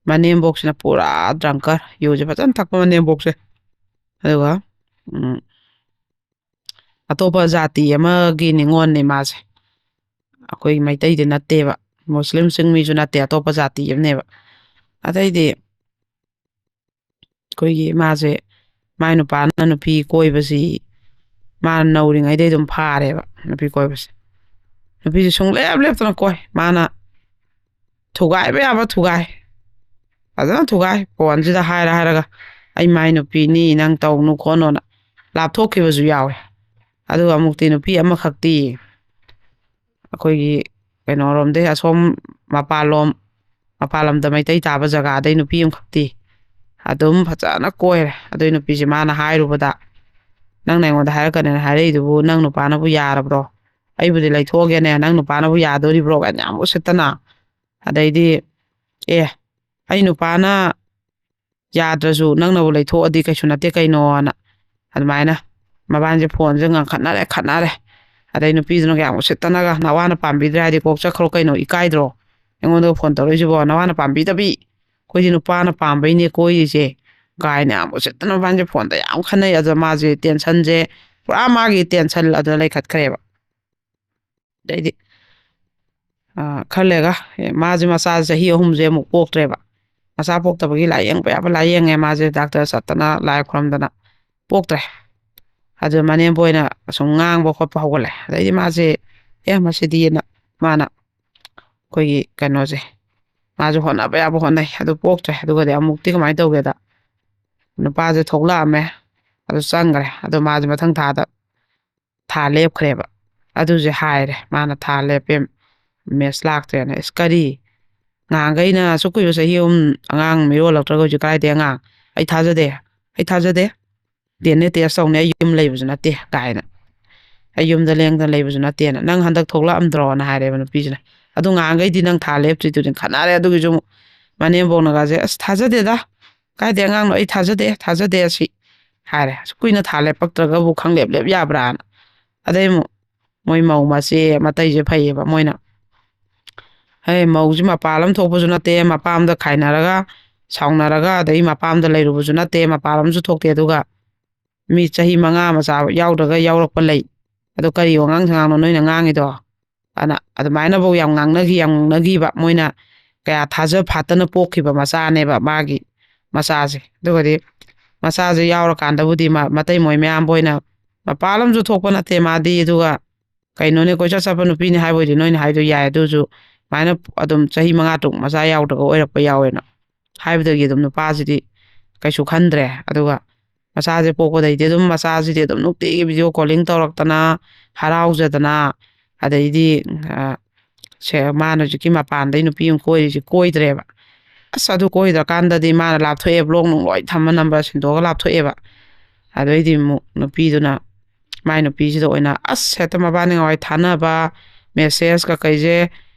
ꯃꯅꯦꯝꯕꯣꯛꯁꯤꯅ ꯄꯨꯔꯥ ꯗ꯭ꯔꯪꯀꯔ, ꯌꯨꯁꯦ ꯐꯖꯅ ꯊꯛꯄ ꯃꯅꯦꯝꯕꯣꯛꯁꯦ꯫ ꯑꯗꯨꯒ, ꯎꯝ, ꯑꯇꯣꯞꯄ ꯖꯥꯇꯤ ꯑꯃꯒꯤ ꯅꯤꯉꯣꯜꯅꯦ ꯃꯥꯁꯦ꯫ ꯑꯩꯈꯣꯏ ꯃꯩꯇꯩꯗꯤ ꯅꯠꯇꯦꯕ, ꯃꯨꯁꯂꯤꯝ ꯆꯤꯡꯃꯤꯁꯨ ꯅꯠꯇꯦ, ꯑꯇꯣꯞꯄ ꯖꯥꯇꯤ ꯑꯃꯅꯦꯕ꯫ ꯑꯗꯩꯗꯤ ꯑꯩꯈꯣꯏꯒꯤ ꯃꯥꯁꯦ, ꯃꯥꯏ ꯅꯨꯄꯥꯅ ꯅꯨꯄꯤ ꯀꯣꯏꯕꯁꯤ ꯃꯥꯅ ꯅꯧꯔꯤꯉꯩꯗꯩ ꯑꯗꯨꯝ ꯐꯥꯔꯦꯕ, ꯅꯨꯄꯤ ꯀꯣꯏꯕꯁꯦ꯫ ꯅꯨꯄꯤꯁꯦ ꯁꯨꯡꯂꯦꯞ ꯂꯦꯞꯇꯅ ꯀꯣꯏ꯫ ꯃꯥꯅ ꯊꯨꯒꯥꯏꯕ ꯌꯥꯕ ꯊꯨꯒꯥꯏ, ꯐꯖꯅ ꯊꯨꯒꯥꯏ꯫ ꯐꯣꯟꯁꯤꯗ ꯍꯥꯏꯔ ꯍꯥꯏꯔꯒ, "ꯑꯩ ꯃꯥꯏ ꯅꯨꯄꯤꯅꯤ, ꯅꯪ ꯇꯧꯅꯨ ꯈꯣꯠꯅꯨꯅ" ꯂꯥꯞꯊꯣꯛꯈꯤꯕꯁꯨ ꯌꯥꯎꯋꯦ꯫ ꯑꯗꯨꯒ ꯑꯃꯨꯛꯇꯤ ꯅꯨꯄꯤ ꯑꯃꯈꯛꯇꯤ ꯑꯩꯈꯣꯏꯒꯤ ꯀꯩꯅꯣꯔꯣꯝꯗꯩ, ꯑꯁꯣꯝ ꯃꯄꯥꯟꯂꯣꯝ, ꯃꯄꯥꯟ ꯂꯝꯗ ꯃꯩꯇꯩ ꯇꯥꯕ ꯖꯒꯥꯗꯩ ꯅꯨꯄꯤ ꯑꯃꯈꯛꯇꯤ ꯑꯗꯨꯝ ꯐꯖꯅ ꯀꯣꯏꯔꯦ꯫ ꯑꯗꯨꯏ ꯅꯨꯄꯤꯁꯦ ꯃꯥꯅ ꯍꯥꯏꯔꯨꯕꯗ, "ꯅꯪꯅ ꯑꯩꯉꯣꯟꯗ ꯍꯥꯏꯔꯛꯀꯅꯦꯅ ꯍꯥꯏꯔꯛꯏꯗꯨꯕꯨ ꯅꯪ ꯅꯨꯄꯥꯅꯕꯨ ꯌꯥꯔꯕ꯭ꯔꯣ? ꯑꯩꯕꯨꯗꯤ ꯂꯩꯊꯣꯛꯑꯒꯦꯅꯦ, ꯅꯪ ꯅꯨꯄꯥꯅꯕꯨ ꯌꯥꯗꯣꯔꯤꯕ꯭ꯔꯣ?" ꯀꯥꯏꯅ ꯌꯥꯝ ꯎꯁꯤꯠꯇꯅ꯫ ꯑꯗꯩꯗꯤ, "ꯑꯦ, ꯑꯩ ꯅꯨꯄꯥꯅ ꯌꯥꯗ꯭ꯔꯁꯨ ꯅꯪꯅꯕꯨ ꯂꯩꯊꯣꯛꯑꯗꯤ ꯀꯩꯁꯨ ꯅꯠꯇꯦ ꯀꯩꯅꯣꯅ" ꯑꯗꯨꯃꯥꯏꯅ ꯃꯕꯥꯅꯤꯁꯦ ꯐꯣꯟꯁꯦ ꯉꯪꯈꯠꯅꯔꯦ, ꯈꯠꯅꯔꯦ꯫ ꯑꯗꯩ ꯅꯨꯄꯤꯗꯨꯅ ꯀꯌꯥꯝ ꯎꯁꯤꯠꯇꯅꯒ, "ꯅꯋꯥꯅ ꯄꯥꯝꯕꯤꯗ꯭ꯔꯦ ꯍꯥꯏꯗꯤ ꯀꯣꯛ ꯆꯠꯈ꯭ꯔꯣ ꯀꯩꯅꯣ, ꯏꯀꯥꯏꯗ꯭ꯔꯣ? ꯑꯩꯉꯣꯟꯗꯒ ꯐꯣꯟ ꯇꯧꯔꯛꯏꯁꯤꯕꯣ? ꯅꯋꯥꯅ ꯄꯥꯝꯕꯤꯗꯕꯤ, ꯑꯩꯈꯣꯏꯗꯤ ꯅꯨꯄꯥꯅ ꯄꯥꯝꯕꯩꯅꯦ ꯀꯣꯏꯔꯤꯁꯦ" ꯀꯥꯏꯅ ꯌꯥꯝ ꯎꯁꯤꯠꯇꯅ ꯃꯕꯥꯅꯤꯁꯦ ꯐꯣꯟꯗ ꯌꯥꯝ ꯈꯟꯅꯩ꯫ ꯑꯗꯣ ꯃꯥꯁꯦ ꯇꯦꯟꯁꯟꯁꯦ ꯄꯨꯔꯥ ꯃꯥꯒꯤ ꯇꯦꯟꯁꯟ ꯑꯗꯨꯗ ꯂꯩꯈꯠꯈ꯭ꯔꯦꯕ꯫ ꯑꯗꯩꯗꯤ ꯑ, ꯈꯔ ꯂꯩꯔꯒ, ꯑꯦ, ꯃꯥꯁꯦ ꯃꯆꯥꯁꯦ ꯆꯍꯤ ꯑꯍꯨꯝꯁꯦ ꯑꯃꯨꯛ ꯄꯣꯛꯇ꯭ꯔꯦꯕ꯫ ꯃꯆꯥ ꯄꯣꯛꯇꯕꯒꯤ ꯂꯥꯏꯌꯦꯡꯕ ꯌꯥꯕ ꯂꯥꯏꯌꯦꯡꯉꯦ, ꯃꯥꯁꯦ ꯗꯥꯛꯇꯔ ꯆꯠꯇꯅ ꯂꯥꯏ ꯈꯨꯔꯝꯗꯅ ꯄꯣꯛꯇ꯭ꯔꯦ꯫ ꯑꯗꯨ ꯃꯅꯦꯝꯕꯣꯏꯅ ꯑꯁꯨꯝ ꯉꯥꯡꯕ ꯈꯣꯠꯄ ꯍꯧꯒꯠꯂꯦ꯫ ꯑꯗꯩꯗꯤ ꯃꯥꯁꯦ, "ꯑꯦ, ꯃꯁꯤꯗꯤꯅ" ꯃꯥꯅ ꯑꯩꯈꯣꯏꯒꯤ ꯀꯩꯅꯣꯁꯦ, ꯃꯥꯁꯨ ꯍꯣꯠꯅꯕ ꯌꯥꯕ ꯍꯣꯠꯅꯩ, ꯑꯗꯨ ꯄꯣꯛꯇ꯭ꯔꯦ꯫ ꯑꯗꯨꯒꯗꯤ ꯑꯃꯨꯛꯇꯤ ꯀꯃꯥꯏꯅ ꯇꯧꯒꯦꯗ, ꯅꯨꯄꯥꯁꯦ ꯊꯣꯛꯂꯛꯑꯝꯃꯦ, ꯑꯗꯨ ꯆꯪꯈ꯭ꯔꯦ꯫ ꯑꯗꯣ ꯃꯥꯁꯦ ꯃꯊꯪ ꯊꯥꯗ ꯊꯥ ꯂꯦꯞꯈ꯭ꯔꯦꯕ꯫ ꯑꯗꯨꯁꯦ ꯍꯥꯏꯔꯦ ꯃꯥꯅ, "ꯊꯥ ꯂꯦꯞꯄꯦ, ꯃꯦꯠꯁ ꯂꯥꯛꯇ꯭ꯔꯦꯅ"꯫ "ꯑꯁ, ꯀꯔꯤ? ꯉꯍꯥꯟꯈꯩꯅ ꯑꯁꯨꯛ ꯀꯨꯏꯕ ꯆꯍꯤ ꯑꯍꯨꯝ ꯑꯉꯥꯡ ꯃꯤꯔꯣꯜꯂꯛꯇ꯭ꯔꯒ ꯍꯧꯖꯤꯛ ꯀꯥꯏꯗꯩ ꯑꯉꯥꯡ? ꯑꯩ ꯊꯥꯖꯗꯦ, ꯑꯩ ꯊꯥꯖꯗꯦ꯫ ꯗꯤ ꯑꯦꯟ ꯑꯦ ꯇꯦꯁ ꯇꯧꯅꯤ, ꯑꯩ ꯌꯨꯝ ꯂꯩꯕꯁꯨ ꯅꯠꯇꯦ" ꯀꯥꯏꯅ꯫ "ꯑꯩ ꯌꯨꯝꯗ ꯂꯦꯡꯗꯅ ꯂꯩꯕꯁꯨ ꯅꯠꯇꯦꯅ꯫ ꯅꯪ ꯍꯟꯗꯛ ꯊꯣꯛꯂꯛꯑꯝꯗ꯭ꯔꯣꯅ" ꯍꯥꯏꯔꯦꯕ ꯅꯨꯄꯤꯁꯤꯅ꯫ "ꯑꯗꯨ ꯉꯍꯥꯟꯈꯩꯗꯤ ꯅꯪ ꯊꯥ ꯂꯦꯞꯇ꯭ꯔꯤꯗꯨꯗꯤ" ꯈꯠꯅꯔꯦ꯫ ꯑꯗꯨꯒꯤꯁꯨ ꯑꯃꯨꯛ ꯃꯅꯦꯝꯕꯣꯛꯅꯒꯁꯦ, "ꯑꯁ, ꯊꯥꯖꯗꯦꯗ, ꯀꯥꯏꯗꯩ ꯑꯉꯥꯡꯅꯣ? ꯑꯩ ꯊꯥꯖꯗꯦ, ꯊꯥꯖꯗꯦ ꯑꯁꯤ" ꯍꯥꯏꯔꯦ꯫ "ꯑꯁꯨꯛ ꯀꯨꯏꯅ ꯊꯥ ꯂꯦꯞꯄꯛꯇ꯭ꯔꯒꯕꯨ ꯈꯪꯂꯦꯞ ꯂꯦꯞ ꯌꯥꯕ꯭ꯔꯥꯅ"꯫ ꯑꯗꯩ ꯑꯃꯨꯛ ꯃꯣꯏ ꯃꯧ ꯃꯆꯦ ꯃꯇꯩꯁꯦ ꯐꯩꯌꯦꯕ꯫ ꯃꯣꯏꯅ, "ꯍꯦ, ꯃꯧꯁꯤ ꯃꯄꯥꯜ ꯑꯃ ꯊꯣꯛꯄꯁꯨ ꯅꯠꯇꯦ, ꯃꯄꯥꯝꯗ ꯈꯥꯏꯅꯔꯒ, ꯁꯥꯎꯅꯔꯒ, ꯑꯗꯩ ꯃꯄꯥꯝꯗ ꯂꯩꯔꯨꯕꯁꯨ ꯅꯠꯇꯦ, ꯃꯄꯥꯜ ꯑꯃꯁꯨ ꯊꯣꯛꯇꯦ, ꯑꯗꯨꯒ ꯃꯤ ꯆꯍꯤ ꯃꯉꯥ ꯃꯆꯥ ꯌꯥꯎꯗ꯭ꯔꯒ ꯌꯥꯎꯔꯛꯄ ꯂꯩ꯫ ꯑꯗꯣ ꯀꯔꯤ ꯋꯥꯉꯥꯡ ꯁꯉꯥꯡꯅꯣ ꯅꯣꯏꯅ ꯉꯥꯡꯉꯤꯗꯣ?" ꯑꯅ ꯑꯗꯨꯃꯥꯏꯅꯕꯨ ꯌꯥꯝ ꯉꯥꯡꯅꯈꯤ, ꯌꯥꯝ ꯉꯥꯡꯅꯈꯤꯕ꯫ ꯃꯣꯏꯅ ꯀꯌꯥ ꯊꯥꯖ ꯐꯥꯠꯇꯅ ꯄꯣꯛꯈꯤꯕ ꯃꯆꯥꯅꯦꯕ ꯃꯥꯒꯤ ꯃꯆꯥꯁꯦ꯫ ꯑꯗꯨꯒꯗꯤ ꯃꯆꯥꯁꯦ ꯌꯥꯎꯔꯀꯥꯟꯗꯕꯨꯗꯤ ꯃ-, ꯃꯇꯩ ꯃꯣꯏ ꯃꯌꯥꯝꯕ ꯑꯣꯏꯅ, "ꯃꯄꯥꯜ ꯑꯃꯁꯨ ꯊꯣꯛꯄ ꯅꯠꯇꯦ ꯃꯥꯗꯤ, ꯑꯗꯨꯒ ꯀꯩꯅꯣꯅꯦ, ꯀꯣꯏꯆꯠ ꯆꯠꯄ ꯅꯨꯄꯤꯅꯦ" ꯍꯥꯏꯕ ꯑꯣꯏꯗꯤ ꯅꯣꯏꯅ ꯍꯥꯏꯗꯣ ꯌꯥꯏ꯫ ꯑꯗꯨꯁꯨ ꯑꯗꯨꯃꯥꯏꯅ ꯑꯗꯨꯝ ꯆꯍꯤ ꯃꯉꯥ ꯇꯔꯨꯛ ꯃꯆꯥ ꯌꯥꯎꯗ꯭ꯔꯒ ꯑꯣꯏꯔꯛꯄ ꯌꯥꯎꯋꯦꯅ ꯍꯥꯏꯕꯗꯒꯤ ꯑꯗꯨꯝ ꯅꯨꯄꯥꯁꯤꯗꯤ ꯀꯩꯁꯨ ꯈꯟꯗ꯭ꯔꯦ꯫ ꯑꯗꯨꯒ ꯃꯆꯥꯁꯦ ꯄꯣꯛꯄꯗꯩꯗꯤ ꯑꯗꯨꯝ ꯃꯆꯥꯁꯤꯗꯤ ꯑꯗꯨꯝ ꯅꯨꯡꯇꯤꯒꯤ ꯚꯤꯗꯤꯑꯣ ꯀꯣꯂꯤꯡ ꯇꯧꯔꯛꯇꯅ, ꯍꯔꯥꯎꯖꯗꯅ, ꯑꯗꯩꯗꯤ, ꯑ, ꯁꯦ, ꯃꯥꯅ ꯍꯧꯖꯤꯛꯀꯤ ꯃꯄꯥꯟꯗꯩ ꯅꯨꯄꯤ ꯑꯃ ꯀꯣꯏꯔꯤꯁꯤ ꯀꯣꯏꯗ꯭ꯔꯦꯕ꯫ ꯑꯁ, ꯑꯗꯨ ꯀꯣꯏꯗ꯭ꯔꯀꯥꯟꯗꯗꯤ ꯃꯥꯅ ꯂꯥꯞꯊꯣꯛꯑꯦ, ꯕ꯭ꯂꯣꯛ ꯅꯨꯡ ꯂꯣꯏ ꯊꯝꯃ, ꯅꯝꯕꯔ ꯁꯤꯟꯗꯣꯛꯑꯒ ꯂꯥꯞꯊꯣꯛꯑꯦꯕ꯫ ꯑꯗꯩꯗꯤ ꯑꯃꯨꯛ ꯅꯨꯄꯤꯗꯨꯅ, ꯃꯥꯏ ꯅꯨꯄꯤꯁꯤꯗ ꯑꯣꯏꯅ ꯑꯁ ꯍꯦꯛꯇ ꯃꯕꯥꯅꯤ ꯉꯥꯎꯋꯥꯏ ꯊꯥꯅꯕ, ꯃꯦꯁꯦꯖ ꯀꯀꯩꯁꯦ,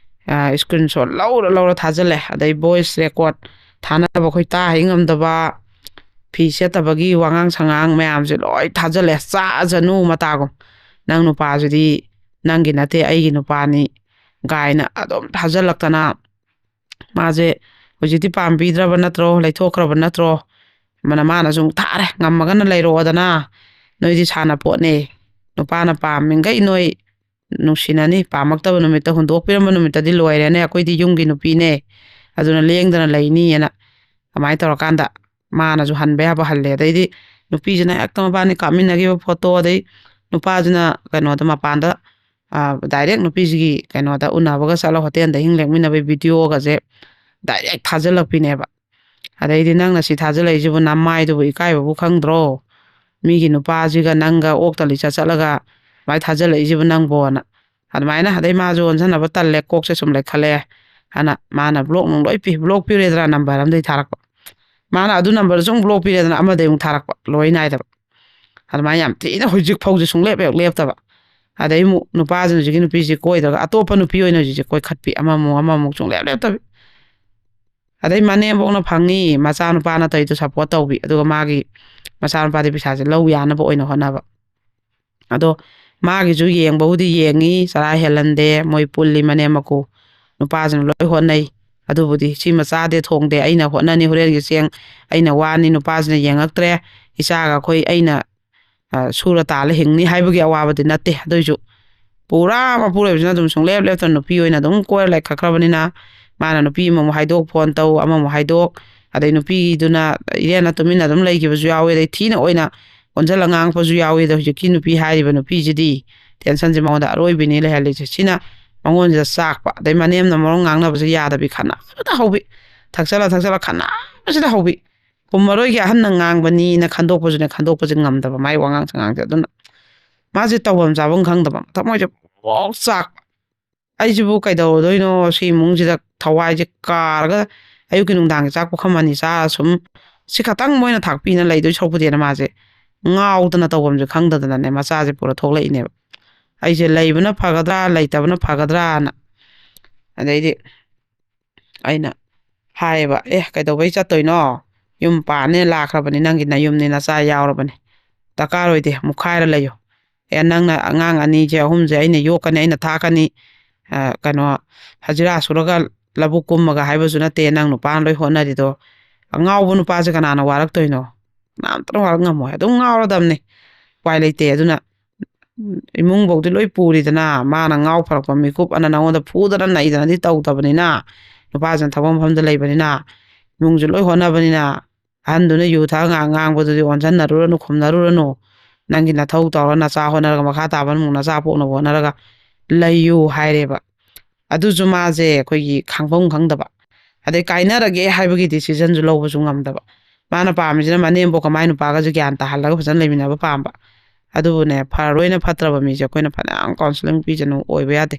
ꯑ, ꯁ꯭ꯀ꯭ꯔꯤꯟ ꯁꯣꯠ ꯂꯧꯔ ꯂꯧꯔ ꯊꯥꯖꯤꯜꯂꯦ꯫ ꯑꯗꯩ ꯚꯣꯏꯁ ꯔꯦꯀꯣꯔꯠ ꯊꯥꯅꯕ ꯑꯩꯈꯣꯏ ꯇꯥ ꯍꯩ ꯉꯝꯗꯕ, ꯐꯤ ꯁꯦꯠꯇꯕꯒꯤ ꯋꯥꯉꯥꯡ ꯁꯉꯥꯡ ꯃꯌꯥꯝꯁꯦ ꯂꯣꯏ ꯊꯥꯖꯜꯂꯦ, ꯆꯥꯖꯅꯨ ꯃꯇꯥꯒꯨꯝ꯫ "ꯅꯪ ꯅꯨꯄꯥꯁꯤꯗꯤ ꯅꯪꯒꯤ ꯅꯠꯇꯦ, ꯑꯩꯒꯤ ꯅꯨꯄꯥꯅꯤ" ꯀꯥꯏꯅ ꯑꯗꯨꯝ ꯊꯥꯖꯜꯂꯛꯇꯅ, ꯃꯥꯁꯦ ꯍꯧꯖꯤꯛꯇꯤ ꯄꯥꯝꯕꯤꯗ꯭ꯔꯕ ꯅꯠꯇ꯭ꯔꯣ, ꯂꯩꯊꯣꯛꯈ꯭ꯔꯕ ꯅꯠꯇ꯭ꯔꯣ? ꯃꯅ-, ꯃꯥꯅꯁꯨ ꯑꯃꯨꯛ ꯊꯥꯔꯦ, "ꯉꯝꯃꯒꯅ ꯂꯩꯔꯛꯑꯣꯗꯅ, ꯅꯣꯏꯗꯤ ꯁꯥꯟꯅꯄꯣꯠꯅꯦ, ꯅꯨꯄꯥꯅ ꯄꯥꯝꯃꯤꯈꯩ ꯅꯣꯏ ꯅꯨꯡꯁꯤꯅꯅꯤ, ꯄꯥꯝꯃꯛꯇꯕ ꯅꯨꯃꯤꯠꯇ ꯍꯨꯟꯗꯣꯛꯄꯤꯔꯝꯕ ꯅꯨꯃꯤꯠꯇꯗꯤ ꯂꯣꯏꯔꯦꯅꯦ, ꯑꯩꯈꯣꯏꯗꯤ ꯌꯨꯝꯒꯤ ꯅꯨꯄꯤꯅꯦ, ꯑꯗꯨꯅ ꯂꯦꯡꯗꯅ ꯂꯩꯅꯤꯅ" ꯑꯗꯨꯃꯥꯏꯅ ꯇꯧꯔꯀꯥꯟꯗ ꯃꯥꯅꯁꯨ ꯍꯟꯕ ꯌꯥꯕ ꯍꯜꯂꯦ꯫ ꯑꯗꯩꯗꯤ ꯅꯨꯄꯤꯁꯤꯅ ꯍꯦꯛꯇ ꯃꯕꯥꯅꯤ ꯀꯥꯞꯃꯤꯟꯅꯈꯤꯕ ꯐꯣꯇꯣ, ꯑꯗꯩ ꯅꯨꯄꯥꯁꯤꯅ ꯀꯩꯅꯣꯗ, ꯃꯄꯥꯟꯗ, ꯗꯥꯏꯔꯦꯛ ꯅꯨꯄꯤꯁꯤꯒꯤ ꯀꯩꯅꯣꯗ ꯎꯅꯕꯒ ꯆꯠꯂ ꯍꯣꯇꯦꯜꯗ ꯑꯍꯤꯡ ꯂꯦꯛꯃꯤꯟꯅꯕꯒꯤ ꯚꯤꯗꯤꯑꯣꯒꯁꯦ ꯗꯥꯏꯔꯦꯛ ꯊꯥꯖꯤꯜꯂꯛꯄꯤꯅꯦꯕ꯫ ꯑꯗꯩꯗꯤ, "ꯅꯪꯅ ꯁꯤ ꯊꯥꯖꯤꯜꯂꯛꯏꯁꯤꯕꯨ ꯅꯃꯥꯏꯗꯨꯕꯨ ꯏꯀꯥꯏꯕꯕꯨ ꯈꯪꯗ꯭ꯔꯣ? ꯃꯤꯒꯤ ꯅꯨꯄꯥꯁꯤꯒ ꯅꯪꯒ ꯑꯣꯛꯇ ꯂꯤꯆꯠ ꯆꯠꯂꯒ ꯃꯥꯏ ꯊꯥꯖꯤꯜꯂꯛꯏꯁꯤꯕꯨ ꯅꯪꯕꯣꯅ"꯫ ꯑꯗꯨꯃꯥꯏꯅ, ꯑꯗꯩ ꯃꯥꯁꯨ ꯑꯣꯟꯁꯤꯟꯅꯕ ꯇꯜꯂꯦ, ꯀꯣꯛꯁꯦ ꯁꯨꯝ ꯂꯩꯈꯠꯂꯛꯑꯦ꯫ ꯍꯥꯏꯅ ꯃꯥꯅ ꯕ꯭ꯂꯣꯛ ꯅꯨꯡ ꯂꯣꯏ ꯄꯤ, ꯕ꯭ꯂꯣꯛ ꯄꯤꯔꯦꯗꯅ, ꯅꯝꯕꯔ ꯑꯝꯗꯒꯤ ꯊꯥꯔꯛꯄ꯫ ꯃꯥꯅ ꯑꯗꯨ ꯅꯝꯕꯔꯗꯨꯁꯨ ꯑꯃꯨꯛ ꯕ꯭ꯂꯣꯛ ꯄꯤꯔꯦꯗꯅ, ꯑꯃꯗꯒꯤ ꯑꯃꯨꯛ ꯊꯥꯔꯛꯄ, ꯂꯣꯏ ꯅꯥꯏꯗꯕ꯫ ꯑꯗꯨꯃꯥꯏꯅ ꯌꯥꯝ ꯊꯤꯅ ꯍꯧꯖꯤꯛ ꯐꯥꯎꯁꯦ ꯁꯨꯡꯂꯦꯞ ꯍꯦꯛ ꯂꯦꯞꯇꯕ꯫ ꯑꯗꯩ ꯑꯃꯨꯛ ꯅꯨꯄꯥꯁꯤꯅ ꯍꯧꯖꯤꯛꯀꯤ ꯅꯨꯄꯤꯁꯤ ꯀꯣꯏꯗ꯭ꯔꯒ ꯑꯇꯣꯞꯄ ꯅꯨꯄꯤ ꯑꯣꯏꯅ ꯍꯧꯖꯤꯛꯁꯦ ꯀꯣꯏꯈꯠꯄꯤ, ꯑꯃꯃꯨꯛ ꯑꯃꯃꯨꯛ ꯁꯨꯡꯂꯦꯞ ꯂꯦꯞꯇꯕꯤ꯫ ꯑꯗꯩ ꯃꯅꯦꯝꯕꯣꯛꯅ ꯐꯪꯉꯤ, ꯃꯆꯥꯅꯨꯄꯥꯅ ꯇꯧꯔꯤꯗꯣ ꯁꯞꯄꯣꯔꯠ ꯇꯧꯕꯤ, ꯑꯗꯨꯒ ꯃꯥꯒꯤ ꯃꯆꯥꯅꯨꯄꯥꯗꯤ ꯄꯩꯁꯥꯁꯦ ꯂꯧ ꯌꯥꯅꯕ ꯑꯣꯏꯅ ꯍꯣꯠꯅꯕ꯫ ꯑꯗꯣ ꯃꯥꯒꯤꯁꯨ ꯌꯦꯡꯕꯕꯨꯗꯤ ꯌꯦꯡꯉꯤ, ꯆꯔꯥ ꯍꯦꯜꯍꯟꯗꯦ, ꯃꯣꯏ ꯄꯨꯜꯂꯤ ꯃꯅꯦꯝ ꯃꯀꯨ꯫ ꯅꯨꯄꯥꯁꯤꯅ ꯂꯣꯏ ꯍꯣꯠꯅꯩ꯫ ꯑꯗꯨꯕꯨꯗꯤ ꯁꯤꯃ ꯆꯥꯗꯦ ꯊꯣꯡꯗꯦ, ꯑꯩꯅ ꯍꯣꯠꯅꯅꯤ, ꯍꯣꯔꯦꯟꯒꯤ ꯆꯦꯡ ꯑꯩꯅ ꯋꯥꯅꯤ, ꯅꯨꯄꯥꯁꯤꯅ ꯌꯦꯡꯉꯛꯇ꯭ꯔꯦ, ꯏꯆꯥꯒ ꯑꯩꯈꯣꯏ ꯑꯩꯅ, ꯑ, ꯁꯨꯔ ꯇꯥꯜꯂ ꯍꯤꯡꯅꯤ ꯍꯥꯏꯕꯒꯤ ꯑꯋꯥꯕꯗꯤ ꯅꯠꯇꯦ꯫ ꯑꯗꯨꯏꯁꯨ ꯄꯨꯔꯥ ꯃꯄꯨꯔꯣꯏꯕꯁꯤꯅ ꯑꯗꯨꯝ ꯁꯨꯡꯂꯦꯞ ꯂꯦꯞꯇꯅ ꯅꯨꯄꯤ ꯑꯣꯏꯅ ꯑꯗꯨꯝ ꯀꯣꯏꯔ ꯂꯩꯈꯠꯈ꯭ꯔꯕꯅꯤꯅ, ꯃꯥꯅ ꯅꯨꯄꯤ ꯑꯃꯃꯨꯛ ꯍꯥꯏꯗꯣꯛ, ꯐꯣꯟ ꯇꯧ, ꯑꯃꯃꯨꯛ ꯍꯥꯏꯗꯣꯛ, ꯑꯗꯩ ꯅꯨꯄꯤꯗꯨꯅ ꯏꯔꯦꯟꯅ ꯇꯨꯃꯤꯟꯅ ꯑꯗꯨꯝ ꯂꯩꯈꯤꯕꯁꯨ ꯌꯥꯎꯋꯤ, ꯑꯗꯩ ꯊꯤꯅ ꯑꯣꯏꯅ ꯑꯣꯟꯁꯤꯜꯂ ꯉꯥꯡꯉꯛꯄꯁꯨ ꯌꯥꯎꯋꯤ꯫ ꯑꯗꯣ ꯍꯧꯖꯤꯛꯀꯤ ꯅꯨꯄꯤ ꯍꯥꯏꯔꯤꯕ ꯅꯨꯄꯤꯁꯤꯗꯤ ꯇꯦꯟꯁꯟꯁꯦ ꯃꯉꯣꯟꯗ ꯑꯔꯣꯏꯕꯤꯅꯤ ꯂꯩꯍꯜꯂꯤꯁꯦ꯫ ꯁꯤꯅ ꯃꯉꯣꯟꯁꯤꯗ ꯆꯥꯛꯄ, ꯑꯗꯩ ꯃꯅꯦꯝꯅ ꯃꯔꯣꯟ ꯉꯥꯡꯅꯕꯁꯦ ꯌꯥꯗꯕꯤ, ꯈꯠꯅꯕꯗ ꯍꯧꯕꯤ, ꯊꯛꯆꯜꯂ ꯊꯛꯆꯜꯂ ꯈꯠꯅꯕꯁꯤꯗ ꯍꯧꯕꯤ꯫ ꯈꯨꯝꯃꯔꯣꯏꯒꯦ, ꯑꯍꯟꯅ ꯉꯥꯡꯕꯅꯤꯅ ꯈꯟꯗꯣꯛꯄꯁꯨꯅꯦ, ꯈꯟꯗꯣꯛꯄꯁꯦ ꯉꯝꯗꯕ ꯃꯥꯏ ꯋꯥꯉꯥꯡ ꯁꯉꯥꯡꯁꯦ꯫ ꯑꯗꯨꯅ ꯃꯥꯁꯦ ꯇꯧꯐꯝ ꯆꯥꯐꯝ ꯈꯪꯗꯕ, ꯊꯃꯣꯏꯁꯦ ꯄꯣꯛ ꯆꯥꯛꯄ꯫ ꯑꯩꯁꯤꯕꯨ ꯀꯩꯗꯧꯔꯗꯣꯏꯅꯣ ꯁꯤ ꯏꯃꯨꯡꯁꯤꯗ? ꯊꯋꯥꯏꯁꯦ ꯀꯥꯔꯒ ꯑꯌꯨꯛꯀꯤ ꯅꯨꯡꯗꯥꯡꯒꯤ ꯆꯥꯛ ꯄꯨꯈꯝ ꯑꯅꯤ ꯆꯥꯔ ꯁꯨꯝ ꯁꯤ ꯈꯛꯇꯪ ꯃꯣꯏꯅ ꯊꯥꯛꯄꯤꯅ ꯂꯩꯗꯣꯏ ꯁꯔꯨꯛꯄꯨꯗꯤꯅ ꯃꯥꯁꯦ ꯉꯥꯎꯗꯅ ꯇꯧꯐꯝꯁꯦ ꯈꯪꯗꯗꯅꯅꯦ ꯃꯆꯥꯁꯦ ꯄꯨꯔ ꯊꯣꯛꯂꯛꯏꯅꯦꯕ꯫ ꯑꯩꯁꯦ ꯂꯩꯕꯅ ꯐꯒꯗ꯭ꯔꯥ, ꯂꯩꯇꯕꯅ ꯐꯒꯗ꯭ꯔꯥꯅ꯫ ꯑꯗꯩꯗꯤ ꯑꯩꯅ ꯍꯥꯏꯌꯦꯕ, "ꯑꯦ, ꯀꯩꯗꯧꯕꯩ ꯆꯠꯇꯣꯏꯅꯣ? ꯌꯨꯝ ꯄꯥꯟꯅꯦ ꯂꯥꯛꯈ꯭ꯔꯕꯅꯤ, ꯅꯪꯒꯤ ꯅꯌꯨꯝꯅꯤ, ꯅꯆꯥ ꯌꯥꯎꯔꯕꯅꯤ, ꯗꯔꯀꯥꯔ ꯑꯣꯏꯗꯦ, ꯃꯨꯛꯈꯥꯏꯔ ꯂꯩꯌꯨ꯫ ꯑꯦ, ꯅꯪꯅ ꯑꯉꯥꯡ ꯑꯅꯤꯁꯦ, ꯑꯍꯨꯝꯁꯦ ꯑꯩꯅ ꯌꯣꯛꯀꯅꯤ, ꯑꯩꯅ ꯊꯥꯛꯀꯅꯤ, ꯑ, ꯀꯩꯅꯣ, ꯍꯖꯤꯔꯥ ꯁꯨꯔꯒ ꯂꯧꯕꯨꯛ ꯀꯨꯝꯃꯒ ꯍꯥꯏꯕꯁꯨ ꯅꯠꯇꯦ, ꯅꯪ ꯅꯨꯄꯥꯅ ꯂꯣꯏ ꯍꯣꯠꯅꯔꯤꯗꯣ꯫ ꯑꯉꯥꯎꯕ ꯅꯨꯄꯥꯁꯦ ꯀꯅꯥꯅ ꯋꯥꯔꯛꯇꯣꯏꯅꯣ? ꯀꯅꯥꯝꯇꯅ ꯋꯥꯔꯛ ꯉꯝꯃꯣꯏ, ꯑꯗꯨꯝ ꯉꯥꯎꯔꯗꯕꯅꯤ꯫ ꯎꯄꯥꯏ ꯂꯩꯇꯦ꯫ ꯑꯗꯨꯅ ꯏꯃꯨꯡꯐꯧꯗꯤ ꯂꯣꯏ ꯄꯨꯔꯤꯗꯅ, ꯃꯥꯅ ꯉꯥꯎ ꯐꯔꯛꯄ ꯃꯤꯀꯨꯞ ꯑꯅ ꯅꯉꯣꯟꯗ ꯐꯨꯗꯅ ꯅꯩꯗꯅꯗꯤ ꯇꯧꯗꯕꯅꯤꯅ, ꯅꯨꯄꯥꯁꯤꯅ ꯊꯕꯛ ꯃꯐꯝꯗ ꯂꯩꯕꯅꯤꯅ, ꯏꯃꯨꯡꯁꯨ ꯂꯣꯏ ꯍꯣꯠꯅꯕꯅꯤꯅ, ꯑꯍꯟꯗꯨꯅ ꯌꯨ ꯊꯛꯑ ꯉꯥꯡ-, ꯉꯥꯡꯕꯗꯨꯗꯤ ꯑꯣꯟꯁꯤꯟꯅꯔꯨꯔꯅꯨ, ꯈꯨꯝꯅꯔꯨꯔꯅꯨ꯫ ꯅꯪꯒꯤ ꯅꯊꯧ ꯇꯧꯔ ꯅꯆꯥ ꯍꯣꯠꯅꯔꯒ, ꯃꯈꯥ ꯇꯥꯕ ꯑꯃꯨꯛ ꯅꯆꯥ ꯄꯣꯛꯅꯕ ꯍꯣꯠꯅꯔꯒ ꯂꯩꯌꯨ ꯍꯥꯏꯔꯦꯕ꯫ ꯑꯗꯨꯁꯨ ꯃꯥꯁꯦ ꯑꯩꯈꯣꯏꯒꯤ ꯈꯪꯐꯝ ꯈꯪꯗꯕ, ꯑꯗꯩ ꯀꯥꯏꯅꯔꯒꯦ ꯍꯥꯏꯕꯒꯤ decisionꯁꯨ ꯂꯧꯕꯁꯨ ꯉꯝꯗꯕ꯫ ꯃꯥꯅ ꯄꯥꯝꯃꯤꯁꯤꯅ ꯃꯅꯦꯝꯕꯣꯛꯀ ꯃꯥꯏ ꯅꯨꯄꯥꯒꯁꯦ ꯒ꯭ꯌꯥꯟ ꯇꯥꯍꯜꯂꯒ ꯐꯖꯅ ꯂꯩꯃꯤꯟꯅꯕ ꯄꯥꯝꯕ꯫ ꯑꯗꯨꯕꯨꯅꯦ, ꯐꯔꯔꯣꯏꯅ ꯐꯠꯇ꯭ꯔꯕ ꯃꯤꯁꯦ ꯑꯩꯈꯣꯏꯅ ꯐꯅꯌꯥꯝ counselling ꯄꯤꯁꯅꯨ, ꯑꯣꯏꯕ ꯌꯥꯗꯦ꯫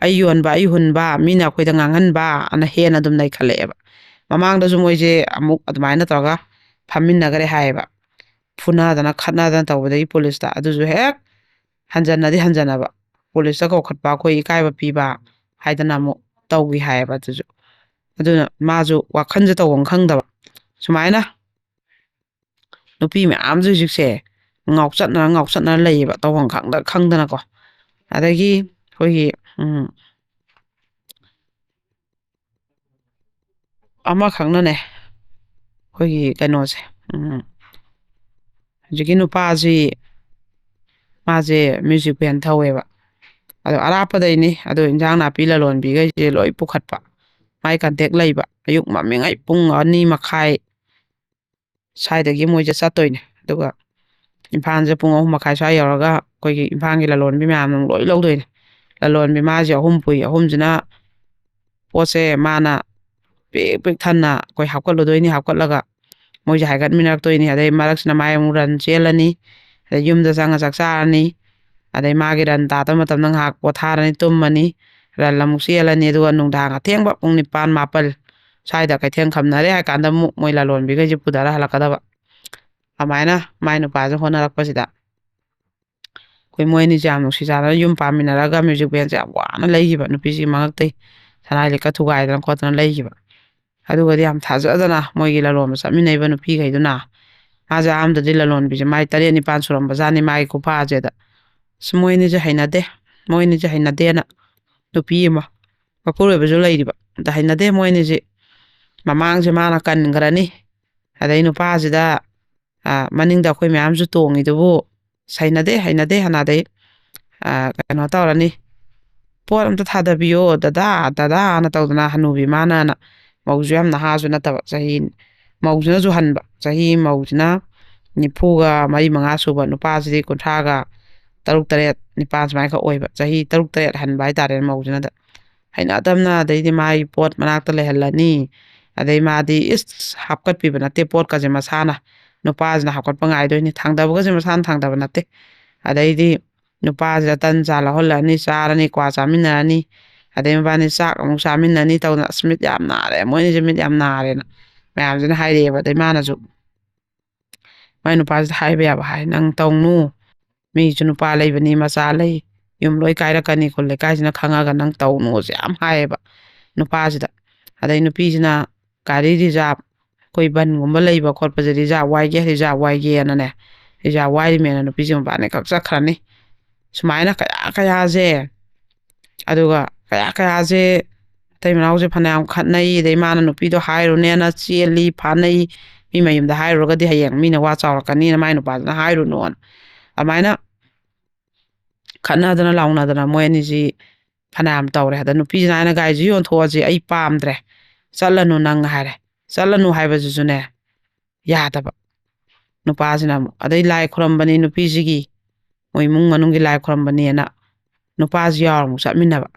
"ꯑꯩ ꯌꯣꯟꯕ, ꯑꯩ ꯍꯨꯟꯕ, ꯃꯤꯅ ꯑꯩꯈꯣꯏꯗ ꯉꯥꯡꯍꯟꯕ" ꯑꯅ ꯍꯦꯟꯅ ꯑꯗꯨꯝ ꯂꯩꯈꯠꯂꯛꯑꯦꯕ꯫ ꯃꯃꯥꯡꯗꯁꯨ ꯃꯣꯏꯁꯦ ꯑꯃꯨꯛ ꯑꯗꯨꯃꯥꯏꯅ ꯇꯧꯔꯒ ꯐꯝꯃꯤꯟꯅꯈ꯭ꯔꯦ ꯍꯥꯏꯌꯦꯕ, ꯐꯨꯅꯗꯅ ꯈꯠꯅꯗꯅ ꯇꯧꯕꯗꯒꯤ ꯄꯨꯂꯤꯁꯇ꯫ ꯑꯗꯨꯁꯨ ꯍꯦꯛ ꯍꯟꯖꯟꯅꯗꯤ ꯍꯟꯖꯟꯅꯕ, ꯄꯨꯂꯤꯁꯇ ꯀꯧꯈꯠꯄ, ꯑꯩꯈꯣꯏ ꯏꯀꯥꯏꯕ ꯄꯤꯕ ꯍꯥꯏꯗꯅ ꯑꯃꯨꯛ ꯇꯧꯈꯤ ꯍꯥꯏꯌꯦꯕ꯫ ꯑꯗꯨꯁꯨ, ꯑꯗꯨꯅ ꯃꯥꯁꯨ ꯋꯥꯈꯜꯁꯦ ꯇꯧꯐꯝ ꯈꯪꯗꯕ, ꯁꯨꯃꯥꯏꯅ ꯅꯨꯄꯤ ꯃꯌꯥꯝꯁꯨ ꯍꯧꯖꯤꯛꯁꯦ ꯉꯥꯎꯆꯠꯅꯔ ꯉꯥꯎꯆꯠꯅꯔ ꯂꯩꯌꯦꯕ, ꯇꯧꯐꯝ ꯈꯪꯗ ꯈꯪꯗꯅꯀꯣ꯫ ꯑꯗꯒꯤ ꯑꯩꯈꯣꯏꯒꯤ, ꯎꯝ, ꯑꯃꯈꯛꯅꯅꯦ, ꯑꯩꯈꯣꯏꯒꯤ ꯀꯩꯅꯣꯁꯦ, ꯎꯝ, ꯍꯧꯖꯤꯛꯀꯤ ꯅꯨꯄꯥꯁꯤ, ꯃꯥꯁꯦ music van ꯊꯧꯋꯦꯕ꯫ ꯑꯗꯣ ꯑꯔꯥꯞꯄꯗꯩꯅꯤ, ꯑꯗꯣ ꯏꯟꯖꯥꯡ ꯅꯥꯄꯤ ꯂꯂꯣꯟꯕꯤꯈꯩꯁꯦ ꯂꯣꯏ ꯄꯨꯈꯠꯄ, ꯃꯥꯏ contact ꯂꯩꯕ꯫ ꯑꯌꯨꯛ ꯃꯝꯃꯤꯉꯩ ꯄꯨꯡ ꯑꯅꯤ ꯃꯈꯥꯏ ꯁ꯭ꯋꯥꯏꯗꯒꯤ ꯃꯣꯏꯁꯦ ꯆꯠꯇꯣꯏꯅꯦ, ꯑꯗꯨꯒ ꯏꯝꯐꯥꯜꯁꯦ ꯄꯨꯡ ꯑꯍꯨꯝ ꯃꯈꯥꯏ ꯁ꯭ꯋꯥꯏ ꯌꯧꯔꯒ ꯑꯩꯈꯣꯏꯒꯤ ꯏꯝꯐꯥꯜꯒꯤ ꯂꯂꯣꯟꯕꯤ ꯃꯌꯥꯝꯅ ꯑꯃꯨꯛ ꯂꯣꯏ ꯂꯧꯗꯣꯏꯅꯦ꯫ ꯂꯂꯣꯟꯕꯤ ꯃꯥꯁꯦ ꯑꯍꯨꯝ ꯄꯨꯏ, ꯑꯍꯨꯝꯁꯤꯅ ꯄꯣꯠꯁꯦ ꯃꯥꯅ ꯄꯤꯛ ꯄꯤꯛ ꯊꯟꯅ ꯑꯩꯈꯣꯏ ꯍꯥꯞꯀꯠꯂꯨꯗꯣꯏꯅꯤ, ꯍꯥꯞꯀꯠꯂꯒ ꯃꯣꯏꯁꯦ ꯍꯥꯏꯒꯠꯃꯤꯟꯅꯔꯛꯇꯣꯏꯅꯤ꯫ ꯑꯗꯩ ꯃꯔꯛꯁꯤꯅ ꯃꯥꯏ ꯑꯃꯨꯛ run ꯆꯦꯜꯂꯅꯤ, ꯑꯗꯩ ꯌꯨꯝꯗ ꯆꯪꯉ ꯆꯥꯛ ꯆꯥꯔꯅꯤ, ꯑꯗꯩ ꯃꯥꯒꯤ run ꯇꯥꯗꯕ ꯃꯇꯝꯗ ꯉꯥꯏꯍꯥꯛ ꯄꯣꯊꯥꯔꯅꯤ, ꯇꯨꯝꯃꯅꯤ, run ꯑꯃꯨꯛ ꯆꯦꯜꯂꯅꯤ, ꯑꯗꯨꯒ ꯅꯨꯡꯗꯥꯡ ꯑꯊꯦꯡꯕ ꯄꯨꯡ ꯅꯤꯄꯥꯟ, ꯃꯥꯄꯟ ꯁ꯭ꯋꯥꯏꯗ ꯀꯩꯊꯦꯜ ꯈꯝꯅꯔꯦ ꯍꯥꯏ ꯀꯥꯟꯗ ꯑꯃꯨꯛ ꯃꯣꯏ ꯂꯂꯣꯟꯕꯤꯈꯩꯁꯦ ꯄꯨꯊꯔ ꯍꯜꯂꯛꯀꯗꯕ꯫ ꯑꯗꯨꯃꯥꯏꯅ ꯃꯥꯏ ꯅꯨꯄꯥꯁꯦ ꯍꯣꯠꯅꯔꯛꯄꯁꯤꯗ ꯑꯩꯈꯣꯏ ꯃꯣꯏ ꯑꯅꯤꯁꯦ ꯌꯥꯝ ꯅꯨꯡꯁꯤ ꯆꯥꯟꯅꯅ ꯌꯨꯝ ꯄꯥꯟꯃꯤꯟꯅꯔꯒ music van ꯁꯦ ꯌꯥꯝ ꯋꯥꯅ ꯂꯩꯈꯤꯕ, ꯅꯨꯄꯤꯁꯤꯒꯤ ꯃꯉꯛꯇꯩ ꯁꯅꯥ ꯂꯤꯛꯀ ꯊꯨꯒꯥꯏꯗꯅ ꯈꯣꯠꯇꯅ ꯂꯩꯈꯤꯕ꯫ ꯑꯗꯨꯒꯗꯤ ꯌꯥꯝ ꯊꯥꯖꯗꯅ ꯃꯣꯏꯒꯤ ꯂꯂꯣꯟꯕ ꯆꯠꯃꯤꯟꯅꯩꯕ ꯅꯨꯄꯤꯈꯩꯗꯨꯅ꯫ ꯃꯥꯁꯦ ꯑꯍꯥꯟꯕꯗꯗꯤ ꯂꯂꯣꯟꯕꯤꯁꯦ ꯃꯥꯏ ꯇꯔꯦꯠ ꯅꯤꯄꯥꯟ ꯁꯨꯔꯝꯕꯖꯥꯠꯅꯤ ꯃꯥꯒꯤ ꯈꯨꯐꯥꯁꯦꯗ꯫ ꯑꯁ, ꯃꯣꯏ ꯑꯅꯤꯁꯦ ꯍꯩꯅꯗꯦ, ꯃꯣꯏ ꯑꯅꯤꯁꯦ ꯍꯩꯅꯗꯦꯅ ꯅꯨꯄꯤ ꯑꯃ ꯃꯄꯨꯔꯣꯏꯕꯁꯨ ꯂꯩꯔꯤꯕ꯫ ꯑꯗ ꯍꯩꯅꯗꯦ ꯃꯣꯏ ꯑꯅꯤꯁꯦ꯫ ꯃꯃꯥꯡꯁꯦ ꯃꯥꯅ ꯀꯟꯈ꯭ꯔꯅꯤ, ꯑꯗꯩ ꯅꯨꯄꯥꯁꯤꯗ, ꯑ, "ꯃꯅꯤꯡꯗ ꯑꯩꯈꯣꯏ ꯃꯌꯥꯝꯁꯨ ꯇꯣꯡꯉꯤꯗꯨꯕꯨ ꯍꯩꯅꯗꯦ, ꯍꯩꯅꯗꯦ" ꯍꯥꯏꯅ ꯑꯗꯩ, ꯑ, ꯀꯩꯅꯣ ꯇꯧꯔꯅꯤ, "ꯄꯣꯠ ꯑꯝꯇ ꯊꯥꯗꯕꯤꯌꯣ ꯗꯗꯥ, ꯗꯗꯥꯅ" ꯇꯧꯗꯅ ꯍꯅꯨꯕꯤ ꯃꯥꯅꯅ ꯃꯧꯁꯨ ꯌꯥꯝ ꯅꯍꯥꯁꯨ ꯅꯠꯇꯕ, ꯆꯍꯤ ꯃꯧꯁꯤꯅꯁꯨ ꯍꯟꯕ, ꯆꯍꯤ ꯃꯧꯁꯤꯅ ꯅꯤꯐꯨꯒ ꯃꯔꯤ ꯃꯉꯥ ꯁꯨꯕ, ꯅꯨꯄꯥꯁꯤꯗꯤ ꯀꯨꯟꯊ꯭ꯔꯥꯒ ꯇꯔꯨꯛ ꯇꯔꯦꯠ ꯅꯤꯄꯥꯟ ꯁꯨꯃꯥꯏꯅ ꯈꯛ ꯑꯣꯏꯕ, ꯆꯍꯤ ꯇꯔꯨꯛ ꯇꯔꯦꯠ ꯍꯟꯕ ꯍꯥꯏꯇꯥꯔꯦ ꯃꯧꯁꯤꯅꯗ꯫ ꯍꯩꯅꯗꯕꯅ ꯑꯗꯩꯗꯤ ꯃꯥꯒꯤ ꯄꯣꯠ ꯃꯅꯥꯛꯇ ꯂꯩꯍꯜꯂꯅꯤ꯫ ꯑꯗꯩ ꯃꯥꯗꯤ ꯏꯁ ꯍꯥꯞꯀꯠꯄꯤꯕ ꯅꯠꯇꯦ ꯄꯣꯠꯀꯁꯦ ꯃꯁꯥꯅ, ꯅꯨꯄꯥꯁꯤꯅ ꯍꯥꯞꯀꯠꯄ ꯉꯥꯏꯗꯣꯏꯅꯤ, ꯊꯥꯡꯗꯕꯒꯁꯦ ꯃꯁꯥꯅ ꯊꯥꯡꯗꯕ ꯅꯠꯇꯦ꯫ ꯑꯗꯩꯗꯤ ꯅꯨꯄꯥꯁꯤꯗ ꯇꯟ ꯆꯥ ꯂꯧꯍꯜꯂꯅꯤ, ꯆꯥꯔꯅꯤ, ꯀ꯭ꯋꯥ ꯆꯥꯃꯤꯟꯅꯔꯅꯤ, ꯑꯗꯩ ꯃꯕꯥꯅꯤ ꯆꯥꯛ ꯑꯃꯨꯛ ꯆꯥꯃꯤꯟꯅꯅꯤ ꯇꯧꯗꯅ꯫ ꯑꯁ, ꯃꯤꯠ ꯌꯥꯝ ꯅꯥꯔꯦ, ꯃꯣꯏꯅꯤꯁꯦ ꯃꯤꯠ ꯌꯥꯝ ꯅꯥꯔꯦꯅ ꯃꯌꯥꯝꯁꯤꯅ ꯍꯥꯏꯔꯛꯑꯦꯕ꯫ ꯑꯗꯩ ꯃꯥꯅꯁꯨ ꯃꯥꯏ ꯅꯨꯄꯥꯁꯤꯗ ꯍꯥꯏꯕ ꯌꯥꯕ ꯍꯥꯏ, "ꯅꯪ ꯇꯧꯅꯨ, ꯃꯤꯁꯨ ꯅꯨꯄꯥ ꯂꯩꯕꯅꯤ, ꯃꯆꯥ ꯂꯩ, ꯌꯨꯝ ꯂꯣꯏ ꯀꯥꯏꯔꯛꯀꯅꯤ, ꯈꯨꯜ ꯂꯩꯀꯥꯏꯁꯤꯅ ꯈꯪꯉꯒ ꯅꯪ ꯇꯧꯅꯨꯁꯦ" ꯌꯥꯝ ꯍꯥꯏꯌꯦꯕ ꯅꯨꯄꯥꯁꯤꯗ꯫ ꯑꯗꯩ ꯅꯨꯄꯤꯁꯤꯅ ꯒꯥꯔꯤ ꯔꯤꯖꯥꯕ, ꯑꯩꯈꯣꯏ ꯕꯟꯒꯨꯝꯕ ꯂꯩꯕ ꯈꯣꯠꯄꯁꯦ ꯔꯤꯖꯥꯕ ꯋꯥꯏꯒꯦ, ꯔꯤꯖꯥꯕ ꯋꯥꯏꯒꯦꯅꯅꯦ, ꯔꯤꯖꯥꯕ ꯋꯥꯏꯔꯤꯃꯦꯅ ꯅꯨꯄꯤꯁꯦ ꯃꯄꯥꯟꯗꯩ ꯀꯛꯆꯈ꯭ꯔꯅꯤ꯫ ꯁꯨꯃꯥꯏꯅ ꯀꯌꯥ ꯀꯌꯥꯁꯦ, ꯑꯗꯨꯒ ꯀꯌꯥ ꯀꯌꯥꯁꯦ ꯃꯇꯩ ꯃꯅꯥꯎꯁꯦ ꯐꯅꯌꯥꯝ ꯈꯠꯅꯩ, ꯑꯗꯩ ꯃꯥꯅ ꯅꯨꯄꯤꯗꯣ ꯍꯥꯏꯔꯨꯅꯦꯅ ꯆꯦꯜꯂꯤ, ꯐꯥꯅꯩ꯫ ꯃꯤ ꯃꯌꯨꯝꯗ ꯍꯥꯏꯔꯨꯔꯒꯗꯤ ꯍꯌꯦꯡ ꯃꯤꯅ ꯋꯥ ꯆꯥꯎꯔꯛꯀꯅꯤꯅ ꯃꯥꯏ ꯅꯨꯄꯥꯗꯨꯅ ꯍꯥꯏꯔꯨꯅꯣꯅ꯫ ꯑꯗꯨꯃꯥꯏꯅ ꯈꯠꯅꯗꯅ ꯂꯥꯎꯅꯗꯅ ꯃꯣꯏ ꯑꯅꯤꯁꯤ ꯐꯅꯌꯥꯝ ꯇꯧꯔꯦ꯫ ꯑꯗ ꯅꯨꯄꯤꯁꯤꯅ ꯍꯥꯏꯅ, "ꯒꯥꯔꯤꯁꯤ ꯌꯣꯟꯊꯣꯛꯑꯁꯤ, ꯑꯩ ꯄꯥꯝꯗ꯭ꯔꯦ, ꯆꯠꯂꯅꯨ ꯅꯪ" ꯍꯥꯏꯔꯦ꯫ ꯆꯠꯂꯅꯨ ꯍꯥꯏꯕꯁꯤꯁꯨꯅꯦ, ꯌꯥꯗꯕ꯫ ꯅꯨꯄꯥꯁꯤꯅ ꯑꯃꯨꯛ, ꯑꯗꯩ ꯂꯥꯏ ꯈꯨꯔꯝꯕꯅꯤ ꯅꯨꯄꯤꯁꯤꯒꯤ, ꯃꯣꯏ ꯏꯃꯨꯡ ꯃꯅꯨꯡꯒꯤ ꯂꯥꯏ ꯈꯨꯔꯝꯕꯅꯦꯅ ꯅꯨꯄꯥꯁꯤ ꯌꯥꯎꯔ ꯑꯃꯨꯛ ꯆꯠꯃꯤꯟꯅꯕ꯫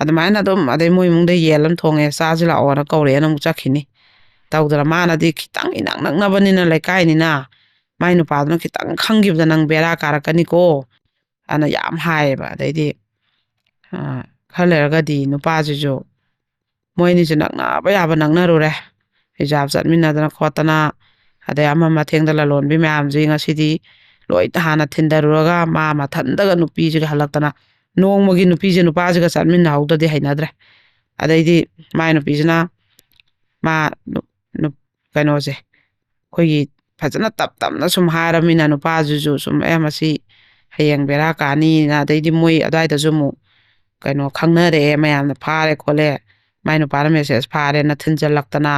ꯑꯗꯨꯃꯥꯏꯅ ꯑꯗꯨꯝ, ꯑꯗꯩ ꯃꯣꯏ ꯏꯃꯨꯡꯗ ꯌꯦꯟ ꯑꯃ ꯊꯣꯡꯉꯦ, "ꯆꯥꯁꯤ ꯂꯥꯛꯑꯣꯅ" ꯀꯧꯔꯛꯑꯦꯅ ꯑꯃꯨꯛ ꯆꯠꯈꯤꯅꯤ꯫ ꯇꯧꯗꯅ ꯃꯥꯅꯗꯤ ꯈꯤꯇꯪ ꯏꯅꯛ ꯅꯛꯅꯕꯅꯤꯅ ꯂꯩꯀꯥꯏꯅꯤꯅ, ꯃꯥꯏ ꯅꯨꯄꯥꯗꯨꯅ ꯈꯤꯇꯪ ꯈꯪꯈꯤꯕꯗ "ꯅꯪ ꯕꯦꯔꯥ ꯀꯥꯔꯛꯀꯅꯤꯀꯣ" ꯑꯅ ꯌꯥꯝ ꯍꯥꯏꯌꯦꯕ꯫ ꯑꯗꯩꯗꯤ, ꯑ, ꯈꯔ ꯂꯩꯔꯒꯗꯤ ꯅꯨꯄꯥꯁꯤꯁꯨ ꯃꯣꯏ ꯑꯅꯤꯁꯦ ꯅꯛꯅꯕ ꯌꯥꯕ ꯅꯛꯅꯔꯨꯔꯦ꯫ ꯔꯤꯖꯥꯕ ꯆꯠꯃꯤꯟꯅꯗꯅ ꯈꯣꯠꯇꯅ, ꯑꯗꯩ ꯑꯃ ꯃꯊꯦꯡꯗ ꯂꯂꯣꯟꯕꯤ ꯃꯌꯥꯝꯁꯤ ꯉꯁꯤꯗꯤ ꯂꯣꯏ ꯍꯥꯟꯅ ꯊꯤꯟꯊꯔꯨꯔꯒ ꯃꯥ ꯃꯊꯟꯇꯒ ꯅꯨꯄꯤꯁꯤꯒ ꯍꯜꯂꯛꯇꯅ, ꯅꯣꯡꯃꯒꯤ ꯅꯨꯄꯤꯁꯦ ꯅꯨꯄꯥꯁꯤꯒ ꯆꯠꯃꯤꯟꯅꯍꯧꯗ꯭ꯔꯗꯤ ꯍꯩꯅꯗ꯭ꯔꯦ꯫ ꯑꯗꯩꯗꯤ ꯃꯥꯏ ꯅꯨꯄꯤꯁꯤꯅ ꯃꯥ ꯅꯨ- ꯅꯨ- ꯀꯩꯅꯣꯁꯦ, ꯑꯩꯈꯣꯏꯒꯤ ꯐꯖꯅ ꯇꯞ ꯇꯞꯅ ꯁꯨꯝ ꯍꯥꯏꯔꯃꯤꯅ ꯅꯨꯄꯥꯁꯤꯁꯨ ꯁꯨꯝ, "ꯑꯦ, ꯃꯁꯤ ꯍꯌꯦꯡ ꯕꯦꯔꯥ ꯀꯥꯅꯤꯅ", ꯑꯗꯩꯗꯤ ꯃꯣꯏ ꯑꯗꯨꯋꯥꯏꯗꯁꯨ ꯑꯃꯨꯛ ꯀꯩꯅꯣ ꯈꯪꯅꯔꯛꯑꯦ, ꯃꯌꯥꯝꯅ ꯐꯥꯔꯦ ꯈꯣꯠꯂꯦ, ꯃꯥꯏ ꯅꯨꯄꯥꯅ ꯃꯦꯁꯦꯖ ꯐꯥꯔꯦꯅ ꯊꯤꯟꯖꯜꯂꯛꯇꯅ,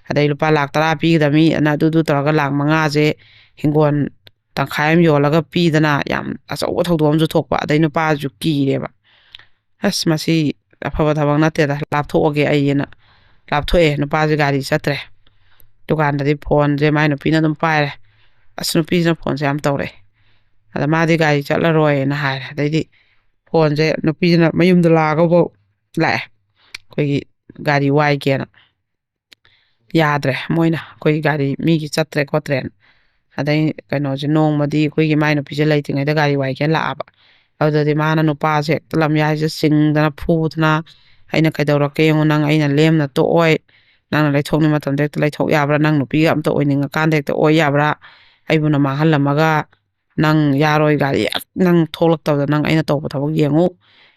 ꯑꯗꯩ ꯂꯨꯄꯥ ꯂꯥꯛ ꯇꯔꯥ ꯄꯤꯒꯗꯕꯅꯤ ꯑꯅ ꯑꯗꯨꯗꯨ ꯇꯧꯔꯒ ꯂꯥꯛ ꯃꯉꯥꯁꯦ ꯍꯤꯡꯒꯣꯜ ꯇꯪꯈꯥꯏ ꯑꯃ ꯌꯣꯜꯂꯒ ꯄꯤꯗꯅ ꯌꯥꯝ ꯑꯆꯧꯕ ꯊꯧꯗꯣꯛ ꯑꯃꯁꯨ ꯊꯣꯛꯄ꯫ ꯑꯗꯩ ꯅꯨꯄꯥꯁꯨ ꯀꯤꯔꯦꯕ, "ꯑꯁ, ꯃꯁꯤ ꯑꯐꯕ ꯊꯕꯛ ꯅꯠꯇꯦꯗ, ꯂꯥꯞꯊꯣꯛꯑꯒꯦ ꯑꯩ"ꯍꯥꯏꯅ ꯂꯥꯞꯊꯣꯛꯑꯦ꯫ ꯅꯨꯄꯥꯁꯦ ꯒꯥꯔꯤ ꯆꯠꯇ꯭ꯔꯦ꯫ ꯗꯨꯀꯥꯟꯗꯗꯤ ꯐꯣꯟꯁꯦ ꯃꯥꯏ ꯅꯨꯄꯤꯅ ꯑꯗꯨꯝ ꯄꯥꯏꯔꯦ꯫ ꯑꯁ, ꯅꯨꯄꯤꯁꯤꯅ ꯐꯣꯟꯁꯦ ꯌꯥꯝ ꯇꯧꯔꯛꯑꯦ꯫ ꯑꯗ ꯃꯥꯗꯤ ꯒꯥꯔꯤ ꯆꯠꯂꯔꯣꯏꯅ ꯍꯥꯏꯔꯦ꯫ ꯑꯗꯩꯗꯤ ꯐꯣꯟꯁꯦ ꯅꯨꯄꯤꯁꯤꯅ ꯃꯌꯨꯝꯗ ꯂꯥꯛꯑꯒꯐꯥꯎ ꯂꯥꯛꯑꯦ, ꯑꯩꯈꯣꯏꯒꯤ ꯒꯥꯔꯤ ꯋꯥꯏꯒꯦꯅ꯫ ꯌꯥꯗ꯭ꯔꯦ, ꯃꯣꯏꯅ ꯑꯩꯈꯣꯏ ꯒꯥꯔꯤ ꯃꯤꯒꯤ ꯆꯠꯇ꯭ꯔꯦ ꯈꯣꯠꯇ꯭ꯔꯦꯅ꯫ ꯑꯗꯩ ꯀꯩꯅꯣꯁꯦ, ꯅꯣꯡꯃꯗꯤ ꯑꯩꯈꯣꯏꯒꯤ ꯃꯥꯏ ꯅꯨꯄꯤꯁꯦ ꯂꯩꯇ꯭ꯔꯤꯉꯩꯗ ꯒꯥꯔꯤ ꯋꯥꯏꯒꯦꯅ ꯂꯥꯛꯑꯕ꯫ ꯑꯗꯨꯗꯗꯤ ꯃꯥꯅ ꯅꯨꯄꯥꯁꯦ ꯍꯦꯛꯇ ꯂꯝꯌꯥꯏꯁꯦ ꯆꯤꯡꯗꯅ ꯐꯨꯗꯅ, "ꯑꯩꯅ ꯀꯩꯗꯧꯔꯛꯀꯦ ꯌꯦꯡꯉꯨ, ꯅꯪ ꯑꯩꯅ ꯂꯦꯝꯅ ꯇꯣꯛꯑꯣꯏ, ꯅꯪꯅ ꯂꯩꯊꯣꯛꯅꯤꯡꯕ ꯃꯇꯝꯗ ꯍꯦꯛꯇ ꯂꯩꯊꯣꯛ ꯌꯥꯕ꯭ꯔꯥ, ꯅꯪ ꯅꯨꯄꯤꯒ ꯑꯝꯇ ꯑꯣꯏꯅꯤꯡꯉꯀꯥꯟꯗ ꯍꯦꯛꯇ ꯑꯣꯏ ꯌꯥꯕ꯭ꯔꯥ, ꯑꯩꯕꯨꯅ ꯃꯥꯡꯍꯜꯂꯝꯃꯒ ꯅꯪ ꯌꯥꯔꯣꯏ, ꯒꯥꯔꯤ ꯍꯦꯛ ꯅꯪ ꯊꯣꯛꯂꯛꯇꯕꯗ ꯅꯪ ꯑꯩꯅ ꯇꯧꯕ ꯊꯕꯛ ꯌꯦꯡꯉꯨ,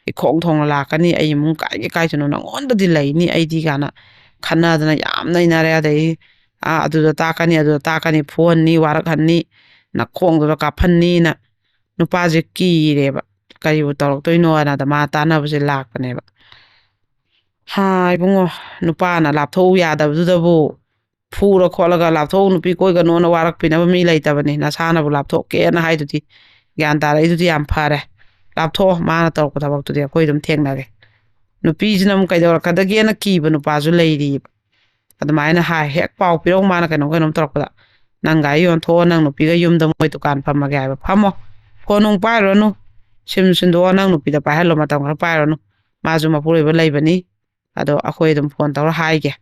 ꯏꯈꯣꯡ ꯊꯣꯡꯅ ꯂꯥꯛꯀꯅꯤ, ꯑꯩ ꯏꯃꯨꯡ ꯀꯥꯏꯒꯦ ꯀꯥꯏꯁꯅꯨ ꯅꯪꯉꯣꯟꯗꯗꯤ ꯂꯩꯅꯤ ꯑꯩꯗꯤ" ꯀꯥꯏꯅ ꯈꯠꯅꯗꯅ ꯌꯥꯝ ꯅꯩꯅꯔꯦ꯫ ꯑꯗꯩ ꯑꯥ ꯑꯗꯨꯗ ꯇꯥꯛꯀꯅꯤ, ꯑꯗꯨꯗ ꯇꯥꯛꯀꯅꯤ, ꯐꯨꯍꯟꯅꯤ, ꯋꯥꯔꯛꯍꯟꯅꯤ, ꯅꯈꯣꯡꯗꯨꯗ ꯀꯥꯞꯍꯟꯅꯤꯅ ꯅꯨꯄꯥꯁꯦ ꯀꯤꯔꯦꯕ꯫ ꯀꯔꯤꯕꯨ ꯇꯧꯔꯛꯇꯣꯏꯅꯣꯅ ꯑꯗ ꯃꯥ ꯇꯥꯟꯅꯕꯁꯦ ꯂꯥꯛꯄꯅꯦꯕ꯫ "ꯍꯥ, ꯏꯕꯨꯡꯉꯣ, ꯅꯨꯄꯥꯅ ꯂꯥꯞꯊꯣꯛꯎ ꯌꯥꯗꯕꯗꯨꯗꯕꯨ ꯐꯨꯔ ꯈꯣꯠꯂꯒ ꯂꯥꯞꯊꯣꯛꯎ, ꯅꯨꯄꯤ ꯀꯣꯏꯒꯅꯣꯅ ꯋꯥꯔꯛꯄꯤꯅꯕ ꯃꯤ ꯂꯩꯇꯕꯅꯤ, ꯅꯁꯥꯅꯕꯨ ꯂꯥꯞꯊꯣꯛꯀꯦꯅ ꯍꯥꯏꯗꯨꯗꯤ ꯒ꯭ꯌꯥꯟ ꯇꯥꯔꯛꯏꯗꯨꯗꯤ ꯌꯥꯝ ꯐꯔꯦ꯫ ꯂꯥꯞꯊꯣꯛꯑꯣ, ꯃꯥꯅ ꯇꯧꯔꯛꯄ ꯊꯕꯛꯇꯨꯗꯤ ꯑꯩꯈꯣꯏ ꯑꯗꯨꯝ ꯊꯦꯡꯅꯔꯦ"꯫ ꯅꯨꯄꯤꯁꯤꯅ ꯑꯃꯨꯛ ꯀꯩꯗꯧꯔꯛꯀꯗꯒꯦꯅ ꯀꯤꯕ ꯅꯨꯄꯥꯁꯨ ꯂꯩꯔꯤꯕ꯫ ꯑꯗꯨꯃꯥꯏꯅ ꯍꯥꯏ, ꯍꯦꯛ ꯄꯥꯎ ꯄꯤꯔꯧ ꯃꯥꯅ ꯀꯩꯅꯣꯝ ꯀꯩꯅꯣꯝ ꯇꯧꯔꯛꯄꯗ, "ꯅꯪ ꯒꯥꯔꯤ ꯌꯣꯟꯊꯣꯛꯑꯣ, ꯅꯪ ꯅꯨꯄꯤꯒ ꯌꯨꯝꯗ ꯃꯣꯏ ꯗꯨꯀꯥꯟ ꯐꯝꯃꯒꯦ ꯍꯥꯏꯕ ꯐꯝꯃꯣ, ꯐꯣꯟ ꯅꯨꯡ ꯄꯥꯏꯔꯨꯔꯅꯨ, ꯁꯤꯝ ꯁꯤꯟꯗꯣꯛꯑꯣ, ꯅꯪ ꯅꯨꯄꯤꯗ ꯄꯥꯏꯍꯜꯂꯣ, ꯃꯇꯝ ꯈꯔ ꯄꯥꯏꯔꯨꯔꯅꯨ, ꯃꯥꯁꯨ ꯃꯄꯨꯔꯣꯏꯕ ꯂꯩꯕꯅꯤ, ꯑꯗꯣ ꯑꯩꯈꯣꯏ ꯑꯗꯨꯝ ꯐꯣꯟ ꯇꯧꯔ ꯍꯥꯏꯒꯦ,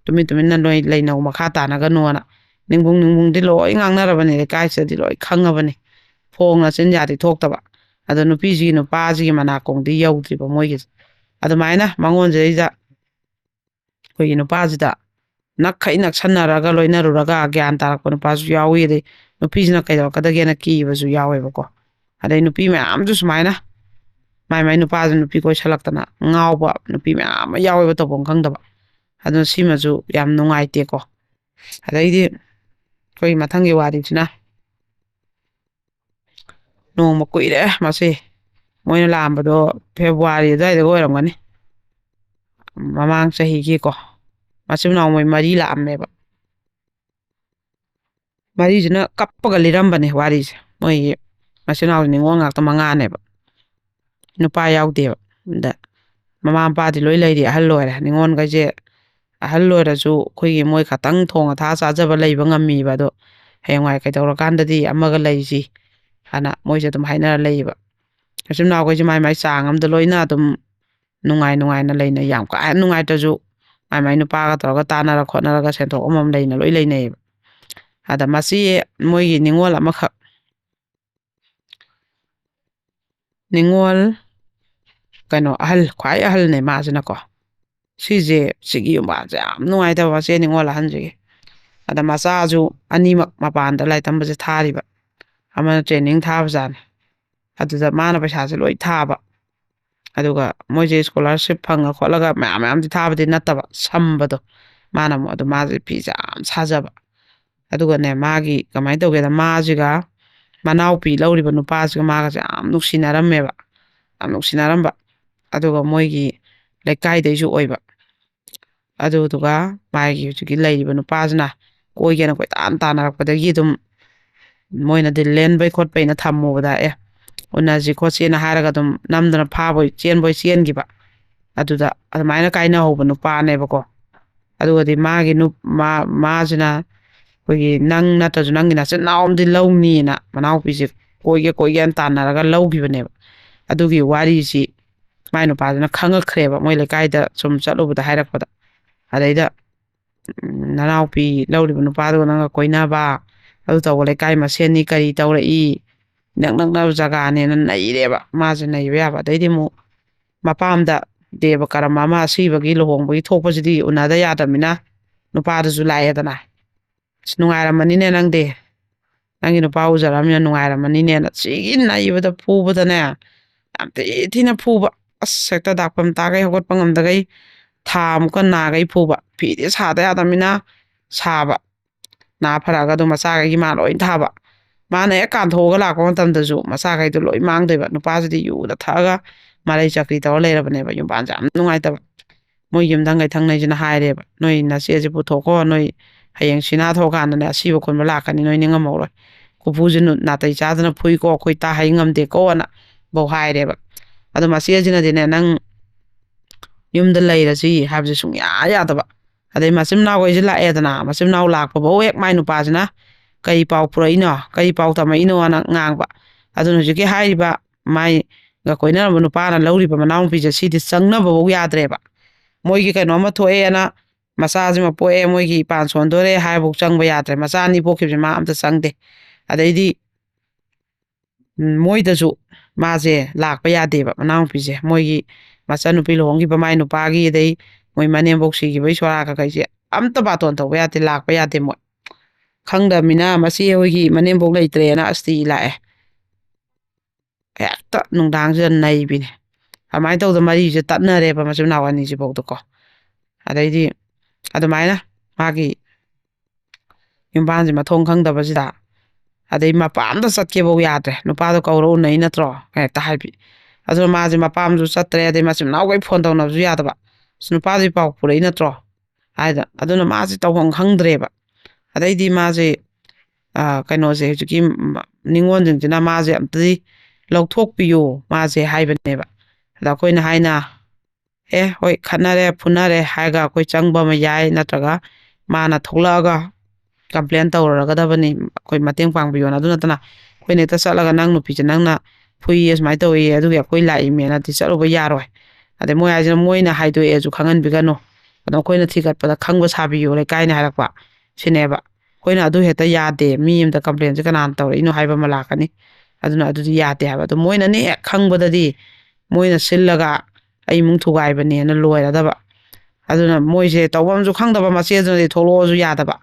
ꯇꯨꯃꯤꯟ ꯇꯨꯃꯤꯟꯅ ꯅꯣꯏ ꯂꯩꯅꯧ, ꯃꯈꯥ ꯇꯥꯅꯒꯅꯣꯅ"꯫ ꯅꯤꯡꯕꯨꯡ ꯅꯤꯡꯕꯨꯡꯗꯤ ꯂꯣꯏ ꯉꯥꯡꯅꯔꯕꯅꯤ, ꯂꯩꯀꯥꯏꯁꯤꯗꯗꯤ ꯂꯣꯏ ꯈꯪꯉꯕꯅꯤ, ꯐꯣꯡꯅ ꯆꯤꯟ ꯌꯥꯗꯤ ꯊꯣꯛꯇꯕ꯫ ꯑꯗꯣ ꯅꯨꯄꯤꯁꯤꯒꯤ ꯅꯨꯄꯥꯁꯤꯒꯤ ꯃꯅꯥꯀꯣꯡꯗꯤ ꯌꯧꯗ꯭ꯔꯤꯕ ꯃꯣꯏꯒꯤꯁꯦ꯫ ꯑꯗꯨꯃꯥꯏꯅ ꯃꯉꯣꯟꯁꯤꯗꯩꯗ ꯑꯩꯈꯣꯏꯒꯤ ꯅꯨꯄꯥꯁꯤꯗ ꯅꯛꯈꯩ ꯅꯛꯁꯟꯅꯔꯒ ꯂꯣꯏꯅꯔꯨꯔꯒ ꯒ꯭ꯌꯥꯟ ꯇꯥꯔꯛꯄ ꯅꯨꯄꯥꯁꯨ ꯌꯥꯎꯏ꯫ ꯑꯗꯩ ꯅꯨꯄꯤꯁꯤꯅ ꯀꯩꯗꯧꯔꯛꯀꯗꯒꯦꯅ ꯀꯤꯕꯁꯨ ꯌꯥꯎꯋꯦꯕꯀꯣ꯫ ꯑꯗꯩ ꯅꯨꯄꯤ ꯃꯌꯥꯝꯁꯨ ꯁꯨꯃꯥꯏꯅ ꯃꯥꯏ ꯃꯥꯏ ꯅꯨꯄꯥꯁꯨ ꯅꯨꯄꯤ ꯀꯣꯏꯁꯜꯂꯛꯇꯅ ꯉꯥꯎꯕ ꯅꯨꯄꯤ ꯃꯌꯥꯝ ꯑꯃ ꯌꯥꯎꯋꯦꯕ, ꯇꯧꯐꯝ ꯈꯪꯗꯕ꯫ ꯑꯗꯨꯅ ꯁꯤꯃꯁꯨ ꯌꯥꯝ ꯅꯨꯡꯉꯥꯏꯇꯦꯀꯣ꯫ ꯑꯗꯩꯗꯤ ꯑꯩꯈꯣꯏ ꯃꯊꯪꯒꯤ ꯋꯥꯔꯤꯁꯤꯅ, ꯅꯣꯡꯃ ꯀꯨꯏꯔꯦ ꯃꯁꯤ, ꯃꯣꯏꯅ ꯂꯥꯛꯑꯝꯕꯗꯣ ꯐꯦꯕ꯭ꯔꯨꯋꯥꯔꯤ ꯑꯗꯨꯋꯥꯏꯗꯒ ꯑꯣꯏꯔꯝꯒꯅꯤ, ꯃꯃꯥꯡ ꯆꯍꯤꯒꯤꯀꯣ꯫ ꯃꯆꯤꯟ ꯃꯅꯥꯎ ꯃꯣꯏ ꯃꯔꯤ ꯂꯥꯛꯑꯝꯃꯦꯕ꯫ ꯃꯔꯤꯁꯤꯅ ꯀꯞꯄꯒ ꯂꯤꯔꯝꯕꯅꯦ ꯋꯥꯔꯤꯁꯦ꯫ ꯃꯣꯏꯒꯤ ꯃꯆꯤꯟ ꯃꯅꯥꯎ ꯅꯤꯉꯣꯜ ꯉꯥꯛꯇ ꯃꯉꯥꯅꯦꯕ, ꯅꯨꯄꯥ ꯌꯥꯎꯗꯦꯕ꯫ ꯑꯗ ꯃꯃꯥ ꯃꯄꯥꯗꯤ ꯂꯣꯏ ꯂꯩꯔꯤ, ꯑꯍꯜ ꯑꯣꯏꯔꯦ꯫ ꯅꯤꯉꯣꯜꯈꯩꯁꯦ ꯑꯍꯜ ꯑꯣꯏꯔꯁꯨ ꯑꯩꯈꯣꯏꯒꯤ ꯃꯣꯏ ꯈꯛꯇꯪ ꯊꯣꯡꯉ ꯊꯥꯛꯑ ꯆꯥꯖꯕ ꯂꯩꯕ ꯉꯝꯃꯤꯕ꯫ ꯑꯗꯣ ꯍꯌꯦꯡꯋꯥꯏ ꯀꯩꯗꯧꯔꯀꯥꯟꯗꯗꯤ ꯑꯃꯒ ꯂꯩꯁꯤ ꯍꯥꯏꯅ ꯃꯣꯏꯁꯦ ꯑꯗꯨꯝ ꯍꯥꯏꯅꯔ ꯂꯩꯌꯦꯕ꯫ ꯃꯆꯤꯟ ꯃꯅꯥꯎꯈꯩꯁꯦ ꯃꯥꯏ ꯃꯥꯏ ꯆꯥꯡ ꯑꯃꯗ ꯂꯣꯏꯅ ꯑꯗꯨꯝ ꯅꯨꯡꯉꯥꯏ ꯅꯨꯡꯉꯥꯏꯅ ꯂꯩꯅꯩ꯫ ꯌꯥꯝ ꯀꯥ ꯍꯦꯟꯅ ꯅꯨꯡꯉꯥꯏꯇ꯭ꯔꯁꯨ ꯃꯥꯏ ꯃꯥꯏ ꯅꯨꯄꯥꯒ ꯇꯧꯔꯒ ꯇꯥꯟꯅꯔ ꯈꯣꯠꯅꯔꯒ ꯁꯦꯟꯊꯣꯛ ꯑꯃꯃꯝ ꯂꯩꯅ ꯂꯣꯏ ꯂꯩꯅꯩꯌꯦꯕ꯫ ꯑꯗ ꯃꯆꯦ, ꯃꯣꯏꯒꯤ ꯅꯤꯉꯣꯜ ꯑꯃꯈꯛ, ꯅꯤꯉꯣꯜ ꯀꯩꯅꯣ, ꯑꯍꯜ, ꯈ꯭ꯋꯥꯏ ꯑꯍꯜꯅꯦ ꯃꯥꯁꯤꯅꯀꯣ꯫ ꯁꯤꯁꯦ, ꯁꯤꯒꯤ ꯌꯨꯝꯕꯥꯟꯁꯦ ꯌꯥꯝ ꯅꯨꯡꯉꯥꯏꯇꯕ ꯃꯆꯦ ꯅꯤꯉꯣꯜ ꯑꯍꯟꯁꯤꯒꯤ꯫ ꯑꯗ ꯃꯆꯥꯁꯨ ꯑꯅꯤꯃꯛ ꯃꯄꯥꯟꯗ ꯂꯥꯏꯔꯤꯛ ꯇꯝꯕꯁꯦ ꯊꯥꯔꯤꯕ, ꯑꯃꯅ ꯇ꯭ꯔꯦꯅꯤꯡ ꯊꯥꯕꯖꯥꯠꯅꯦ꯫ ꯑꯗꯨꯗ ꯃꯥꯅ ꯄꯩꯁꯥꯁꯦ ꯂꯣꯏ ꯊꯥꯕ꯫ ꯑꯗꯨꯒ ꯃꯣꯏꯁꯦ ꯁ꯭ꯀꯣꯂꯔꯁꯤꯞ ꯐꯪꯉ ꯈꯣꯠꯂꯒ ꯃꯌꯥꯝ ꯃꯌꯥꯝꯗꯤ ꯊꯥꯕꯗꯤ ꯅꯠꯇꯕ, ꯁꯝꯕꯗꯣ꯫ ꯃꯥꯅ ꯑꯃꯨꯛ ꯑꯗꯨ ꯃꯥꯁꯦ ꯐꯤꯁꯦ ꯌꯥꯝ ꯁꯥꯖꯕ꯫ ꯑꯗꯨꯒꯅꯦ, ꯃꯥꯒꯤ ꯀꯃꯥꯏꯅ ꯇꯧꯒꯦꯗ, ꯃꯥꯁꯤꯒ ꯃꯅꯥꯎꯄꯤ ꯂꯧꯔꯤꯕ ꯅꯨꯄꯥꯁꯤꯒ ꯃꯥꯒꯁꯦ ꯌꯥꯝ ꯅꯨꯡꯁꯤꯅꯔꯝꯃꯦꯕ, ꯌꯥꯝ ꯅꯨꯡꯁꯤꯅꯔꯝꯕ꯫ ꯑꯗꯨꯒ ꯃꯣꯏꯒꯤ ꯂꯩꯀꯥꯏꯗꯩꯁꯨ ꯑꯣꯏꯕ꯫ ꯑꯗꯨꯗꯨꯒ ꯃꯥꯒꯤ ꯍꯧꯖꯤꯛꯀꯤ ꯂꯩꯔꯤꯕ ꯅꯨꯄꯥꯁꯤꯅ ꯀꯣꯏꯒꯦꯅ ꯀꯣꯏꯇꯥꯟ ꯇꯥꯟꯅꯔꯛꯄꯗꯒꯤ ꯑꯗꯨꯝ ꯃꯣꯏꯅꯗꯤ ꯂꯦꯟꯕꯩ ꯈꯣꯠꯄꯩꯅ ꯊꯝꯃꯨꯕꯗ, "ꯑꯦ, ꯎꯅꯁꯤ ꯈꯣꯠꯁꯤꯅ" ꯍꯥꯏꯔꯒ ꯑꯗꯨꯝ ꯅꯝꯗꯅ ꯐꯥꯕꯣꯏ ꯆꯦꯟꯕꯣꯏ ꯆꯦꯟꯈꯤꯕ꯫ ꯑꯗꯨꯗ ꯑꯗꯨꯃꯥꯏꯅ ꯀꯥꯏꯅꯍꯧꯕ ꯅꯨꯄꯥꯅꯦꯕꯀꯣ꯫ ꯑꯗꯨꯒꯗꯤ ꯃꯥꯒꯤ ꯅꯨ-, ꯃꯥ-, ꯃꯥꯁꯤꯅ ꯑꯩꯈꯣꯏꯒꯤ, "ꯅꯪ ꯅꯠꯇ꯭ꯔꯁꯨ ꯅꯪꯒꯤ ꯅꯆꯤꯟ ꯅꯅꯥꯎ ꯑꯃꯗꯤ ꯂꯧꯅꯤꯅ" ꯃꯅꯥꯎꯄꯤꯁꯦ ꯀꯣꯏꯒꯦ ꯀꯣꯏꯒꯦꯅ ꯇꯥꯟꯅꯔꯒ ꯂꯧꯈꯤꯕꯅꯦꯕ꯫ ꯑꯗꯨꯒꯤ ꯋꯥꯔꯤꯁꯤ ꯃꯥꯏ ꯅꯨꯄꯥꯗꯨꯅ ꯈꯪꯉꯛꯈ꯭ꯔꯦꯕ, ꯃꯣꯏ ꯂꯩꯀꯥꯏꯗ ꯁꯨꯝ ꯆꯠꯂꯨꯕꯗ ꯍꯥꯏꯔꯛꯄꯗ꯫ ꯑꯗꯩꯗ, ꯎꯝ, "ꯅꯅꯥꯎꯄꯤ ꯂꯧꯔꯤꯕ ꯅꯨꯄꯥꯗꯨꯒ ꯅꯪꯒ ꯀꯣꯏꯅꯕ, ꯑꯗꯨ ꯇꯧꯕ ꯂꯩꯀꯥꯏ ꯃꯁꯦꯟꯅꯤ, ꯀꯔꯤ ꯇꯧꯔꯛꯏ? ꯏꯅꯛ ꯅꯛꯅꯕ ꯖꯒꯥꯅꯦꯅ" ꯅꯩꯔꯦꯕ꯫ ꯃꯥꯁꯦ ꯅꯩꯕ ꯌꯥꯕ꯫ ꯑꯗꯩꯗꯤ ꯑꯃꯨꯛ ꯃꯄꯥꯝꯗ ꯗꯦꯕ ꯀꯔꯝ ꯑꯃ, ꯑꯁꯤꯕꯒꯤ ꯂꯨꯍꯣꯡꯕꯒꯤ ꯊꯣꯛꯄꯁꯤꯗꯤ ꯎꯅꯗ ꯌꯥꯗꯕꯅꯤꯅ ꯅꯨꯄꯥꯗꯨꯁꯨ ꯂꯥꯛꯑꯦꯗꯅ꯫ "ꯑꯁ, ꯅꯨꯡꯉꯥꯏꯔꯝꯃꯅꯤꯅꯦ ꯅꯪꯗꯤ, ꯅꯪꯒꯤ ꯅꯨꯄꯥ ꯎꯖꯔꯝꯃꯤꯅ ꯅꯨꯡꯉꯥꯏꯔꯝꯃꯅꯤꯅꯦꯅ" ꯁꯤꯒꯤ ꯅꯩꯕꯗ ꯐꯨꯕꯗꯅꯦ, ꯌꯥꯝ ꯊꯤ ꯊꯤꯅ ꯐꯨꯕ꯫ ꯑꯁ, ꯍꯦꯛꯇ ꯗꯥꯛꯐꯝ ꯇꯥꯈꯩ, ꯍꯧꯒꯠꯄ ꯉꯝꯗꯈꯩ ꯊꯥ ꯑꯃꯨꯛꯀ ꯅꯥꯈꯩ ꯐꯨꯕ, ꯐꯤꯗꯤ ꯁꯥꯗ ꯌꯥꯗꯕꯅꯤꯅ ꯁꯥꯕ, ꯅꯥ ꯐꯔꯛꯑꯒ ꯑꯗꯨꯝ ꯃꯆꯥꯈꯩꯒꯤ ꯃꯥ ꯂꯣꯏ ꯊꯥꯕ꯫ ꯃꯥꯅ ꯍꯦꯛ ꯀꯥꯟꯊꯣꯛꯑꯒ ꯂꯥꯛꯄ ꯃꯇꯝꯗꯁꯨ ꯃꯆꯥꯈꯩꯗꯣ ꯂꯣꯏ ꯃꯥꯡꯗꯣꯏꯕ꯫ ꯅꯨꯄꯥꯁꯤꯗꯤ ꯌꯨꯗ ꯊꯛꯑꯒ ꯃꯔꯩ ꯆꯀ꯭ꯔꯤ ꯇꯧꯔ ꯂꯩꯔꯕꯅꯦꯕ꯫ ꯌꯨꯝꯕꯥꯟꯁꯦ ꯌꯥꯝ ꯅꯨꯡꯉꯥꯏꯇꯕ꯫ ꯃꯣꯏ ꯌꯨꯝꯊꯪꯈꯩ ꯊꯪꯅꯩꯁꯤꯅ ꯍꯥꯏꯔꯦꯕ, "ꯅꯣꯏ ꯅꯆꯦꯁꯦ ꯄꯨꯊꯣꯛꯈꯣ, ꯅꯣꯏ ꯍꯌꯦꯡ ꯁꯤꯅꯥ ꯊꯣꯛꯑꯀꯥꯟꯗꯅꯦ ꯑꯁꯤꯕ ꯈꯣꯟꯕ ꯂꯥꯛꯀꯅꯤ, ꯅꯣꯏ ꯅꯤꯡꯉꯝꯃꯧꯔꯣꯏ꯫ ꯀꯨꯄꯨꯁꯦ ꯅꯨ-, ꯅꯥꯇꯩ ꯆꯥꯗꯅ ꯐꯨꯏꯀꯣ, ꯑꯩꯈꯣꯏ ꯇꯥ ꯍꯩ ꯉꯝꯗꯦꯀꯣꯅ" ꯕꯧ ꯍꯥꯏꯔꯦꯕ꯫ ꯑꯗꯣ ꯃꯆꯦꯁꯤꯅꯗꯤꯅꯦ, "ꯅꯪ ꯌꯨꯝꯗ ꯂꯩꯔꯁꯤ" ꯍꯥꯏꯕꯁꯦ ꯁꯨꯡꯌꯥ ꯌꯥꯗꯕ꯫ ꯑꯗꯩ ꯃꯆꯤꯟ ꯃꯅꯥꯎꯈꯩꯁꯦ ꯂꯥꯛꯑꯦꯗꯅ, ꯃꯆꯤꯟ ꯃꯅꯥꯎ ꯂꯥꯛꯄꯐꯧ ꯍꯦꯛ ꯃꯥꯏ ꯅꯨꯄꯥꯁꯤꯅ "ꯀꯔꯤ ꯄꯥꯎ ꯄꯨꯔꯛꯏꯅꯣ? ꯀꯔꯤ ꯄꯥꯎ ꯇꯝꯃꯛꯏꯅꯣꯅ" ꯉꯥꯡꯕ꯫ ꯑꯗꯨꯅ ꯍꯧꯖꯤꯛꯀꯤ ꯍꯥꯏꯔꯤꯕ ꯃꯥꯏꯒ ꯀꯣꯏꯅꯔꯝꯕ ꯅꯨꯄꯥꯅ ꯂꯧꯔꯤꯕ ꯃꯅꯥꯎꯅꯨꯄꯤꯁꯦ ꯁꯤꯗꯤ ꯆꯪꯅꯕꯐꯧ ꯌꯥꯗ꯭ꯔꯦꯕ꯫ ꯃꯣꯏꯒꯤ ꯀꯩꯅꯣꯝꯃ ꯊꯣꯛꯑꯦꯅ, ꯃꯆꯥꯁꯤꯃ ꯄꯣꯛꯑꯦ, ꯃꯣꯏꯒꯤ ꯏꯄꯥꯟ ꯁꯣꯟꯗꯣꯔꯦ ꯍꯥꯏꯕꯐꯧ ꯆꯪꯕ ꯌꯥꯗ꯭ꯔꯦ꯫ ꯃꯆꯥ ꯑꯅꯤ ꯄꯣꯛꯈꯤꯕꯁꯦ ꯃꯥ ꯑꯝꯇ ꯆꯪꯗꯦ꯫ ꯑꯗꯩꯗꯤ ꯎꯝ, ꯃꯣꯏꯗꯁꯨ ꯃꯥꯁꯦ ꯂꯥꯛꯄ ꯌꯥꯗꯦꯕ, ꯃꯅꯥꯎꯅꯨꯄꯤꯁꯦ꯫ ꯃꯣꯏꯒꯤ ꯃꯆꯟꯅꯨꯄꯤ ꯂꯨꯍꯣꯡꯈꯤꯕ ꯃꯥꯏ ꯅꯨꯄꯥꯒꯤ, ꯑꯗꯩ ꯃꯣꯏ ꯃꯅꯦꯝꯕꯣꯛ ꯁꯤꯈꯤꯕꯒꯤ ꯁꯣꯔꯥ ꯀꯀꯩꯁꯦ ꯑꯝꯇ ꯕꯥꯇꯣꯟ ꯇꯧꯕ ꯌꯥꯗꯦ, ꯂꯥꯛꯄ ꯌꯥꯗꯦ ꯃꯣꯏ꯫ ꯈꯪꯗꯕꯅꯤꯅ ꯃꯆꯦ ꯍꯣꯏꯒꯤ ꯃꯅꯦꯝꯕꯣꯛ ꯂꯩꯇ꯭ꯔꯦꯅ ꯑꯁꯇꯤ ꯂꯥꯛꯑꯦ꯫ ꯍꯦꯛꯇ ꯅꯨꯡꯗꯥꯡꯁꯤꯗ ꯅꯩꯕꯤꯅꯦ꯫ ꯑꯗꯨꯃꯥꯏꯅ ꯇꯧꯗꯅ ꯃꯔꯤꯁꯦ ꯇꯠꯅꯔꯦꯕ ꯃꯆꯤꯟ ꯃꯅꯥꯎ ꯑꯅꯤꯁꯤꯐꯥꯎꯗꯀꯣ꯫ ꯑꯗꯩꯗꯤ ꯑꯗꯨꯃꯥꯏꯅ ꯃꯥꯒꯤ ꯌꯨꯝꯕꯥꯟꯁꯦ ꯃꯊꯣꯡ ꯈꯪꯗꯕꯁꯤꯗ꯫ ꯑꯗꯩ ꯃꯄꯥꯝꯗ ꯆꯠꯀꯦꯐꯧ ꯌꯥꯗ꯭ꯔꯦ, "ꯅꯨꯄꯥꯗꯣ ꯀꯧꯔ ꯎꯅꯩ ꯅꯠꯇ꯭ꯔꯣ?" ꯍꯦꯛꯇ ꯍꯥꯏꯕꯤ꯫ ꯑꯗꯨꯅ ꯃꯥꯁꯦ ꯃꯄꯥꯝꯁꯨ ꯆꯠꯇ꯭ꯔꯦ, ꯑꯗꯩ ꯃꯆꯤꯟ ꯃꯅꯥꯎꯈꯩ ꯐꯣꯟ ꯇꯧꯅꯕꯁꯨ ꯌꯥꯗꯕ꯫ "ꯑꯁ, ꯅꯨꯄꯥꯗꯨꯒꯤ ꯄꯥꯎ ꯄꯨꯔꯛꯏ ꯅꯠꯇ꯭ꯔꯣ?" ꯍꯥꯏꯗ꯫ ꯑꯗꯨꯅ ꯃꯥꯁꯦ ꯇꯧꯐꯝ ꯈꯪꯗ꯭ꯔꯦꯕ꯫ ꯑꯗꯩꯗꯤ ꯃꯥꯁꯦ, ꯑ, ꯀꯩꯅꯣꯁꯦ, ꯍꯧꯖꯤꯛꯀꯤ ꯃ-, ꯅꯤꯉꯣꯜꯁꯤꯡꯁꯤꯅ ꯃꯥꯁꯦ ꯑꯝꯇꯗꯤ ꯂꯧꯊꯣꯛꯄꯤꯌꯨ ꯃꯥꯁꯦ ꯍꯥꯏꯕꯅꯦꯕ꯫ ꯑꯗ ꯑꯩꯈꯣꯏꯅ ꯍꯥꯏꯅ, "ꯑꯦ, ꯍꯣꯏ, ꯈꯠꯅꯔꯦ, ꯐꯨꯅꯔꯦ" ꯍꯥꯏꯔꯒ ꯑꯩꯈꯣꯏ ꯆꯪꯕ ꯑꯃ ꯌꯥꯏ, ꯅꯠꯇ꯭ꯔꯒ ꯃꯥꯅ ꯊꯣꯛꯂꯛꯑꯒ complain ꯇꯧꯔꯒꯗꯕꯅꯤ, ꯑꯩꯈꯣꯏ ꯃꯇꯦꯡ ꯄꯥꯡꯕꯤꯌꯣꯅ꯫ ꯑꯗꯨ ꯅꯠꯇꯅ ꯑꯩꯈꯣꯏꯅ ꯍꯦꯛꯇ ꯆꯠꯂꯒ "ꯅꯪ ꯅꯨꯄꯤꯁꯦ ꯅꯪꯅ ꯐꯨꯏꯌꯦ, ꯁꯨꯃꯥꯏꯅ ꯇꯧꯏꯌꯦ, ꯑꯗꯨꯒꯤ ꯑꯩꯈꯣꯏ ꯂꯥꯛꯏꯃꯦꯅꯗꯤ" ꯆꯠꯂꯨꯕ ꯌꯥꯔꯣꯏ꯫ ꯑꯗꯩ ꯃꯣꯏ ꯍꯥꯏꯁꯤꯅ ꯃꯣꯏꯅ ꯍꯥꯏꯗꯣꯛꯑꯦꯁꯨ ꯈꯪꯍꯟꯕꯤꯒꯅꯨ, ꯑꯗꯣ ꯑꯩꯈꯣꯏꯅ ꯊꯤꯒꯠꯄꯗ ꯈꯪꯕ ꯁꯥꯕꯤꯌꯨ, ꯂꯩꯀꯥꯏꯅ ꯍꯥꯏꯔꯛꯄ ꯁꯤꯅꯦꯕ꯫ ꯑꯩꯈꯣꯏꯅ ꯑꯗꯨ ꯍꯦꯛꯇ ꯌꯥꯗꯦ, ꯃꯤ ꯑꯃꯗ complainꯁꯦ ꯀꯅꯥꯅ ꯇꯧꯔꯛꯏꯅꯣ ꯍꯥꯏꯕ ꯑꯃ ꯂꯥꯛꯀꯅꯤ꯫ ꯑꯗꯨꯅ ꯑꯗꯨꯗꯤ ꯌꯥꯗꯦ ꯍꯥꯏꯕ꯫ ꯑꯗꯣ ꯃꯣꯏꯅꯅꯦ ꯍꯦꯛ ꯈꯪꯕꯗꯗꯤ ꯃꯣꯏꯅ ꯁꯤꯜꯂꯒ ꯑꯩ ꯏꯃꯨꯡ ꯊꯨꯒꯥꯏꯕꯅꯦꯅ ꯂꯣꯏꯔꯗꯕ꯫ ꯑꯗꯨꯅ ꯃꯣꯏꯁꯦ ꯇꯧꯐꯝꯁꯨ ꯈꯪꯗꯕ, ꯃꯆꯦꯗꯨꯅꯗꯤ ꯊꯣꯛꯂꯛꯑꯣꯁꯨ ꯌꯥꯗꯕ,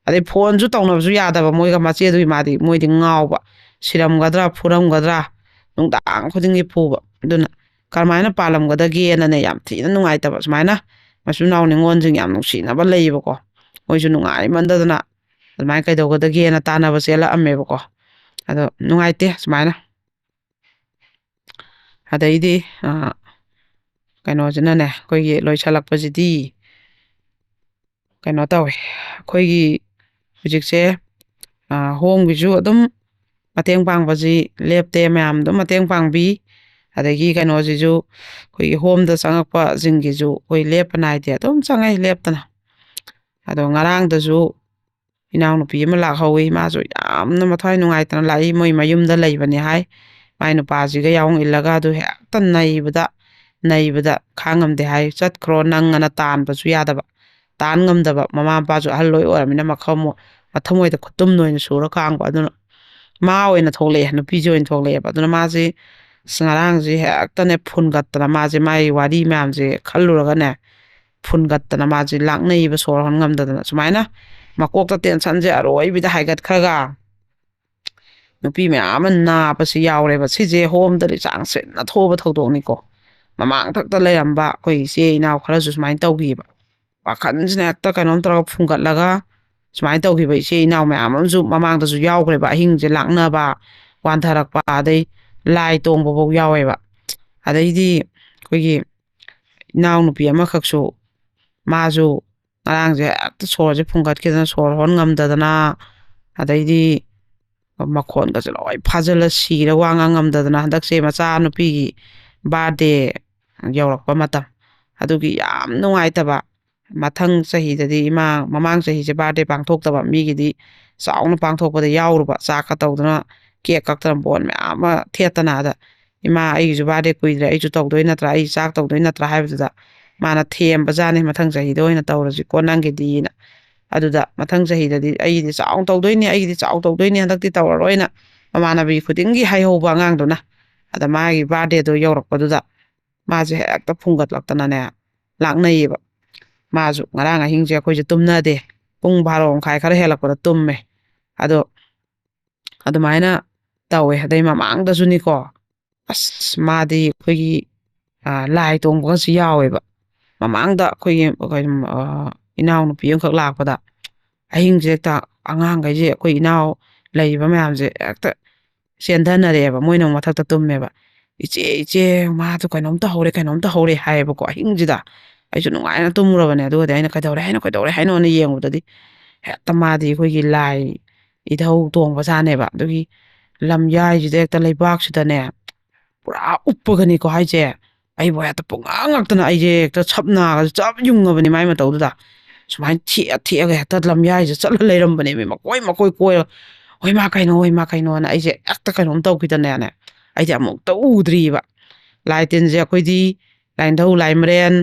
ꯑꯗꯩ ꯐꯣꯟꯁꯨ ꯇꯧꯅꯕꯁꯨ ꯌꯥꯗꯕ ꯃꯣꯏꯒ ꯃꯆꯦꯗꯨꯒꯤ꯫ ꯃꯥꯗꯤ, ꯃꯣꯏꯗꯤ ꯉꯥꯎꯕ, ꯁꯤꯔꯝꯒꯗ꯭ꯔꯥ ꯐꯨꯔꯝꯒꯗ꯭ꯔꯥ ꯅꯨꯡꯗꯥꯡ ꯈꯨꯗꯤꯡꯒꯤ ꯐꯨꯕ꯫ ꯑꯗꯨꯅ ꯀꯔꯝꯍꯥꯏꯅ ꯄꯥꯜꯂꯝꯒꯗꯒꯦꯅꯅꯦ ꯌꯥꯝ ꯊꯤꯅ ꯅꯨꯡꯉꯥꯏꯇꯕ꯫ ꯁꯨꯃꯥꯏꯅ ꯃꯆꯤꯟ ꯃꯅꯥꯎ ꯅꯤꯉꯣꯜꯁꯤꯡ ꯌꯥꯝ ꯅꯨꯡꯁꯤꯅꯕ ꯂꯩꯌꯦꯕꯀꯣ꯫ ꯃꯣꯏꯁꯨ ꯅꯨꯡꯉꯥꯏꯃꯟꯗꯗꯅ ꯑꯗꯨꯃꯥꯏꯅ ꯀꯩꯗꯧꯒꯗꯒꯦꯅ ꯇꯥꯟꯅꯕ ꯆꯦꯜꯂꯛꯑꯝꯃꯦꯕꯀꯣ꯫ ꯑꯗꯣ ꯅꯨꯡꯉꯥꯏꯇꯦ ꯁꯨꯃꯥꯏꯅ꯫ ꯑꯗꯩꯗꯤ ꯑ, ꯀꯩꯅꯣꯁꯤꯅꯅꯦ, ꯑꯩꯈꯣꯏꯒꯤ ꯂꯣꯏꯁꯜꯂꯛꯄꯁꯤꯗꯤ ꯀꯩꯅꯣ ꯇꯧꯋꯦ, ꯑꯩꯈꯣꯏꯒꯤ ꯍꯧꯖꯤꯛꯁꯦ ꯑ, ꯍꯣꯝꯒꯤꯁꯨ ꯑꯗꯨꯝ ꯃꯇꯦꯡ ꯄꯥꯡꯕꯁꯤ ꯂꯦꯞꯇꯦ꯫ ꯃꯌꯥꯝ ꯑꯗꯨꯝ ꯃꯇꯦꯡ ꯄꯥꯡꯕꯤ꯫ ꯑꯗꯒꯤ ꯀꯩꯅꯣꯁꯤꯁꯨ, ꯑꯩꯈꯣꯏꯒꯤ ꯍꯣꯝꯗ ꯆꯪꯉꯛꯄꯁꯤꯡꯒꯤꯁꯨ ꯑꯩꯈꯣꯏ ꯂꯦꯞꯄ ꯅꯥꯏꯗꯦ, ꯑꯗꯨꯝ ꯆꯪꯉꯛꯏ ꯂꯦꯞꯇꯅ꯫ ꯑꯗꯣ ꯉꯔꯥꯡꯗꯁꯨ ꯏꯅꯥꯎꯅꯨꯄꯤ ꯑꯃ ꯂꯥꯛꯍꯧꯋꯤ꯫ ꯃꯥꯁꯨ ꯌꯥꯝꯅ ꯃꯊ꯭ꯋꯥꯏ ꯅꯨꯡꯉꯥꯏꯇꯅ ꯂꯥꯛꯏ꯫ ꯃꯣꯏ ꯃꯌꯨꯝꯗ ꯂꯩꯕꯅꯤ ꯍꯥꯏ꯫ ꯃꯥꯏ ꯅꯨꯄꯥꯁꯤꯒ ꯌꯥꯎ ꯏꯜꯂꯒ ꯑꯗꯨ ꯍꯦꯛꯇ ꯅꯩꯕꯗ, ꯅꯩꯕꯗ ꯈꯥꯡꯉꯝꯗꯦ ꯍꯥꯏ꯫ "ꯆꯠꯈ꯭ꯔꯣ ꯅꯪ" ꯑꯅ ꯇꯥꯟꯕꯁꯨ ꯌꯥꯗꯕ, ꯇꯥꯟ ꯉꯝꯗꯕ꯫ ꯃꯃꯥ ꯃꯄꯥꯁꯨ ꯑꯍꯜ ꯂꯣꯏ ꯑꯣꯏꯔꯕꯅꯤꯅ ꯃꯈꯜ ꯃꯣ-, ꯃꯊꯃꯣꯏꯗ ꯈꯨꯇꯨꯝ ꯑꯣꯏꯅ ꯁꯨꯔ ꯈꯥꯡꯕ꯫ ꯑꯗꯨꯅ ꯃꯥ ꯑꯣꯏꯅ ꯊꯣꯛꯂꯛꯑꯦ, ꯅꯨꯄꯤꯁꯦ ꯑꯣꯏꯅ ꯊꯣꯛꯂꯛꯑꯦꯕ꯫ ꯑꯗꯨꯅ ꯃꯥꯁꯦ ꯑꯁ ꯉꯔꯥꯡꯁꯦ ꯍꯦꯛꯇꯅꯦ ꯐꯨꯟꯒꯠꯇꯅ, ꯃꯥꯁꯦ ꯃꯥꯒꯤ ꯋꯥꯔꯤ ꯃꯌꯥꯝꯁꯦ ꯈꯜꯂꯨꯔꯒꯅꯦ ꯐꯨꯟꯒꯠꯇꯅ ꯃꯥꯁꯦ ꯂꯥꯛꯅꯩꯕ, ꯁꯣꯔ ꯍꯣꯟ ꯉꯝꯗꯗꯅ꯫ ꯁꯨꯃꯥꯏꯅ ꯃꯀꯣꯛꯇ ꯇꯦꯟꯁꯟꯁꯦ ꯑꯔꯣꯏꯕꯤꯗ ꯍꯥꯏꯒꯠꯈ꯭ꯔꯒ ꯅꯨꯄꯤ ꯃꯌꯥꯝ ꯑꯃ ꯅꯥꯕꯁꯤ ꯌꯥꯎꯔꯦꯕ꯫ ꯁꯤꯁꯦ ꯍꯣꯝꯗꯗꯤ ꯆꯥꯡ ꯁꯤꯟꯅ ꯊꯣꯛꯑꯕ ꯊꯧꯗꯣꯛꯅꯤꯀꯣ꯫ ꯃꯃꯥꯡꯊꯛꯇ ꯂꯩꯔꯝꯕ ꯑꯩꯈꯣꯏ ꯏꯆꯦ ꯏꯅꯥꯎ ꯈꯔꯁꯨ ꯁꯨꯃꯥꯏꯅ ꯇꯧꯈꯤꯕ꯫ ꯋꯥꯈꯜꯁꯤꯅ ꯍꯦꯛꯇ ꯀꯩꯅꯣꯝ ꯇꯧꯔꯒ ꯐꯨꯡꯒꯠꯂꯒ ꯁꯨꯃꯥꯏꯅ ꯇꯧꯈꯤꯕ ꯏꯆꯦ ꯏꯅꯥꯎ ꯃꯌꯥꯝ ꯑꯃꯁꯨ ꯃꯃꯥꯡꯗꯁꯨ ꯌꯥꯎꯈ꯭ꯔꯦꯕ꯫ ꯑꯍꯤꯡꯁꯦ ꯂꯥꯛꯅꯕ, ꯋꯥꯟꯊꯔꯛꯄ, ꯑꯗꯩ ꯂꯥꯏ ꯇꯣꯡꯕꯐꯥꯎ ꯌꯥꯎꯋꯦꯕ꯫ ꯑꯗꯩꯗꯤ ꯑꯩꯈꯣꯏꯒꯤ ꯏꯅꯥꯎꯅꯨꯄꯤ ꯑꯃꯈꯛꯁꯨ, ꯃꯥꯁꯨ ꯉꯔꯥꯡꯁꯦ ꯍꯦꯛꯇ ꯁꯣꯔꯁꯦ ꯐꯨꯡꯒꯠꯈꯤꯗꯅ, ꯁꯣꯔ ꯍꯣꯟ ꯉꯝꯗꯗꯅ, ꯑꯗꯩꯗꯤ ꯃꯈꯣꯟꯒꯁꯦ ꯂꯣꯏ ꯐꯥꯖꯤꯜꯂ ꯁꯤꯔ ꯋꯥ ꯉꯥꯡ ꯉꯝꯗꯗꯅ, ꯍꯟꯗꯛꯁꯦ ꯃꯆꯥꯅꯨꯄꯤꯒꯤ ꯕꯥꯔꯗꯦ ꯌꯧꯔꯛꯄ ꯃꯇꯝ, ꯑꯗꯨꯒꯤ ꯌꯥꯝ ꯅꯨꯡꯉꯥꯏꯇꯕ꯫ ꯃꯊꯪ ꯆꯍꯤꯗꯗꯤ ꯏꯃꯥ, ꯃꯃꯥꯡ ꯆꯍꯤꯁꯦ ꯕꯥꯔꯗꯦ ꯄꯥꯡꯊꯣꯛꯇꯕ, ꯃꯤꯒꯤꯗꯤ ꯆꯥꯎꯅ ꯄꯥꯡꯊꯣꯛꯄꯗ ꯌꯥꯎꯔꯨꯕ, ꯆꯥꯛꯀ ꯇꯧꯗꯅ, ꯀꯦꯛ ꯀꯛꯇꯅ, ꯕꯣꯟ ꯃꯌꯥꯝ ꯑꯃ ꯊꯦꯠꯇꯅ꯫ ꯑꯗ "ꯏꯃꯥ, ꯑꯩꯒꯤꯁꯨ ꯕꯥꯔꯗꯦ ꯀꯨꯏꯗ꯭ꯔꯦ, ꯑꯩꯁꯨ ꯇꯧꯗꯣꯏ ꯅꯠꯇ꯭ꯔꯥ, ꯑꯩ ꯆꯥꯛ ꯇꯧꯗꯣꯏ ꯅꯠꯇ꯭ꯔꯥ?" ꯍꯥꯏꯕꯗꯨꯗ ꯃꯥꯅ ꯊꯦꯝꯕꯖꯥꯠꯅꯤ, "ꯃꯊꯪ ꯆꯍꯤꯗ ꯑꯣꯏꯅ ꯇꯧꯔꯁꯤꯀꯣ ꯅꯪꯒꯤꯗꯤꯅ"꯫ ꯑꯗꯨꯗ ꯃꯊꯪ ꯆꯍꯤꯗꯗꯤ "ꯑꯩꯒꯤꯗꯤ ꯆꯥꯎꯅ ꯇꯧꯗꯣꯏꯅꯤ, ꯑꯩꯒꯤꯗꯤ ꯆꯥꯎ ꯇꯧꯗꯣꯏꯅꯤ, ꯍꯟꯗꯛꯇꯤ ꯇꯧꯔꯔꯣꯏꯅ" ꯃꯃꯥꯟꯅꯕꯤ ꯈꯨꯗꯤꯡꯒꯤ ꯍꯥꯏꯍꯧꯕ ꯑꯉꯥꯡꯗꯨꯅ꯫ ꯑꯗ ꯃꯥꯒꯤ ꯕꯥꯔꯗꯦꯗꯣ ꯌꯧꯔꯛꯄꯗꯨꯗ ꯃꯥꯁꯦ ꯍꯦꯛꯇ ꯐꯨꯡꯒꯠꯂꯛꯇꯅꯅꯦ ꯂꯥꯛꯅꯩꯌꯦꯕ꯫ ꯃꯥꯁꯨ ꯉꯔꯥꯡ ꯑꯍꯤꯡꯁꯦ ꯑꯩꯈꯣꯏꯁꯦ ꯇꯨꯝꯅꯗꯦ, ꯄꯨꯡ ꯕꯥꯔꯣ ꯃꯈꯥꯏ ꯈꯔ ꯍꯦꯜꯂꯛꯄꯗ ꯇꯨꯝꯃꯦ꯫ ꯑꯗꯣ ꯑꯗꯨꯃꯥꯏꯅ ꯇꯧꯋꯦ꯫ ꯑꯗꯩ ꯃꯃꯥꯡꯗꯁꯨꯅꯤꯀꯣ, ꯑꯁ, ꯃꯥꯗꯤ ꯑꯩꯈꯣꯏꯒꯤ, ꯑ, ꯂꯥꯏ ꯇꯣꯡꯕꯒꯁꯨ ꯌꯥꯎꯋꯦꯕ꯫ ꯃꯃꯥꯡꯗ ꯑꯩꯈꯣꯏꯒꯤ ꯀꯩꯅꯣ, ꯑ, ꯏꯅꯥꯎꯅꯨꯄꯤ ꯑꯃꯈꯛ ꯂꯥꯛꯄꯗ, ꯑꯍꯤꯡꯁꯦ ꯍꯦꯛꯇ ꯑꯉꯥꯡꯈꯩꯁꯦ, ꯑꯩꯈꯣꯏ ꯏꯅꯥꯎ ꯂꯩꯔꯤꯕ ꯃꯌꯥꯝꯁꯦ ꯍꯦꯛꯇ ꯆꯦꯟꯊꯅꯔꯛꯑꯦꯕ꯫ ꯃꯣꯏꯅ ꯑꯃꯨꯛ ꯃꯊꯛꯇ ꯇꯨꯝꯃꯦꯕ꯫ "ꯏꯆꯦ, ꯏꯆꯦ, ꯃꯥꯗꯣ ꯀꯩꯅꯣꯝ ꯇꯧꯍꯧꯔꯦ, ꯀꯩꯅꯣꯝ ꯇꯧꯍꯧꯔꯦ" ꯍꯥꯏꯌꯦꯕꯀꯣ, ꯑꯍꯤꯡꯁꯤꯗ꯫ ꯑꯩꯁꯨ ꯅꯨꯡꯉꯥꯏꯅ ꯇꯨꯝꯃꯨꯔꯕꯅꯦ꯫ ꯑꯗꯨꯒꯗꯤ ꯑꯩꯅ "ꯀꯩꯗꯧꯔꯦ ꯍꯥꯏꯅꯣ, ꯀꯩꯗꯧꯔꯦ ꯍꯥꯏꯅꯣꯅ" ꯌꯦꯡꯕꯗꯗꯤ, ꯍꯦꯛꯇ ꯃꯥꯗꯤ ꯑꯩꯈꯣꯏꯒꯤ ꯂꯥꯏ ꯏꯙꯧ ꯇꯣꯡꯕ ꯖꯥꯠꯅꯦꯕ꯫ ꯑꯗꯨꯒꯤ ꯂꯝꯌꯥꯏꯁꯤꯗ ꯍꯦꯛꯇ ꯂꯩꯕꯥꯛꯁꯤꯗꯅꯦ, ꯄꯨꯔꯥ ꯎꯞꯄꯒꯅꯤꯀꯣ ꯍꯥꯏꯁꯦ꯫ ꯑꯩꯕꯨ ꯍꯦꯛꯇ ꯄꯨꯡꯉꯥꯡ ꯉꯛꯇꯅ, ꯑꯩꯁꯦ ꯍꯦꯛꯇ ꯁꯞꯅꯥꯒꯁꯦ ꯆꯞ ꯌꯨꯡꯉꯕꯅꯤ ꯃꯥꯏ ꯃꯇꯧꯗꯨꯗ꯫ ꯁꯨꯃꯥꯏꯅ ꯊꯦꯛꯑ ꯊꯦꯛꯑꯒ ꯍꯦꯛꯇ ꯂꯝꯌꯥꯏꯁꯦ ꯆꯠꯂ ꯂꯩꯔꯝꯕꯅꯦꯃꯤ, ꯃꯀꯣꯏ ꯃꯀꯣꯏ ꯀꯣꯏꯔꯒ꯫ "ꯍꯣꯏ ꯃꯥ, ꯀꯩꯅꯣ, ꯍꯣꯏ ꯃꯥ, ꯀꯩꯅꯣꯅ" ꯑꯩꯁꯦ ꯍꯦꯛꯇ ꯀꯩꯅꯣꯝ ꯇꯧꯈꯤꯗꯅꯅꯦ, ꯑꯩꯗꯤ ꯑꯃꯨꯛꯇ ꯎꯗ꯭ꯔꯤꯕ꯫ ꯂꯥꯏ ꯇꯤꯟꯁꯦ ꯑꯩꯈꯣꯏꯗꯤ ꯂꯥꯏꯅꯤꯡꯊꯧ, ꯂꯥꯏꯃꯔꯦꯟ,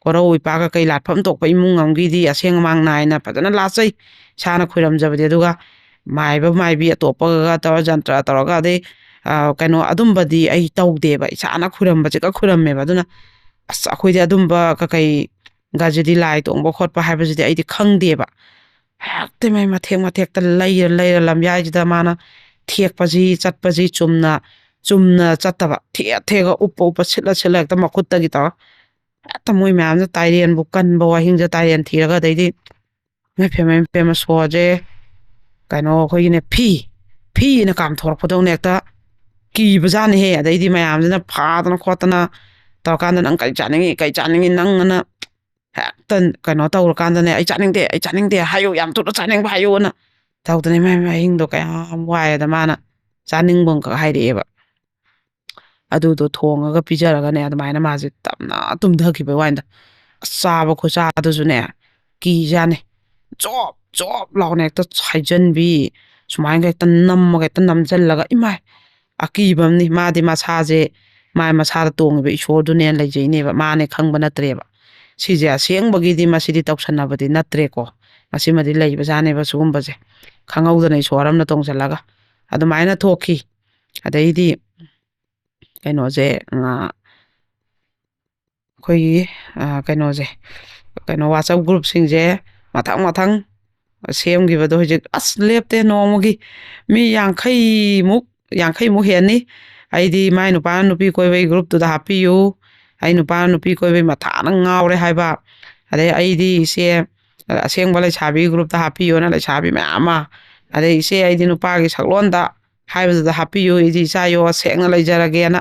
ꯀꯣꯔꯧ ꯏꯄꯥꯛ ꯀꯩꯀꯩ ꯂꯥꯠꯐꯝ ꯊꯣꯛꯄ ꯏꯃꯨꯡ ꯑꯃꯒꯤꯗꯤ ꯑꯁꯦꯡ ꯑꯃꯥꯡ ꯅꯥꯏꯅ ꯐꯖꯅ ꯂꯥꯠꯆꯩ꯫ ꯏꯁꯥꯅ ꯈꯣꯏꯔꯝꯖꯕꯗꯤ꯫ ꯑꯗꯨꯒ ꯃꯥꯏꯕ ꯃꯥꯏꯕꯤ ꯑꯇꯣꯞꯄꯒ ꯇꯧꯔ, ꯖꯟꯇ꯭ꯔ ꯇꯧꯔꯒ, ꯑꯗꯩ, ꯑ, ꯀꯩꯅꯣ, ꯑꯗꯨꯝꯕꯗꯤ ꯑꯩ ꯇꯧꯗꯦꯕ꯫ ꯏꯁꯥꯅ ꯈꯣꯏꯔꯝꯕꯁꯤꯒ ꯈꯣꯏꯔꯝꯃꯦꯕ꯫ ꯑꯗꯨꯅ ꯑꯁ, ꯑꯩꯈꯣꯏꯗꯤ ꯑꯗꯨꯝꯕ ꯀꯩꯀꯩꯒꯁꯤꯗꯤ, ꯂꯥꯏ ꯇꯣꯡꯕ ꯈꯣꯠꯄ ꯍꯥꯏꯕꯁꯤꯗꯤ ꯑꯩꯗꯤ ꯈꯪꯗꯦꯕ꯫ ꯍꯦꯛꯇ ꯃꯩ ꯃꯊꯦꯛ ꯃꯊꯦꯛꯇ ꯂꯩꯔ ꯂꯩꯔ ꯂꯝꯌꯥꯏꯁꯤꯗ ꯃꯥꯅ ꯊꯦꯛꯄꯁꯤ, ꯆꯠꯄꯁꯤ, ꯆꯨꯝꯅ ꯆꯨꯝꯅ ꯆꯠꯇꯕ, ꯊꯦꯛꯑ ꯊꯦꯛꯑꯒ, ꯎꯞꯄ ꯎꯞꯄ, ꯁꯤꯠꯂ ꯁꯤꯠꯂ, ꯍꯦꯛꯇ ꯃꯈꯨꯠꯇꯒꯤ ꯇꯧꯔ꯫ ꯍꯦꯛꯇ ꯃꯣꯏ ꯃꯌꯥꯝꯁꯦ ꯇꯥꯏꯔꯦꯟꯕꯨ ꯀꯟꯕ, ꯋꯥꯍꯤꯡꯁꯦ ꯇꯥꯏꯔꯦꯟ ꯊꯤꯔꯒ, ꯑꯗꯩꯗꯤ ꯏꯃꯥꯏ ꯄꯦꯝꯃ, ꯏꯃꯥ ꯄꯦꯝꯃ, ꯁꯣꯔꯁꯦ ꯀꯩꯅꯣ, ꯑꯩꯈꯣꯏꯒꯤꯅꯦ, ꯐꯤ, ꯐꯤꯅ ꯀꯥꯝꯊꯣꯔꯛꯄꯗꯧꯅ ꯍꯦꯛꯇ ꯀꯤꯕꯖꯥꯠꯅꯤꯍꯦ꯫ ꯑꯗꯩꯗꯤ ꯃꯌꯥꯝꯁꯤꯅ ꯐꯥꯗꯅ ꯈꯣꯠꯇꯅ ꯇꯧꯔꯀꯥꯟꯗ, "ꯅꯪ ꯀꯔꯤ ꯆꯥꯅꯤꯡꯉꯤ, ꯀꯔꯤ ꯆꯥꯅꯤꯡꯉꯤ, ꯅꯪ?" ꯑꯅ ꯍꯦꯛꯇ ꯀꯩꯅꯣ ꯇꯧꯔꯀꯥꯟꯗꯅꯦ, "ꯑꯩ ꯆꯥꯅꯤꯡꯗꯦ, ꯑꯩ ꯆꯥꯅꯤꯡꯗꯦ ꯍꯥꯏꯌꯨ, ꯌꯥꯝ ꯊꯨꯅ ꯆꯥꯅꯤꯡꯕ ꯍꯥꯏꯌꯨ" ꯑꯅ ꯇꯧꯗꯅ, ꯏꯃꯥ, ꯏꯃꯥ, ꯑꯍꯤꯡꯗꯣ ꯀꯌꯥꯝ ꯋꯥꯏꯑꯦꯗ꯫ ꯃꯥꯅ ꯆꯥꯅꯤꯡꯕ ꯑꯃꯈꯛ ꯍꯥꯏꯔꯛꯑꯦꯕ꯫ ꯑꯗꯨꯗꯣ ꯊꯣꯡꯉꯒ ꯄꯤꯖꯔꯒꯅꯦ, ꯑꯗꯨꯃꯥꯏꯅ ꯃꯥꯁꯦ ꯇꯞꯅ ꯇꯨꯝꯊꯈꯤꯕꯩ ꯋꯥꯅꯤꯗ꯫ ꯑꯁ, ꯆꯥꯕ ꯈꯨꯠꯆꯥꯗꯨꯁꯨꯅꯦ, ꯀꯤꯖꯥꯅꯤ꯫ ꯆꯣꯞ ꯆꯣꯞ ꯂꯥꯎꯅ ꯍꯦꯛꯇ ꯍꯥꯏꯖꯟꯕꯤ, ꯁꯨꯃꯥꯏꯅꯒ ꯍꯦꯛꯇ ꯅꯝꯃꯒ, ꯍꯦꯛꯇ ꯅꯝꯖꯜꯂꯒ, ꯏꯃꯥꯏ! ꯑꯀꯤꯕ ꯑꯃꯅꯤ꯫ ꯃꯥꯗꯤ ꯃꯁꯥꯁꯦ, ꯃꯥ ꯃꯁꯥꯗ ꯇꯣꯡꯉꯤꯕ ꯏꯁꯣꯔꯗꯨꯅꯦꯅ ꯂꯩꯖꯩꯅꯦꯕ, ꯃꯥꯅꯦ ꯈꯪꯕ ꯅꯠꯇ꯭ꯔꯦꯕ꯫ ꯁꯤꯁꯦ ꯑꯁꯦꯡꯕꯒꯤꯗꯤ ꯃꯁꯤꯗꯤ ꯇꯧꯁꯟꯅꯕꯗꯤ ꯅꯠꯇ꯭ꯔꯦꯀꯣ꯫ ꯃꯁꯤꯃꯗꯤ ꯂꯩꯕꯖꯥꯠꯅꯦꯕ ꯁꯤꯒꯨꯝꯕꯁꯦ, ꯈꯪꯍꯧꯗꯅ ꯏꯁꯣꯔ ꯑꯃꯅ ꯇꯣꯡꯁꯤꯜꯂꯒ꯫ ꯑꯗꯨꯃꯥꯏꯅ ꯊꯣꯛꯈꯤ꯫ ꯑꯗꯩꯗꯤ ꯀꯩꯅꯣꯁꯦ, ꯑ, ꯑꯩꯈꯣꯏꯒꯤ, ꯑ, ꯀꯩꯅꯣꯁꯦ, ꯀꯩꯅꯣ, WhatsApp groupꯁꯤꯡꯁꯦ ꯃꯊꯪ ꯃꯊꯪ ꯁꯦꯝꯈꯤꯕꯗꯣ ꯍꯧꯖꯤꯛ ꯑꯁ ꯂꯦꯞꯇꯦ꯫ ꯅꯣꯡꯃꯒꯤ ꯃꯤ ꯌꯥꯡꯈꯩꯃꯨꯛ, ꯌꯥꯡꯈꯩꯃꯨꯛ ꯍꯦꯟꯅꯤ꯫ ꯑꯩꯗꯤ "ꯃꯥꯏ ꯅꯨꯄꯥꯅ ꯅꯨꯄꯤ ꯀꯣꯏꯕꯒꯤ groupꯇꯨꯗ ꯍꯥꯞꯄꯤꯌꯨ", ꯑꯩ ꯅꯨꯄꯥ ꯅꯨꯄꯤ ꯀꯣꯏꯕꯩ ꯃꯊꯥꯅ ꯉꯥꯎꯔꯦ ꯍꯥꯏꯕ, ꯑꯗꯩ "ꯑꯩꯗꯤ ꯏꯆꯦ ꯑꯁꯦꯡꯕ ꯂꯩꯁꯥꯕꯤ ꯒ꯭ꯔꯨꯞꯇ ꯍꯥꯞꯄꯤꯌꯣꯅ" ꯂꯩꯁꯥꯕꯤ ꯃꯌꯥꯝ ꯑꯃ, ꯑꯗꯩ "ꯏꯆꯦ ꯑꯩꯗꯤ ꯅꯨꯄꯥꯒꯤ ꯁꯛꯂꯣꯟꯗ ꯍꯥꯏꯕꯗꯨꯗ ꯍꯥꯞꯄꯤꯌꯨ, ꯑꯩꯗꯤ ꯏꯆꯥ ꯌꯣ ꯁꯦꯡꯅ ꯂꯩꯖꯔꯒꯦꯅ"꯫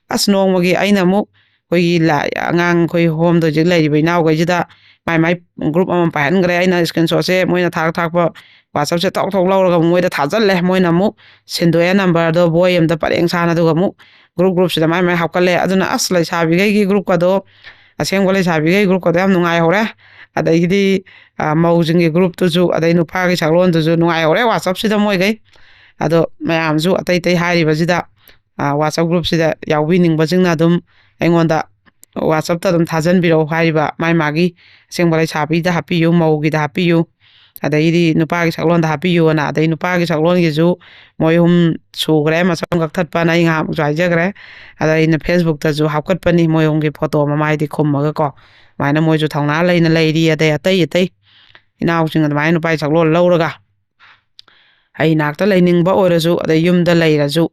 ꯑꯁ, ꯅꯣꯡꯃꯒꯤ ꯑꯩꯅ ꯑꯃꯨꯛ ꯑꯩꯈꯣꯏꯒꯤ ꯂꯥ-, ꯑꯉꯥꯡ ꯑꯩꯈꯣꯏ ꯍꯣꯝꯗ ꯍꯧꯖꯤꯛ ꯂꯩꯔꯤꯕ ꯏꯅꯥꯎꯈꯩꯁꯤꯗ ꯃꯥꯏ ꯃꯥꯏ ꯒ꯭ꯔꯨꯞ ꯑꯃ ꯄꯥꯏꯍꯟꯈ꯭ꯔꯦ꯫ ꯑꯩꯅ ꯁ꯭ꯀ꯭ꯔꯤꯟ ꯁꯣꯠꯁꯦ ꯃꯣꯏꯅ ꯊꯥꯔꯛ ꯊꯥꯔꯛꯄ WhatsApp-ꯁꯦ ꯊꯣꯛ ꯊꯣꯛ ꯂꯧꯔꯒ ꯑꯃꯨꯛ ꯃꯣꯏꯗ ꯊꯥꯖꯤꯜꯂꯦ꯫ ꯃꯣꯏꯅ ꯑꯃꯨꯛ ꯁꯤꯟꯗꯣꯛꯑꯦ ꯅꯝꯕꯔꯗꯣ ꯕꯣꯏ ꯑꯃꯗ ꯄꯔꯦꯡ ꯁꯥꯅ, ꯑꯗꯨꯒ ꯑꯃꯨꯛ ꯒ꯭ꯔꯨꯞ ꯒ꯭ꯔꯨꯞꯁꯤꯗ ꯃꯥꯏ ꯃꯥꯏ ꯍꯥꯞꯀꯠꯂꯦ꯫ ꯑꯗꯨꯅ ꯑꯁ, ꯂꯩꯁꯥꯕꯤꯈꯩꯒꯤ ꯒ꯭ꯔꯨꯞꯀꯗꯣ, ꯑꯁꯦꯡꯕ ꯂꯩꯁꯥꯕꯤꯈꯩ ꯒ꯭ꯔꯨꯞꯀꯗꯣ ꯌꯥꯝ ꯅꯨꯡꯉꯥꯏꯍꯧꯔꯦ꯫ ꯑꯗꯒꯤꯗꯤ, ꯑ, ꯃꯧꯁꯤꯡꯒꯤ ꯒ꯭ꯔꯨꯞꯇꯨꯁꯨ, ꯑꯗꯩ ꯅꯨꯄꯥꯒꯤ ꯁꯛꯂꯣꯟꯗꯨꯁꯨ ꯅꯨꯡꯉꯥꯏꯍꯧꯔꯦ WhatsApp-ꯁꯤꯗ ꯃꯣꯏꯈꯩ꯫ ꯑꯗꯣ ꯃꯌꯥꯝꯁꯨ ꯑꯇꯩ ꯑꯇꯩ ꯍꯥꯏꯔꯤꯕꯁꯤꯗ, ꯑ, WhatsApp group-ꯁꯤꯗ ꯌꯥꯎꯕꯤꯅꯤꯡꯕꯁꯤꯡꯅ ꯑꯗꯨꯝ ꯑꯩꯉꯣꯟꯗ WhatsApp-ꯇ ꯑꯗꯨꯝ ꯊꯥꯖꯟꯕꯤꯔꯛꯎ ꯍꯥꯏꯔꯤꯕ, ꯃꯥꯏ ꯃꯥꯒꯤ ꯑꯁꯦꯡꯕ ꯂꯩꯁꯥꯕꯤꯗ ꯍꯥꯞꯄꯤꯌꯨ, ꯃꯧꯒꯤꯗ ꯍꯥꯞꯄꯤꯌꯨ, ꯑꯗꯩꯗꯤ ꯅꯨꯄꯥꯒꯤ ꯁꯛꯂꯣꯟꯗ ꯍꯥꯞꯄꯤꯌꯨꯅ꯫ ꯑꯗꯩ ꯅꯨꯄꯥꯒꯤ ꯁꯛꯂꯣꯟꯒꯤꯁꯨ ꯃꯣꯏ ꯑꯍꯨꯝ ꯁꯨꯈ꯭ꯔꯦ ꯃꯁꯝ ꯀꯛꯊꯠꯄꯅ, ꯑꯩ ꯉꯥꯏꯍꯥꯛꯃꯨꯛꯁꯨ ꯍꯥꯏꯖꯈ꯭ꯔꯦ꯫ ꯑꯗ ꯑꯩꯅ Facebook-ꯇꯁꯨ ꯍꯥꯞꯀꯠꯄꯅꯤ ꯃꯣꯏ ꯑꯍꯨꯝꯒꯤ ꯐꯣꯇꯣ ꯃꯃꯥꯏꯗꯤ ꯈꯨꯝꯃꯒꯀꯣ꯫ ꯑꯗꯨꯃꯥꯏꯅ ꯃꯣꯏꯁꯨ ꯊꯧꯅꯥ ꯂꯩꯅ ꯂꯩꯔꯤ꯫ ꯑꯗꯩ ꯑꯇꯩ ꯑꯇꯩ ꯏꯅꯥꯎꯁꯤꯡ ꯑꯗꯨꯃꯥꯏꯅ ꯅꯨꯄꯥꯒꯤ ꯁꯛꯂꯣꯟ ꯂꯧꯔꯒ ꯑꯩ ꯅꯥꯛꯇ ꯂꯩꯅꯤꯡꯕ ꯑꯣꯏꯔꯁꯨ, ꯑꯗꯩ ꯌꯨꯝꯗ ꯂꯩꯔꯁꯨ,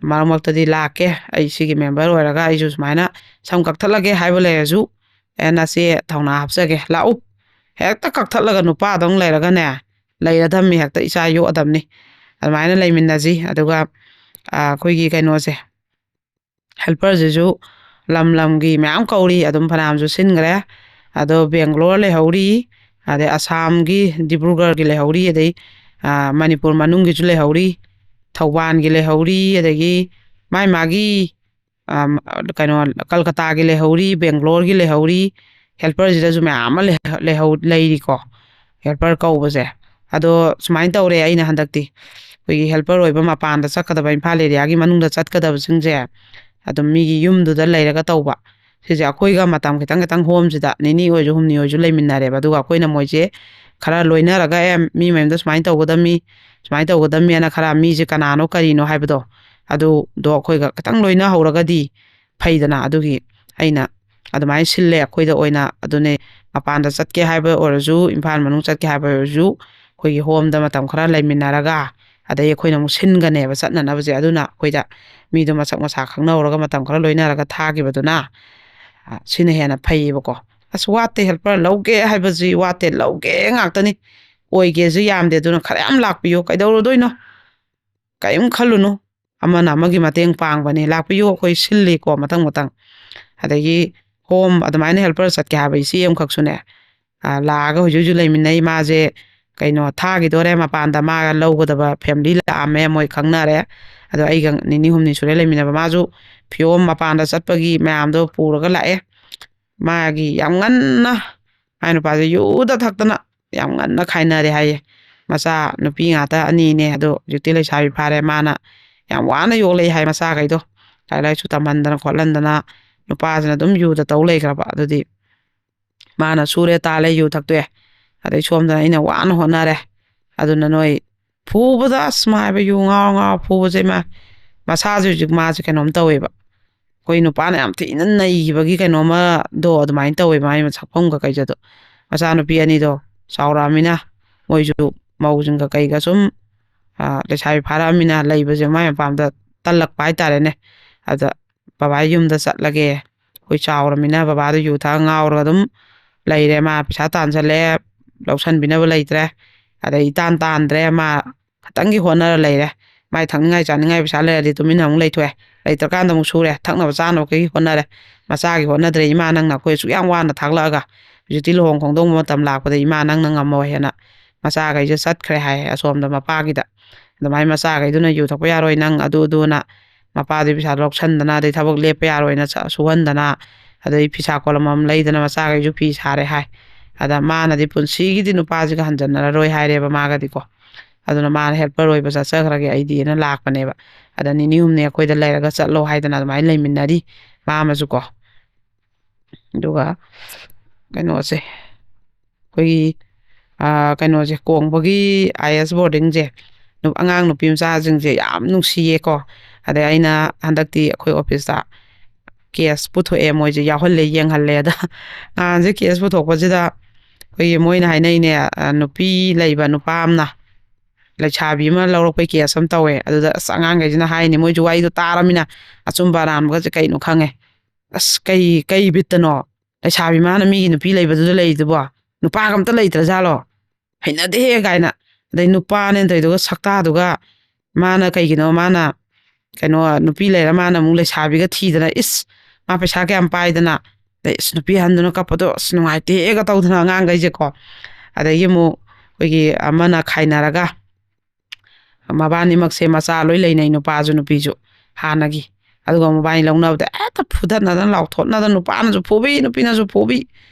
ꯃꯔꯛ ꯃꯔꯛꯇꯗꯤ ꯂꯥꯛꯀꯦ, ꯑꯩ ꯁꯤꯒꯤ member ꯑꯣꯏꯔꯒ ꯑꯩꯁꯨ ꯁꯨꯃꯥꯏꯅ ꯁꯝ ꯀꯛꯊꯠꯂꯒꯦ ꯍꯥꯏꯕ ꯂꯩꯔꯁꯨ, "ꯑꯦ, ꯅꯆꯦ ꯊꯧꯅꯥ ꯍꯥꯞꯆꯒꯦ, ꯂꯥꯛꯎ"꯫ ꯍꯦꯛꯇ ꯀꯛꯊꯠꯂꯒ ꯅꯨꯄꯥꯗꯧ ꯂꯩꯔꯒꯅꯦ, ꯂꯩꯔꯗꯝꯅꯤ, ꯍꯦꯛꯇ ꯏꯆꯥ ꯌꯣꯛꯑꯗꯝꯅꯤ꯫ ꯑꯗꯨꯃꯥꯏꯅ ꯂꯩꯃꯤꯟꯅꯁꯤ꯫ ꯑꯗꯨꯒ, ꯑ, ꯑꯩꯈꯣꯏꯒꯤ ꯀꯩꯅꯣꯁꯦ, helper-ꯁꯤꯁꯨ ꯂꯝ ꯂꯝꯒꯤ ꯃꯌꯥꯝ ꯀꯧꯔꯤ, ꯑꯗꯨꯝ ꯐꯅꯌꯥꯝꯁꯨ ꯁꯤꯟꯈ꯭ꯔꯦ꯫ ꯑꯗꯣ ꯕꯦꯡꯒ꯭ꯂꯣꯔ ꯂꯩꯍꯧꯔꯤ, ꯑꯗꯩ ꯑꯁꯥꯝꯒꯤ ꯗꯤꯕ꯭ꯔꯨꯒꯔꯒꯤ ꯂꯩꯍꯧꯔꯤ, ꯑꯗꯩ, ꯑ, ꯃꯅꯤꯄꯨꯔ ꯃꯅꯨꯡꯒꯤꯁꯨ ꯂꯩꯍꯧꯔꯤ, ꯊꯧꯕꯥꯜꯒꯤ ꯂꯩꯍꯧꯔꯤ, ꯑꯗꯒꯤ ꯃꯥꯏ ꯃꯥꯒꯤ, ꯑꯝ, ꯀꯩꯅꯣ, ꯀꯜꯀꯇꯥꯒꯤ ꯂꯩꯍꯧꯔꯤ, ꯕꯦꯡꯒ꯭ꯂꯣꯔꯒꯤ ꯂꯩꯍꯧꯔꯤ, helper-ꯁꯤꯗꯁꯨ ꯃꯌꯥꯝ ꯑꯃ ꯂꯩꯍꯧ-, ꯂꯩꯍꯧ-, ꯂꯩꯔꯤꯀꯣ꯫ Helper ꯀꯧꯕꯁꯦ꯫ ꯑꯗꯣ ꯁꯨꯃꯥꯏꯅ ꯇꯧꯔꯦ, ꯑꯩꯅ ꯍꯟꯗꯛꯇꯤ ꯑꯩꯈꯣꯏꯒꯤ helper ꯑꯣꯏꯕ ꯃꯄꯥꯟꯗ ꯆꯠꯀꯗꯕ, ꯏꯝꯐꯥꯜ area-ꯒꯤ ꯃꯅꯨꯡꯗ ꯆꯠꯀꯗꯕꯁꯤꯡꯁꯦ ꯑꯗꯨꯝ ꯃꯤꯒꯤ ꯌꯨꯝꯗꯨꯗ ꯂꯩꯔꯒ ꯇꯧꯕ꯫ ꯁꯤꯁꯦ ꯑꯩꯈꯣꯏꯒ ꯃꯇꯝ ꯈꯤꯇꯪ ꯈꯤꯇꯪ ꯍꯣꯝꯁꯤꯗ ꯅꯤꯅꯤ ꯑꯣꯏꯔꯁꯨ ꯍꯨꯝꯅꯤ ꯑꯣꯏꯔꯁꯨ ꯂꯩꯃꯤꯟꯅꯔꯦꯕ꯫ ꯑꯗꯨꯒ ꯑꯩꯈꯣꯏꯅ ꯃꯣꯏꯁꯦ ꯈꯔ ꯂꯣꯏꯅꯔꯒ, "ꯑꯦ, ꯃꯤ ꯃꯌꯨꯝꯗ ꯁꯨꯃꯥꯏꯅ ꯇꯧꯒꯗꯝꯃꯤ, ꯁꯨꯃꯥꯏꯅ ꯇꯧꯒꯗꯝꯃꯤ" ꯍꯥꯏꯅ ꯈꯔ ꯃꯤꯁꯦ ꯀꯅꯥꯅꯣ ꯀꯔꯤꯅꯣ ꯍꯥꯏꯕꯗꯣ, ꯑꯗꯨꯗꯣ ꯑꯩꯈꯣꯏꯒ ꯈꯤꯇꯪ ꯂꯣꯏꯅꯍꯧꯔꯒꯗꯤ ꯐꯩꯗꯅ꯫ ꯑꯗꯨꯒꯤ ꯑꯩꯅ ꯑꯗꯨꯃꯥꯏꯅ ꯁꯤꯜꯂꯦ ꯑꯩꯈꯣꯏꯗ ꯑꯣꯏꯅ꯫ ꯑꯗꯨꯅꯦ, ꯃꯄꯥꯟꯗ ꯆꯠꯀꯦ ꯍꯥꯏꯕ ꯑꯣꯏꯔꯁꯨ, ꯏꯝꯐꯥꯜ ꯃꯅꯨꯡ ꯆꯠꯀꯦ ꯍꯥꯏꯕ ꯑꯣꯏꯔꯁꯨ, ꯑꯩꯈꯣꯏꯒꯤ ꯍꯣꯝꯗ ꯃꯇꯝ ꯈꯔ ꯂꯩꯃꯤꯟꯅꯔꯒ, ꯑꯗꯩ ꯑꯩꯈꯣꯏꯅ ꯑꯃꯨꯛ ꯁꯤꯟꯒꯅꯦꯕ ꯆꯠꯅꯅꯕꯁꯦ꯫ ꯑꯗꯨꯅ ꯑꯩꯈꯣꯏꯗ ꯃꯤꯗꯣ ꯃꯁꯛ ꯃꯁꯥ ꯈꯪꯅꯍꯧꯔꯒ ꯃꯇꯝ ꯈꯔ ꯂꯣꯏꯅꯔꯒ ꯊꯥꯈꯤꯕꯗꯨꯅ ꯁꯤꯅ ꯍꯦꯟꯅ ꯐꯩꯌꯦꯕꯀꯣ꯫ ꯑꯁ, ꯋꯥꯠꯇꯦ, ꯍꯦꯜꯄꯔ ꯂꯧꯒꯦ ꯍꯥꯏꯕꯁꯤ ꯋꯥꯠꯇꯦ, ꯂꯧꯒꯦ ꯉꯥꯛꯇꯅꯤ꯫ ꯑꯣꯏꯒꯦꯁꯨ ꯌꯥꯝꯗꯦ, ꯑꯗꯨꯅ ꯈꯔ ꯌꯥꯝ ꯂꯥꯛꯄꯤꯌꯨ, ꯀꯩꯗꯧꯔꯨꯗꯣꯏꯅꯣ? ꯀꯔꯤꯝ ꯈꯜꯂꯨꯅꯨ, ꯑꯃꯅ ꯑꯃꯒꯤ ꯃꯇꯦꯡ ꯄꯥꯡꯕꯅꯦ꯫ ꯂꯥꯛꯄꯤꯌꯨ, ꯑꯩꯈꯣꯏ ꯁꯤꯜꯂꯤꯀꯣ ꯃꯊꯪ ꯃꯊꯪ꯫ ꯑꯗꯒꯤ ꯍꯣꯝ ꯑꯗꯨꯃꯥꯏꯅ ꯍꯦꯜꯄꯔ ꯆꯠꯀꯦ ꯍꯥꯏꯕ ꯏꯆꯦ ꯑꯃꯈꯛꯁꯨꯅꯦ, ꯑ, ꯂꯥꯛꯑꯒ ꯍꯧꯖꯤꯛ ꯍꯧꯖꯤꯛ ꯂꯩꯃꯤꯟꯅꯩ꯫ ꯃꯥꯁꯦ ꯀꯩꯅꯣ ꯊꯥꯈꯤꯗꯣꯔꯦ ꯃꯄꯥꯟꯗ, ꯃꯥꯒ ꯂꯧꯒꯗꯕ ꯐꯦꯃꯤꯂꯤ ꯂꯥꯛꯑꯝꯃꯦ, ꯃꯣꯏ ꯈꯪꯅꯔꯦ꯫ ꯑꯗꯣ ꯑꯩꯒ ꯅꯤꯅꯤ ꯍꯨꯝꯅꯤ ꯁꯨꯔꯦ ꯂꯩꯃꯤꯟꯅꯕ꯫ ꯃꯥꯁꯨ ꯐꯤꯌꯣꯝ ꯃꯄꯥꯟꯗ ꯆꯠꯄꯒꯤ ꯃꯌꯥꯝꯗꯣ ꯄꯨꯔꯒ ꯂꯥꯛꯑꯦ꯫ ꯃꯥꯒꯤ ꯌꯥꯝ ꯉꯟꯅ ꯃꯥꯏ ꯅꯨꯄꯥꯁꯦ ꯌꯨꯗ ꯊꯛꯇꯅ ꯌꯥꯝ ꯉꯟꯅ ꯈꯥꯏꯅꯔꯦ ꯍꯥꯏꯌꯦ꯫ ꯃꯆꯥ ꯅꯨꯄꯤ ꯉꯥꯛꯇ ꯑꯅꯤꯅꯦ, ꯑꯗꯣ ꯍꯧꯖꯤꯛꯇꯤ ꯂꯩꯁꯥꯕꯤ ꯐꯥꯔꯦ꯫ ꯃꯥꯅ ꯌꯥꯝ ꯋꯥꯅ ꯌꯣꯛꯂꯛꯏ ꯍꯥꯏ ꯃꯆꯥꯈꯩꯗꯣ, ꯂꯥꯏꯔꯤꯛ ꯂꯥꯏꯁꯨ ꯇꯝꯍꯟꯗꯅ ꯈꯣꯠꯍꯟꯗꯅ꯫ ꯅꯨꯄꯥꯁꯤꯅ ꯑꯗꯨꯝ ꯌꯨꯗ ꯇꯧ ꯂꯩꯈ꯭ꯔꯕ꯫ ꯑꯗꯨꯗꯤ ꯃꯥꯅ ꯁꯨꯔꯦ ꯇꯥꯜꯂꯦ, ꯌꯨ ꯊꯛꯇꯣꯛꯑꯦ, ꯑꯗꯩ ꯁꯣꯝꯗꯅ ꯑꯩꯅ ꯋꯥꯅ ꯍꯣꯠꯅꯔꯦ꯫ ꯑꯗꯨꯅ ꯅꯣꯏ ꯐꯨꯕꯗ, ꯑꯁ, ꯃꯥ ꯍꯥꯏꯕ ꯌꯨ ꯉꯥꯎꯔ ꯉꯥꯎꯔ ꯐꯨꯕꯁꯦ, ꯃꯥ ꯃꯁꯥꯁꯦ ꯍꯧꯖꯤꯛ ꯃꯥꯁꯦ ꯀꯩꯅꯣꯝ ꯇꯧꯋꯦꯕ꯫ ꯑꯩꯈꯣꯏ ꯅꯨꯄꯥꯅ ꯌꯥꯝ ꯊꯤꯅ ꯅꯩꯈꯤꯕꯒꯤ ꯀꯩꯅꯣꯃꯗꯣ ꯑꯗꯨꯃꯥꯏꯅ ꯇꯧꯋꯦ ꯃꯥꯒꯤ ꯁꯛꯐꯝꯒ ꯀꯩꯁꯦ꯫ ꯑꯗꯣ ꯃꯆꯥꯅꯨꯄꯤ ꯑꯅꯤꯗꯣ ꯆꯥꯎꯔꯛꯑꯃꯤꯅ, ꯃꯣꯏꯁꯨ ꯃꯧꯁꯤꯡꯒ ꯀꯩꯒ ꯁꯨꯝ, ꯑ, ꯂꯩꯁꯥꯕꯤ ꯐꯥꯔꯛꯑꯃꯤꯅ ꯂꯩꯕꯁꯦ ꯃꯥꯏ ꯃꯄꯥꯝꯗ ꯇꯜꯂꯛꯄ ꯍꯥꯏꯇꯥꯔꯦꯅꯦ꯫ ꯑꯗ ꯕꯕꯥ ꯌꯨꯝꯗ ꯆꯠꯂꯒꯦ, ꯑꯩꯈꯣꯏ ꯆꯥꯎꯔꯃꯤꯅ ꯕꯕꯥꯗꯣ ꯌꯨ ꯊꯛꯑ ꯉꯥꯎꯔꯒ ꯑꯗꯨꯝ ꯂꯩꯔꯦ꯫ ꯃꯥ ꯄꯩꯁꯥ ꯇꯥꯟꯁꯜꯂꯦ, ꯂꯧꯁꯟꯕꯤꯅꯕ ꯂꯩꯇ꯭ꯔꯦ꯫ ꯑꯗꯩ ꯏꯇꯥꯟ ꯇꯥꯟꯗ꯭ꯔꯦ꯫ ꯃꯥ ꯈꯇꯪꯒꯤ ꯍꯣꯠꯅꯔ ꯂꯩꯔꯦ꯫ ꯃꯥꯏ ꯊꯛꯅꯤꯡꯉꯥꯏ ꯆꯥꯅꯤꯡꯉꯥꯏ ꯄꯩꯁꯥ ꯂꯩꯔꯗꯤ ꯇꯨꯃꯤꯟꯅ ꯑꯃꯨꯛ ꯂꯩꯊꯣꯛꯑꯦ, ꯂꯩꯇ꯭ꯔꯀꯥꯟꯗ ꯑꯃꯨꯛ ꯁꯨꯔꯦ, ꯊꯛꯅꯕ ꯆꯥꯅꯕ ꯀꯩꯒꯤ ꯍꯣꯠꯅꯔꯦ꯫ ꯃꯆꯥꯒꯤ ꯍꯣꯠꯅꯗ꯭ꯔꯦ꯫ "ꯏꯃꯥ, ꯅꯪꯅ ꯑꯩꯈꯣꯏ ꯑꯁꯨꯛ ꯌꯥꯝ ꯋꯥꯅ ꯊꯥꯛꯂꯛꯑꯒ ꯍꯧꯖꯤꯛꯇꯤ ꯂꯨꯍꯣꯡ ꯈꯣꯡꯗꯣꯡꯕ ꯃꯇꯝ ꯂꯥꯛꯄꯗ, ꯏꯃꯥ, ꯅꯪꯅ ꯉꯝꯃꯣꯏ" ꯍꯥꯏꯅ ꯃꯆꯥꯈꯩꯁꯦ ꯆꯠꯈ꯭ꯔꯦ ꯍꯥꯏ ꯑꯁꯣꯝꯗ ꯃꯄꯥꯒꯤꯗ꯫ ꯑꯗꯨꯃꯥꯏꯅ ꯃꯆꯥꯈꯩꯗꯨꯅ ꯌꯨ ꯊꯛꯄ ꯌꯥꯔꯣꯏ ꯅꯪ, ꯑꯗꯨ ꯑꯗꯨꯅ ꯃꯄꯥꯗꯨꯒꯤ ꯄꯩꯁꯥ ꯂꯧꯁꯟꯗꯅ, ꯑꯗꯩ ꯊꯕꯛ ꯂꯦꯞꯄ ꯌꯥꯔꯣꯏꯅ ꯆ-, ꯁꯨꯍꯟꯗꯅ, ꯑꯗꯩ ꯐꯤꯁꯥ ꯀꯣꯂꯝ ꯑꯃ ꯂꯩꯗꯅ ꯃꯆꯥꯈꯩꯁꯨ ꯐꯤ ꯁꯥꯔꯦ ꯍꯥꯏ꯫ ꯑꯗ ꯃꯥꯅꯗꯤ ꯄꯨꯟꯁꯤꯒꯤꯗꯤ ꯅꯨꯄꯥꯁꯤꯒ ꯍꯟꯖꯟꯅꯔꯔꯣꯏ ꯍꯥꯏꯔꯦꯕ ꯃꯥꯒꯗꯤꯀꯣ꯫ ꯑꯗꯨꯅ ꯃꯥꯅ ꯍꯦꯜꯄꯔ ꯑꯣꯏꯕ ꯆꯠꯆꯈ꯭ꯔꯒꯦ ꯑꯩꯗꯤꯅ ꯂꯥꯛꯄꯅꯦꯕ꯫ ꯑꯗ ꯅꯤꯅꯤ ꯍꯨꯝꯅꯤ ꯑꯩꯈꯣꯏꯗ ꯂꯩꯔꯒ ꯆꯠꯂꯣ ꯍꯥꯏꯗꯅ ꯑꯗꯨꯃꯥꯏꯅ ꯂꯩꯃꯤꯟꯅꯔꯤ ꯃꯥ ꯑꯃꯁꯨꯀꯣ꯫ ꯑꯗꯨꯒ ꯀꯩꯅꯣꯁꯦ, ꯑꯩꯈꯣꯏꯒꯤ, ꯑꯥ, ꯀꯩꯅꯣꯁꯦ, ꯀꯣꯡꯕꯒꯤ ꯑꯥꯏ ꯑꯦꯁ ꯕꯣꯔꯗꯤꯡꯁꯦ, ꯅꯨ-, ꯑꯉꯥꯡ ꯅꯨꯄꯤ ꯃꯆꯥꯁꯤꯡꯁꯦ ꯌꯥꯝ ꯅꯨꯡꯁꯤꯌꯦꯀꯣ꯫ ꯑꯗꯩ ꯑꯩꯅ ꯍꯟꯗꯛꯇꯤ ꯑꯩꯈꯣꯏ ꯑꯣꯐꯤꯁꯇ ꯀꯦꯁ ꯄꯨꯊꯣꯛꯑꯦ, ꯃꯣꯏꯁꯦ ꯌꯥꯎꯍꯜꯂꯦ, ꯌꯦꯡꯍꯜꯂꯦ꯫ ꯑꯗ ꯅꯍꯥꯟꯁꯦ ꯀꯦꯁ ꯄꯨꯊꯣꯛꯄꯁꯤꯗ ꯑꯩꯈꯣꯏꯒꯤ ꯃꯣꯏꯅ ꯍꯥꯏꯅꯩꯅꯦ, ꯑ, ꯅꯨꯄꯤ ꯂꯩꯕ ꯅꯨꯄꯥ ꯑꯃꯅ ꯂꯩꯁꯥꯕꯤ ꯑꯃ ꯂꯧꯔꯛꯄꯩ ꯀꯦꯁ ꯑꯃ ꯇꯧꯋꯦ꯫ ꯑꯗꯨꯗ ꯑꯁ ꯑꯉꯥꯡꯈꯩꯁꯤꯅ ꯍꯥꯏꯅꯤ, ꯃꯣꯏꯁꯨ ꯋꯥꯔꯤꯗꯣ ꯇꯥꯔꯃꯤꯅ ꯑꯆꯨꯝꯕ ꯑꯔꯥꯟꯕꯒꯁꯦ ꯀꯩꯅꯣ ꯈꯪꯉꯦ꯫ "ꯑꯁ, ꯀꯩ ꯀꯩ ꯕꯤꯠꯇꯅꯣ? ꯂꯩꯁꯥꯕꯤ ꯃꯥꯅ ꯃꯤꯒꯤ ꯅꯨꯄꯤ ꯂꯩꯕꯗꯨꯗ ꯂꯩꯗꯨꯕꯣ? ꯅꯨꯄꯥꯒ ꯑꯝꯇ ꯂꯩꯇ꯭ꯔꯖꯥꯠꯂꯣ? ꯍꯩꯅꯗꯦꯍꯦ!" ꯀꯥꯏꯅ꯫ ꯑꯗꯩ ꯅꯨꯄꯥꯅꯦꯅ ꯇꯧꯔꯤꯗꯨꯒ, ꯁꯛꯇꯥꯗꯨꯒ, ꯃꯥꯅ ꯀꯩꯒꯤꯅꯣ ꯃꯥꯅ ꯀꯩꯅꯣ ꯅꯨꯄꯤ ꯂꯩꯔ ꯃꯥꯅ ꯑꯃꯨꯛ ꯂꯩꯁꯥꯕꯤꯒ ꯊꯤꯗꯅ, ꯏꯁ, ꯃꯥ ꯄꯩꯁꯥ ꯀꯌꯥꯝ ꯄꯥꯏꯗꯅ, ꯑꯗꯩ, "ꯏꯁ, ꯅꯨꯄꯤ ꯑꯍꯟꯗꯨꯅ ꯀꯞꯄꯗꯣ ꯑꯁ ꯅꯨꯡꯉꯥꯏꯇꯦꯒ" ꯇꯧꯗꯅ ꯑꯉꯥꯡꯈꯩꯁꯦꯀꯣ꯫ ꯑꯗꯒꯤ ꯑꯃꯨꯛ ꯑꯩꯈꯣꯏꯒꯤ ꯑꯃꯅ ꯈꯥꯏꯅꯔꯒ, ꯃꯕꯥꯅꯤꯃꯛꯁꯦ ꯃꯆꯥ ꯂꯣꯏ ꯂꯩꯅꯩ, ꯅꯨꯄꯥꯁꯨ ꯅꯨꯄꯤꯁꯨ ꯍꯥꯟꯅꯒꯤ꯫ ꯑꯗꯨꯒ ꯃꯕꯥꯅꯤ ꯂꯧꯅꯕꯗ ꯍꯦꯛꯇ ꯐꯨꯗꯠꯅꯗꯅ ꯂꯥꯎꯊꯣꯠꯅꯗꯅ, ꯅꯨꯄꯥꯅꯁꯨ ꯐꯨꯕꯤ, ꯅꯨꯄꯤꯅꯁꯨ ꯐꯨꯕꯤ꯫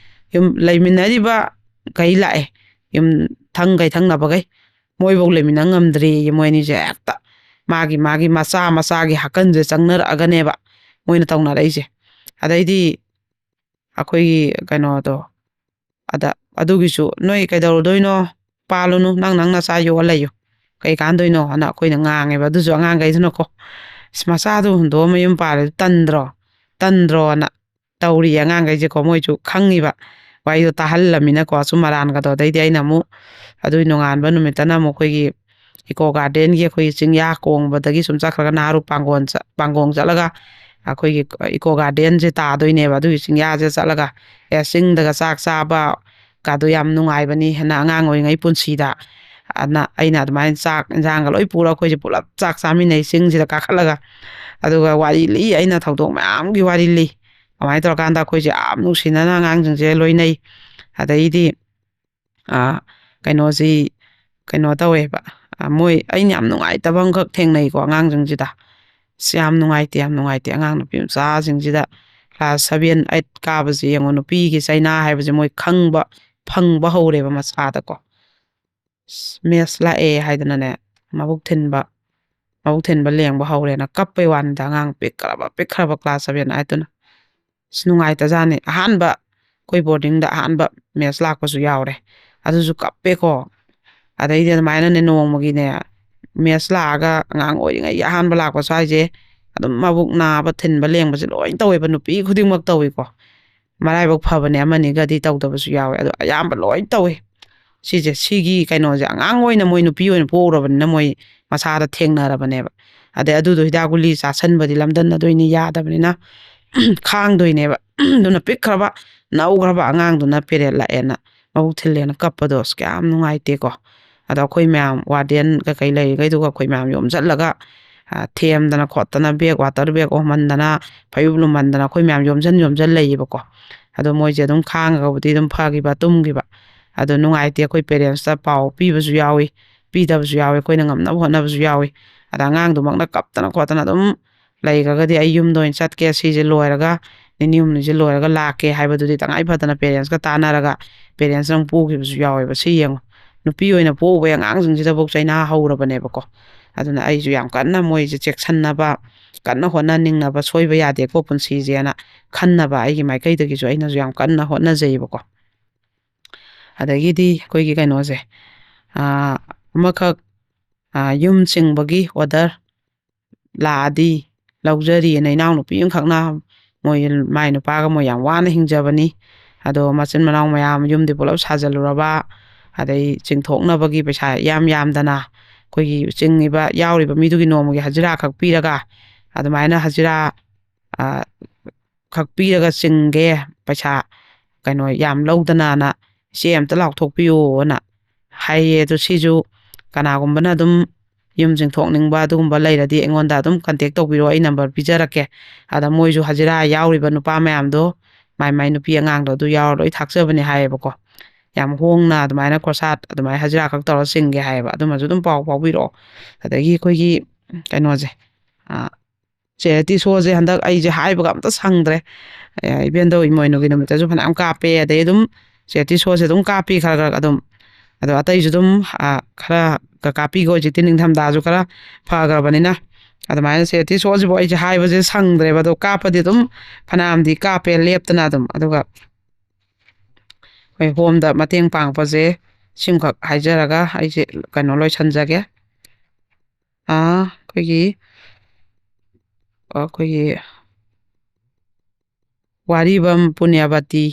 ꯌꯨꯝ ꯂꯩꯃꯤꯟꯅꯔꯤꯕ ꯀꯩ ꯂꯥꯛꯑꯦ, ꯌꯨꯝ ꯊꯪ ꯀꯩ ꯊꯪꯅꯕꯈꯩ, ꯃꯣꯏꯐꯧ ꯂꯩꯃꯤꯟꯅ ꯉꯝꯗ꯭ꯔꯦꯌꯦ꯫ ꯃꯣꯏ ꯑꯅꯤꯁꯦ ꯍꯦꯛꯇ ꯃꯥꯒꯤ ꯃꯥꯒꯤ ꯃꯆꯥ ꯃꯆꯥꯒꯤ ꯍꯥꯀꯟꯁꯦ ꯆꯪꯅꯔꯛꯑꯒꯅꯦꯕ ꯃꯣꯏꯅ ꯇꯧꯅꯔꯛꯏꯁꯦ꯫ ꯑꯗꯩꯗꯤ ꯑꯩꯈꯣꯏꯒꯤ ꯀꯩꯅꯣꯗꯣ, ꯑꯗ ꯑꯗꯨꯒꯤꯁꯨ, "ꯅꯣꯏ ꯀꯩꯗꯧꯔꯨꯗꯣꯏꯅꯣ? ꯄꯥꯜꯂꯨꯅꯨ, ꯅꯪ ꯅꯪ ꯅꯆꯥ ꯌꯣꯛꯑ ꯂꯩꯌꯨ, ꯀꯩ ꯀꯥꯟꯗꯣꯏꯅꯣ?" ꯑꯅ ꯑꯩꯈꯣꯏꯅ ꯉꯥꯡꯉꯦꯕ꯫ ꯑꯗꯨꯁꯨ ꯑꯉꯥꯡꯈꯩꯗꯨꯅꯀꯣ, "ꯑꯁ, ꯃꯆꯥꯗꯨ ꯍꯨꯟꯗꯣꯛꯑ ꯃꯌꯨꯝ ꯄꯥꯜꯂꯦ, ꯇꯟꯗ꯭ꯔꯣ? ꯇꯟꯗ꯭ꯔꯣꯅ?" ꯇꯧꯔꯤ ꯑꯉꯥꯡꯈꯩꯁꯦꯀꯣ꯫ ꯃꯣꯏꯁꯨ ꯈꯪꯉꯤꯕ ꯋꯥꯔꯤꯗꯣ ꯇꯥꯍꯜꯂꯃꯤꯅꯀꯣ, ꯑꯆꯨꯝ ꯑꯔꯥꯟꯒꯗꯣ꯫ ꯑꯗꯩꯗꯤ ꯑꯩꯅ ꯑꯃꯨꯛ ꯑꯗꯨꯒꯤ ꯅꯣꯡꯉꯥꯟꯕ ꯅꯨꯃꯤꯠꯇꯅ ꯑꯃꯨꯛ ꯑꯩꯈꯣꯏꯒꯤ ꯏꯀꯣ ꯒꯥꯔꯗꯦꯟꯒꯤ ꯑꯩꯈꯣꯏꯒꯤ ꯆꯤꯡꯌꯥ ꯀꯣꯡꯕꯗꯒꯤ ꯁꯨꯝ ꯆꯠꯈ꯭ꯔꯒ ꯅꯍꯥꯔꯨ ꯄꯥꯡꯒꯣꯟ ꯆ-, ꯄꯥꯡꯒꯣꯡ ꯆꯠꯂꯒ ꯑꯩꯈꯣꯏꯒꯤ ꯏꯀꯣ ꯒꯥꯔꯗꯦꯟꯁꯦ ꯇꯥꯗꯣꯏꯅꯦꯕ꯫ ꯑꯗꯨꯒꯤ ꯆꯤꯡꯌꯥꯁꯦ ꯆꯠꯂꯒ, ꯑꯦ, ꯆꯤꯡꯗꯒ ꯆꯥꯛ ꯆꯥꯕ ꯀꯥꯗꯣ ꯌꯥꯝ ꯅꯨꯡꯉꯥꯏꯕꯅꯤ ꯍꯥꯏꯅ ꯑꯉꯥꯡ ꯑꯣꯏꯔꯤꯉꯩ ꯄꯨꯟꯁꯤꯗ꯫ ꯑꯗꯨꯅ ꯑꯩꯅ ꯑꯗꯨꯃꯥꯏꯅ ꯆꯥꯛ ꯏꯟꯁꯥꯡꯒ ꯂꯣꯏ ꯄꯨꯔ ꯑꯩꯈꯣꯏꯁꯦ ꯄꯨꯂꯞ ꯆꯥꯛ ꯆꯥꯃꯤꯟꯅꯩ ꯆꯤꯡꯁꯤꯗ ꯀꯥꯈꯠꯂꯒ꯫ ꯑꯗꯨꯒ ꯋꯥꯔꯤ ꯂꯤ, ꯑꯩꯅ ꯊꯧꯗꯣꯛ ꯃꯌꯥꯝꯒꯤ ꯋꯥꯔꯤ ꯂꯤ꯫ ꯑꯗꯨꯃꯥꯏꯅ ꯇꯧꯔꯀꯥꯟꯗ ꯑꯩꯈꯣꯏꯁꯦ ꯌꯥꯝ ꯅꯨꯡꯁꯤꯅꯅ ꯑꯉꯥꯡꯁꯤꯡꯁꯦ ꯂꯣꯏꯅꯩ꯫ ꯑꯗꯩꯗꯤ, ꯑꯥ, ꯀꯩꯅꯣꯁꯤ, ꯀꯩꯅꯣ ꯇꯧꯋꯦꯕ, ꯑꯥ, ꯃꯣꯏ, ꯑꯩꯅ ꯌꯥꯝ ꯅꯨꯡꯉꯥꯏꯇꯕ ꯑꯃꯈꯛ ꯊꯦꯡꯅꯩꯀꯣ ꯑꯉꯥꯡꯁꯤꯡꯁꯤꯗ꯫ ꯑꯁ, ꯌꯥꯝ ꯅꯨꯡꯉꯥꯏꯇꯦ, ꯌꯥꯝ ꯅꯨꯡꯉꯥꯏꯇꯦ꯫ ꯑꯉꯥꯡ ꯅꯨꯄꯤ ꯃꯆꯥꯁꯤꯡꯁꯤꯗ class seven, eight ꯀꯥꯕꯁꯦ ꯌꯦꯡꯉꯣ, ꯅꯨꯄꯤꯒꯤ ꯆꯩꯅꯥ ꯍꯥꯏꯕꯁꯦ ꯃꯣꯏ ꯈꯪꯕ, ꯐꯪꯕ ꯍꯧꯔꯦꯕ ꯃꯁꯥꯗꯀꯣ꯫ ꯑꯁ, ꯃꯦꯠꯁ ꯂꯥꯛꯑꯦ ꯍꯥꯏꯗꯅꯅꯦ, ꯃꯕꯨꯛ ꯊꯤꯟꯕ, ꯃꯕꯨꯛ ꯊꯤꯟꯕ ꯂꯦꯡꯕ ꯍꯧꯔꯦꯅ ꯀꯞꯄꯩ ꯋꯥꯅꯤꯗ, ꯑꯉꯥꯡ ꯄꯤꯛꯈ꯭ꯔꯕ, ꯄꯤꯛꯈ꯭ꯔꯕ class seven, eight ꯇꯨꯅ꯫ ꯑꯁ, ꯅꯨꯡꯉꯥꯏꯇꯖꯥꯠꯅꯤ꯫ ꯑꯍꯥꯟꯕ ꯑꯩꯈꯣꯏ ꯕꯣꯔꯗꯤꯡꯗ ꯑꯍꯥꯟꯕ ꯃꯦꯠꯁ ꯂꯥꯛꯄꯁꯨ ꯌꯥꯎꯔꯦ꯫ ꯑꯗꯨꯁꯨ ꯀꯞꯄꯦꯀꯣ꯫ ꯑꯗꯩꯗꯤ ꯑꯗꯨꯃꯥꯏꯅꯅꯦ ꯅꯣꯡꯃꯒꯤꯅꯦ ꯃꯦꯠꯁ ꯂꯥꯛꯑꯒ ꯑꯉꯥꯡ ꯑꯣꯏꯔꯤꯉꯩꯒꯤ ꯑꯍꯥꯟꯕ ꯂꯥꯛꯄ ꯁ꯭ꯋꯥꯏꯁꯦ ꯑꯗꯨꯝ ꯃꯕꯨꯛ ꯅꯥꯕ, ꯊꯤꯟꯕ ꯂꯦꯡꯕꯁꯦ ꯂꯣꯏ ꯇꯧꯋꯦꯕ꯫ ꯅꯨꯄꯤ ꯈꯨꯗꯤꯡꯃꯛ ꯇꯧꯏꯀꯣ꯫ ꯃꯔꯥꯏꯕꯛ ꯐꯕꯅꯦ ꯑꯃꯅꯤꯒꯗꯤ ꯇꯧꯗꯕꯁꯨ ꯌꯥꯎꯋꯦ꯫ ꯑꯗꯣ ꯑꯌꯥꯝꯕ ꯂꯣꯏ ꯇꯧꯋꯦ꯫ ꯁꯤꯁꯦ, ꯁꯤꯒꯤ ꯀꯩꯅꯣꯁꯦ ꯑꯉꯥꯡ ꯑꯣꯏꯅ ꯃꯣꯏ ꯅꯨꯄꯤ ꯑꯣꯏꯅ ꯄꯣꯛꯎꯔꯕꯅꯤꯅ ꯃꯣꯏ ꯃꯁꯥꯗ ꯊꯦꯡꯅꯔꯕꯅꯦꯕ꯫ ꯑꯗꯩ ꯑꯗꯨꯗꯣ ꯍꯤꯗꯥꯛ ꯒꯨꯂꯤ ꯆꯥꯁꯟꯕꯗꯤ ꯂꯝꯗꯟꯅꯗꯣꯏꯅꯤ ꯌꯥꯗꯕꯅꯤꯅ꯫ ꯈꯥꯡꯗꯣꯏꯅꯦꯕ꯫ ꯑꯗꯨꯅ ꯄꯤꯛꯈ꯭ꯔꯕ, ꯅꯧꯈ꯭ꯔꯕ ꯑꯉꯥꯡꯗꯨꯅ ꯄꯦꯔꯦꯠ ꯂꯥꯛꯑꯦꯅ, ꯃꯕꯨꯛ ꯊꯤꯜꯂꯦꯅ ꯀꯞꯄꯗꯣ ꯑꯁ ꯀꯌꯥꯝ ꯅꯨꯡꯉꯥꯏꯇꯦꯀꯣ꯫ ꯑꯗꯣ ꯑꯩꯈꯣꯏ ꯃꯌꯥꯝ, ꯋꯥꯔꯗꯦꯟ ꯀꯩꯀꯩ ꯂꯩꯔꯤꯈꯩꯗꯨꯒ ꯑꯩꯈꯣꯏ ꯃꯌꯥꯝ ꯌꯣꯝꯁꯤꯜꯂꯒ, ꯑ, ꯊꯦꯝꯗꯅ ꯈꯣꯠꯇꯅ, ꯕꯦꯒ, ꯋꯥꯇꯔ ꯕꯦꯒ ꯑꯣꯝꯍꯟꯗꯅ, ꯐꯩꯖꯨꯞ ꯂꯨꯝꯍꯟꯗꯅ ꯑꯩꯈꯣꯏ ꯃꯌꯥꯝ ꯌꯣꯝꯁꯤꯟ ꯌꯣꯝꯁꯤꯟ ꯂꯩꯌꯦꯕꯀꯣ꯫ ꯑꯗꯣ ꯃꯣꯏꯁꯦ ꯑꯗꯨꯝ ꯈꯥꯡꯉꯒꯕꯨꯗꯤ ꯑꯗꯨꯝ ꯐꯈꯤꯕ, ꯇꯨꯝꯈꯤꯕ꯫ ꯑꯗꯣ ꯅꯨꯡꯉꯥꯏꯇꯦ, ꯑꯩꯈꯣꯏ ꯄꯦꯔꯦꯟꯁꯇ ꯄꯥꯎ ꯄꯤꯕꯁꯨ ꯌꯥꯎꯏ, ꯄꯤꯗꯕꯁꯨ ꯌꯥꯎꯏ, ꯑꯩꯈꯣꯏꯅ ꯉꯝꯅꯕ ꯍꯣꯠꯅꯕꯁꯨ ꯌꯥꯎꯏ꯫ ꯑꯗ ꯑꯉꯥꯡꯗꯨꯃꯛꯅ ꯀꯞꯇꯅ ꯈꯣꯠꯇꯅ ꯑꯗꯨꯝ ꯂꯩꯈ꯭ꯔꯒꯗꯤ ꯑꯩ ꯌꯨꯝꯗ ꯑꯣꯏꯅ ꯆꯠꯀꯦ, ꯁꯤꯁꯦ ꯂꯣꯏꯔꯒ, ꯅꯤꯅꯤ ꯍꯨꯝꯅꯤꯁꯦ ꯂꯣꯏꯔꯒ ꯂꯥꯛꯀꯦ ꯍꯥꯏꯕꯗꯨꯗꯤ ꯇꯉꯥꯏ ꯐꯗꯅ ꯄꯦꯔꯦꯟꯁꯀ ꯇꯥꯟꯅꯔꯒ ꯄꯦꯔꯦꯟꯁ ꯑꯃ ꯄꯨꯈꯤꯕꯁꯨ ꯌꯥꯎꯋꯦꯕ꯫ ꯁꯤ ꯌꯦꯡꯉꯣ, ꯅꯨꯄꯤ ꯑꯣꯏꯅ ꯄꯣꯛꯎꯕ ꯑꯉꯥꯡꯁꯤꯡꯁꯤꯗꯐꯥꯎ ꯆꯩꯅꯥ ꯍꯧꯔꯕꯅꯦꯕꯀꯣ꯫ ꯑꯗꯨꯅ ꯑꯩꯁꯨ ꯌꯥꯝ ꯀꯟꯅ ꯃꯣꯏꯁꯦ ꯆꯦꯛꯁꯤꯟꯅꯕ, ꯀꯟꯅ ꯍꯣꯠꯅꯅꯤꯡꯅꯕ, ꯁꯣꯏꯕ ꯌꯥꯗꯦꯀꯣ ꯄꯨꯟꯁꯤꯁꯦꯅ ꯈꯟꯅꯕ ꯑꯩꯒꯤ ꯃꯥꯏꯀꯩꯗꯒꯤꯁꯨ ꯑꯩꯅꯁꯨ ꯌꯥꯝ ꯀꯟꯅ ꯍꯣꯠꯅꯖꯩꯕꯀꯣ꯫ ꯑꯗꯒꯤꯗꯤ ꯑꯩꯈꯣꯏꯒꯤ ꯀꯩꯅꯣꯁꯦ, ꯑꯥ, ꯑꯃꯈꯛ, ꯑꯥ, ꯌꯨꯝ ꯆꯤꯡꯕꯒꯤ ꯑꯣꯗꯔ ꯂꯥꯛꯑꯗꯤ ꯂꯧꯖꯔꯤꯑꯅ ꯏꯅꯥꯎꯅꯨꯄꯤ ꯑꯃꯈꯛꯅ ꯃꯣꯏ, ꯃꯥꯏ ꯅꯨꯄꯥꯒ ꯃꯣꯏ ꯌꯥꯝ ꯋꯥꯅ ꯍꯤꯡꯖꯕꯅꯤ꯫ ꯑꯗꯣ ꯃꯆꯤꯟ ꯃꯅꯥꯎ ꯃꯌꯥꯝ ꯌꯨꯝꯗꯤ ꯄꯨꯂꯞ ꯁꯥꯖꯜꯂꯨꯔꯕ, ꯑꯗꯩ ꯆꯤꯡꯊꯣꯛꯅꯕꯒꯤ ꯄꯩꯁꯥ ꯏꯌꯥꯝ ꯌꯥꯝꯗꯅ ꯑꯩꯈꯣꯏꯒꯤ ꯆꯤꯡꯉꯤꯕ, ꯌꯥꯎꯔꯤꯕ ꯃꯤꯗꯨꯒꯤ ꯅꯣꯡꯃꯒꯤ ꯍꯖꯤꯔꯥ ꯈꯛ ꯄꯤꯔꯒ ꯑꯗꯨꯃꯥꯏꯅ ꯍꯖꯤꯔꯥ, ꯑ, ꯈꯛ ꯄꯤꯔꯒ ꯆꯤꯡꯒꯦ, ꯄꯩꯁꯥ ꯀꯩꯅꯣ ꯌꯥꯝ ꯂꯧꯗꯅꯅ ꯏꯆꯦ ꯑꯝꯇ ꯂꯥꯎꯊꯣꯛꯄꯤꯌꯣꯅ ꯍꯥꯏꯌꯦ꯫ ꯑꯗꯣ ꯁꯤꯁꯨ ꯀꯅꯥꯒꯨꯝꯕꯅ ꯑꯗꯨꯝ ꯌꯨꯝ ꯆꯤꯡꯊꯣꯛꯅꯤꯡꯕ ꯑꯗꯨꯒꯨꯝꯕ ꯂꯩꯔꯗꯤ ꯑꯩꯉꯣꯟꯗ ꯑꯗꯨꯝ ꯀꯟꯇꯦꯛ ꯇꯧꯕꯤꯔꯣ, ꯑꯩ ꯅꯝꯕꯔ ꯄꯤꯖꯔꯛꯀꯦ꯫ ꯑꯗ ꯃꯣꯏꯁꯨ ꯍꯖꯤꯔꯥ ꯌꯥꯎꯔꯤꯕ ꯅꯨꯄꯥ ꯃꯌꯥꯝꯗꯣ, ꯃꯥꯏ ꯃꯥꯏ ꯅꯨꯄꯤ ꯑꯉꯥꯡꯗꯣ ꯑꯗꯨ ꯌꯥꯎꯔ ꯂꯣꯏ ꯊꯥꯛꯆꯕꯅꯦ ꯍꯥꯏꯌꯦꯕꯀꯣ꯫ ꯌꯥꯝ ꯍꯣꯡꯅ ꯑꯗꯨꯃꯥꯏꯅ ꯀ꯭ꯔꯣꯁꯥꯠ ꯑꯗꯨꯃꯥꯏꯅ ꯍꯖꯤꯔꯥ ꯈꯛ ꯇꯧꯔ ꯆꯤꯡꯒꯦ ꯍꯥꯏꯌꯦꯕ꯫ ꯑꯗꯨꯃꯁꯨ ꯑꯗꯨꯝ ꯄꯥꯎ ꯐꯥꯎꯕꯤꯔꯛꯑꯣ꯫ ꯑꯗꯒꯤ ꯑꯩꯈꯣꯏꯒꯤ ꯀꯩꯅꯣꯁꯦ, ꯑ, ꯆꯦꯔꯤꯇꯤ ꯁꯣꯁꯦ ꯍꯟꯗꯛ ꯑꯩꯁꯦ ꯍꯥꯏꯕꯒ ꯑꯝꯇ ꯁꯪꯗ꯭ꯔꯦ꯫ ꯑꯦ, ꯏꯕꯦꯟꯗꯧ ꯏꯃꯣꯏꯅꯨꯒꯤ ꯅꯨꯃꯤꯠꯇꯁꯨ ꯐꯅꯌꯥꯝ ꯀꯥꯞꯄꯦ, ꯑꯗꯩ ꯑꯗꯨꯝ ꯆꯦꯔꯤꯇꯤ ꯁꯣꯁꯦ ꯑꯗꯨꯝ ꯀꯥꯞꯄꯤ ꯈꯔ ꯈꯔ ꯑꯗꯨꯝ꯫ ꯑꯗꯣ ꯑꯇꯩꯁꯨ ꯑꯗꯨꯝ, ꯑ, ꯈꯔ ꯀ-, ꯀꯥꯞꯄꯤꯒꯦ, ꯍꯧꯖꯤꯛꯇꯤ ꯅꯤꯡꯊꯝꯊꯥꯁꯨ ꯈꯔ ꯐꯈ꯭ꯔꯕꯅꯤꯅ꯫ ꯑꯗꯨꯃꯥꯏꯅ ꯆꯦꯔꯤꯇꯤ ꯁꯣꯁꯤꯕꯨ ꯑꯩꯁꯦ ꯍꯥꯏꯕꯁꯦ ꯁꯪꯗ꯭ꯔꯦꯕ, ꯑꯗꯣ ꯀꯥꯞꯄꯗꯤ ꯑꯗꯨꯝ ꯐꯅꯌꯥꯝꯗꯤ ꯀꯥꯞꯄꯦ ꯂꯦꯞꯇꯅ ꯑꯗꯨꯝ꯫ ꯑꯗꯨꯒ ꯑꯩꯈꯣꯏ ꯍꯣꯝꯗ ꯃꯇꯦꯡ ꯄꯥꯡꯕꯁꯦ ꯁꯤꯃꯈꯛ ꯍꯥꯏꯖꯔꯒ ꯑꯩꯁꯦ ꯀꯩꯅꯣ ꯂꯣꯏꯁꯟꯖꯒꯦ꯫ ꯑꯥ, ꯑꯩꯈꯣꯏꯒꯤ, ꯑꯩꯈꯣꯏꯒꯤ ꯋꯥꯔꯤꯕꯝ ꯄꯨꯅ꯭ꯌꯥꯕꯇꯤ,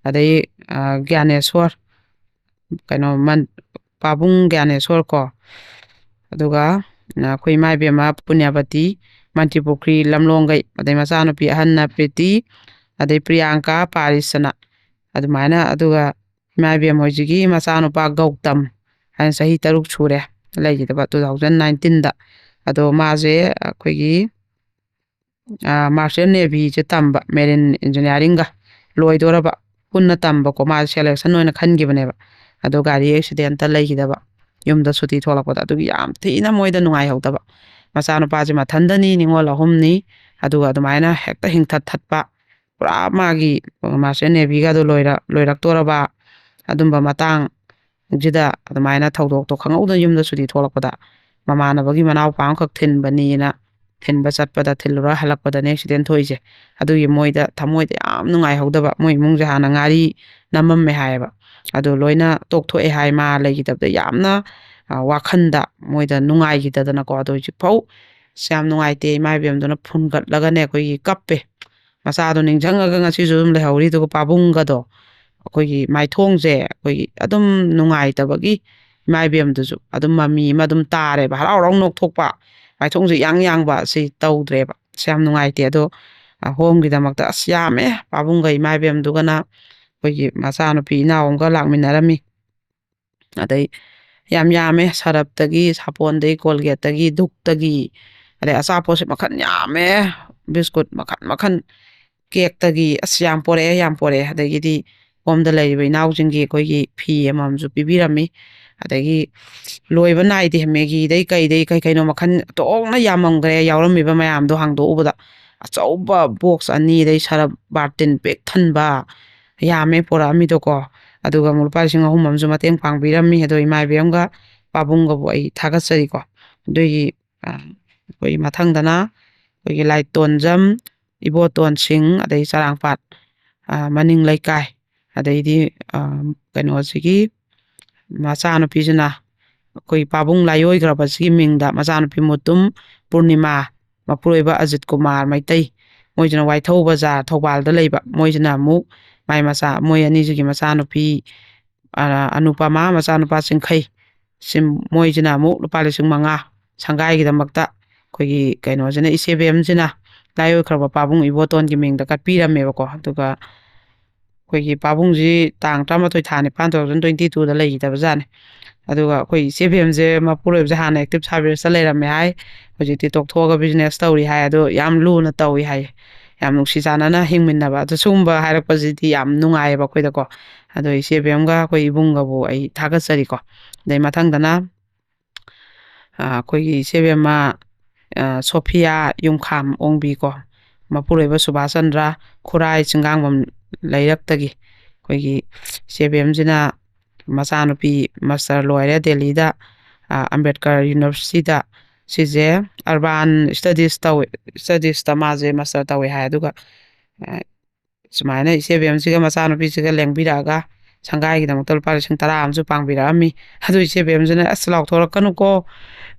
ꯑꯗꯩ, ꯑ, ꯒ꯭ꯌꯥꯅꯦꯁꯣꯔ, ꯀꯩꯅꯣ, ꯃꯟ-, ꯄꯥꯕꯨꯡ ꯒ꯭ꯌꯥꯅꯦꯁꯣꯔ ꯀꯣ, ꯑꯗꯨꯒ, ꯑ, ꯑꯩꯈꯣꯏ ꯏꯃꯥ ꯏꯕꯦꯝꯃ ꯄꯨꯅ꯭ꯌꯥꯕꯇꯤ, ꯃꯟꯇ꯭ꯔꯤꯄꯨꯈ꯭ꯔꯤ ꯂꯝꯂꯣꯡꯒꯩ, ꯑꯗꯩ ꯃꯆꯥꯅꯨꯄꯤ ꯑꯍꯟꯅ ꯄ꯭ꯔꯤꯇꯤ, ꯑꯗꯩ ꯄ꯭ꯔꯤꯌꯥꯡꯀꯥ ꯄꯥꯔꯤꯁꯅ, ꯑꯗꯨꯃꯥꯏꯅ꯫ ꯑꯗꯨꯒ ꯏꯃꯥ ꯏꯕꯦꯝ ꯍꯣꯏꯁꯤꯒꯤ ꯃꯆꯥꯅꯨꯄꯥ ꯒꯧꯇꯝ ꯍꯥꯏꯅ ꯆꯍꯤ ꯇꯔꯨꯛ ꯁꯨꯔꯦ ꯂꯩꯈꯤꯗꯕ, ꯇꯨ ꯊꯥꯎꯖꯟ ꯅꯥꯏꯟꯇꯤꯟꯗ꯫ ꯑꯗꯣ ꯃꯥꯁꯦ ꯑꯩꯈꯣꯏꯒꯤ ꯃꯥꯔꯁꯦꯟ ꯅꯦꯚꯤꯁꯦ ꯇꯝꯕ, ꯃꯦꯔꯤꯟ ꯏꯟꯖꯤꯅꯤꯌꯥꯔꯤꯡꯒ ꯂꯣꯏꯗꯣꯔꯕ, ꯄꯨꯟꯅ ꯇꯝꯕꯀꯣ꯫ ꯃꯥꯁꯦ ꯁꯦꯂꯦꯛꯁꯟ ꯑꯣꯏꯅ ꯈꯟꯈꯤꯕꯅꯦꯕ, ꯑꯗꯣ ꯒꯥꯔꯤ ꯑꯦꯛꯁꯤꯗꯦꯟꯇ ꯂꯩꯈꯤꯗꯕ, ꯌꯨꯝꯗ ꯁꯨꯇꯤ ꯊꯣꯛꯂꯛꯄꯗ꯫ ꯑꯗꯨꯒꯤ ꯌꯥꯝ ꯊꯤꯅ ꯃꯣꯏꯗ ꯅꯨꯡꯉꯥꯏꯍꯧꯗꯕ꯫ ꯃꯆꯥꯅꯨꯄꯥꯁꯦ ꯃꯊꯟꯗꯅꯤ, ꯅꯤꯉꯣꯜ ꯑꯍꯨꯝꯅꯤ, ꯑꯗꯨꯒ ꯑꯗꯨꯃꯥꯏꯅ ꯍꯦꯛꯇ ꯍꯤꯡꯊꯠ ꯊꯠꯄ, ꯄꯨꯔꯥ ꯃꯥꯒꯤ ꯃꯥꯔꯁꯦꯟ ꯅꯦꯚꯤꯒꯗꯣ ꯂꯣꯏꯔ ꯂꯣꯏꯔꯛꯇꯣꯔꯕ ꯑꯗꯨꯝꯕ ꯃꯇꯥꯡ ꯁꯤꯗ ꯑꯗꯨꯃꯥꯏꯅ ꯊꯧꯗꯣꯛꯇꯣ ꯈꯪꯍꯧꯗꯅ ꯌꯨꯝꯗ ꯁꯨꯇꯤ ꯊꯣꯛꯂꯛꯄꯗ, ꯃꯃꯥꯟꯅꯕꯒꯤ ꯃꯅꯥꯎꯄꯥ ꯑꯃꯈꯛ ꯊꯤꯟꯕꯅꯤꯅ ꯊꯤꯟꯕ ꯆꯠꯄꯗ, ꯊꯤꯜꯂꯨꯔ ꯍꯜꯂꯛꯄꯗꯅꯦ ꯑꯦꯛꯁꯤꯗꯦꯟ ꯊꯣꯛꯏꯁꯦ꯫ ꯑꯗꯨꯒꯤ ꯃꯣꯏꯗ ꯊꯃꯣꯏꯗ ꯌꯥꯝ ꯅꯨꯡꯉꯥꯏꯍꯧꯗꯕ꯫ ꯃꯣꯏ ꯏꯃꯨꯡꯁꯦ ꯍꯥꯟꯅ ꯉꯥꯔꯤ ꯅꯝꯃꯝꯃꯦ ꯍꯥꯏꯌꯦꯕ, ꯑꯗꯨ ꯂꯣꯏꯅ ꯇꯣꯛꯊꯣꯛꯑꯦ ꯍꯥꯏ꯫ ꯃꯥ ꯂꯩꯈꯤꯗꯕꯗ ꯌꯥꯝꯅ ꯋꯥꯈꯟꯗ ꯃꯣꯏꯗ ꯅꯨꯡꯉꯥꯏꯈꯤꯗꯗꯅꯀꯣ꯫ ꯑꯗꯣ ꯍꯧꯖꯤꯛꯐꯥꯎ ꯑꯁ ꯌꯥꯝ ꯅꯨꯡꯉꯥꯏꯇꯦ, ꯏꯃꯥ ꯏꯕꯦꯝꯗꯨꯅ ꯐꯨꯟꯒꯠꯂꯒꯅꯦ ꯑꯩꯈꯣꯏꯒꯤ ꯀꯞꯄꯦ꯫ ꯃꯆꯥꯗꯣ ꯅꯤꯡꯁꯤꯡꯉꯒ ꯉꯁꯤꯁꯨ ꯑꯗꯨꯝ ꯂꯩꯍꯧꯔꯤ꯫ ꯑꯗꯨꯒ ꯄꯥꯕꯨꯡꯒꯗꯣ, ꯑꯩꯈꯣꯏꯒꯤ ꯃꯥꯏꯊꯣꯡꯁꯦ ꯑꯩꯈꯣꯏꯒꯤ ꯑꯗꯨꯝ ꯅꯨꯡꯉꯥꯏꯇꯕꯒꯤ, ꯏꯃꯥ ꯏꯕꯦꯝꯗꯨꯁꯨ ꯑꯗꯨꯝ ꯃꯃꯤ ꯑꯃ ꯑꯗꯨꯝ ꯇꯥꯔꯦꯕ꯫ ꯍꯔꯥꯎ ꯍꯔꯥꯎ ꯅꯣꯛꯊꯣꯛꯄ, ꯃꯥꯏꯊꯣꯡꯁꯦ ꯌꯥꯡ ꯌꯥꯡꯕ, ꯁꯤ ꯇꯧꯗ꯭ꯔꯦꯕ꯫ ꯑꯁ ꯌꯥꯝ ꯅꯨꯡꯉꯥꯏꯇꯦ꯫ ꯑꯗꯣ ꯍꯣꯝꯒꯤꯗꯃꯛꯇ ꯑꯁ ꯌꯥꯝꯃꯦ, ꯄꯥꯕꯨꯡꯒ ꯏꯃꯥ ꯏꯕꯦꯝꯗꯨꯒꯅ ꯑꯩꯈꯣꯏꯒꯤ ꯃꯆꯥꯅꯨꯄꯤ ꯏꯅꯥꯎ ꯑꯃꯒ ꯂꯥꯛꯃꯤꯟꯅꯔꯝꯃꯤ꯫ ꯑꯗꯩ ꯌꯥꯝ ꯌꯥꯝꯃꯦ, ꯁꯔꯞꯇꯒꯤ, ꯁꯥꯄꯣꯟꯗꯒꯤ, ꯀꯣꯜꯒꯦꯠꯇꯒꯤ, ꯙꯨꯛꯇꯒꯤ, ꯑꯗꯩ ꯑꯆꯥꯄꯣꯠꯁꯦ ꯃꯈꯟ ꯌꯥꯝꯃꯦ, ꯕꯤꯁꯀꯨꯠ ꯃꯈꯟ ꯃꯈꯟ, ꯀꯦꯛꯇꯒꯤ꯫ ꯑꯁ ꯌꯥꯝ ꯄꯣꯔꯛꯑꯦ, ꯌꯥꯝ ꯄꯣꯔꯛꯑꯦ꯫ ꯑꯗꯒꯤꯗꯤ ꯍꯣꯝꯗ ꯂꯩꯔꯤꯕ ꯏꯅꯥꯎꯁꯤꯡꯒꯤ ꯑꯩꯈꯣꯏꯒꯤ ꯐꯤ ꯑꯃꯃꯝꯁꯨ ꯄꯤꯕꯤꯔꯝꯃꯤ꯫ ꯑꯗꯒꯤ ꯂꯣꯏꯕ ꯅꯥꯏꯗꯦ, ꯃꯦꯒꯤꯗꯩ ꯀꯩꯗꯩ ꯀꯩ ꯀꯩꯅꯣ ꯃꯈꯟ ꯇꯣꯛꯅ ꯌꯥꯝꯃꯝꯈ꯭ꯔꯦ꯫ ꯌꯥꯎꯔꯝꯃꯤꯕ ꯃꯌꯥꯝꯗꯣ ꯍꯥꯡꯗꯣꯛꯎꯕꯗ ꯑꯆꯧꯕ ꯕꯣꯛꯁ ꯑꯅꯤ, ꯑꯗꯩ ꯁꯔꯞ ꯕꯥꯔꯇꯤꯟ ꯄꯤꯛ ꯊꯟꯕ, ꯌꯥꯝꯃꯦ ꯄꯣꯔꯛꯑꯝꯃꯤꯗꯣꯀꯣ꯫ ꯑꯗꯨꯒ ꯑꯃꯨꯛ ꯂꯨꯄꯥ ꯂꯤꯁꯤꯡ ꯑꯍꯨꯝ ꯑꯃꯁꯨ ꯃꯇꯦꯡ ꯄꯥꯡꯕꯤꯔꯝꯃꯤ꯫ ꯑꯗꯣ ꯏꯃꯥ ꯏꯕꯦꯝꯒ ꯄꯥꯕꯨꯡꯒꯕꯨ ꯑꯩ ꯊꯥꯒꯠꯆꯔꯤꯀꯣ꯫ ꯑꯗꯨꯒꯤ ꯑꯩꯈꯣꯏ ꯃꯊꯪꯗꯅ ꯑꯩꯈꯣꯏꯒꯤ ꯂꯥꯏꯇꯣꯟꯖꯝ, ꯏꯕꯣꯇꯣꯟ ꯁꯤꯡ, ꯑꯗꯩ ꯆꯔꯥꯡꯄꯥꯠ ꯃꯅꯤꯡ ꯂꯩꯀꯥꯏ, ꯑꯗꯩꯗꯤ ꯀꯩꯅꯣꯁꯤꯒꯤ ꯃꯆꯥꯅꯨꯄꯤꯁꯤꯅ ꯑꯩꯈꯣꯏ ꯄꯥꯕꯨꯡ ꯂꯥꯏꯑꯣꯏꯈ꯭ꯔꯕꯁꯤꯒꯤ ꯃꯤꯡꯗ ꯃꯆꯥꯅꯨꯄꯤ ꯃꯨꯇꯨꯝ ꯄꯨꯔꯅꯤꯃꯥ, ꯃꯄꯨꯔꯣꯏꯕ ꯑꯖꯤꯠ ꯀꯨꯃꯥꯔ ꯃꯩꯇꯩ, ꯃꯣꯏꯁꯤꯅ ꯋꯥꯏꯊꯧ ꯕꯖꯥꯔ, ꯊꯧꯕꯥꯜꯗ ꯂꯩꯕ꯫ ꯃꯣꯏꯁꯤꯅ ꯑꯃꯨꯛ ꯃꯥꯏ ꯃꯆꯥ, ꯃꯣꯏ ꯑꯅꯤꯁꯤꯒꯤ ꯃꯆꯥꯅꯨꯄꯤ ꯑꯅꯨꯄꯃꯥ, ꯃꯆꯥꯅꯨꯄꯥ ꯆꯤꯡꯈꯩ, ꯁꯤ ꯃꯣꯏꯁꯤꯅ ꯑꯃꯨꯛ ꯂꯨꯄꯥ ꯂꯤꯁꯤꯡ ꯃꯉꯥ ꯁꯪꯒꯥꯏꯒꯤꯗꯃꯛꯇ ꯑꯩꯈꯣꯏꯒꯤ ꯀꯩꯅꯣꯁꯤꯅ, ꯏꯆꯦꯕꯦꯝꯁꯤꯅ ꯂꯥꯏ ꯑꯣꯏꯈ꯭ꯔꯕ ꯄꯥꯕꯨꯡ ꯏꯕꯣꯇꯣꯟꯒꯤ ꯃꯤꯡꯗ ꯀꯠꯄꯤꯔꯝꯃꯦꯕꯀꯣ꯫ ꯑꯗꯨꯒ ꯑꯩꯈꯣꯏꯒꯤ ꯄꯥꯕꯨꯡꯁꯤ ꯇꯥꯡ ꯇꯔꯥꯃꯥꯊꯣꯏ ꯊꯥ ꯅꯤꯄꯥꯟ two thousand twenty twoꯗ ꯂꯩꯈꯤꯗꯕꯖꯥꯠꯅꯤ꯫ ꯑꯗꯨꯒ ꯑꯩꯈꯣꯏ ꯏꯆꯦꯕꯦꯝꯁꯦ ꯃꯄꯨꯔꯣꯏꯕꯁꯦ ꯍꯥꯟꯅ active serviceꯇ ꯂꯩꯔꯝꯃꯦ ꯍꯥꯏ, ꯍꯧꯖꯤꯛꯇꯤ ꯇꯣꯛꯊꯣꯛꯑꯒ business ꯇꯧꯔꯤ ꯍꯥꯏ꯫ ꯑꯗꯣ ꯌꯥꯝ ꯂꯨꯅ ꯇꯧꯏ ꯍꯥꯏ, ꯌꯥꯝ ꯅꯨꯡꯁꯤ ꯆꯥꯟꯅꯅ ꯍꯤꯡꯃꯤꯟꯅꯕ꯫ ꯑꯗꯣ ꯁꯤꯒꯨꯝꯕ ꯍꯥꯏꯔꯛꯄꯁꯤꯗꯤ ꯌꯥꯝ ꯅꯨꯡꯉꯥꯏꯌꯦꯕ ꯑꯩꯈꯣꯏꯗꯀꯣ꯫ ꯑꯗꯣ ꯏꯆꯦꯕꯦꯝꯒ ꯑꯩꯈꯣꯏ ꯏꯕꯨꯡꯒꯕꯨ ꯑꯩ ꯊꯥꯒꯠꯆꯔꯤꯀꯣ꯫ ꯑꯗꯩ ꯃꯊꯪꯗꯅ ꯑ, ꯑꯩꯈꯣꯏꯒꯤ ꯏꯆꯦꯕꯦꯝꯃ, ꯑ, ꯁꯣꯐꯤꯌꯥ ꯌꯨꯝꯈꯥꯝ ꯑꯣꯡꯕꯤꯀꯣ, ꯃꯄꯨꯔꯣꯏꯕ ꯁꯨꯕꯥꯁ ꯆꯟꯗ꯭ꯔ, ꯈꯨꯔꯥꯏ ꯆꯤꯡꯒꯥꯡꯕꯝ ꯂꯩꯔꯛꯇꯒꯤ꯫ ꯑꯩꯈꯣꯏꯒꯤ ꯏꯆꯦꯕꯦꯝꯁꯤꯅ ꯃꯆꯥꯅꯨꯄꯤ master ꯂꯣꯏꯔꯦ ꯗꯦꯜꯂꯤꯗ, ꯑ, ꯑꯝꯕꯦꯗꯀꯔ Universityꯗ꯫ ꯁꯤꯁꯦ urban studies ꯇꯧꯋꯦ, studiesꯇ ꯃꯥꯁꯦ master ꯇꯧꯋꯦ ꯍꯥꯏ꯫ ꯑꯗꯨꯒ, ꯑ, ꯁꯨꯃꯥꯏꯅ ꯏꯆꯦꯕꯦꯝꯁꯤꯒ ꯃꯆꯥꯅꯨꯄꯤꯁꯤꯒ ꯂꯦꯡꯕꯤꯔꯛꯑꯒ ꯁꯪꯒꯥꯏꯒꯤꯗꯃꯛꯇ ꯂꯨꯄꯥ ꯂꯤꯁꯤꯡ ꯇꯔꯥ ꯑꯃꯁꯨ ꯄꯥꯡꯕꯤꯔꯛꯑꯝꯃꯤ꯫ ꯑꯗꯨ ꯏꯆꯦꯕꯦꯝꯁꯤꯅ, "ꯑꯁ, ꯂꯥꯎꯊꯣꯔꯛꯀꯅꯨꯀꯣ,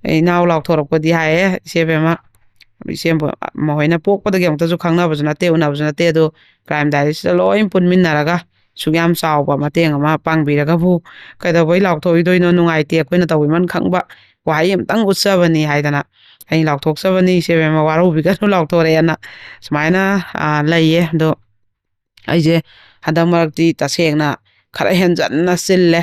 ꯏꯅꯥꯎ ꯂꯥꯎꯊꯣꯔꯛꯄꯗꯤ" ꯍꯥꯏꯌꯦ꯫ ꯏꯆꯦꯕꯦꯝꯃ, ꯏꯆꯦ ꯃꯈꯣꯏꯅ ꯄꯣꯛꯄꯗꯒꯤ ꯑꯃꯨꯛꯇꯁꯨ ꯈꯪꯅꯕꯁꯨ ꯅꯠꯇꯦ, ꯎꯅꯕꯁꯨ ꯅꯠꯇꯦ꯫ ꯑꯗꯣ crime diaryꯁꯤꯗ ꯂꯣꯏ ꯄꯨꯟꯃꯤꯟꯅꯔꯒ ꯁꯨꯛ ꯌꯥꯝ ꯆꯥꯎꯕ ꯃꯇꯦꯡ ꯑꯃ ꯄꯥꯡꯕꯤꯔꯒꯕꯨ ꯀꯩꯗꯧꯕꯩ ꯂꯥꯎꯊꯣꯛꯏꯗꯣꯏꯅꯣ? ꯅꯨꯡꯉꯥꯏꯇꯦ, ꯑꯩꯈꯣꯏꯅ ꯇꯧꯕꯤꯃꯟ ꯈꯪꯕ ꯋꯥꯍꯩ ꯑꯃꯇꯪ ꯎꯠꯆꯕꯅꯤ ꯍꯥꯏꯗꯅ꯫ "ꯑꯩ ꯂꯥꯎꯊꯣꯛꯆꯕꯅꯤ, ꯏꯆꯦꯕꯦꯝꯃ, ꯋꯥꯔꯧꯕꯤꯒꯅꯨ" ꯂꯥꯎꯊꯣꯔꯛꯑꯦꯅ ꯁꯨꯃꯥꯏꯅ, ꯑ, ꯂꯩꯌꯦ꯫ ꯑꯗꯣ ꯑꯩꯁꯦ ꯍꯟꯗꯛ ꯃꯔꯛꯇꯤ ꯇꯁꯦꯡꯅ ꯈꯔ ꯍꯦꯟꯖꯟꯅ ꯆꯤꯜꯂꯦ꯫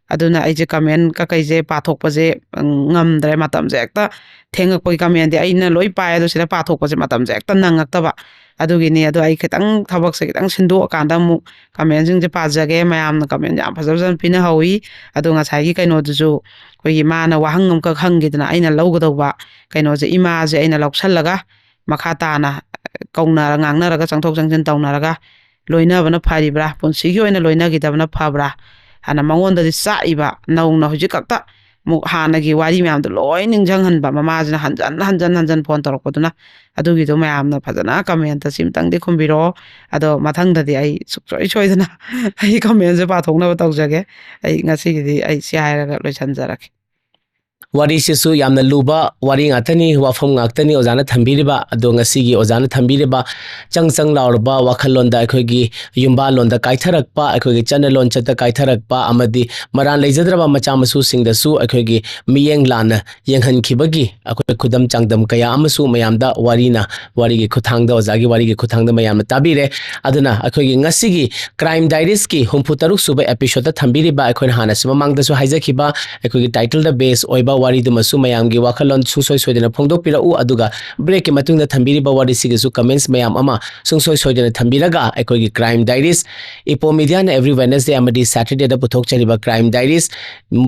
ꯑꯗꯨꯅ ꯑꯩꯁꯦ comment ꯀꯀꯩꯁꯦ ꯄꯥꯊꯣꯛꯄꯁꯦ, ꯎꯝ, ꯉꯝꯗ꯭ꯔꯦ꯫ ꯃꯇꯝꯁꯦ ꯍꯦꯛꯇ ꯊꯦꯡꯉꯛꯄꯒꯤ commentꯗꯤ ꯑꯩꯅ ꯂꯣꯏ ꯄꯥꯏ, ꯑꯗꯣ ꯁꯤꯗ ꯄꯥꯊꯣꯛꯄꯁꯦ ꯃꯇꯝꯁꯦ ꯍꯦꯛꯇ ꯅꯪꯉꯛꯇꯕ꯫ ꯑꯗꯨꯒꯤꯅꯤ꯫ ꯑꯗꯣ ꯑꯩ ꯈꯤꯇꯪ ꯊꯕꯛꯁꯦ ꯈꯤꯇꯪ ꯁꯤꯟꯗꯣꯛꯑꯀꯥꯟꯗ ꯑꯃꯨꯛ commentꯁꯤꯡꯁꯦ ꯄꯥꯖꯒꯦ꯫ ꯃꯌꯥꯝꯅ comment ꯌꯥꯝ ꯐꯖ ꯐꯖꯅ ꯄꯤꯅꯍꯧꯋꯤ꯫ ꯑꯗꯣ ꯉꯁꯥꯏꯒꯤ ꯀꯩꯅꯣꯗꯨꯁꯨ, ꯑꯩꯈꯣꯏꯒꯤ ꯃꯥꯅ ꯋꯥꯍꯪ ꯑꯃꯈꯛ ꯍꯪꯈꯤꯗꯅ, ꯑꯩꯅ ꯂꯧꯒꯗꯧꯕ ꯀꯩꯅꯣꯁꯦ, ꯏꯃꯥꯁꯦ ꯑꯩꯅ ꯂꯧꯁꯜꯂꯒ ꯃꯈꯥ ꯇꯥꯅ ꯀꯧꯅꯔ ꯉꯥꯡꯅꯔꯒ, ꯆꯪꯊꯣꯛ ꯆꯪꯁꯤꯟ ꯇꯧꯅꯔꯒ ꯂꯣꯏꯅꯕꯅ ꯐꯔꯤꯕ꯭ꯔꯥ, ꯄꯨꯟꯁꯤꯒꯤ ꯑꯣꯏꯅ ꯂꯣꯏꯅꯈꯤꯗꯕꯅ ꯐꯕ꯭ꯔꯥ ꯍꯥꯏꯅ ꯃꯉꯣꯟꯗꯗꯤ ꯆꯥꯛꯏꯕ, ꯅꯧꯅ ꯍꯧꯖꯤꯛ ꯈꯛꯇ ꯑꯃꯨꯛ ꯍꯥꯟꯅꯒꯤ ꯋꯥꯔꯤ ꯃꯌꯥꯝꯗꯣ ꯂꯣꯏ ꯅꯤꯡꯁꯤꯡꯍꯟꯕ꯫ ꯃꯃꯥꯁꯤꯅ ꯍꯟꯖꯟ ꯍꯟꯖꯟ ꯍꯟꯖꯟ phone ꯇꯧꯔꯛꯄꯗꯨꯅ꯫ ꯑꯗꯨꯒꯤꯗꯣ ꯃꯌꯥꯝꯅ ꯐꯖꯅ commentꯇ ꯁꯤꯝꯇꯪꯗꯤ ꯈꯨꯝꯕꯤꯔꯛꯑꯣ꯫ ꯑꯗꯣ ꯃꯊꯪꯗꯗꯤ ꯑꯩ ꯁꯨꯡꯁꯣꯏ ꯁꯣꯏꯗꯅ ꯑꯩ commentꯁꯦ ꯄꯥꯊꯣꯛꯅꯕ ꯇꯧꯖꯒꯦ꯫ ꯑꯩ ꯉꯁꯤꯒꯤꯗꯤ ꯑꯩ ꯁꯤ ꯍꯥꯏꯔꯒ ꯂꯣꯏꯁꯤꯟꯖꯔꯒꯦ꯫ ꯋꯥꯔꯤꯁꯤꯁꯨ ꯌꯥꯝꯅ ꯂꯨꯕ ꯋꯥꯔꯤ ꯉꯥꯛꯇꯅꯤ, ꯋꯥꯐꯝ ꯉꯥꯛꯇꯅꯤ ꯑꯣꯖꯥꯅ ꯊꯝꯕꯤꯔꯤꯕ꯫ ꯑꯗꯣ ꯉꯁꯤꯒꯤ ꯑꯣꯖꯥꯅ ꯊꯝꯕꯤꯔꯤꯕ ꯆꯪ ꯆꯪ ꯂꯥꯎꯔꯕ ꯋꯥꯈꯜꯂꯣꯟꯗ, ꯑꯩꯈꯣꯏꯒꯤ ꯌꯨꯝꯕꯥꯜꯂꯣꯟꯗ ꯀꯥꯏꯊꯔꯛꯄ, ꯑꯩꯈꯣꯏꯒꯤ ꯆꯠꯅ ꯂꯣꯟꯆꯠꯇ ꯀꯥꯏꯊꯔꯛꯄ ꯑꯃꯗꯤ ꯃꯔꯥꯜ ꯂꯩꯖꯗ꯭ꯔꯕ ꯃꯆꯥ ꯃꯁꯨꯁꯤꯡꯗꯁꯨ ꯑꯩꯈꯣꯏꯒꯤ ꯃꯤꯠꯌꯦꯡ ꯂꯥꯟꯅ ꯌꯦꯡꯍꯟꯈꯤꯕꯒꯤ ꯑꯩꯈꯣꯏ ꯈꯨꯗꯝ ꯆꯥꯡꯗꯝ ꯀꯌꯥ ꯑꯃꯁꯨ ꯃꯌꯥꯝꯗ ꯋꯥꯔꯤꯅ, ꯋꯥꯔꯤꯒꯤ ꯈꯨꯠꯊꯥꯡꯗ, ꯑꯣꯖꯥꯒꯤ ꯋꯥꯔꯤꯒꯤ ꯈꯨꯠꯊꯥꯡꯗ ꯃꯌꯥꯝꯅ ꯇꯥꯕꯤꯔꯦ꯫ ꯑꯗꯨꯅ ꯑꯩꯈꯣꯏꯒꯤ ꯉꯁꯤꯒꯤ Crime Diaries ꯀꯤ ꯍꯨꯝꯐꯨ ꯇꯔꯨꯛ ꯁꯨꯕ episode ꯇ ꯊꯝꯕꯤꯔꯤꯕ, ꯑꯩꯈꯣꯏꯅ ꯍꯥꯟꯅꯁꯨ ꯃꯃꯥꯡꯗꯁꯨ ꯍꯥꯏꯖꯈꯤꯕ, ꯑꯩꯈꯣꯏꯒꯤ title ꯗ base ꯑꯣꯏꯕ ꯋꯥꯔꯤꯗꯨꯃꯁꯨ ꯃꯌꯥꯝꯒꯤ ꯋꯥꯈꯜꯂꯣꯟ ꯁꯨꯡꯁꯣꯏ ꯁꯣꯏꯗꯅ ꯐꯣꯡꯗꯣꯛꯄꯤꯔꯛꯎ꯫ ꯑꯗꯨꯒ break ꯀꯤ ꯃꯇꯨꯡꯗ ꯊꯝꯕꯤꯔꯤꯕ ꯋꯥꯔꯤꯁꯤꯒꯤꯁꯨ comments ꯃꯌꯥꯝ ꯑꯃ ꯁꯨꯡꯁꯣꯏ ꯁꯣꯏꯗꯅ ꯊꯝꯕꯤꯔꯒ, ꯑꯩꯈꯣꯏꯒꯤ Crime Diaries, Ipo Media ꯅ every Wednesday ꯑꯃꯗꯤ Saturday ꯗ ꯄꯨꯊꯣꯛꯆꯔꯤꯕ Crime Diaries,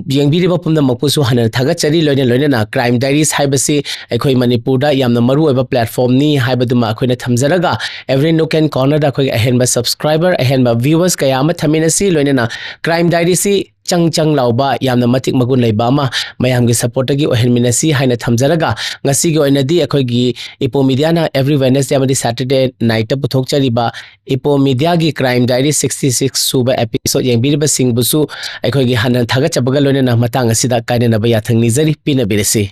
ꯌꯦꯡꯕꯤꯔꯤꯕ ꯄꯨꯝꯅꯃꯛꯄꯨꯁꯨ ꯍꯟꯅ ꯊꯥꯒꯠꯆꯔꯤ꯫ ꯂꯣꯏꯅ ꯂꯣꯏꯅꯅ Crime Diaries ꯍꯥꯏꯕꯁꯤ ꯑꯩꯈꯣꯏ ꯃꯅꯤꯄꯨꯔꯗ ꯌꯥꯝꯅ ꯃꯔꯨꯑꯣꯏꯕ platform ꯅꯤ ꯍꯥꯏꯕꯗꯨꯃ ꯑꯩꯈꯣꯏꯅ ꯊꯝꯖꯔꯒ, every nook and corner ꯗ ꯑꯩꯈꯣꯏꯒꯤ ꯑꯍꯦꯟꯕ subscriber, ꯑꯍꯦꯟꯕ viewers ꯀꯌꯥ ꯑꯃ ꯊꯝꯃꯤꯟꯅꯁꯤ꯫ ꯂꯣꯏꯅꯅ Crime Diaries ꯁꯤ ꯆꯪ ꯆꯪ ꯂꯥꯎꯕ, ꯌꯥꯝꯅ ꯃꯇꯤꯛ ꯃꯒꯨꯟ ꯂꯩꯕ ꯑꯃ, ꯃꯌꯥꯝꯒꯤ support ꯇꯒꯤ ꯑꯣꯏꯍꯟꯃꯤꯟꯅꯁꯤ ꯍꯥꯏꯅ ꯊꯝꯖꯔꯒ, ꯉꯁꯤꯒꯤ ꯑꯣꯏꯅꯗꯤ ꯑꯩꯈꯣꯏꯒꯤ Ipo Media ꯅ every Wednesday ꯑꯃꯗꯤ Saturday night ꯇ ꯄꯨꯊꯣꯛꯆꯔꯤꯕ Ipo Media ꯒꯤ Crime Diary sixty six ꯁꯨꯕ episode ꯌꯦꯡꯕꯤꯔꯤꯕꯁꯤꯡꯕꯨꯁꯨ ꯑꯩꯈꯣꯏꯒꯤ ꯍꯟꯅ ꯊꯥꯒꯠꯆꯕꯒ ꯂꯣꯏꯅꯅ ꯃꯇꯥꯡ ꯑꯁꯤꯗ ꯀꯥꯏꯅꯅꯕ ꯌꯥꯊꯪ ꯅꯤꯖꯔꯤ꯫ ꯄꯤꯅꯕꯤꯔꯁꯤ꯫